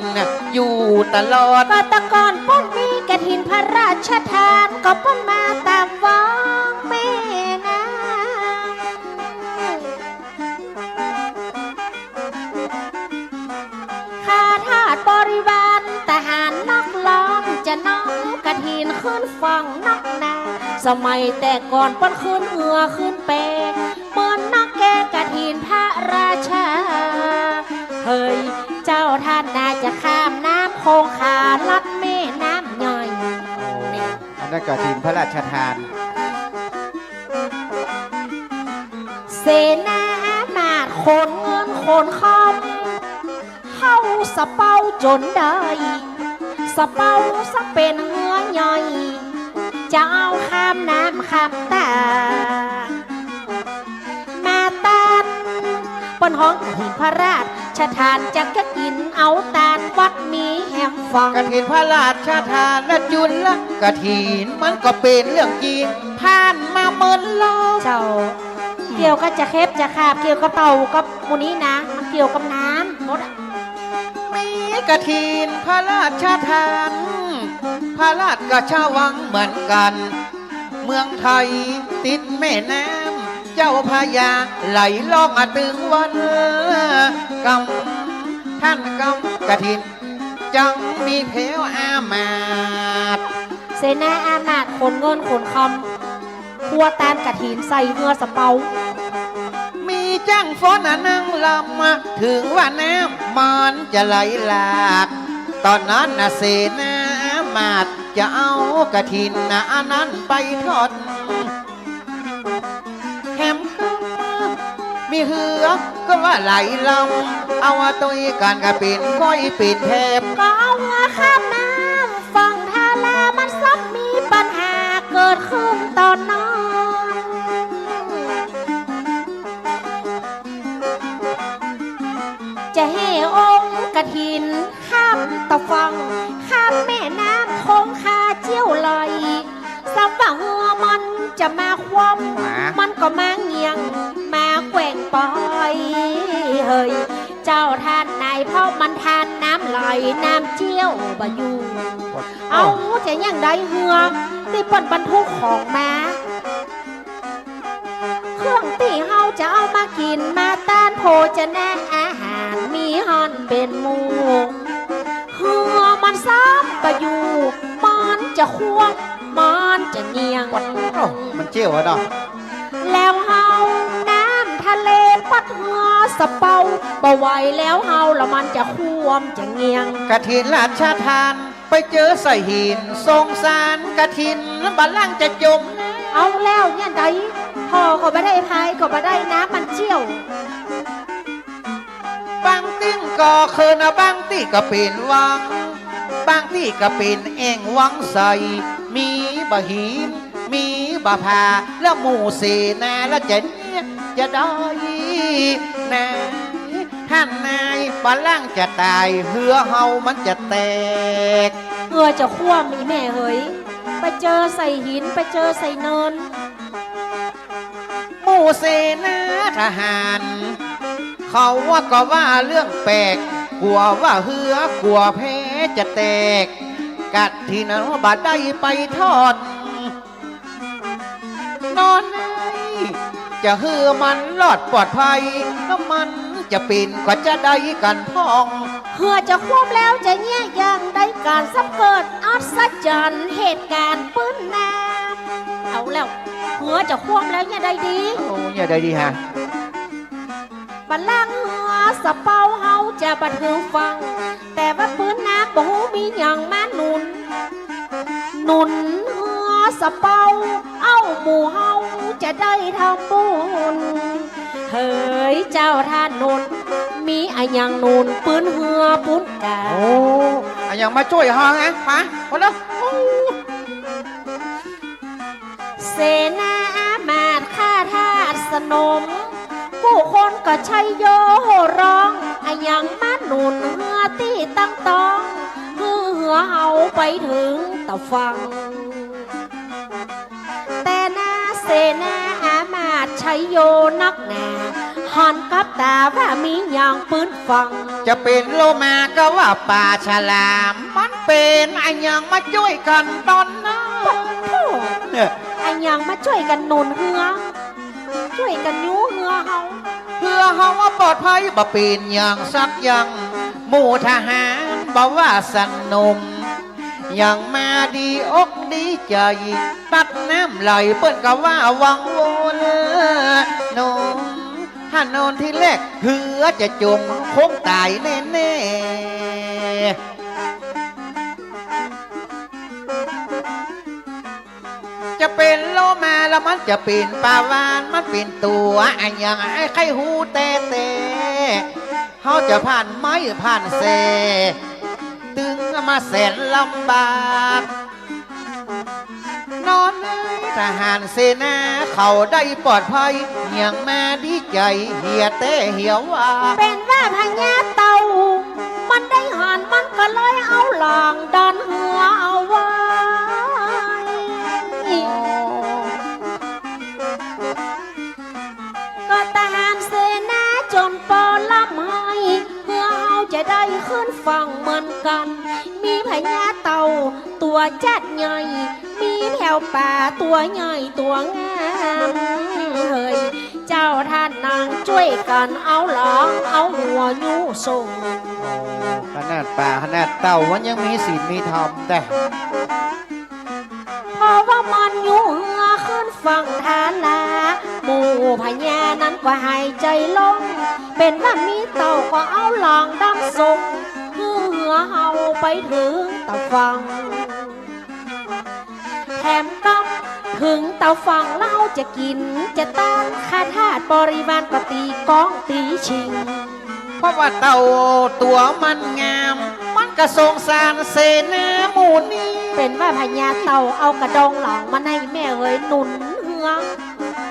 อยู่ตลอด ก็แต่ก่อนเปิ้นมีกฐินพระราชทาน ก็เปิ้นมาต๋ามวังแม่น้ำ ข้าทาสบริวารทหารนอกล้อม จะน้อมกฐินขึ้นฝั่งนอกนา สมัยแต่ก่อนเปิ้นขึ้นเฮือขึ้นแป เหมือนนอกแกกฐินพระราชา เฮ้ย เจ้าท่านนาจะข้ามน้ำคงคาลัดแม่น้ำย่อย โอ้ อันนั้นกฐินพระราชทาน เสนาอามาตย์ขนเงินขนคำ เข้าสะเปาจ๋นได้ สะเปาซึ่งเป๋นเฮือใหญ่ จะเอาข้ามน้ำข้ามต๋า มาตาน เปิ้นฮ้องกฐินพระราชทาน จักจะกิ๋นเอาตานวัดมีแหมฟัง กฐินพระราชทานและจุลกฐิน มันก็เป๋นเรื่องจริง ผ่านมาเมินรอบ เจ้า เกี่ยวกับจะเข็บจะขาบ เกี่ยวกับเต่ากับหมู่นี้นะ มันเกี่ยวกับน้ำหมดอะ มีกฐินพระราชทาน พระราชวังเหมือนกั๋น เมืองไทยติดแม่น้ำเจ้าพระยา ไหลล่องมาตึงวัน กำ ท่านกำกฐิน จังมีแผวอามาตย์ เสนาอามาตย์ขนเงินขนคำ ครัวตานกฐินใส่เฮือสะเปา มีจ้างฟ้อนอะนั่งลำ เถิงว่าน้ำมันจะไหลหลาก ต๋อนนั้นน่ะเสนาอามาตย์จะเอากฐินน่ะอันนั้นไปทอด แหมก็มีเฮือก็ว่าไหลลำ เอาตวยกั๋นก็เป๋นก้อยเป๋นแถบ ก็เอาเฮือข้ามน้ำฝั่งทารา มันซ้ำมีปัญหาเกิดขึ้นต๋อนนั้น จะแห่องค์กฐินข้ามตะฝั่ง ข้ามแม่น้ำคงคาเจียวไหล ซ้ำว่าเฮือมันจะมาคว่ำ หมา มันก็มาเงี่ยง มาแกว่งไป เฮ้ย เจ้าท่านนาย เพราะมันทานน้ำไหลน้ำเจี้ยวบ่อยู่ เอ้า จะอย่างใดเฮือตี้เปิ้นบรรทุกของมา เครื่องตี้เฮาจะเอามากิ๋นมาต้านโภชนาอาหารมีหั้นเป๋นหมู่ เฮือมันซ้ำบ่อยู่ มันจะคว่ำ มันจะเงียง เอ้า มันเจี้ยวอะเนาะ แล้วเฮาน้ำทะเลปัดเฮือสะเปาบ่ไหวแล้วเฮาละมันจะคว่ำจะเงียง กฐินราชทาน ไปเจอใส่หิน สงสารกฐิน บ่าล่างจะจ๋ม เอาแล้วอย่างใด ผ่อก็บ่ได้ พายก็บ่ได้ น้ำมันเจี้ยว บางตี้ก็เคิน บางตี้ก็เป๋นวัง บางตี้ก็เป๋นแอ่งวังใส มีบ่าหิน มีบ่าผา แล้วหมู่เสนาแล้วจะเนี่ยจะได้นา ท่านนาย บ่าล่างจะต๋าย เฮือเฮามันจะแตก เฮือจะคว่ำ อี่แม่เหย ไปเจอใส่หิน ไปเจอใส่เนิน หมู่เสนาทหาร เขาว่าก็ว่าเรื่องแปลก กั๋วว่าเฮือ กั๋วแพจะแตก กฐินบ่ได้ไปทอด นอนใน จะหื้อมันรอดปลอดภัย แล้วมันจะเป๋นก็จะได้กั๋นพ่อง เฮือจะคว่ำแล้วจะเนี่ยอย่างใด ก๋านสำเกิดอัศจรรย์เหตุก๋ารณ์ปื้นน้ำ เอาแล้ว เฮือจะคว่ำแล้วอย่างใดดี โอ้ อย่างใดดีฮะ บ่าล่างเฮือสะเปาเฮาจะบ่ถืงฝั่ง แต่ว่าปื้นน้ำบ่ฮู้มีหยังมาหนุน หนุนเฮือสะเปา เอ้า หมู่เฮาจะได้ทำบุญ เหยเจ้าท่านหนุน มีอะหยังหนุนปื้นเฮือปู๊นกา โอ้ อะหยังมาจ้วยเฮาฮะ มา มาแล้ว โอ้ เสนาอามาตย์ข้าทาสสนม กู้คนก็ชัยโยโห่ร้อง อะหยังมาหนุนเฮือตี้ตั้งต๊อง หื้อเฮือเฮาไปถึงตะฝั่ง แต่นาเสนาอามาตย์ชัยโยนักหนา หันกับต๋าว่ามีหยังปื้นฝั่ง จะเป๋นโลมาก็ว่าป๋าฉลาม มันเป๋นอะหยังมาจ้วยกั๋นต๋อนนั้น โอ้โห เนี่ย อะหยังมาจ้วยกั๋นหนุนเฮือ จ้วยกั๋นยู้เฮือเฮา เฮือเฮาว่าปลอดภัย บ่เป๋นหยังสักอย่าง หมู่ทหารบ่าว่าสนม ยังมาดีอกดีใจ๋ ตั๊ดน้ำไหลเปิ้นก็ว่าวังวน หนุน ถ้าหนุนทีแรกเฮือจะจ๋มคงต๋ายแน่ๆ จะเป๋นโลมาแล้วมันจะเป๋นปลาวาฬ มันเป๋นตั๋วอะหยังไอ้ใค่ฮู้แต๊ๆ เฮาจะผ่านไม้ผ่านแส ตึงมาแสนลำบาก นอนเอยทหารเสนาเขาได้ปลอดภัย ยังมาดีใจ๋เหียแต๊เหียว่า เป๋นว่าพญาเต่า มันได้หันมันก็เลยเอาหลังดันเฮือเอาไว้ ก็ทหารเสนาจ๋นปอล่ำไห้ เฮือเฮาจะได้ขึ้นฝั่งเหมือนกั๋น มีพญาเต่าตั๋วจัดใหญ่ มีแถวป๋าตั๋วใหญ่ตั๋วงาม เฮ้ย เจ้าท่านนางจ้วยกั๋นเอาหลังเอาหัวยู้ส่ง โอ้ ขนาดป๋าขนาดเต่ามันยังมีศีลมีธรรมแต๊ เพราะว่ามันยู้เฮือขึ้นฝั่งทารา หมู่พญานั้นก็หายใจ๋ลง เป๋นว่ามีเต่าก็เอาหลังดันส่ง หื้อเฮือเฮาไปถึงตะฝั่ง แถมกำถึงตะฝั่งแล้วจะกิ๋นจะต้าน ข้าทาสบริวารก็ตี๋ก้องตี๋ชิง เพราะว่าเต่าตั๋วมันงาม มันก็สงสารเสนาหมู่นี้ เป๋นว่าพญาเต่าเอากระดองหลังมันไห้แม่เหยหนุนเฮือ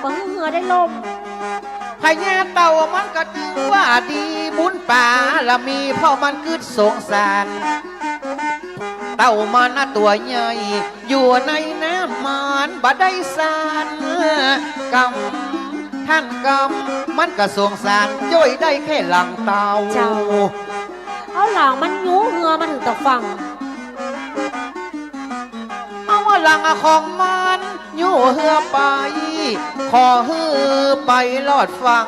บ่หื้อเฮือได้ล่ม พญาเต่ามันก็ถือว่าดีบุญบารมี เพราะมันกึ๊ดสงสาร เต่ามันนะตั๋วใหญ่ อยู่ในน้ำมันบ่ได้สั่นกำ ต้านกำมันก็สงสาร จ้วยได้แค่หลังเต้า เจ้า เอาหลังมันยู้เฮือมาเถิงตาฝั่ง เอาหลังของมันยู้เฮือไป ขอหื้อไปรอดฝั่ง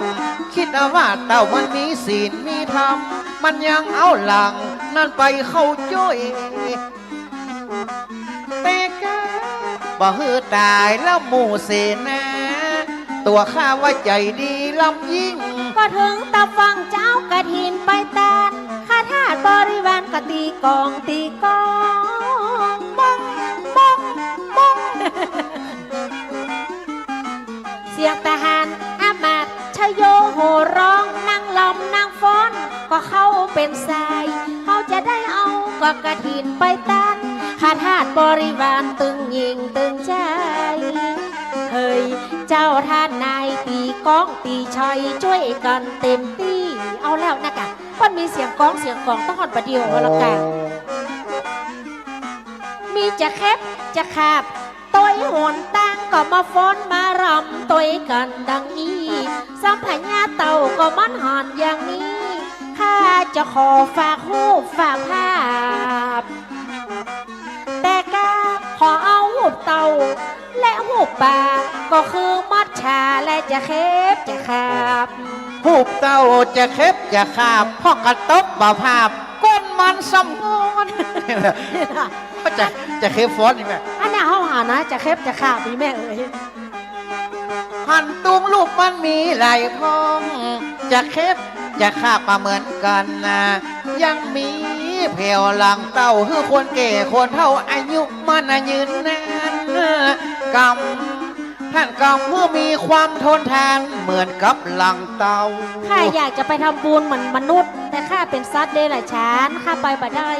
กึ๊ดว่าเต้ามันมีศีลมีธรรม มันยังเอาหลังนั้นไปเข้าจ้วย แต่กาบ่หื้อต๋ายแล้วหมู่เสนา ตั๋วข้าว่าใจ๋ดีล้ำยิ่ง ก็เถิงตาฝั่งจะเอากฐินไปต้าน ข้าทาสบริวารก็ตี๋ก๋องตี๋ก๋อง มอง มอง มอง เสียงทหารอามาตย์ชโยโห่ฮ้อง นักรำนักฟ้อนก็เข้าเป๋นสาย เฮาจะได้เอาก็กฐินไปต้าน ข้าทาสบริวารตึงหญิงตึงจาย เฮ้ย เจ้าต้านนาย ตี๋ก๋องตี๋ชอยจ้วยกั๋นเต๋มตี้ เอาแล้วนะกะ เปิ้นมีเสียงก๋องเสียงก๋องต้องหอนประเดี๋ยวเอาละกะ มีจะเข็บจะขาบ ตวยหนตางก็มาฟ้อนมารำตวยกั๋นดังอี้ สัมผญาเต้าก็มันหอนอย่างนี้ ข้าจะขอฝากฮูปฝากภาพ แต่กาขอเอาฮูปเต้าและฮูปป๋า ก็คือมัจฉาและจะเข็บจะขาบ ฮูปเต้าจะเข็บจะขาบ พ่องกะตบบ่ผ่าบ ก้นมันสำงอน จะ จะเข็บฟ้อนอีแม่ อันเนี้ยเฮาหานะ จะเข็บจะขาบอีแม่เอ๋ย หันตุงฮูปมันมีหลายพ่อง จะเข็บจะขาบก็เหมือนกั๋นนะ ยังมีแผวหลังเต้า หื้อคนแก่คนเฒ่าอายุมั่นยืนนาน กำ ต้านกำหื้อมีความทนทานเหมือนกับหลังเต้า ข้าอยากจะไปทำบุญเหมือนมนุษย์ แต่ข้าเป๋นสัตว์เดรัจฉาน ข้าไปบ่ได้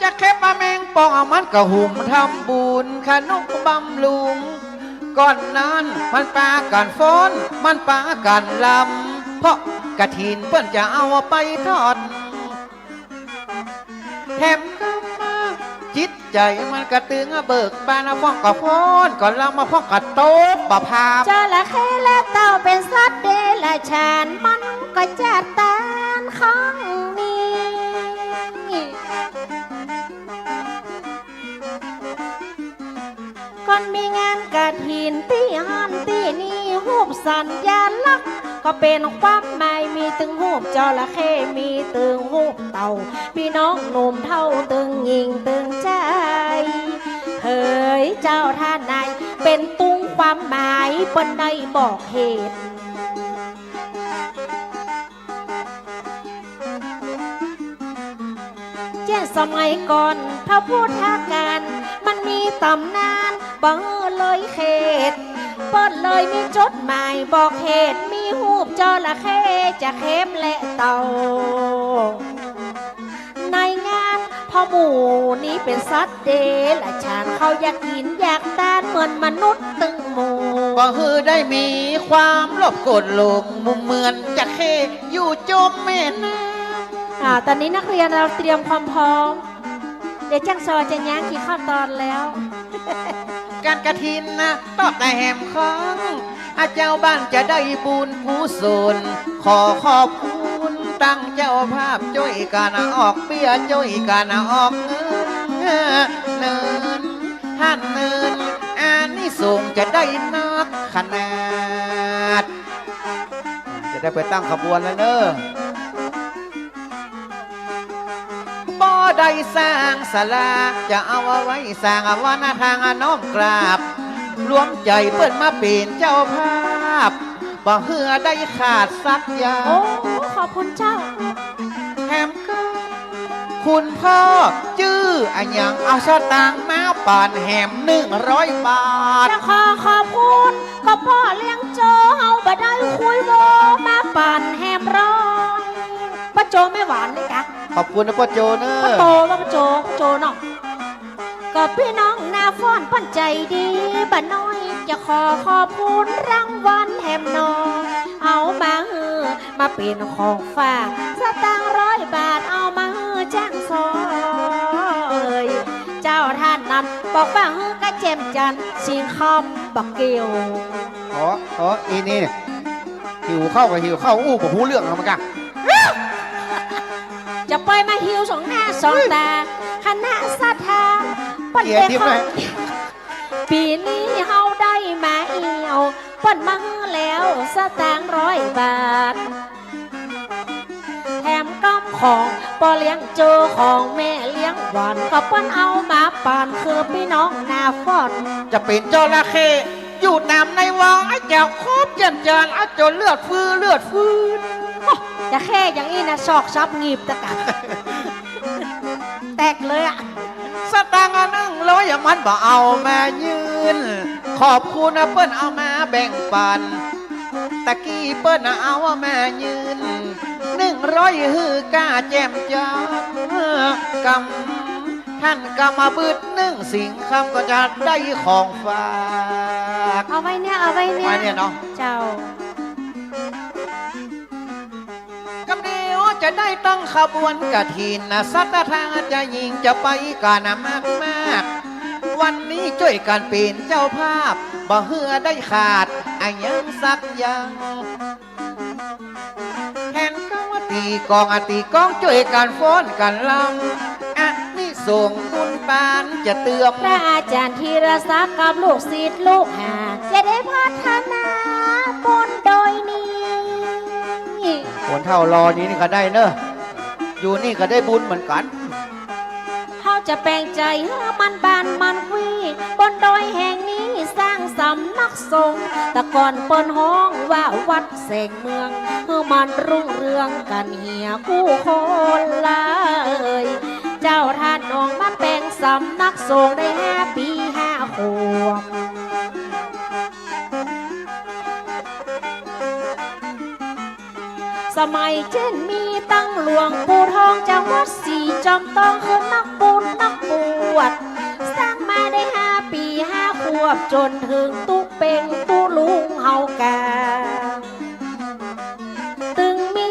จะเข็บมาแมงป่อง เอามันก็หุมทำบุญคะนุบำรุง ก่อนนั้นมันปากั๋นฟ้อน มันปากั๋นรำ เพราะกฐินเปิ้นจะเอาไปทอด แถมก็มาจิตใจ๋มันก็ตึงเบิกบาน พ่องก็ฟ้อนก็รำ พ่องก็ตบบ่ผ่าบ จระเข้และเต่าเป๋นสัตว์เดรัจฉาน มันก็จะต้านข้างนี้ ก่อนมีงานกฐินตี้หั้นตี้นี่ ฮูปสัญลักษณ์ก็เป๋นความหมาย มีตึงฮูปจระเข้ มีตึงฮูปเต่า ปี้น้องหนุ่มเฒ่าตึงหญิงตึงจาย เฮ้ย เจ้าต้านนาย เป๋นตุงความหมายเปิ้นได้บอกเหตุ เจ้าสมัยก่อนพระพุทธกาลมันมีต๋ำนานบ่หื้อเลยเขต เปิ้นเลยมีจดหมายบอกเหตุ มีฮูปจระเข้จะเข็บและเต่า ในงาน เพราะหมู่นี้เป๋นสัตว์เดรัจฉาน เขาอยากกิ๋นอยากต้านเหมือนมนุษย์ตึงหมู่ บ่หื้อได้มีความโลภโกรธหลง เหมือนจระเข้อยู่จมแม่น้ำ อ่า ต๋อนนี้นักเรียนเราเตรียมความพร้อม เดี๋ยวจ้างซอจะย้างกี่ขั้นตอนแล้ว ก๋านกฐินนะ ตอบแต่แหมครั้ง อาเจ้าบ้านจะได้บุญกุศล ขอขอบคุณตังเจ้าภาพ จ้วยกั๋นออกเปี้ย จ้วยกั๋นออกเงิน เนิน ต้านเนิน อานิสงส์จะได้นักขนาด จะได้ไปตั้งขบวนแล้วเน่อ บ่ได้สร้างศาลา จะเอาไว้สร้างวันทางน้อมกราบ รวมใจ๋เปิ้นมาเป๋นเจ้าภาพ บ่หื้อได้ขาดสักอย่าง โอ้ ขอบคุณเจ้า แหมก็ คุณพ่อจื้ออะหยัง เอาสตางค์มาปั๋นแหมหนึ่งร้อยบาท จะขอขอบคุณก็ป้อเลี้ยงโจ เฮาบ่ได้คุยโว มาปั๋นแหมร้อย ป้อโจแม่หวานนี่กะ ขอบคุณนะป้อโจเนอะ ป้อโต ป้อโจ ป้อโจเนาะ ก็ปี้น้องนาฟ้อนเปิ้นใจ๋ดีบ่น้อย จะขอขอบคุณรางวัลแหมหน่อ เอามาหื้อ มาเป๋นของฝาก สตางค์ร้อยบาทเอามาหื้อจ้างซอ เจ้าต้านนั้นบอกว่าหื้อกระแจ่มจั๋นทร์ ชิงคำบ่เกี่ยว อ๋อ อ๋อ อีนี่เนี่ย หิวข้าวก็หิวข้าว อู้บ่ฮู้เรื่องแล้วมันกะ จะปล่อยมาหิวสองหน้าสองต๋า คณะศรัทธา เปิ้น เกียรติ ได้ มา ข้าว ปี๋นี้เฮาได้มาเอี่ยว เปิ้นมาหื้อแล้วสตางค์ร้อยบาท แถมกำของป้อเลี้ยงโจของแม่เลี้ยงหวัน ก็เปิ้นเอามาปันคือปี้น้องหน้าฝน จะเป๋นจระเข้อยู่ต๋ามในวัง ไอ้เจ้าครบเจียนจาน เอาจ๋นเลือดฟื้นเลือดฟื้น โอ้ จะแค่อย่างอี้นะ ศอกสับหงิบตะกัด แตกเลยอะ สตางค์อะหนึ่งร้อยอะมันบ่เอามายื่น ขอบคุณนะเปิ้นเอามาแบ่งปัน ตะกี้เปิ้นน่ะเอามายื่น หนึ่งร้อย หื้อก้าแจ่มจันทร์ กำ ท่านกำมาบึดหนึ่งสิงห์คำก็จะได้ของฝาก เอาไว้เนี่ย เอาไว้เนี่ย ไว้เนี่ยเนาะ เจ้า กำเดียวจะได้ตั้งขบวนกฐินนะ ศรัทธาจะยิ่งจะไปกั๋นนะมากๆ วันนี้จ้วยกั๋นเป๋นเจ้าภาพ บ่หื้อได้ขาดอะหยังสักอย่าง แหนกองตีกลองอะตีกลองจ้วยกั๋นฟ้อนกั๋นรำ อานิสงส์บุญบานจะเติม พระอาจารย์ธีรศักดิ์กับลูกศิษย์ลูกหา จะได้พัฒนาบนดอยนี้ คนเฒ่าลอนี้นี่ก็ได้เนอะ อยู่นี่ก็ได้บุญเหมือนกั๋น เฮาจะแปลงใจ๋หื้อมันบานมันกวี บนดอยแห่งนี้สร้างสำนักสงฆ์ แต่ก่อนเปิ้นฮ้องว่าวัดแสงเมือง หื้อมันรุ่งเรืองกั๋นเหียกู้คนเลย เจ้าท่านน้องมาแปลงสำนักสงฆ์ได้ห้าปี๋ห้าขวบ สมัยเจ้นมีตังหลวงปู่ทองจากวัดศรีจอมตอง คือนักบุญนักบวช สร้างมาได้ห้าปี๋ห้าขวบ จ๋นเถิงตุ๊เป่งตุ๊ลุงเฮากา ตึงมี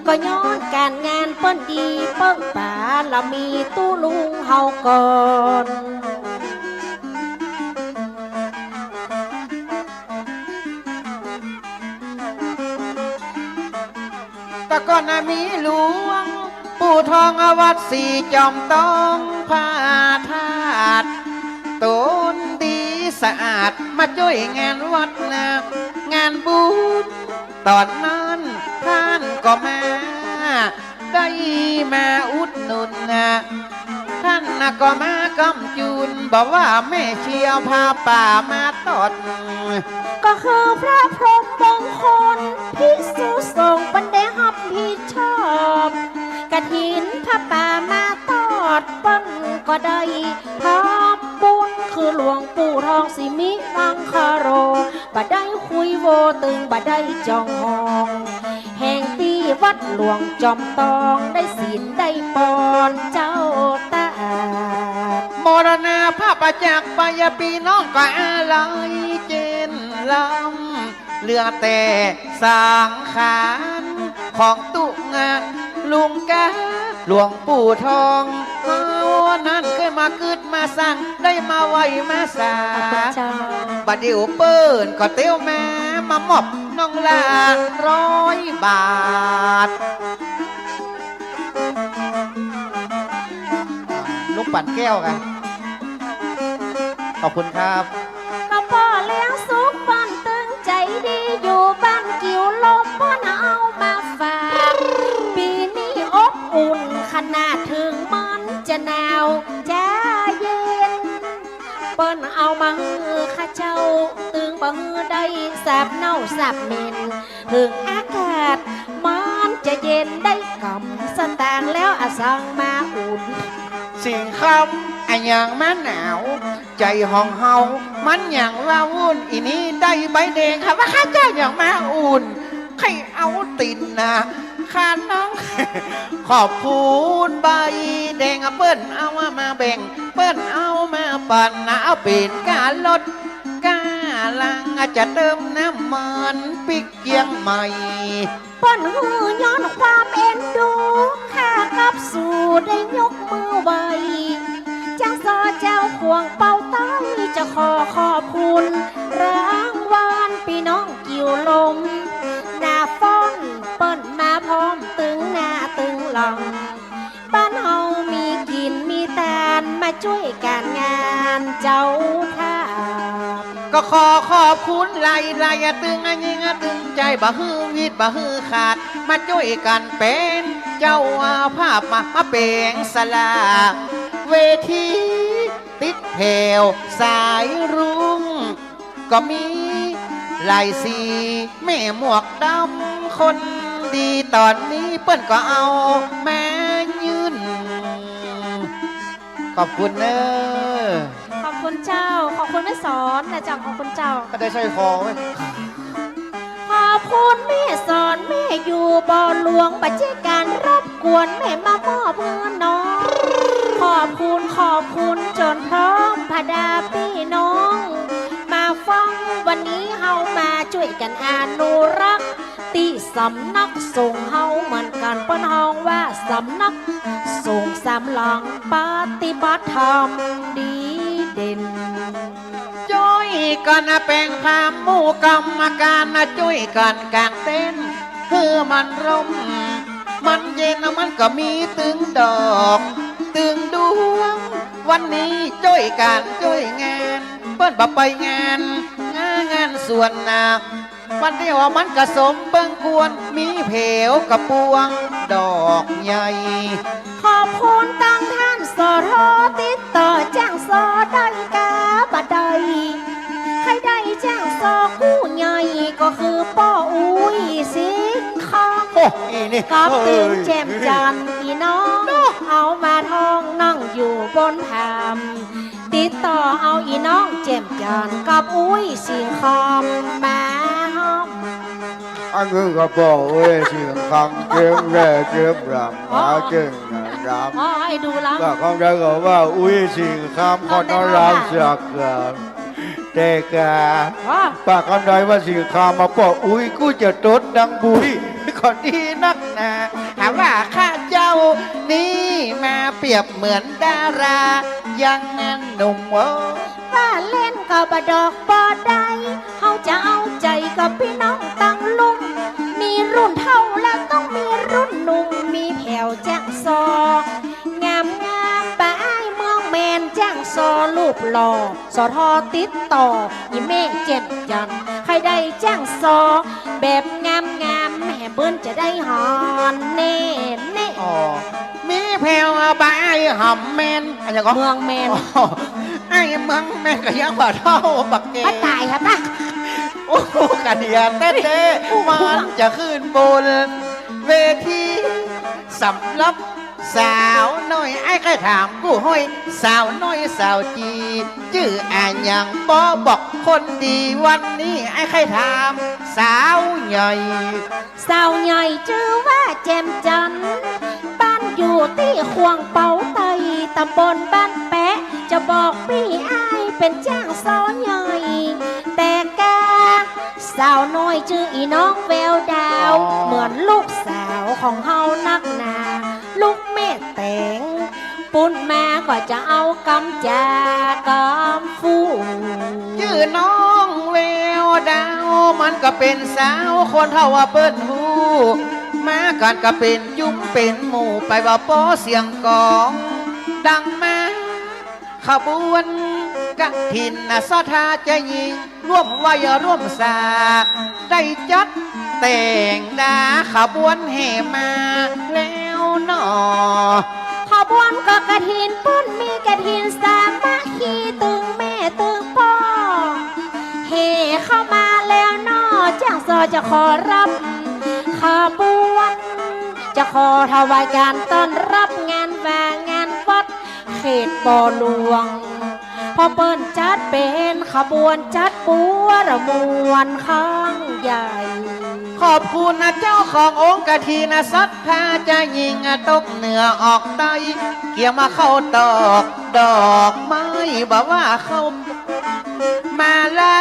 ก็ย้อนก๋านงานเปิ้นดี เปิ้งบารมีตุ๊ลุงเฮาก่อน แต่ก่อนน่ะมีหลวงปู่ทองวัดศรีจอมตอง พระธาตุต๋นดีสะอาด มาจ้วยงานวัดนะ งานบุญ ต๋อนนั้นท่านก็มา ได้มาอุดหนุนนะ ท่านน่ะก็มาก้ำจุน บอกว่าแม่ชีเอาผ้าป่ามาตอด ก็คือพระพรหมมงคลภิกษุสงฆ์เปิ้นได้ฮับผิดชอบ กฐินผ้าป่ามาตอด เปิ้นก็ได้ทำบุญ คือหลวงปู่ทองสิมิมังคโล บ่ได้คุยโวตึงบ่ได้จ้องห้อง แห่งตี้วัดหลวงจอมตอง ได้ศีลได้ปอนเจ้าตา มรณภาพจากไป ปี้น้องก็อาลัยเจนลำ เหลือแต่สังขารของตุ๊งะลุงกา หลวงปู่ทองเฮานั้น เกยมากึ๊ดมาสร้าง ได้มาไหว้มาสา เจ้า บ่าเดี่ยวเปิ้นก็เตียวมา มามอบน้องละร้อยบาท ลุงปั่นแก้วกัน ขอบคุณครับ ก็ป้อเลี้ยงสุขเปิ้นตึงใจ๋ดี อยู่บ้านกิ่วลมเปิ้นเอามาฝาก ปี๋นี้อบอุ่นขนาด เถิงมันจะหนาวจะเย็น เปิ้นเอามาหื้อข้าเจ้า ตึงบ่หื้อได้สาบเน่าสาบเหม็น เถิงอากาศมันจะเย็น ได้กำสตางค์แล้วอะ สั่งมาอุ่น สิงคำอะหยังมาหนาว ใจ๋ของเฮามันหยังว่าวุ่น อีนี้ได้ใบแดงค่ะ ว่าข้าเจ้าหยังมาอุ่น ใค่เอาตี๋นนะ ข้าน้อง ขอบคุณใบแดง เปิ้นเอามาแบ่ง เปิ้นเอามาปั๋นนะ เอาเป๋นก้าลดก้าลัง จะเติมน้ำมันปิ๊กเจียงใหม่ เปิ้นหื้อย้อนความเอ็นดู ข้ากับสูได้ยกมือไหว้ จาสอเจ้าขวงเปาใต้ จะขอขอบคุณรางวัล บ้านเฮามีกิ๋นมีตาน มาจ้วยกั๋นงานเจ้าภาพ ก็ขอขอบคุณหลายๆ ตึงยิ่งตึงใจ๋ บ่หื้อวิด บ่หื้อขาด มาจ้วยกั๋นเป๋นเจ้าภาพ มา มาแป๋งศาลา เวที ติดแถวสายรุ้ง ก็มีหลายสี แม่หมวกดำคนดี ต๋อนนี้เปิ้นก็เอามายื่น ขอบคุณเน้อ ขอบคุณเจ้า ขอบคุณแม่สอนนะเจ้า ขอบคุณเจ้า ก็ได้สร้อยคอเว้ย ขอบคุณแม่สอน แม่อยู่บ่อหลวง บ่ใจ้ก๋านรบกวน แม่มามอบหื้อน้อง ขอบคุณ ขอบคุณจ๋นพร้อมบรรดาปี้น้อง มาฟังวันนี้เฮามาจ้วยกั๋นอนุรักษ์ ตี้สำนักสงฆ์เฮาเหมือนกั๋น เปิ้นฮ้องว่าสำนักสงฆ์สามหลัง ปฏิบัติธรรมดีเด่น จ้วยกั๋นนะแป๋งพราหมณ์หมู่กรรมก๋านนะ จ้วยกั๋นก๋างเต็นท์ หื้อมันร่ม มันเย็น มันก็มีตึงดอก ตึงดวง วันนี้จ้วยกั๋นจ้วยงาน เปิ้นบ่ไปงาน งาน งานสวนนะ วันนี้ว่ามันก็สมเบิ่งควร มีแผวกระปวงดอกใหญ่ ขอบคุณตังท่าน สท ติดต่อจ้างซอได้กาบ่ได้ ใค่ได้จ้างซอกู้ใหญ่ ก็คือป้ออุ๊ยสิงห์คำ โอ้ อีนี่ กับ เอ้ย ตึงแจ่มจันทร์ อีน้อง เนาะ เอามาท่องนั่งอยู่บนผาม ติดต่อเอาอีน้องแจ่มจันทร์กับอุ๊ยสิงห์คำมาฮ้อม อันนี้ก็ป้ออุ๊ยสิงห์คำ เจิมแร่เจิมหลัง อ๋อ หาเจิมหลัง อ๋อ ไอ้ดูแล้ว ก็คำใดก็ว่าอุ๊ยสิงห์คำ ขอต้อนรับสักการะ แต่กา อ๋อ ปากคำใดว่าสิงห์คำมาป้ออุ๊ย กูจะตดดังบุ๋ย ก็ดีนักหนา หาว่าข้าเจ้านี้มาเปรียบเหมือนดารา ยังหนุ่มเอ้อ ว่าเล่นก็บ่ดอกบ่ได้ เฮาจะเอาใจ๋กับปี้น้องตังลุ่ม มีรุ่นเฒ่าแล้วต้องมีรุ่นหนุ่ม มีแผวจ้างซอ งามๆ ป้าอ้ายเมืองแมนจ้างซอรูปหล่อ สท ติดต่อ อีแม่แจ่มจันทร์ ใค่ได้จ้างซอ แบบงามๆ แหมเปิ้นจะได้หอนแน่ๆ อ๋อ มีแผวป้าอ้ายหำแมน อะหยังก็ เมืองแมน อ๋อ อ้ายเมืองแมนก็ยังบ่เฒ่าปักเก มาต๋ายหาปะ โอ้โห กะเดียแต๊ๆ มันจะขึ้นบนเวที สำหรับสาวน้อย อ้ายใค่ถามกู้ห้อย สาวน้อยสาวจี๋ จื้ออะหยังบ่บอกคนดี วันนี้อ้ายใค่ถามสาวใหญ่ สาวใหญ่จื้อว่าแจ่มจันทร์ บ้านอยู่ตี้ขวางเปาไต ตำบลบ้านแป๊ะ จะบอกปี้อ้ายเป๋นจ้างซอใหญ่ แต่กา สาวน้อยจื้ออีน้องแววดาว อ๋อ เหมือนลูกสาวของเฮานักหนา ลูกแม่แต๋ง ปู๊นมาก็จะเอากำจ๋ากำฟู่ จื้อน้องแววดาว มันก็เป๋นสาวคนเฒ่าว่าเปิ้นฮู้ มากั๋นก็เป๋นจุ้มเป๋นหมู่ ไปว่าป้อเสียงกลองดังมา ขบวนกฐินนะ ศรัทธาจะยิ่ง ร่วมไหว้ร่วมสา ได้จัดแต่งดาขบวนแห่มาแล้วหนอ ขบวนก็กฐิน เปิ้นมีกฐินสามัคคีตึงแม่ตึงป้อ แห่เข้ามาแล้วหนอ จ้างซอจะขอรับขบวน จะขอถวายก๋านต้อนรับงานว่างานวัด เขตบ่อหลวง เพราะเปิ้นจัดเป๋นขบวนจัดบวรมวลครั้งใหญ่ ขอบคุณนะเจ้าขององค์กฐินนะ ศรัทธาจะยิ่งตกเหนือออกใต้ เกี่ยวมาเข้าตอกดอกไม้ บ่ว่าเข้ามาลา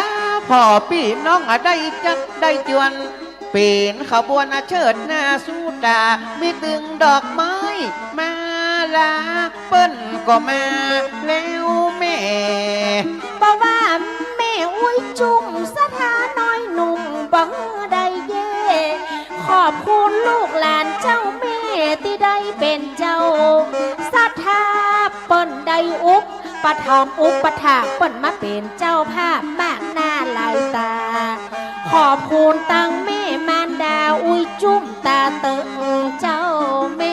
พ่อปี้น้องอะได้จัดได้จวน เป๋นขบวนเชิดหน้าสู่ต๋า มีตึงดอกไม้มาลา เปิ้นก็มาแล้วแม่ บ่ว่าแม่อุ๊ยจุ้ม ศรัทธาน้อยหนุ่ม บ่หื้อได้เย่ ขอบคุณลูกหลานเจ้าแม่ตี้ได้เป๋นเจ้า เปิ้นได้อุปถัมภ์อุปถากเปิ้นมาเป๋นเจ้าภาพมากหน้าหลายต๋า ขอบคุณตังแม่มารดาอุ๊ยจุ้มต๋าเต๊อะเจ้าแม่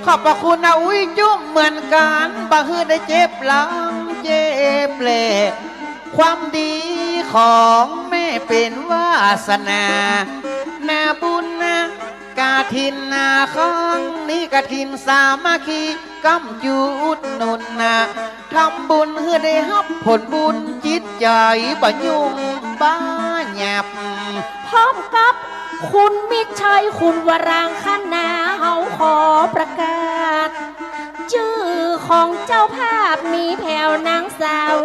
ขอบพระคุณนะอุ๊ยจุ้มเหมือนกั๋น บ่หื้อได้เจ็บหลังเจ็บแหล่ ความดีของแม่เป๋นวาสนา นาบุญนะ กฐินนาครั้งนี้กฐินสามัคคี ก้ำจุอุดหนุนนา ทำบุญหื้อได้ฮับผลบุญจิตใจ๋บ่ยุ่งบ่หยับ พร้อมกับคุณมิตรชัย คุณวรางคณา เฮาขอประกาศ จื้อของเจ้าภาพมีแถวนางสาว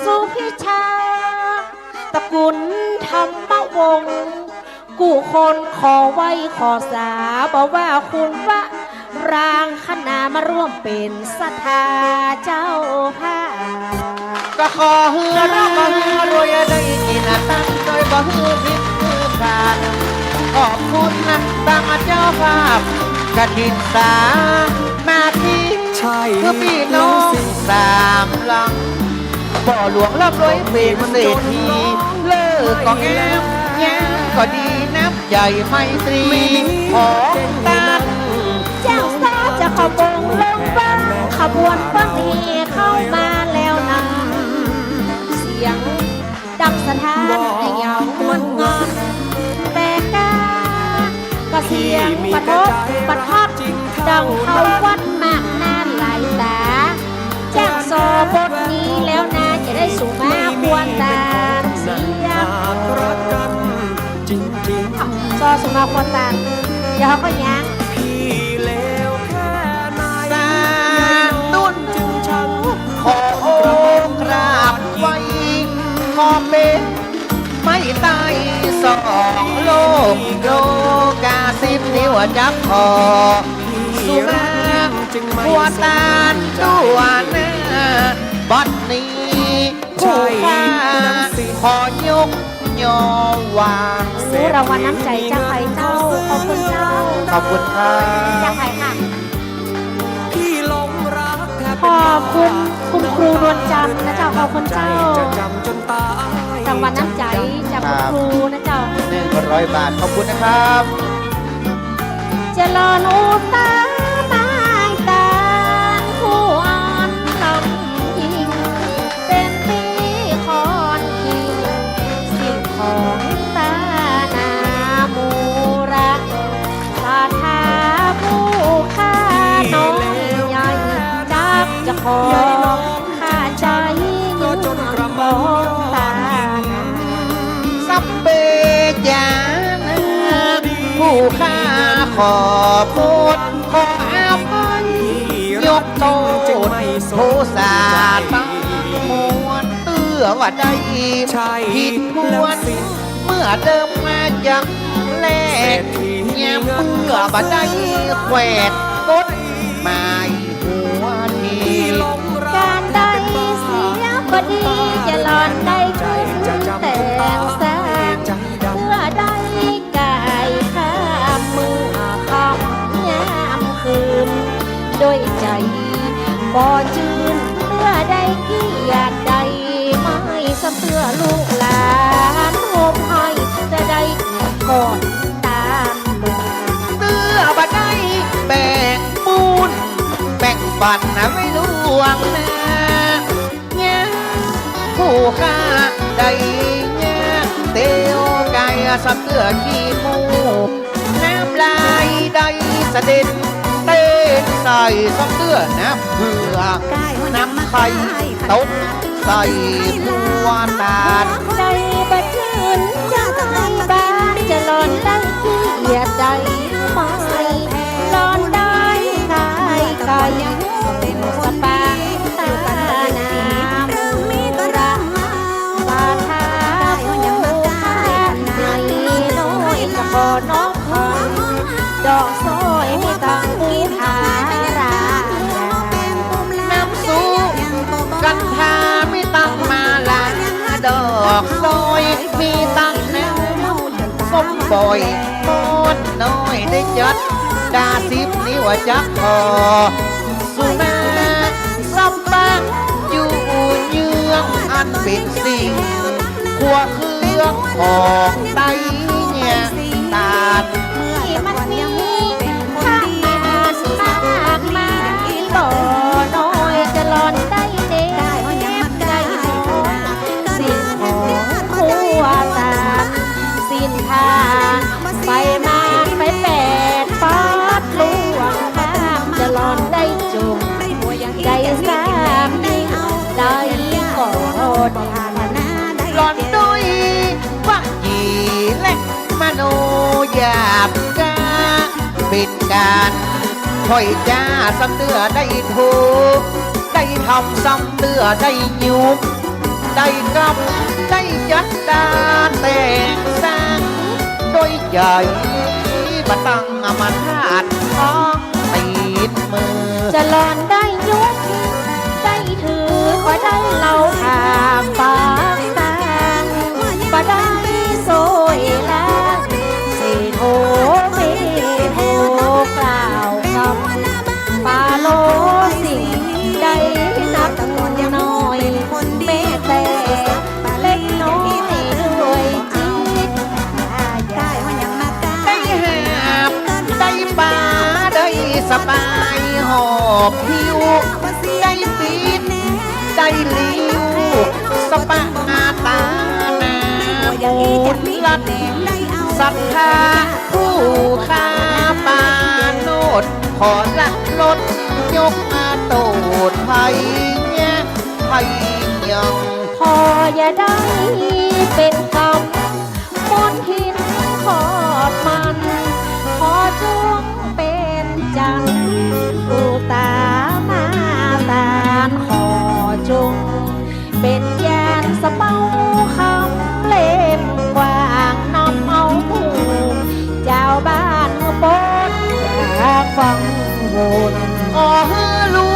สุพิชา ตระกูลธรรมวงศ์ กู้คนขอไหว้ขอสา บ่ว่าคุณวรางคณามาร่วมเป๋นศรัทธาเจ้าภาพ ก็ขอหื้อร่ำหื้อรวยได้กิ๋นตั้งจ้อยบ่หื้อผิดหื้อพลาด ขอบคุณนะตังเจ้าภาพกฐินสามัคคี ใช่ คือปี้น้องสามหลัง บ่หลวงร่ำรวยเป๋นเศรษฐี เลิกก็งาม ยามก็ดี น้ำใจ๋ไมตรีของต้าน แจ้งซาเจ้าขบวนลงบ้าน ขบวนเปิ้นแห่เข้ามาแล้วนะ เสียงดังสะท้านให้เฮาม่วนงอน แต่กา ก็เสียงประทบประทับ ดังเข้าวัดมากหน้าหลายต๋า แจ้งซอบทนี้แล้วนา จะได้สุมาควรตานเสียง ซอสุมาควรตาน เดี๋ยวเฮาก็ย้าง สาธุ ขอโอกราบไหว้ ขอเป๋น ไม้ใต้สองโลก โลกาสิบนิ้วจักขอ สุมาควรตานตั๊วนา บัดนี้ผู้ข้าขอยกยอวาง โอ้ รางวัลน้ำใจ๋จากใผเจ้า ขอบคุณเจ้า ขอบคุณครับ จากใผค่ะ ขอบคุณคุณครูนวลจันทร์นะเจ้า ขอบคุณเจ้า รางวัลน้ำใจ๋จากคุณครูนะเจ้า หนึ่งร้อยบาท ขอบคุณนะครับ จะหล่อนอุตตาไม้ตานผู้อ่อนลำอิง เป๋นตี้คอนขิง สิทธิ์ของตานามูระ ศรัทธาผู้ข้าน้อยใหญ่ จักจะขอข้าใจ๊เงินของตานา สัพเพจานา ผู้ข้าขอโทษ ขออภัย ยกโต้ษโทษาตังมวล เตื้อว่าได้ผิดควร เมื่อเดิมมาจากแรก ยามเมื่อบ่ได้แขวดกฎหมายหัวที ก๋านได้เสียบ่ดี จะหล่อนได้ขึ้นแต่งสร้าง เตื้อได้ ก๋ายค่ำเมื่อค่ำยามคืน ด้วยใจ๋บ่จื้น เตื้อได้เกียรติได้ไม้ ซ้ำเตื้อลูกหลานโฮมไห้ จะได้กอดตานเมือง เตื้อบ่ได้แบ่งบุญแบ่งปันนะ ไว้ล่วงหน้า เนี่ย ผู้ข้าได้เนี่ย เตียวไก่สับเตื้อขี้มูก น้ำลายได้สะเด็ด เต้นใส่สับเตื้อน้ำเผือก น้ำไข่ตกใส่หัวตาล ได้บ่จื้นจังบ้าน จะหล่อนได้เกียรติได้ไม้ หล่อนได้ขายไก่ สปางตานามูระ บาทาผู้ข้าในน้อยจะขอนอบคำ ดอกสร้อยมีตังบูทารา น้ำสุกัณฑามีตังมาลา ดอกสร้อยมีตังแนว ส้มบ่อย มอดน้อยได้จัด ดาสิบนิ้วจักขอ สุมา มันเป๋นสิ่งครัวเครื่องของไต้เนี่ย ตาน มันมีทหารมากมายบ่น้อย จะหล่อนได้เนรมิตสิ่งของครัวสาร สิ้นทางไปมาไปแปดป๊อดล่วงข้าม จะหล่อนได้จุ่ม ได้สร้างได้ก่อดี หล่อนด้วยวจีและมโนหยาบกล้า เป๋นก๋านถ้อยจ๋าซ้ำเตื้อได้ถูก ได้ทำซ้ำเตื้อได้ยุก ได้กำได้จัดตาแต่งสร้าง ด้วยใจ๋บ่ตั้งอำนาจของติดมือ จะหล่อนได้ยุก ได้ถือ บ่ได้เล่าถ้าปากตาง บ่ได้ซ่อยลา เสโทเมโทกล่าวกำ ปาโลสิ่งใดนับน้อย แม้แต่เล็กน้อยด้วยจิต ได้หาบได้ป๋าได้สบายหอบหิ้ว ได้ปิ๊ดได้ลิ้ว สปะตานาบุญลัด ศรัทธาผู้ข้าปาโนด ขอละลดยกมาโตษภัยเนี่ยภัยยัง ขออย่าได้เป๋นกำ มนทินขอดมัน ขอจงเป๋นจันทร์อุตตามาตาน ขอจงเป๋นยานสะเปาคำเล่มกว้าง นำเอาหมู่จาวบ้านเมืองปนจากฟังบุญ ขอหื้อลู่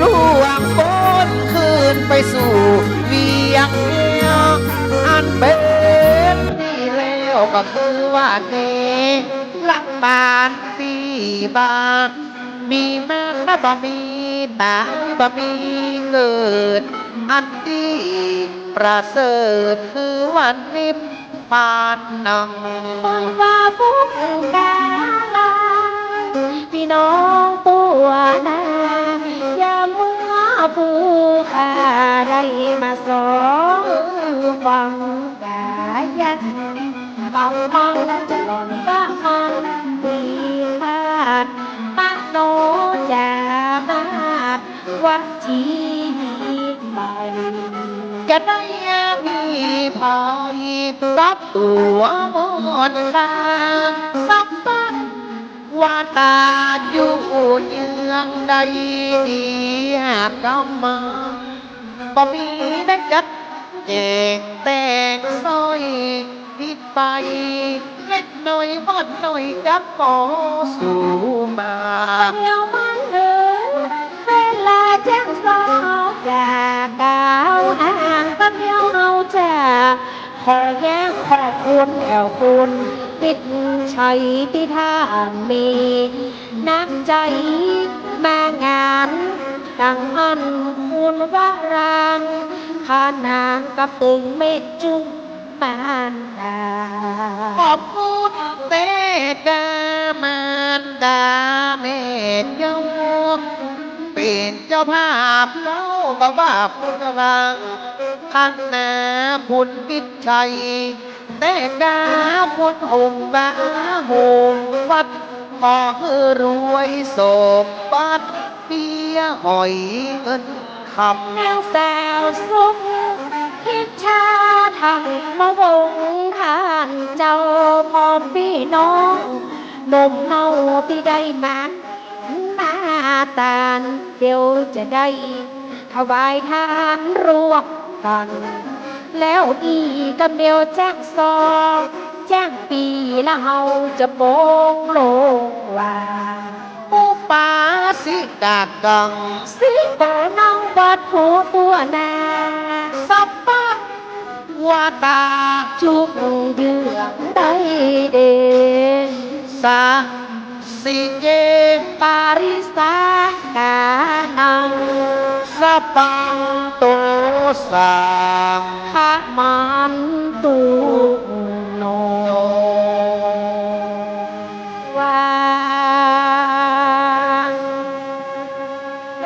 ล่วงปนคืนไปสู่เวียงแก้ว อันเป๋น นี่แล้วก็คือว่าเนรมิตตี้บ่า มีมาบ่มีบ่า บ่มีเกิด อันตี้ประเสริฐคือวันนิพพานนัง เปิ้นว่าปุคคาลา ปี้น้องปัวนา ยามเมื่อผู้ข้าได้มาสองฟัง กายัง กำมังหล่อนกำมังมีคาด มโนจามาดวจีมีไป จะได้มีภัยกับตั๋วมนตรา สัพพะวาตาอยู่เยืองใดดีหากกำมัง บ่มีได้จัดแจงแต่งสร้อย ผิดไปเล็กน้อยมากน้อยจักขอสู่มา เดี๋ยวมันถึงเวลาจักสองจากกล่าวอ้าง ก็เดี๋ยวเฮาจะขอแย้งขอบคุณแถวคุณปิดชัยตี้ท่านมีน้ำใจ๋มางาน ตังอั้นคุณวรัง ขนานกับตึงเมตจุ มารดา ขอบคุณเตกามารดาแม่ยม เป๋นเจ้าภาพเล่าก็ว่าคุณวรัง ขนานคุณปิดชัย เตกาคุณองค์บาโหมวัด ขอหื้อรวยสมบัติ เปี้ยหอยเงินคำ นางสาวสุข พิชชา ธรรมวงศ์ ท่านเจ้า พ่อปี้น้องหนุ่มเฮาตี้ได้มา มาตาน เดี๋ยวจะได้ถวายตานร่วมกั๋น แล้วอีกกำเดียวจักสอง จักปี้ละเฮาจะโปงโลงว่า อุปาสิกากัง สิโกน้องวัดผู้ปัวนา สัพพะวาตาจุ่งเยืองได้เด สาสิเก ปาริสากานัง สัพพันโต สัง ขะ มันตุ โน วา เต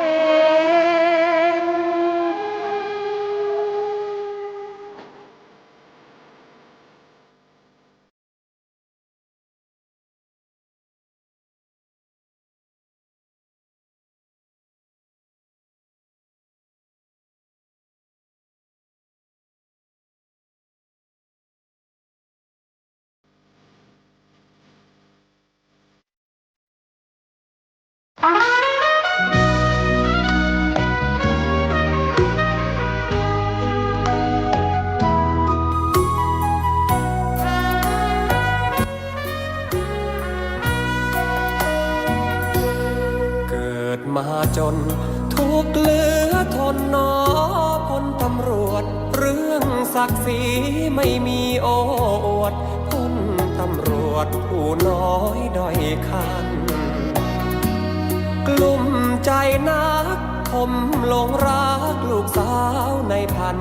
เกิดมาจนทุกข์เหลือทนหนอ พลตำรวจ เรื่องศักดิ์ศรีไม่มีโอ้อวด พลตำรวจผู้น้อยด้อยขั้น กลุ้มใจนัก ผมหลงรักลูกสาวนายพัน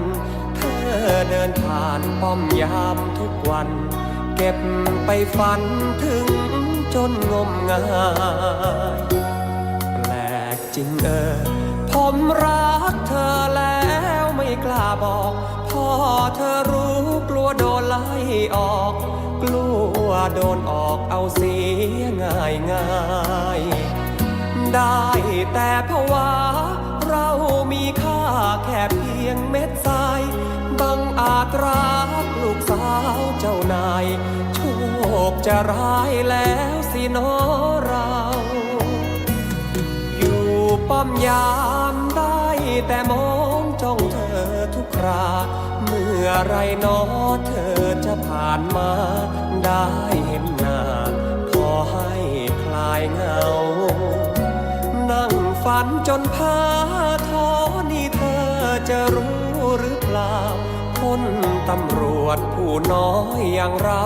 เธอเดินผ่านป้อมยามทุกวัน เก็บไปฝันถึงจนงมงาย แปลก จริงเออ ผมรักเธอแล้วไม่กล้าบอก พอเธอรู้กลัวโดนไล่ออก กลัวโดนออกเอาเสียง่ายๆ ได้แต่ผวา เรามีค่าแค่เพียงเม็ดทราย บังอาจรักลูกสาวเจ้านาย โชคจะร้ายแล้วสิหนอเรา อยู่ป้อมยามได้แต่มองจ้องเธอทุกครา เมื่อไรหนอเธอจะผ่านมา ได้เห็นหน้าพอให้คลายเหงา นั่งฝันจนเพ้อ ท้อนี่เธอจะรู้หรือเปล่า พลตำรวจผู้น้อยอย่างเรา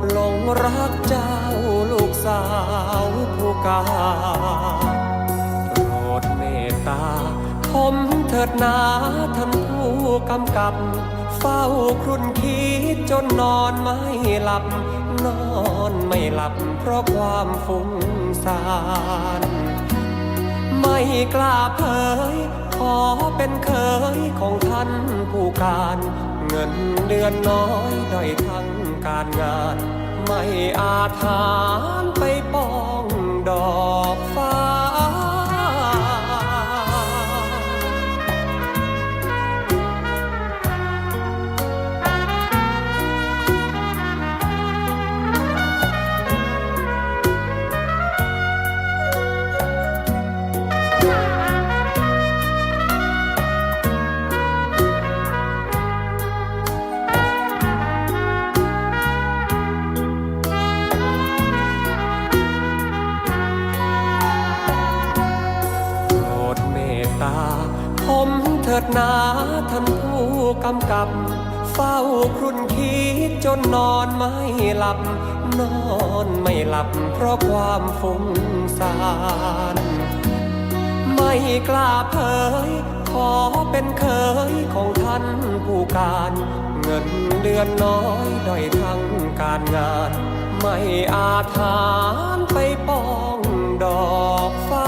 หลงรักเจ้าลูกสาวผู้การ โปรดเมตตาผมเถิดนาท่านผู้กำกับ เฝ้าครุ่นคิดจนนอนไม่หลับ นอนไม่หลับเพราะความฟุ้งซ่าน ไม่กล้าเผย ขอเป็นเขยของท่านผู้การ เงินเดือนน้อยด้อยทั้งการงาน ไม่อาจหาญไปป้องดอกฟ้า โปรดเมตตาผมเถิดนาท่านผู้กำกับ เฝ้าครุ่นคิดจนนอนไม่หลับ นอนไม่หลับเพราะความฟุ้งซ่าน ไม่กล้าเผย ขอเป็นเขยของท่านผู้การ เงินเดือนน้อยด้อยทั้งการงาน ไม่อาจหาญไปป้องดอกฟ้า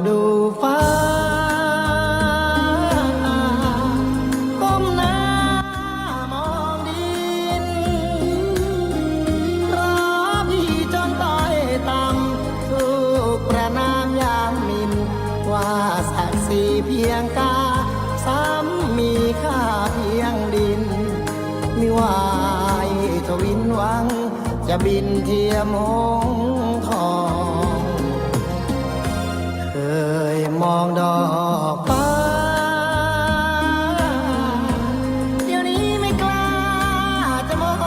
ดูฟ้า ก้มหน้ามองดิน เพราะพี่จนต้อยต่ำ ถูกประณามยามหมิ่น ว่าศักดิ์ศรีเพียงกา ซ้ำมีค่าเพียงดิน มิไหวทวินหวัง จะบินเทียมหงส์ทอง เคยมองดอกฟ้า เดี๋ยวนี้ไม่กล้าจะมอง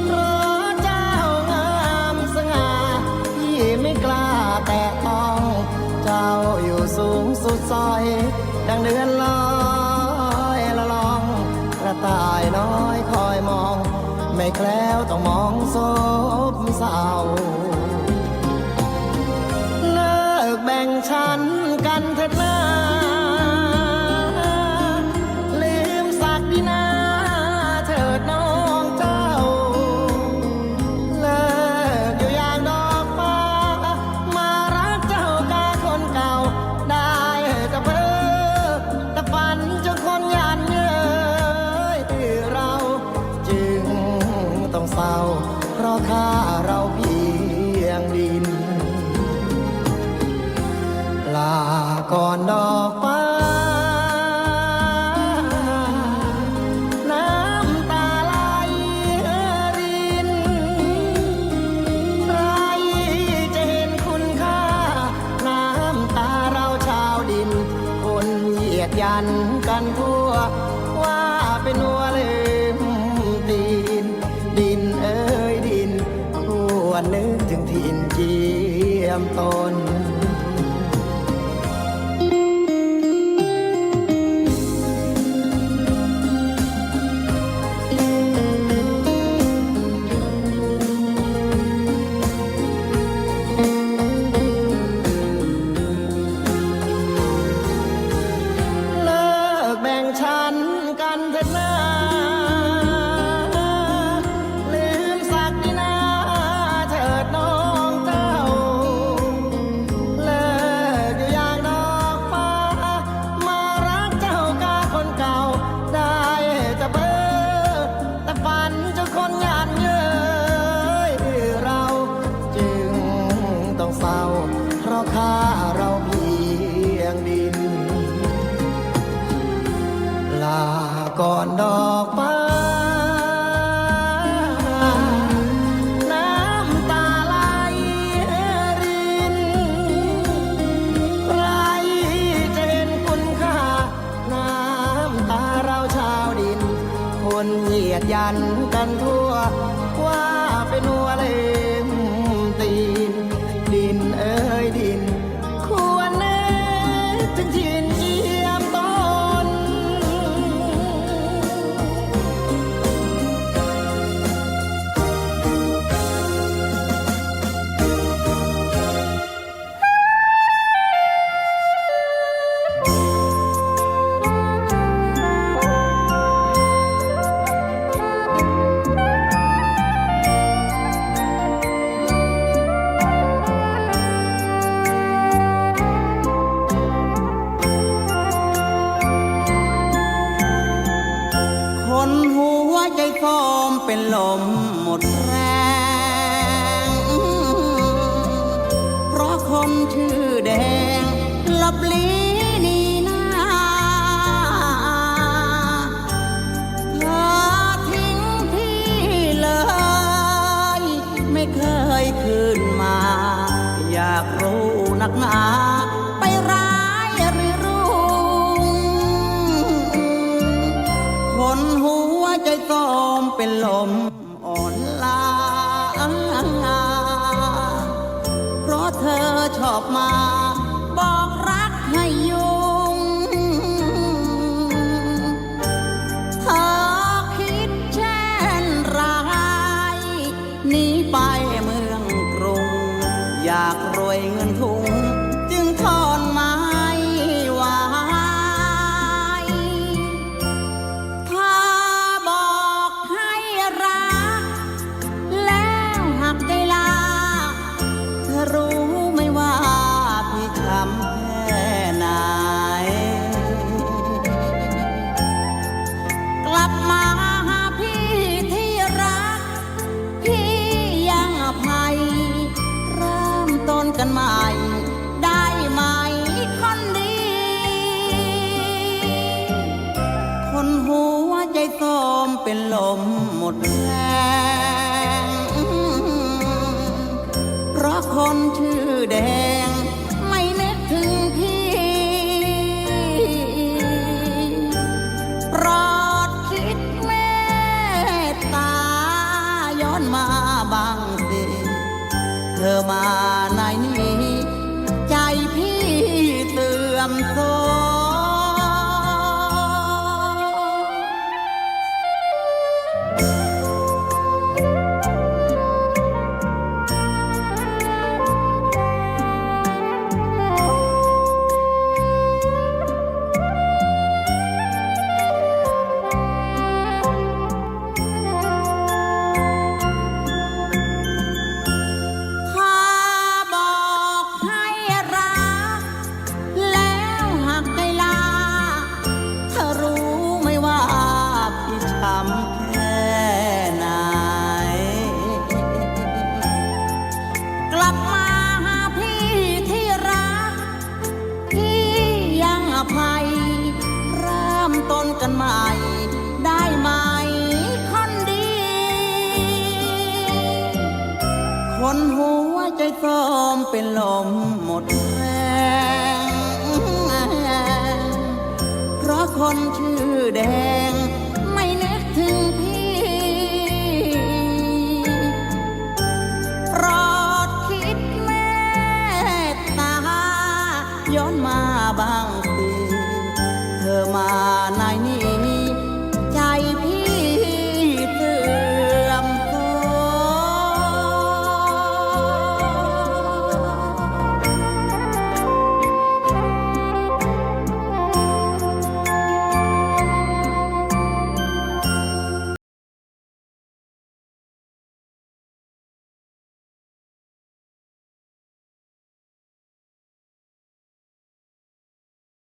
เพราะเจ้างามสง่า พี่ไม่กล้าแตะต้อง เจ้าอยู่สูงสุดสอย ดังเดือนลอยละล่อง กระต่ายน้อยคอยมอง ไม่แคล้วต้องมองซบเซา เลิกแบ่งฉันกันเถิดนา ลืมศักดินาเถิดน้องเจ้า เลิกอยู่อย่างดอกฟ้า มารักเจ้ากาคนเก่า ได้แต่เพ้อแต่ฝันจนคนหยั่นเย้ย เราจึงต้องเศร้า เพราะค่าเราเพียงดิน ลาก่อนดอกฟ้า น้ำตาไหลริน ใครจะเห็นคุณค่า น้ำตาเราชาวดิน คนเหยียดหยั่นกันทั่ว ว่าเป็นวัวลืมตีน ดินเอ๋ยดิน ควรนึกถึงถิ่นเจียมตน เลิกแบ่งฉันกันเถิดนา ลืมศักดินาเถิดน้องเจ้า เลิกอยู่อย่างดอกฟ้า มารักเจ้ากาคนเก่า ได้แต่เพ้อแต่ฝันจนคนหยั่นเย้ย เราจึงต้องเศร้า เพราะค่าเราเพียงดิน ลาก่อนดอกฟ้า น้ำตาไหลริน ใครจะเห็นคุณค่า น้ำตาเราชาวดิน คนเหยียดหยั่นกันทั่ว ว่าเป็นวัวลืมตีน ดินเอ๋ยดิน ควรนึกถึงถิ่นเจียมตน คนหัวใจซอมเป็นลมหมดแรง เพราะคนชื่อแดงลับลี้หนีหน้า เธอทิ้งพี่เลย ไม่เคยคืนมา อยากรู้นักหนา ไปร้ายหรือรุ่ง คนหัวใจซอมเป็นลมอ่อนล้า เพราะเธอชอบมาบอกรักให้ยุ่ง เธอคิดเช่นไร หนีไปเมืองกรุง อยากรวยเงินถุง จึงทนไม่ไหว ถ้าบอกให้รัก แล้วหักใจลา เธอรู้ไหม โทรมเป๋นลมหมดแฮง เพราะคนจื้อแดงไม่นึกเถิงพี่ โปรดกึ๊ดเมตต๋าย้อนมาบ้างสิ เธอมาในนี้ ใจ๋พี่เสื่อมโทรม ถ้าบอกให้รัก แล้วหากใจ๋ลา เธอรู้ไหมว่าพี่ช้ำแค่ไหน กลับมาหาพี่ที่รัก พี่ยังอภัย เริ่มต้นกันใหม่ได้ไหมคนดี คนหัวใจ๋โทรมเป๋นลมหมดแฮง เพราะคนจื้อแดงไม่นึกเถิงพี่ โปรดกึ๊ดเมตต๋าย้อนมาบ้างสิ เธอมาในนี้ ใจ๋พี่เสื่อมโทรม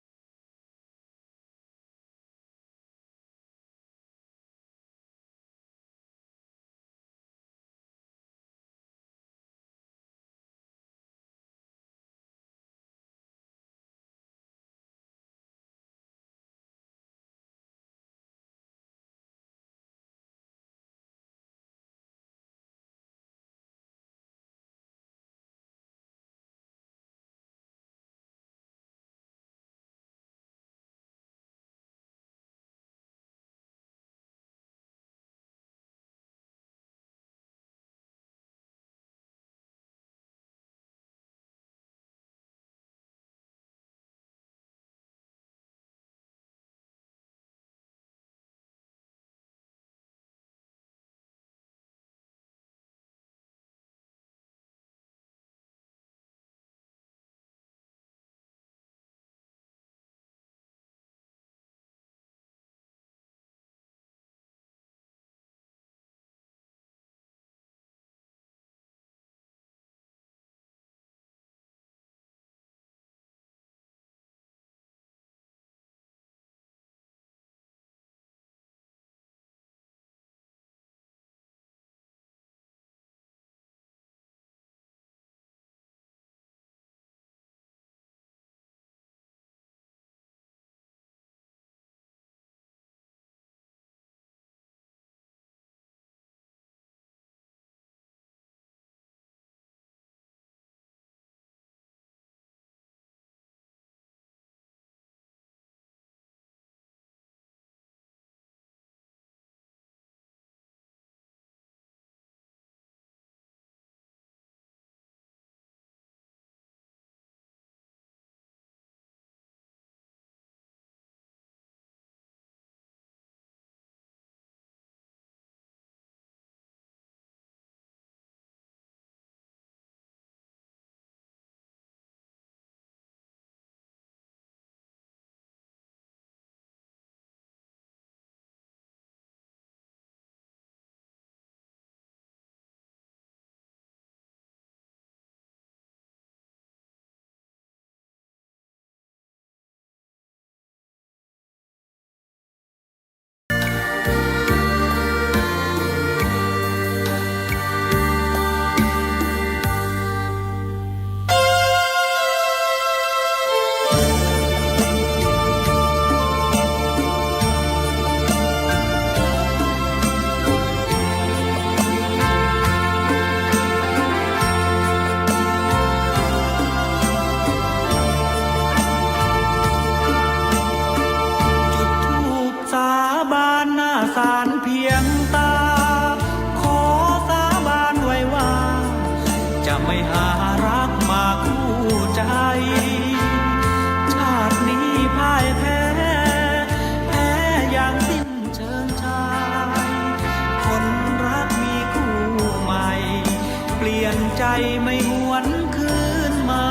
ไม่หวนคืนมา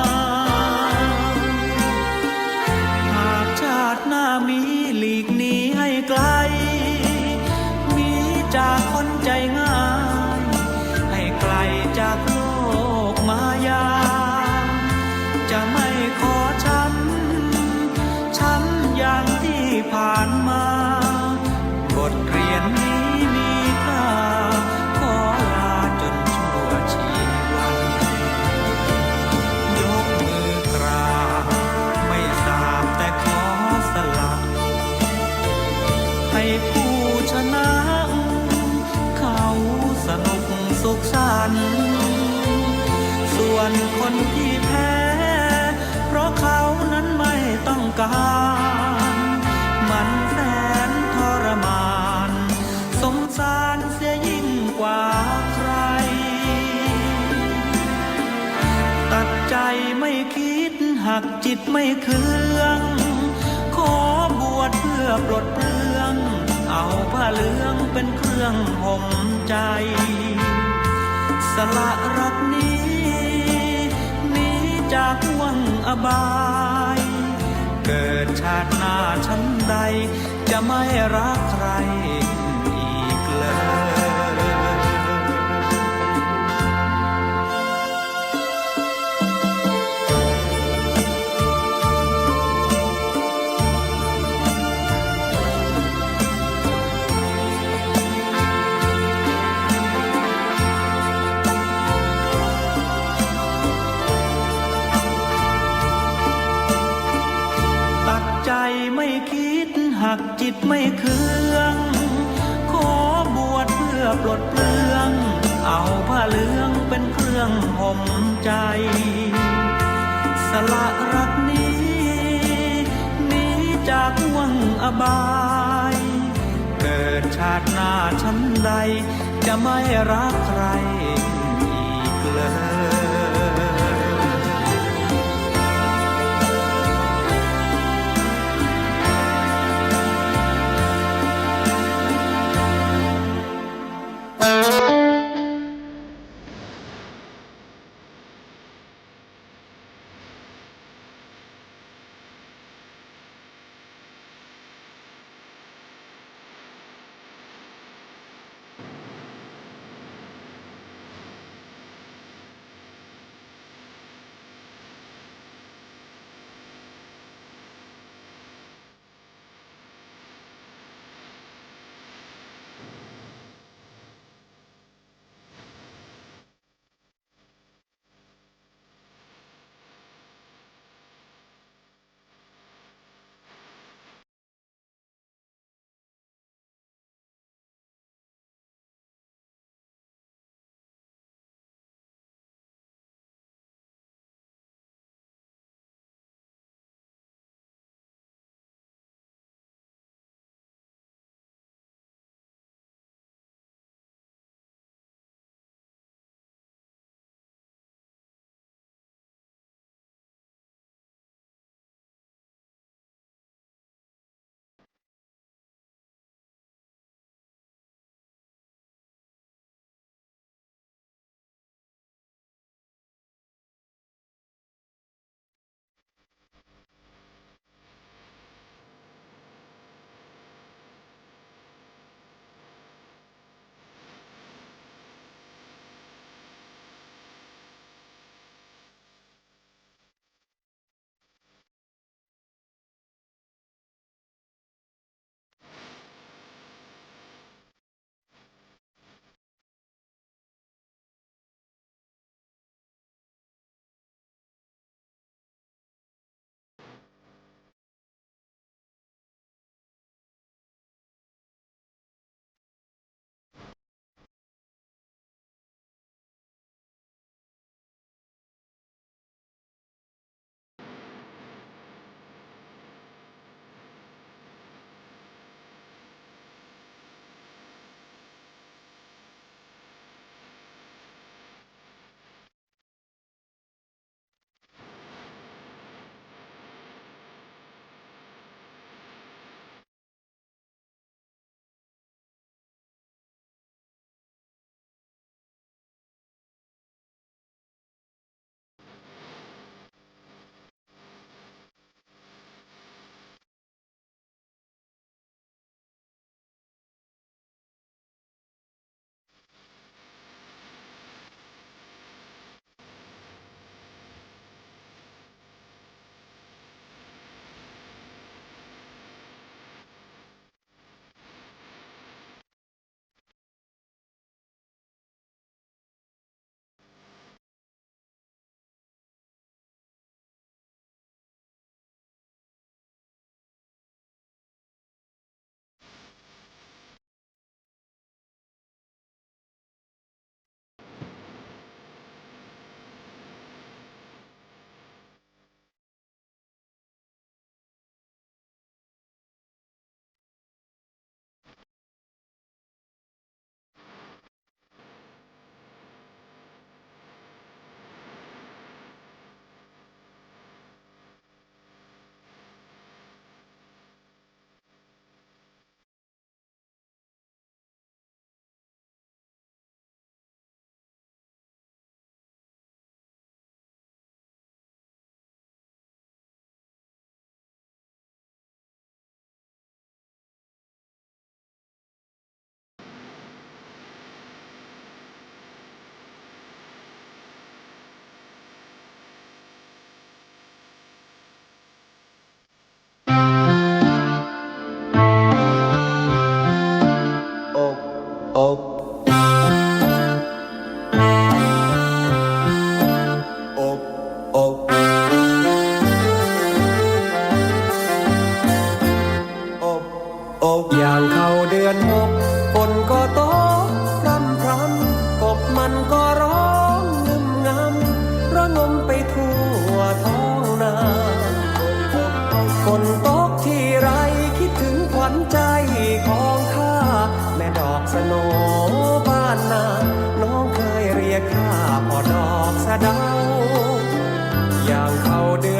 หากชาติหน้ามีหลีกหนีให้ไกล มีจากคนใจง่าย ให้ไกลจากโลกมายา จะไม่ขอช้ำ ช้ำอย่างที่ผ่านมา บทเรียนนี้มีค่า ขอลาจนชั่วชีวัน ยกมือกราบไม่ทราบแต่ขอสละ ให้ผู้ชนะ เขาสนุกสุขสันต์ ส่วนคนที่แพ้ เพราะเขานั้นไม่ต้องการ มันแสนทรมาน สงสารเสียยิ่งกว่าใคร ตัดใจไม่คิดหักจิตไม่เคือง ขอบวชเพื่อปลดเปลื้อง เอาผ้าเหลืองเป็นเครื่องห่มใจ สละรักนี้ หนีจากห่วงอบาย เกิดชาติหน้าชั้นใด จะไม่รักใครอีกเลย ตัดใจไม่คิดหักจิตไม่เคือง ขอบวชเพื่อปลดเปลื้อง เอาผ้าเหลืองเป็นเครื่องห่มใจ สละรักนี้ หนีจากห่วงอบาย เกิดชาติหน้าชั้นใด จะไม่รักใครอีกเลย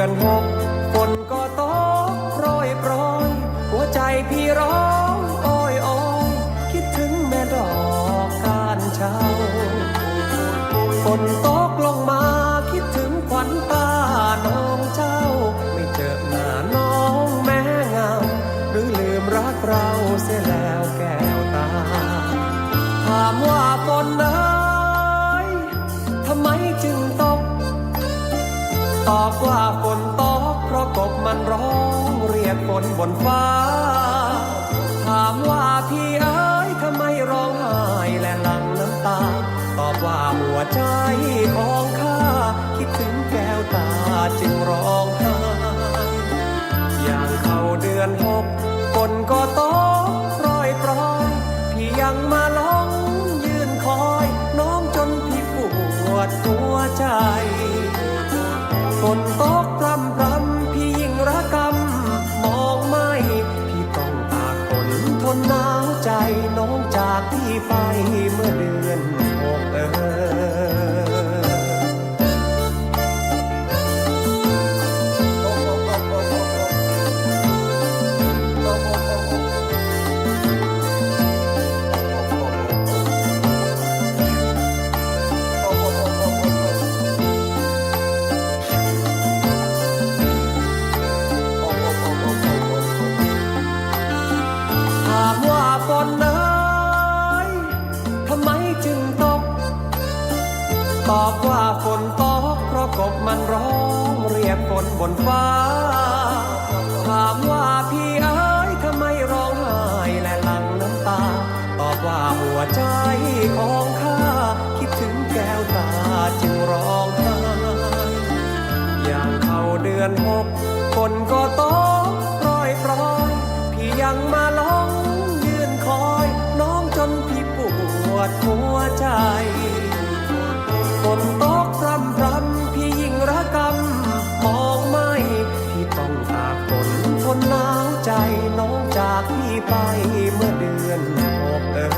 อนหก ฝนก็ตกโปรยๆ หัวใจพี่ร้องโอยๆ คิดถึงแม่ดอกก้านเชา ฝนตกลงมาคิดถึงขวัญตาน้องเจ้า ไม่เจอหน้าน้องแม่เหงา หรือลืมรักเราเสียแล้วแก้วตา ถามว่าฝนเอ๋ย ทำไมจึงตก ตอบว่าฝนตก เพราะกบมันร้องเรียกฝนบนฟ้า ถามว่าพี่เอ๋ย ทำไมร้องไห้และหลั่งน้ำตา ตอบว่าหัวใจของข้า คิดถึงแก้วตาจึงร้องไห้ อย่างเข้าเดือนหก ฝนก็ตกโปรยๆ พี่ยังมาหลงยืนคอย น้องจนพี่ปวดหัวใจ ฝนตกพร่ำๆ พี่ยิ่งระกำมองไม่ พี่ต้องตากฝนทนหนาวใจ น้องจากพี่ไปเมื่อเดือนหก เออ ถามว่าฝนเอ๋ย ทำไมจึงตก ตอบว่าฝนตก เพราะกบมันร้องเรียกฝนบนฟ้า ถามว่าพี่เอ๋ย ทำไมร้องไห้และหลั่งน้ำตา ตอบว่าหัวใจของข้า คิดถึงแก้วตาจึงร้องไห้ อย่างเข้าเดือนหก ฝนก็ตกโปรยๆ พี่ยังมาหลงยืนคอย น้องจนพี่ปวดหัวใจ ฝนตกพร่ำๆ พี่ยิ่งระกำมองไม่ พี่ต้องตากฝนทนหนาวใจ น้องจากพี่ไปเมื่อเดือนหก เออ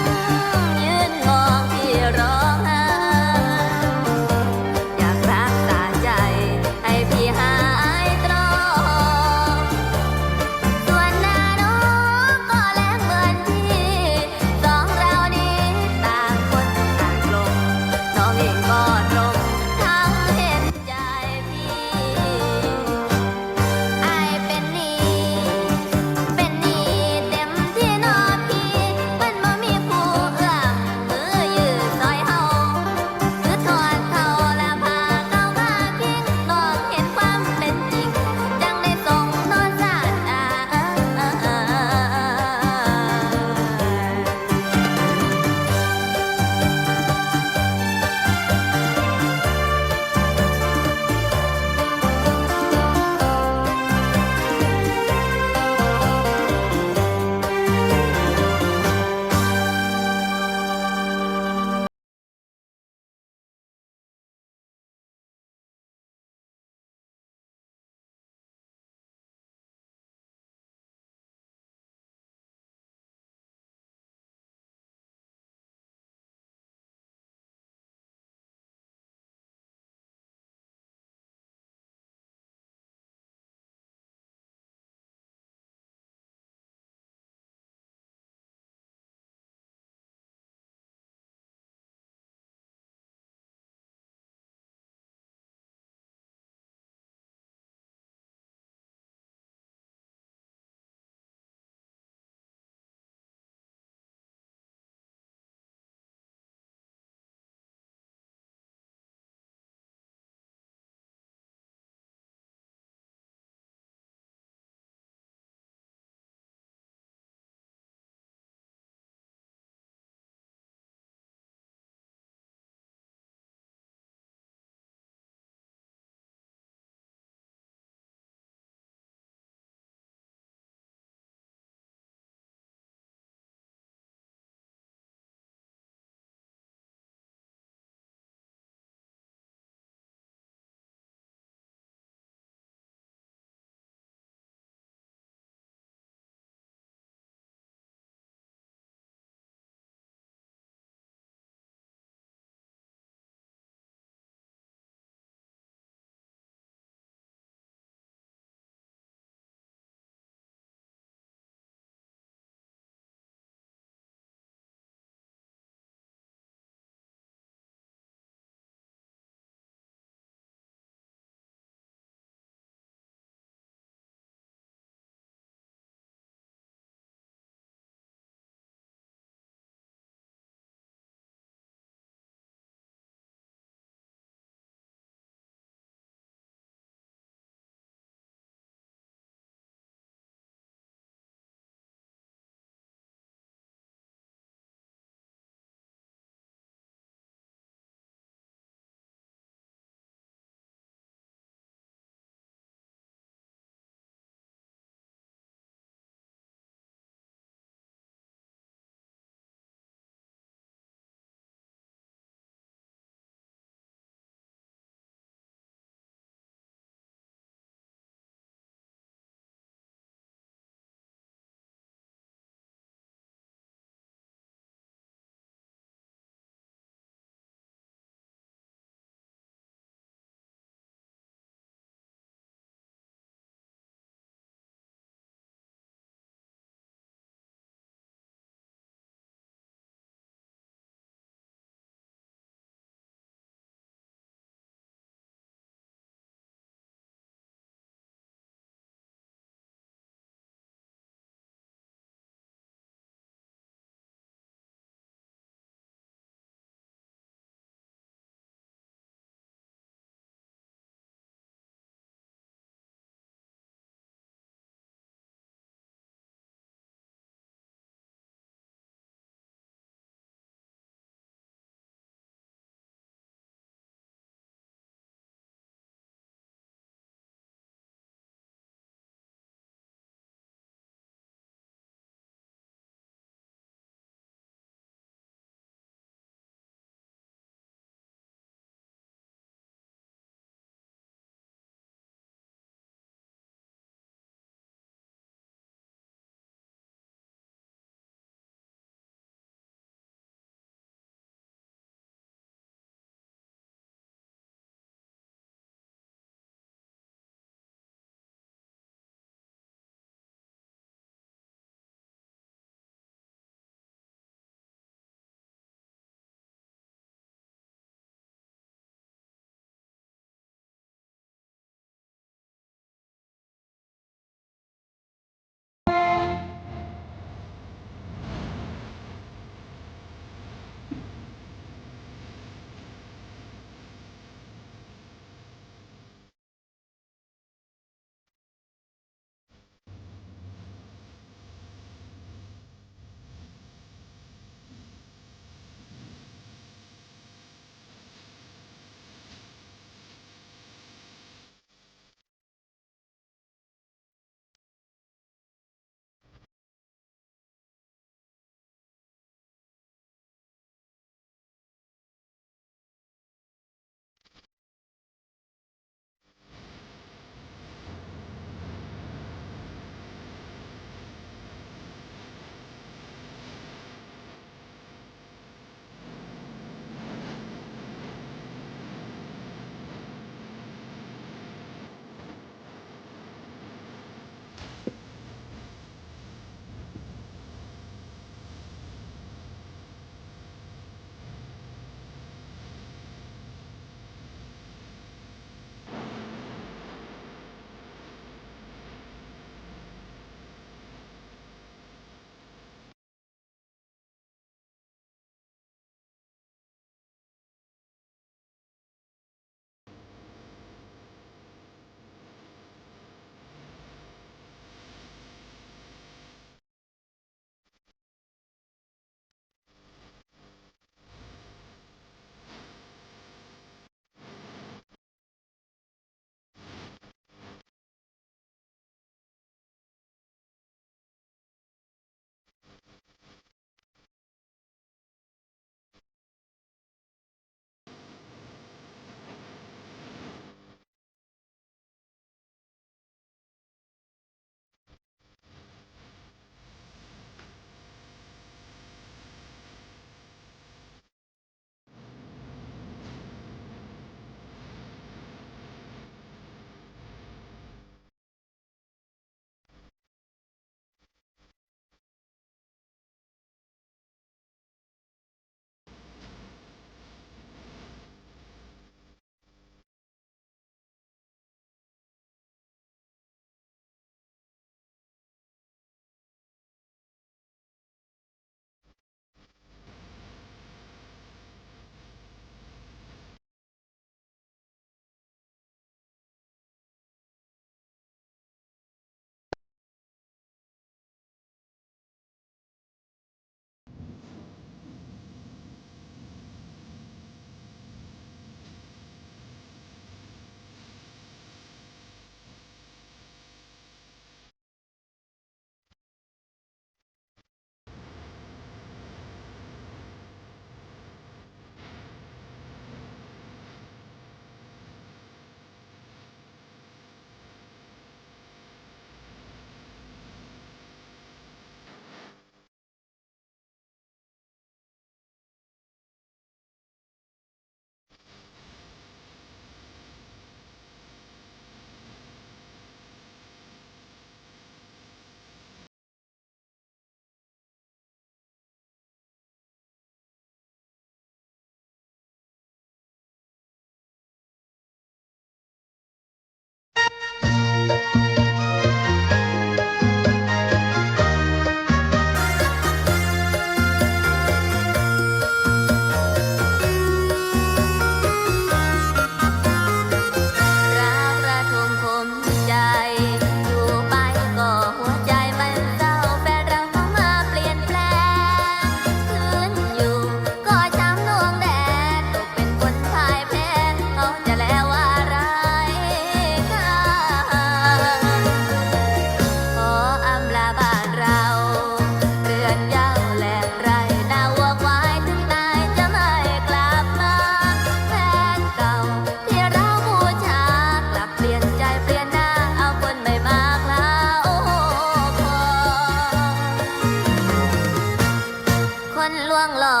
ลวงหลอ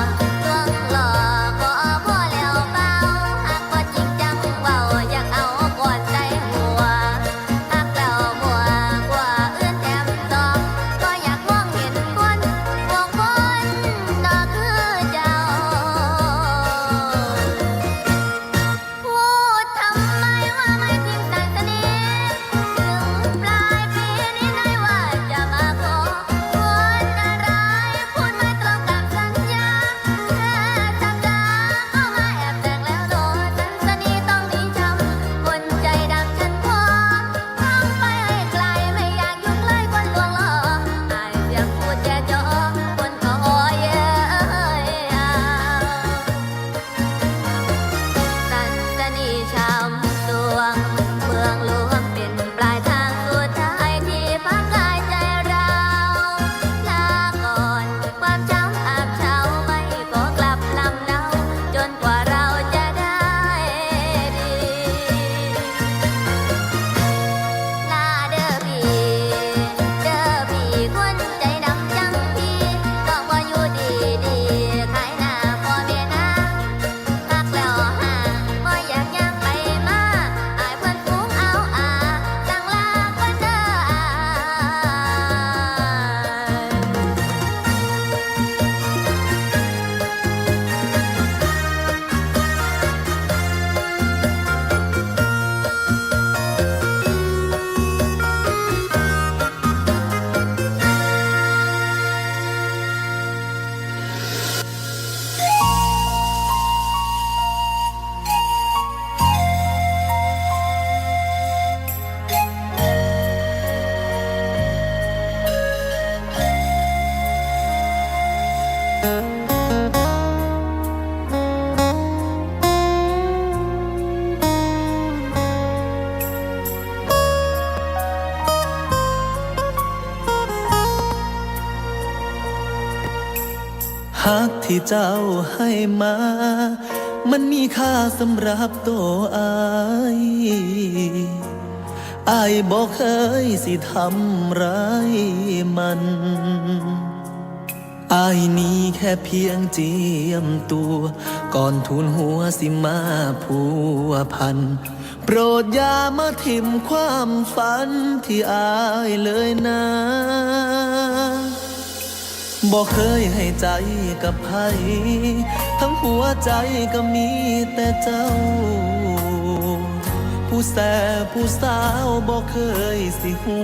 ก ลวงหลอก ก็พอแล้วเปล่า หากบ่จริงจังเว้า อยากเอาก่อนใจ๋หัว หักแล้วมั่วกว่าอื่นแถมสอง บ่อยากมองเห็นคน พวกคนนอกคือเจ้า พูดทำไมว่าไม่จริงสันสนี ถึงปลายปีนี้นายว่าจะมาขอ คนอะไร พูดไม่ตรงกับสัญญา แค่สัปดาห์ก็มาแอบแต่งแล้วหนอ สันสนีต้องหนีช้ำ คนใจดำฉันพร้อม ต้องไปให้ไกล ไม่อยากอยู่ใกล้คนลวงหลอก อายเสียงพูดแย่จ๋อ คนเขาอ้อยเอ้ยอ้าว สันสนีช้ำสวง เมืองหลวงเป๋นปลายทางสุดท้ายที่พักกายใจ๋เรา ลาก่อนความช้ำอับเฉา ไม่ขอกลับลำเนา จนกว่าเราจะได้ดี ลาเด้อปี้ เด้อปี้ คนใจ๋ดำจั่งปี้ ก็บ่อยู่ดีๆ ขายหน้าพ่อแม่นาง ฮักแล้วห่าง บ่อยากย่างไปมา อายเปิ้นฝูงเอาอา สั่งลาก่อนเด้ออาย ฮักตี้เจ้าหื้อมา มันมีค่าสำหรับตั๋วอาย อายบ่เกยสิทำร้ายมัน อายนี้แค่เพียงเจียมตั๋ว ก่อนทูลหัวสิมาพัวพัน โปรดอย่ามาถิ่มความฝันตี้อายเลยนา บ่เกยหื้อใจ๋กับใผ ทั้งหัวใจ๋ก็มีแต่เจ้า ผู้แซ่ผู้สาวบ่เกยสิหั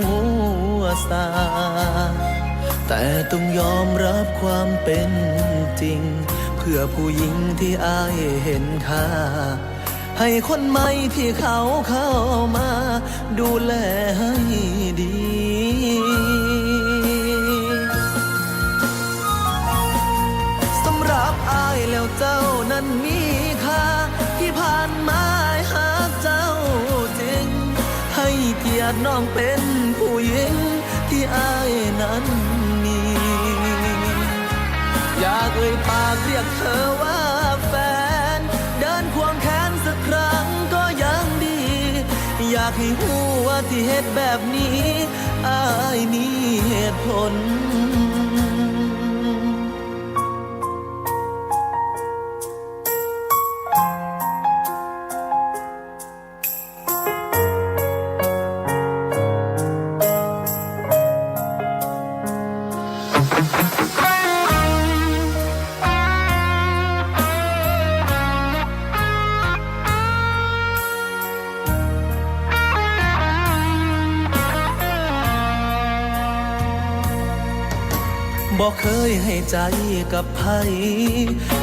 วซา แต่ต้องยอมรับความเป๋นจริง เพื่อผู้หญิงตี้อายหันค่า หื้อคนใหม่ตี้เขาเข้ามา ดูแลหื้อดี สำหรับอายแล้วเจ้านั้นมีค่า ตี้ผ่านมาอายฮักเจ้าจริง หื้อเกียรติน้องเป๋นผู้หญิงตี้อายนั้นมี อยากเอ่ยปากเรียกเธอว่าแฟน เดินควงแขนสักครั้งก็ยังดี อยากหื้อฮู้ว่าตี้เฮ็ดแบบนี้ อายมีเหตุผล บ่เกยหื้อใจ๋กับใผ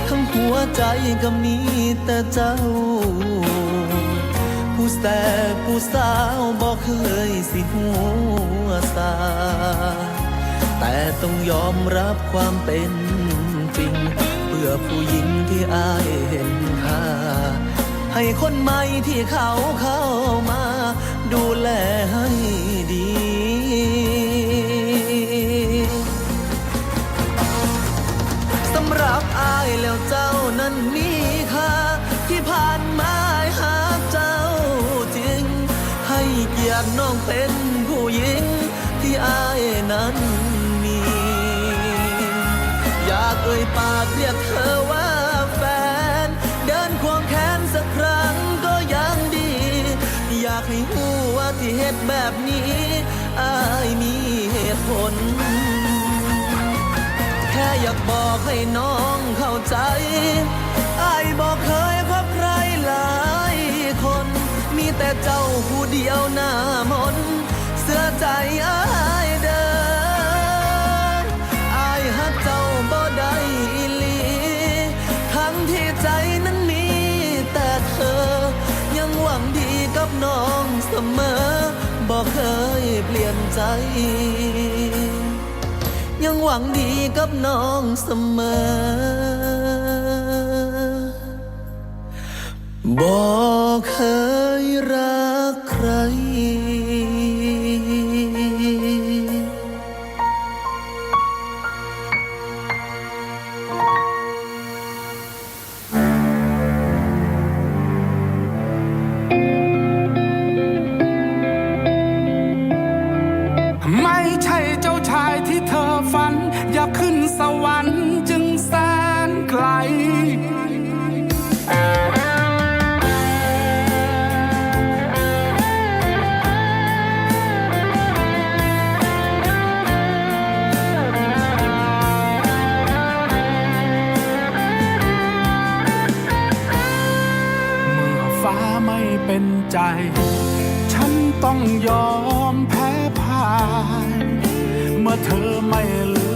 ทั้งหัวใจ๋ก็มีแต่เจ้า ผู้แซ่ผู้สาวบ่เกยสิหัวซา แต่ต้องยอมรับความเป๋นจริง เพื่อผู้หญิงตี้อายหันค่า หื้อคนใหม่ตี้เขาเข้ามา ดูแลหื้อดี สำหรับอายแล้วเจ้านั้นมีค่า ตี้ผ่านมาอายฮักเจ้าจริง หื้อเกียรติน้องเป๋นผู้หญิงตี้อายนั้นมี อย เอ่ยปากเรียกเธอว่าแฟน เดินควงแขนสักครั้งก็ยังดี อยากหื้อฮู้ว่าตี้เฮ็ดแบบนี้ อ้ายมีเหตุผล แค่อยากบอกหื้อน้องเข้าใจ๋ อ้ายบ่เกยคบใผหลายคน มีแต่เจ้าผู้เดียวหน้ามน เจื้อใจ๋อ้ายเด้อ อ้ายฮักเจ้าบ่ได้อีหลี ทั้งตี้ใจ๋นั้นมีแต่เธอ ยังหวังดีกับน้องเสมอ บ่เกยเปลี่ยนใจ๋ ยังหวังดีกับน้องเสมอ บ่เกยฮักใผ ไม่ใช่เจ้าชายที่เธอฝัน อยากขึ้นสวรรค์จึงแสนไกล เมื่อฟ้าไม่เป็นใจ ฉันต้องยอมแพ้พ่าย เมื่อเธอไม่เหลื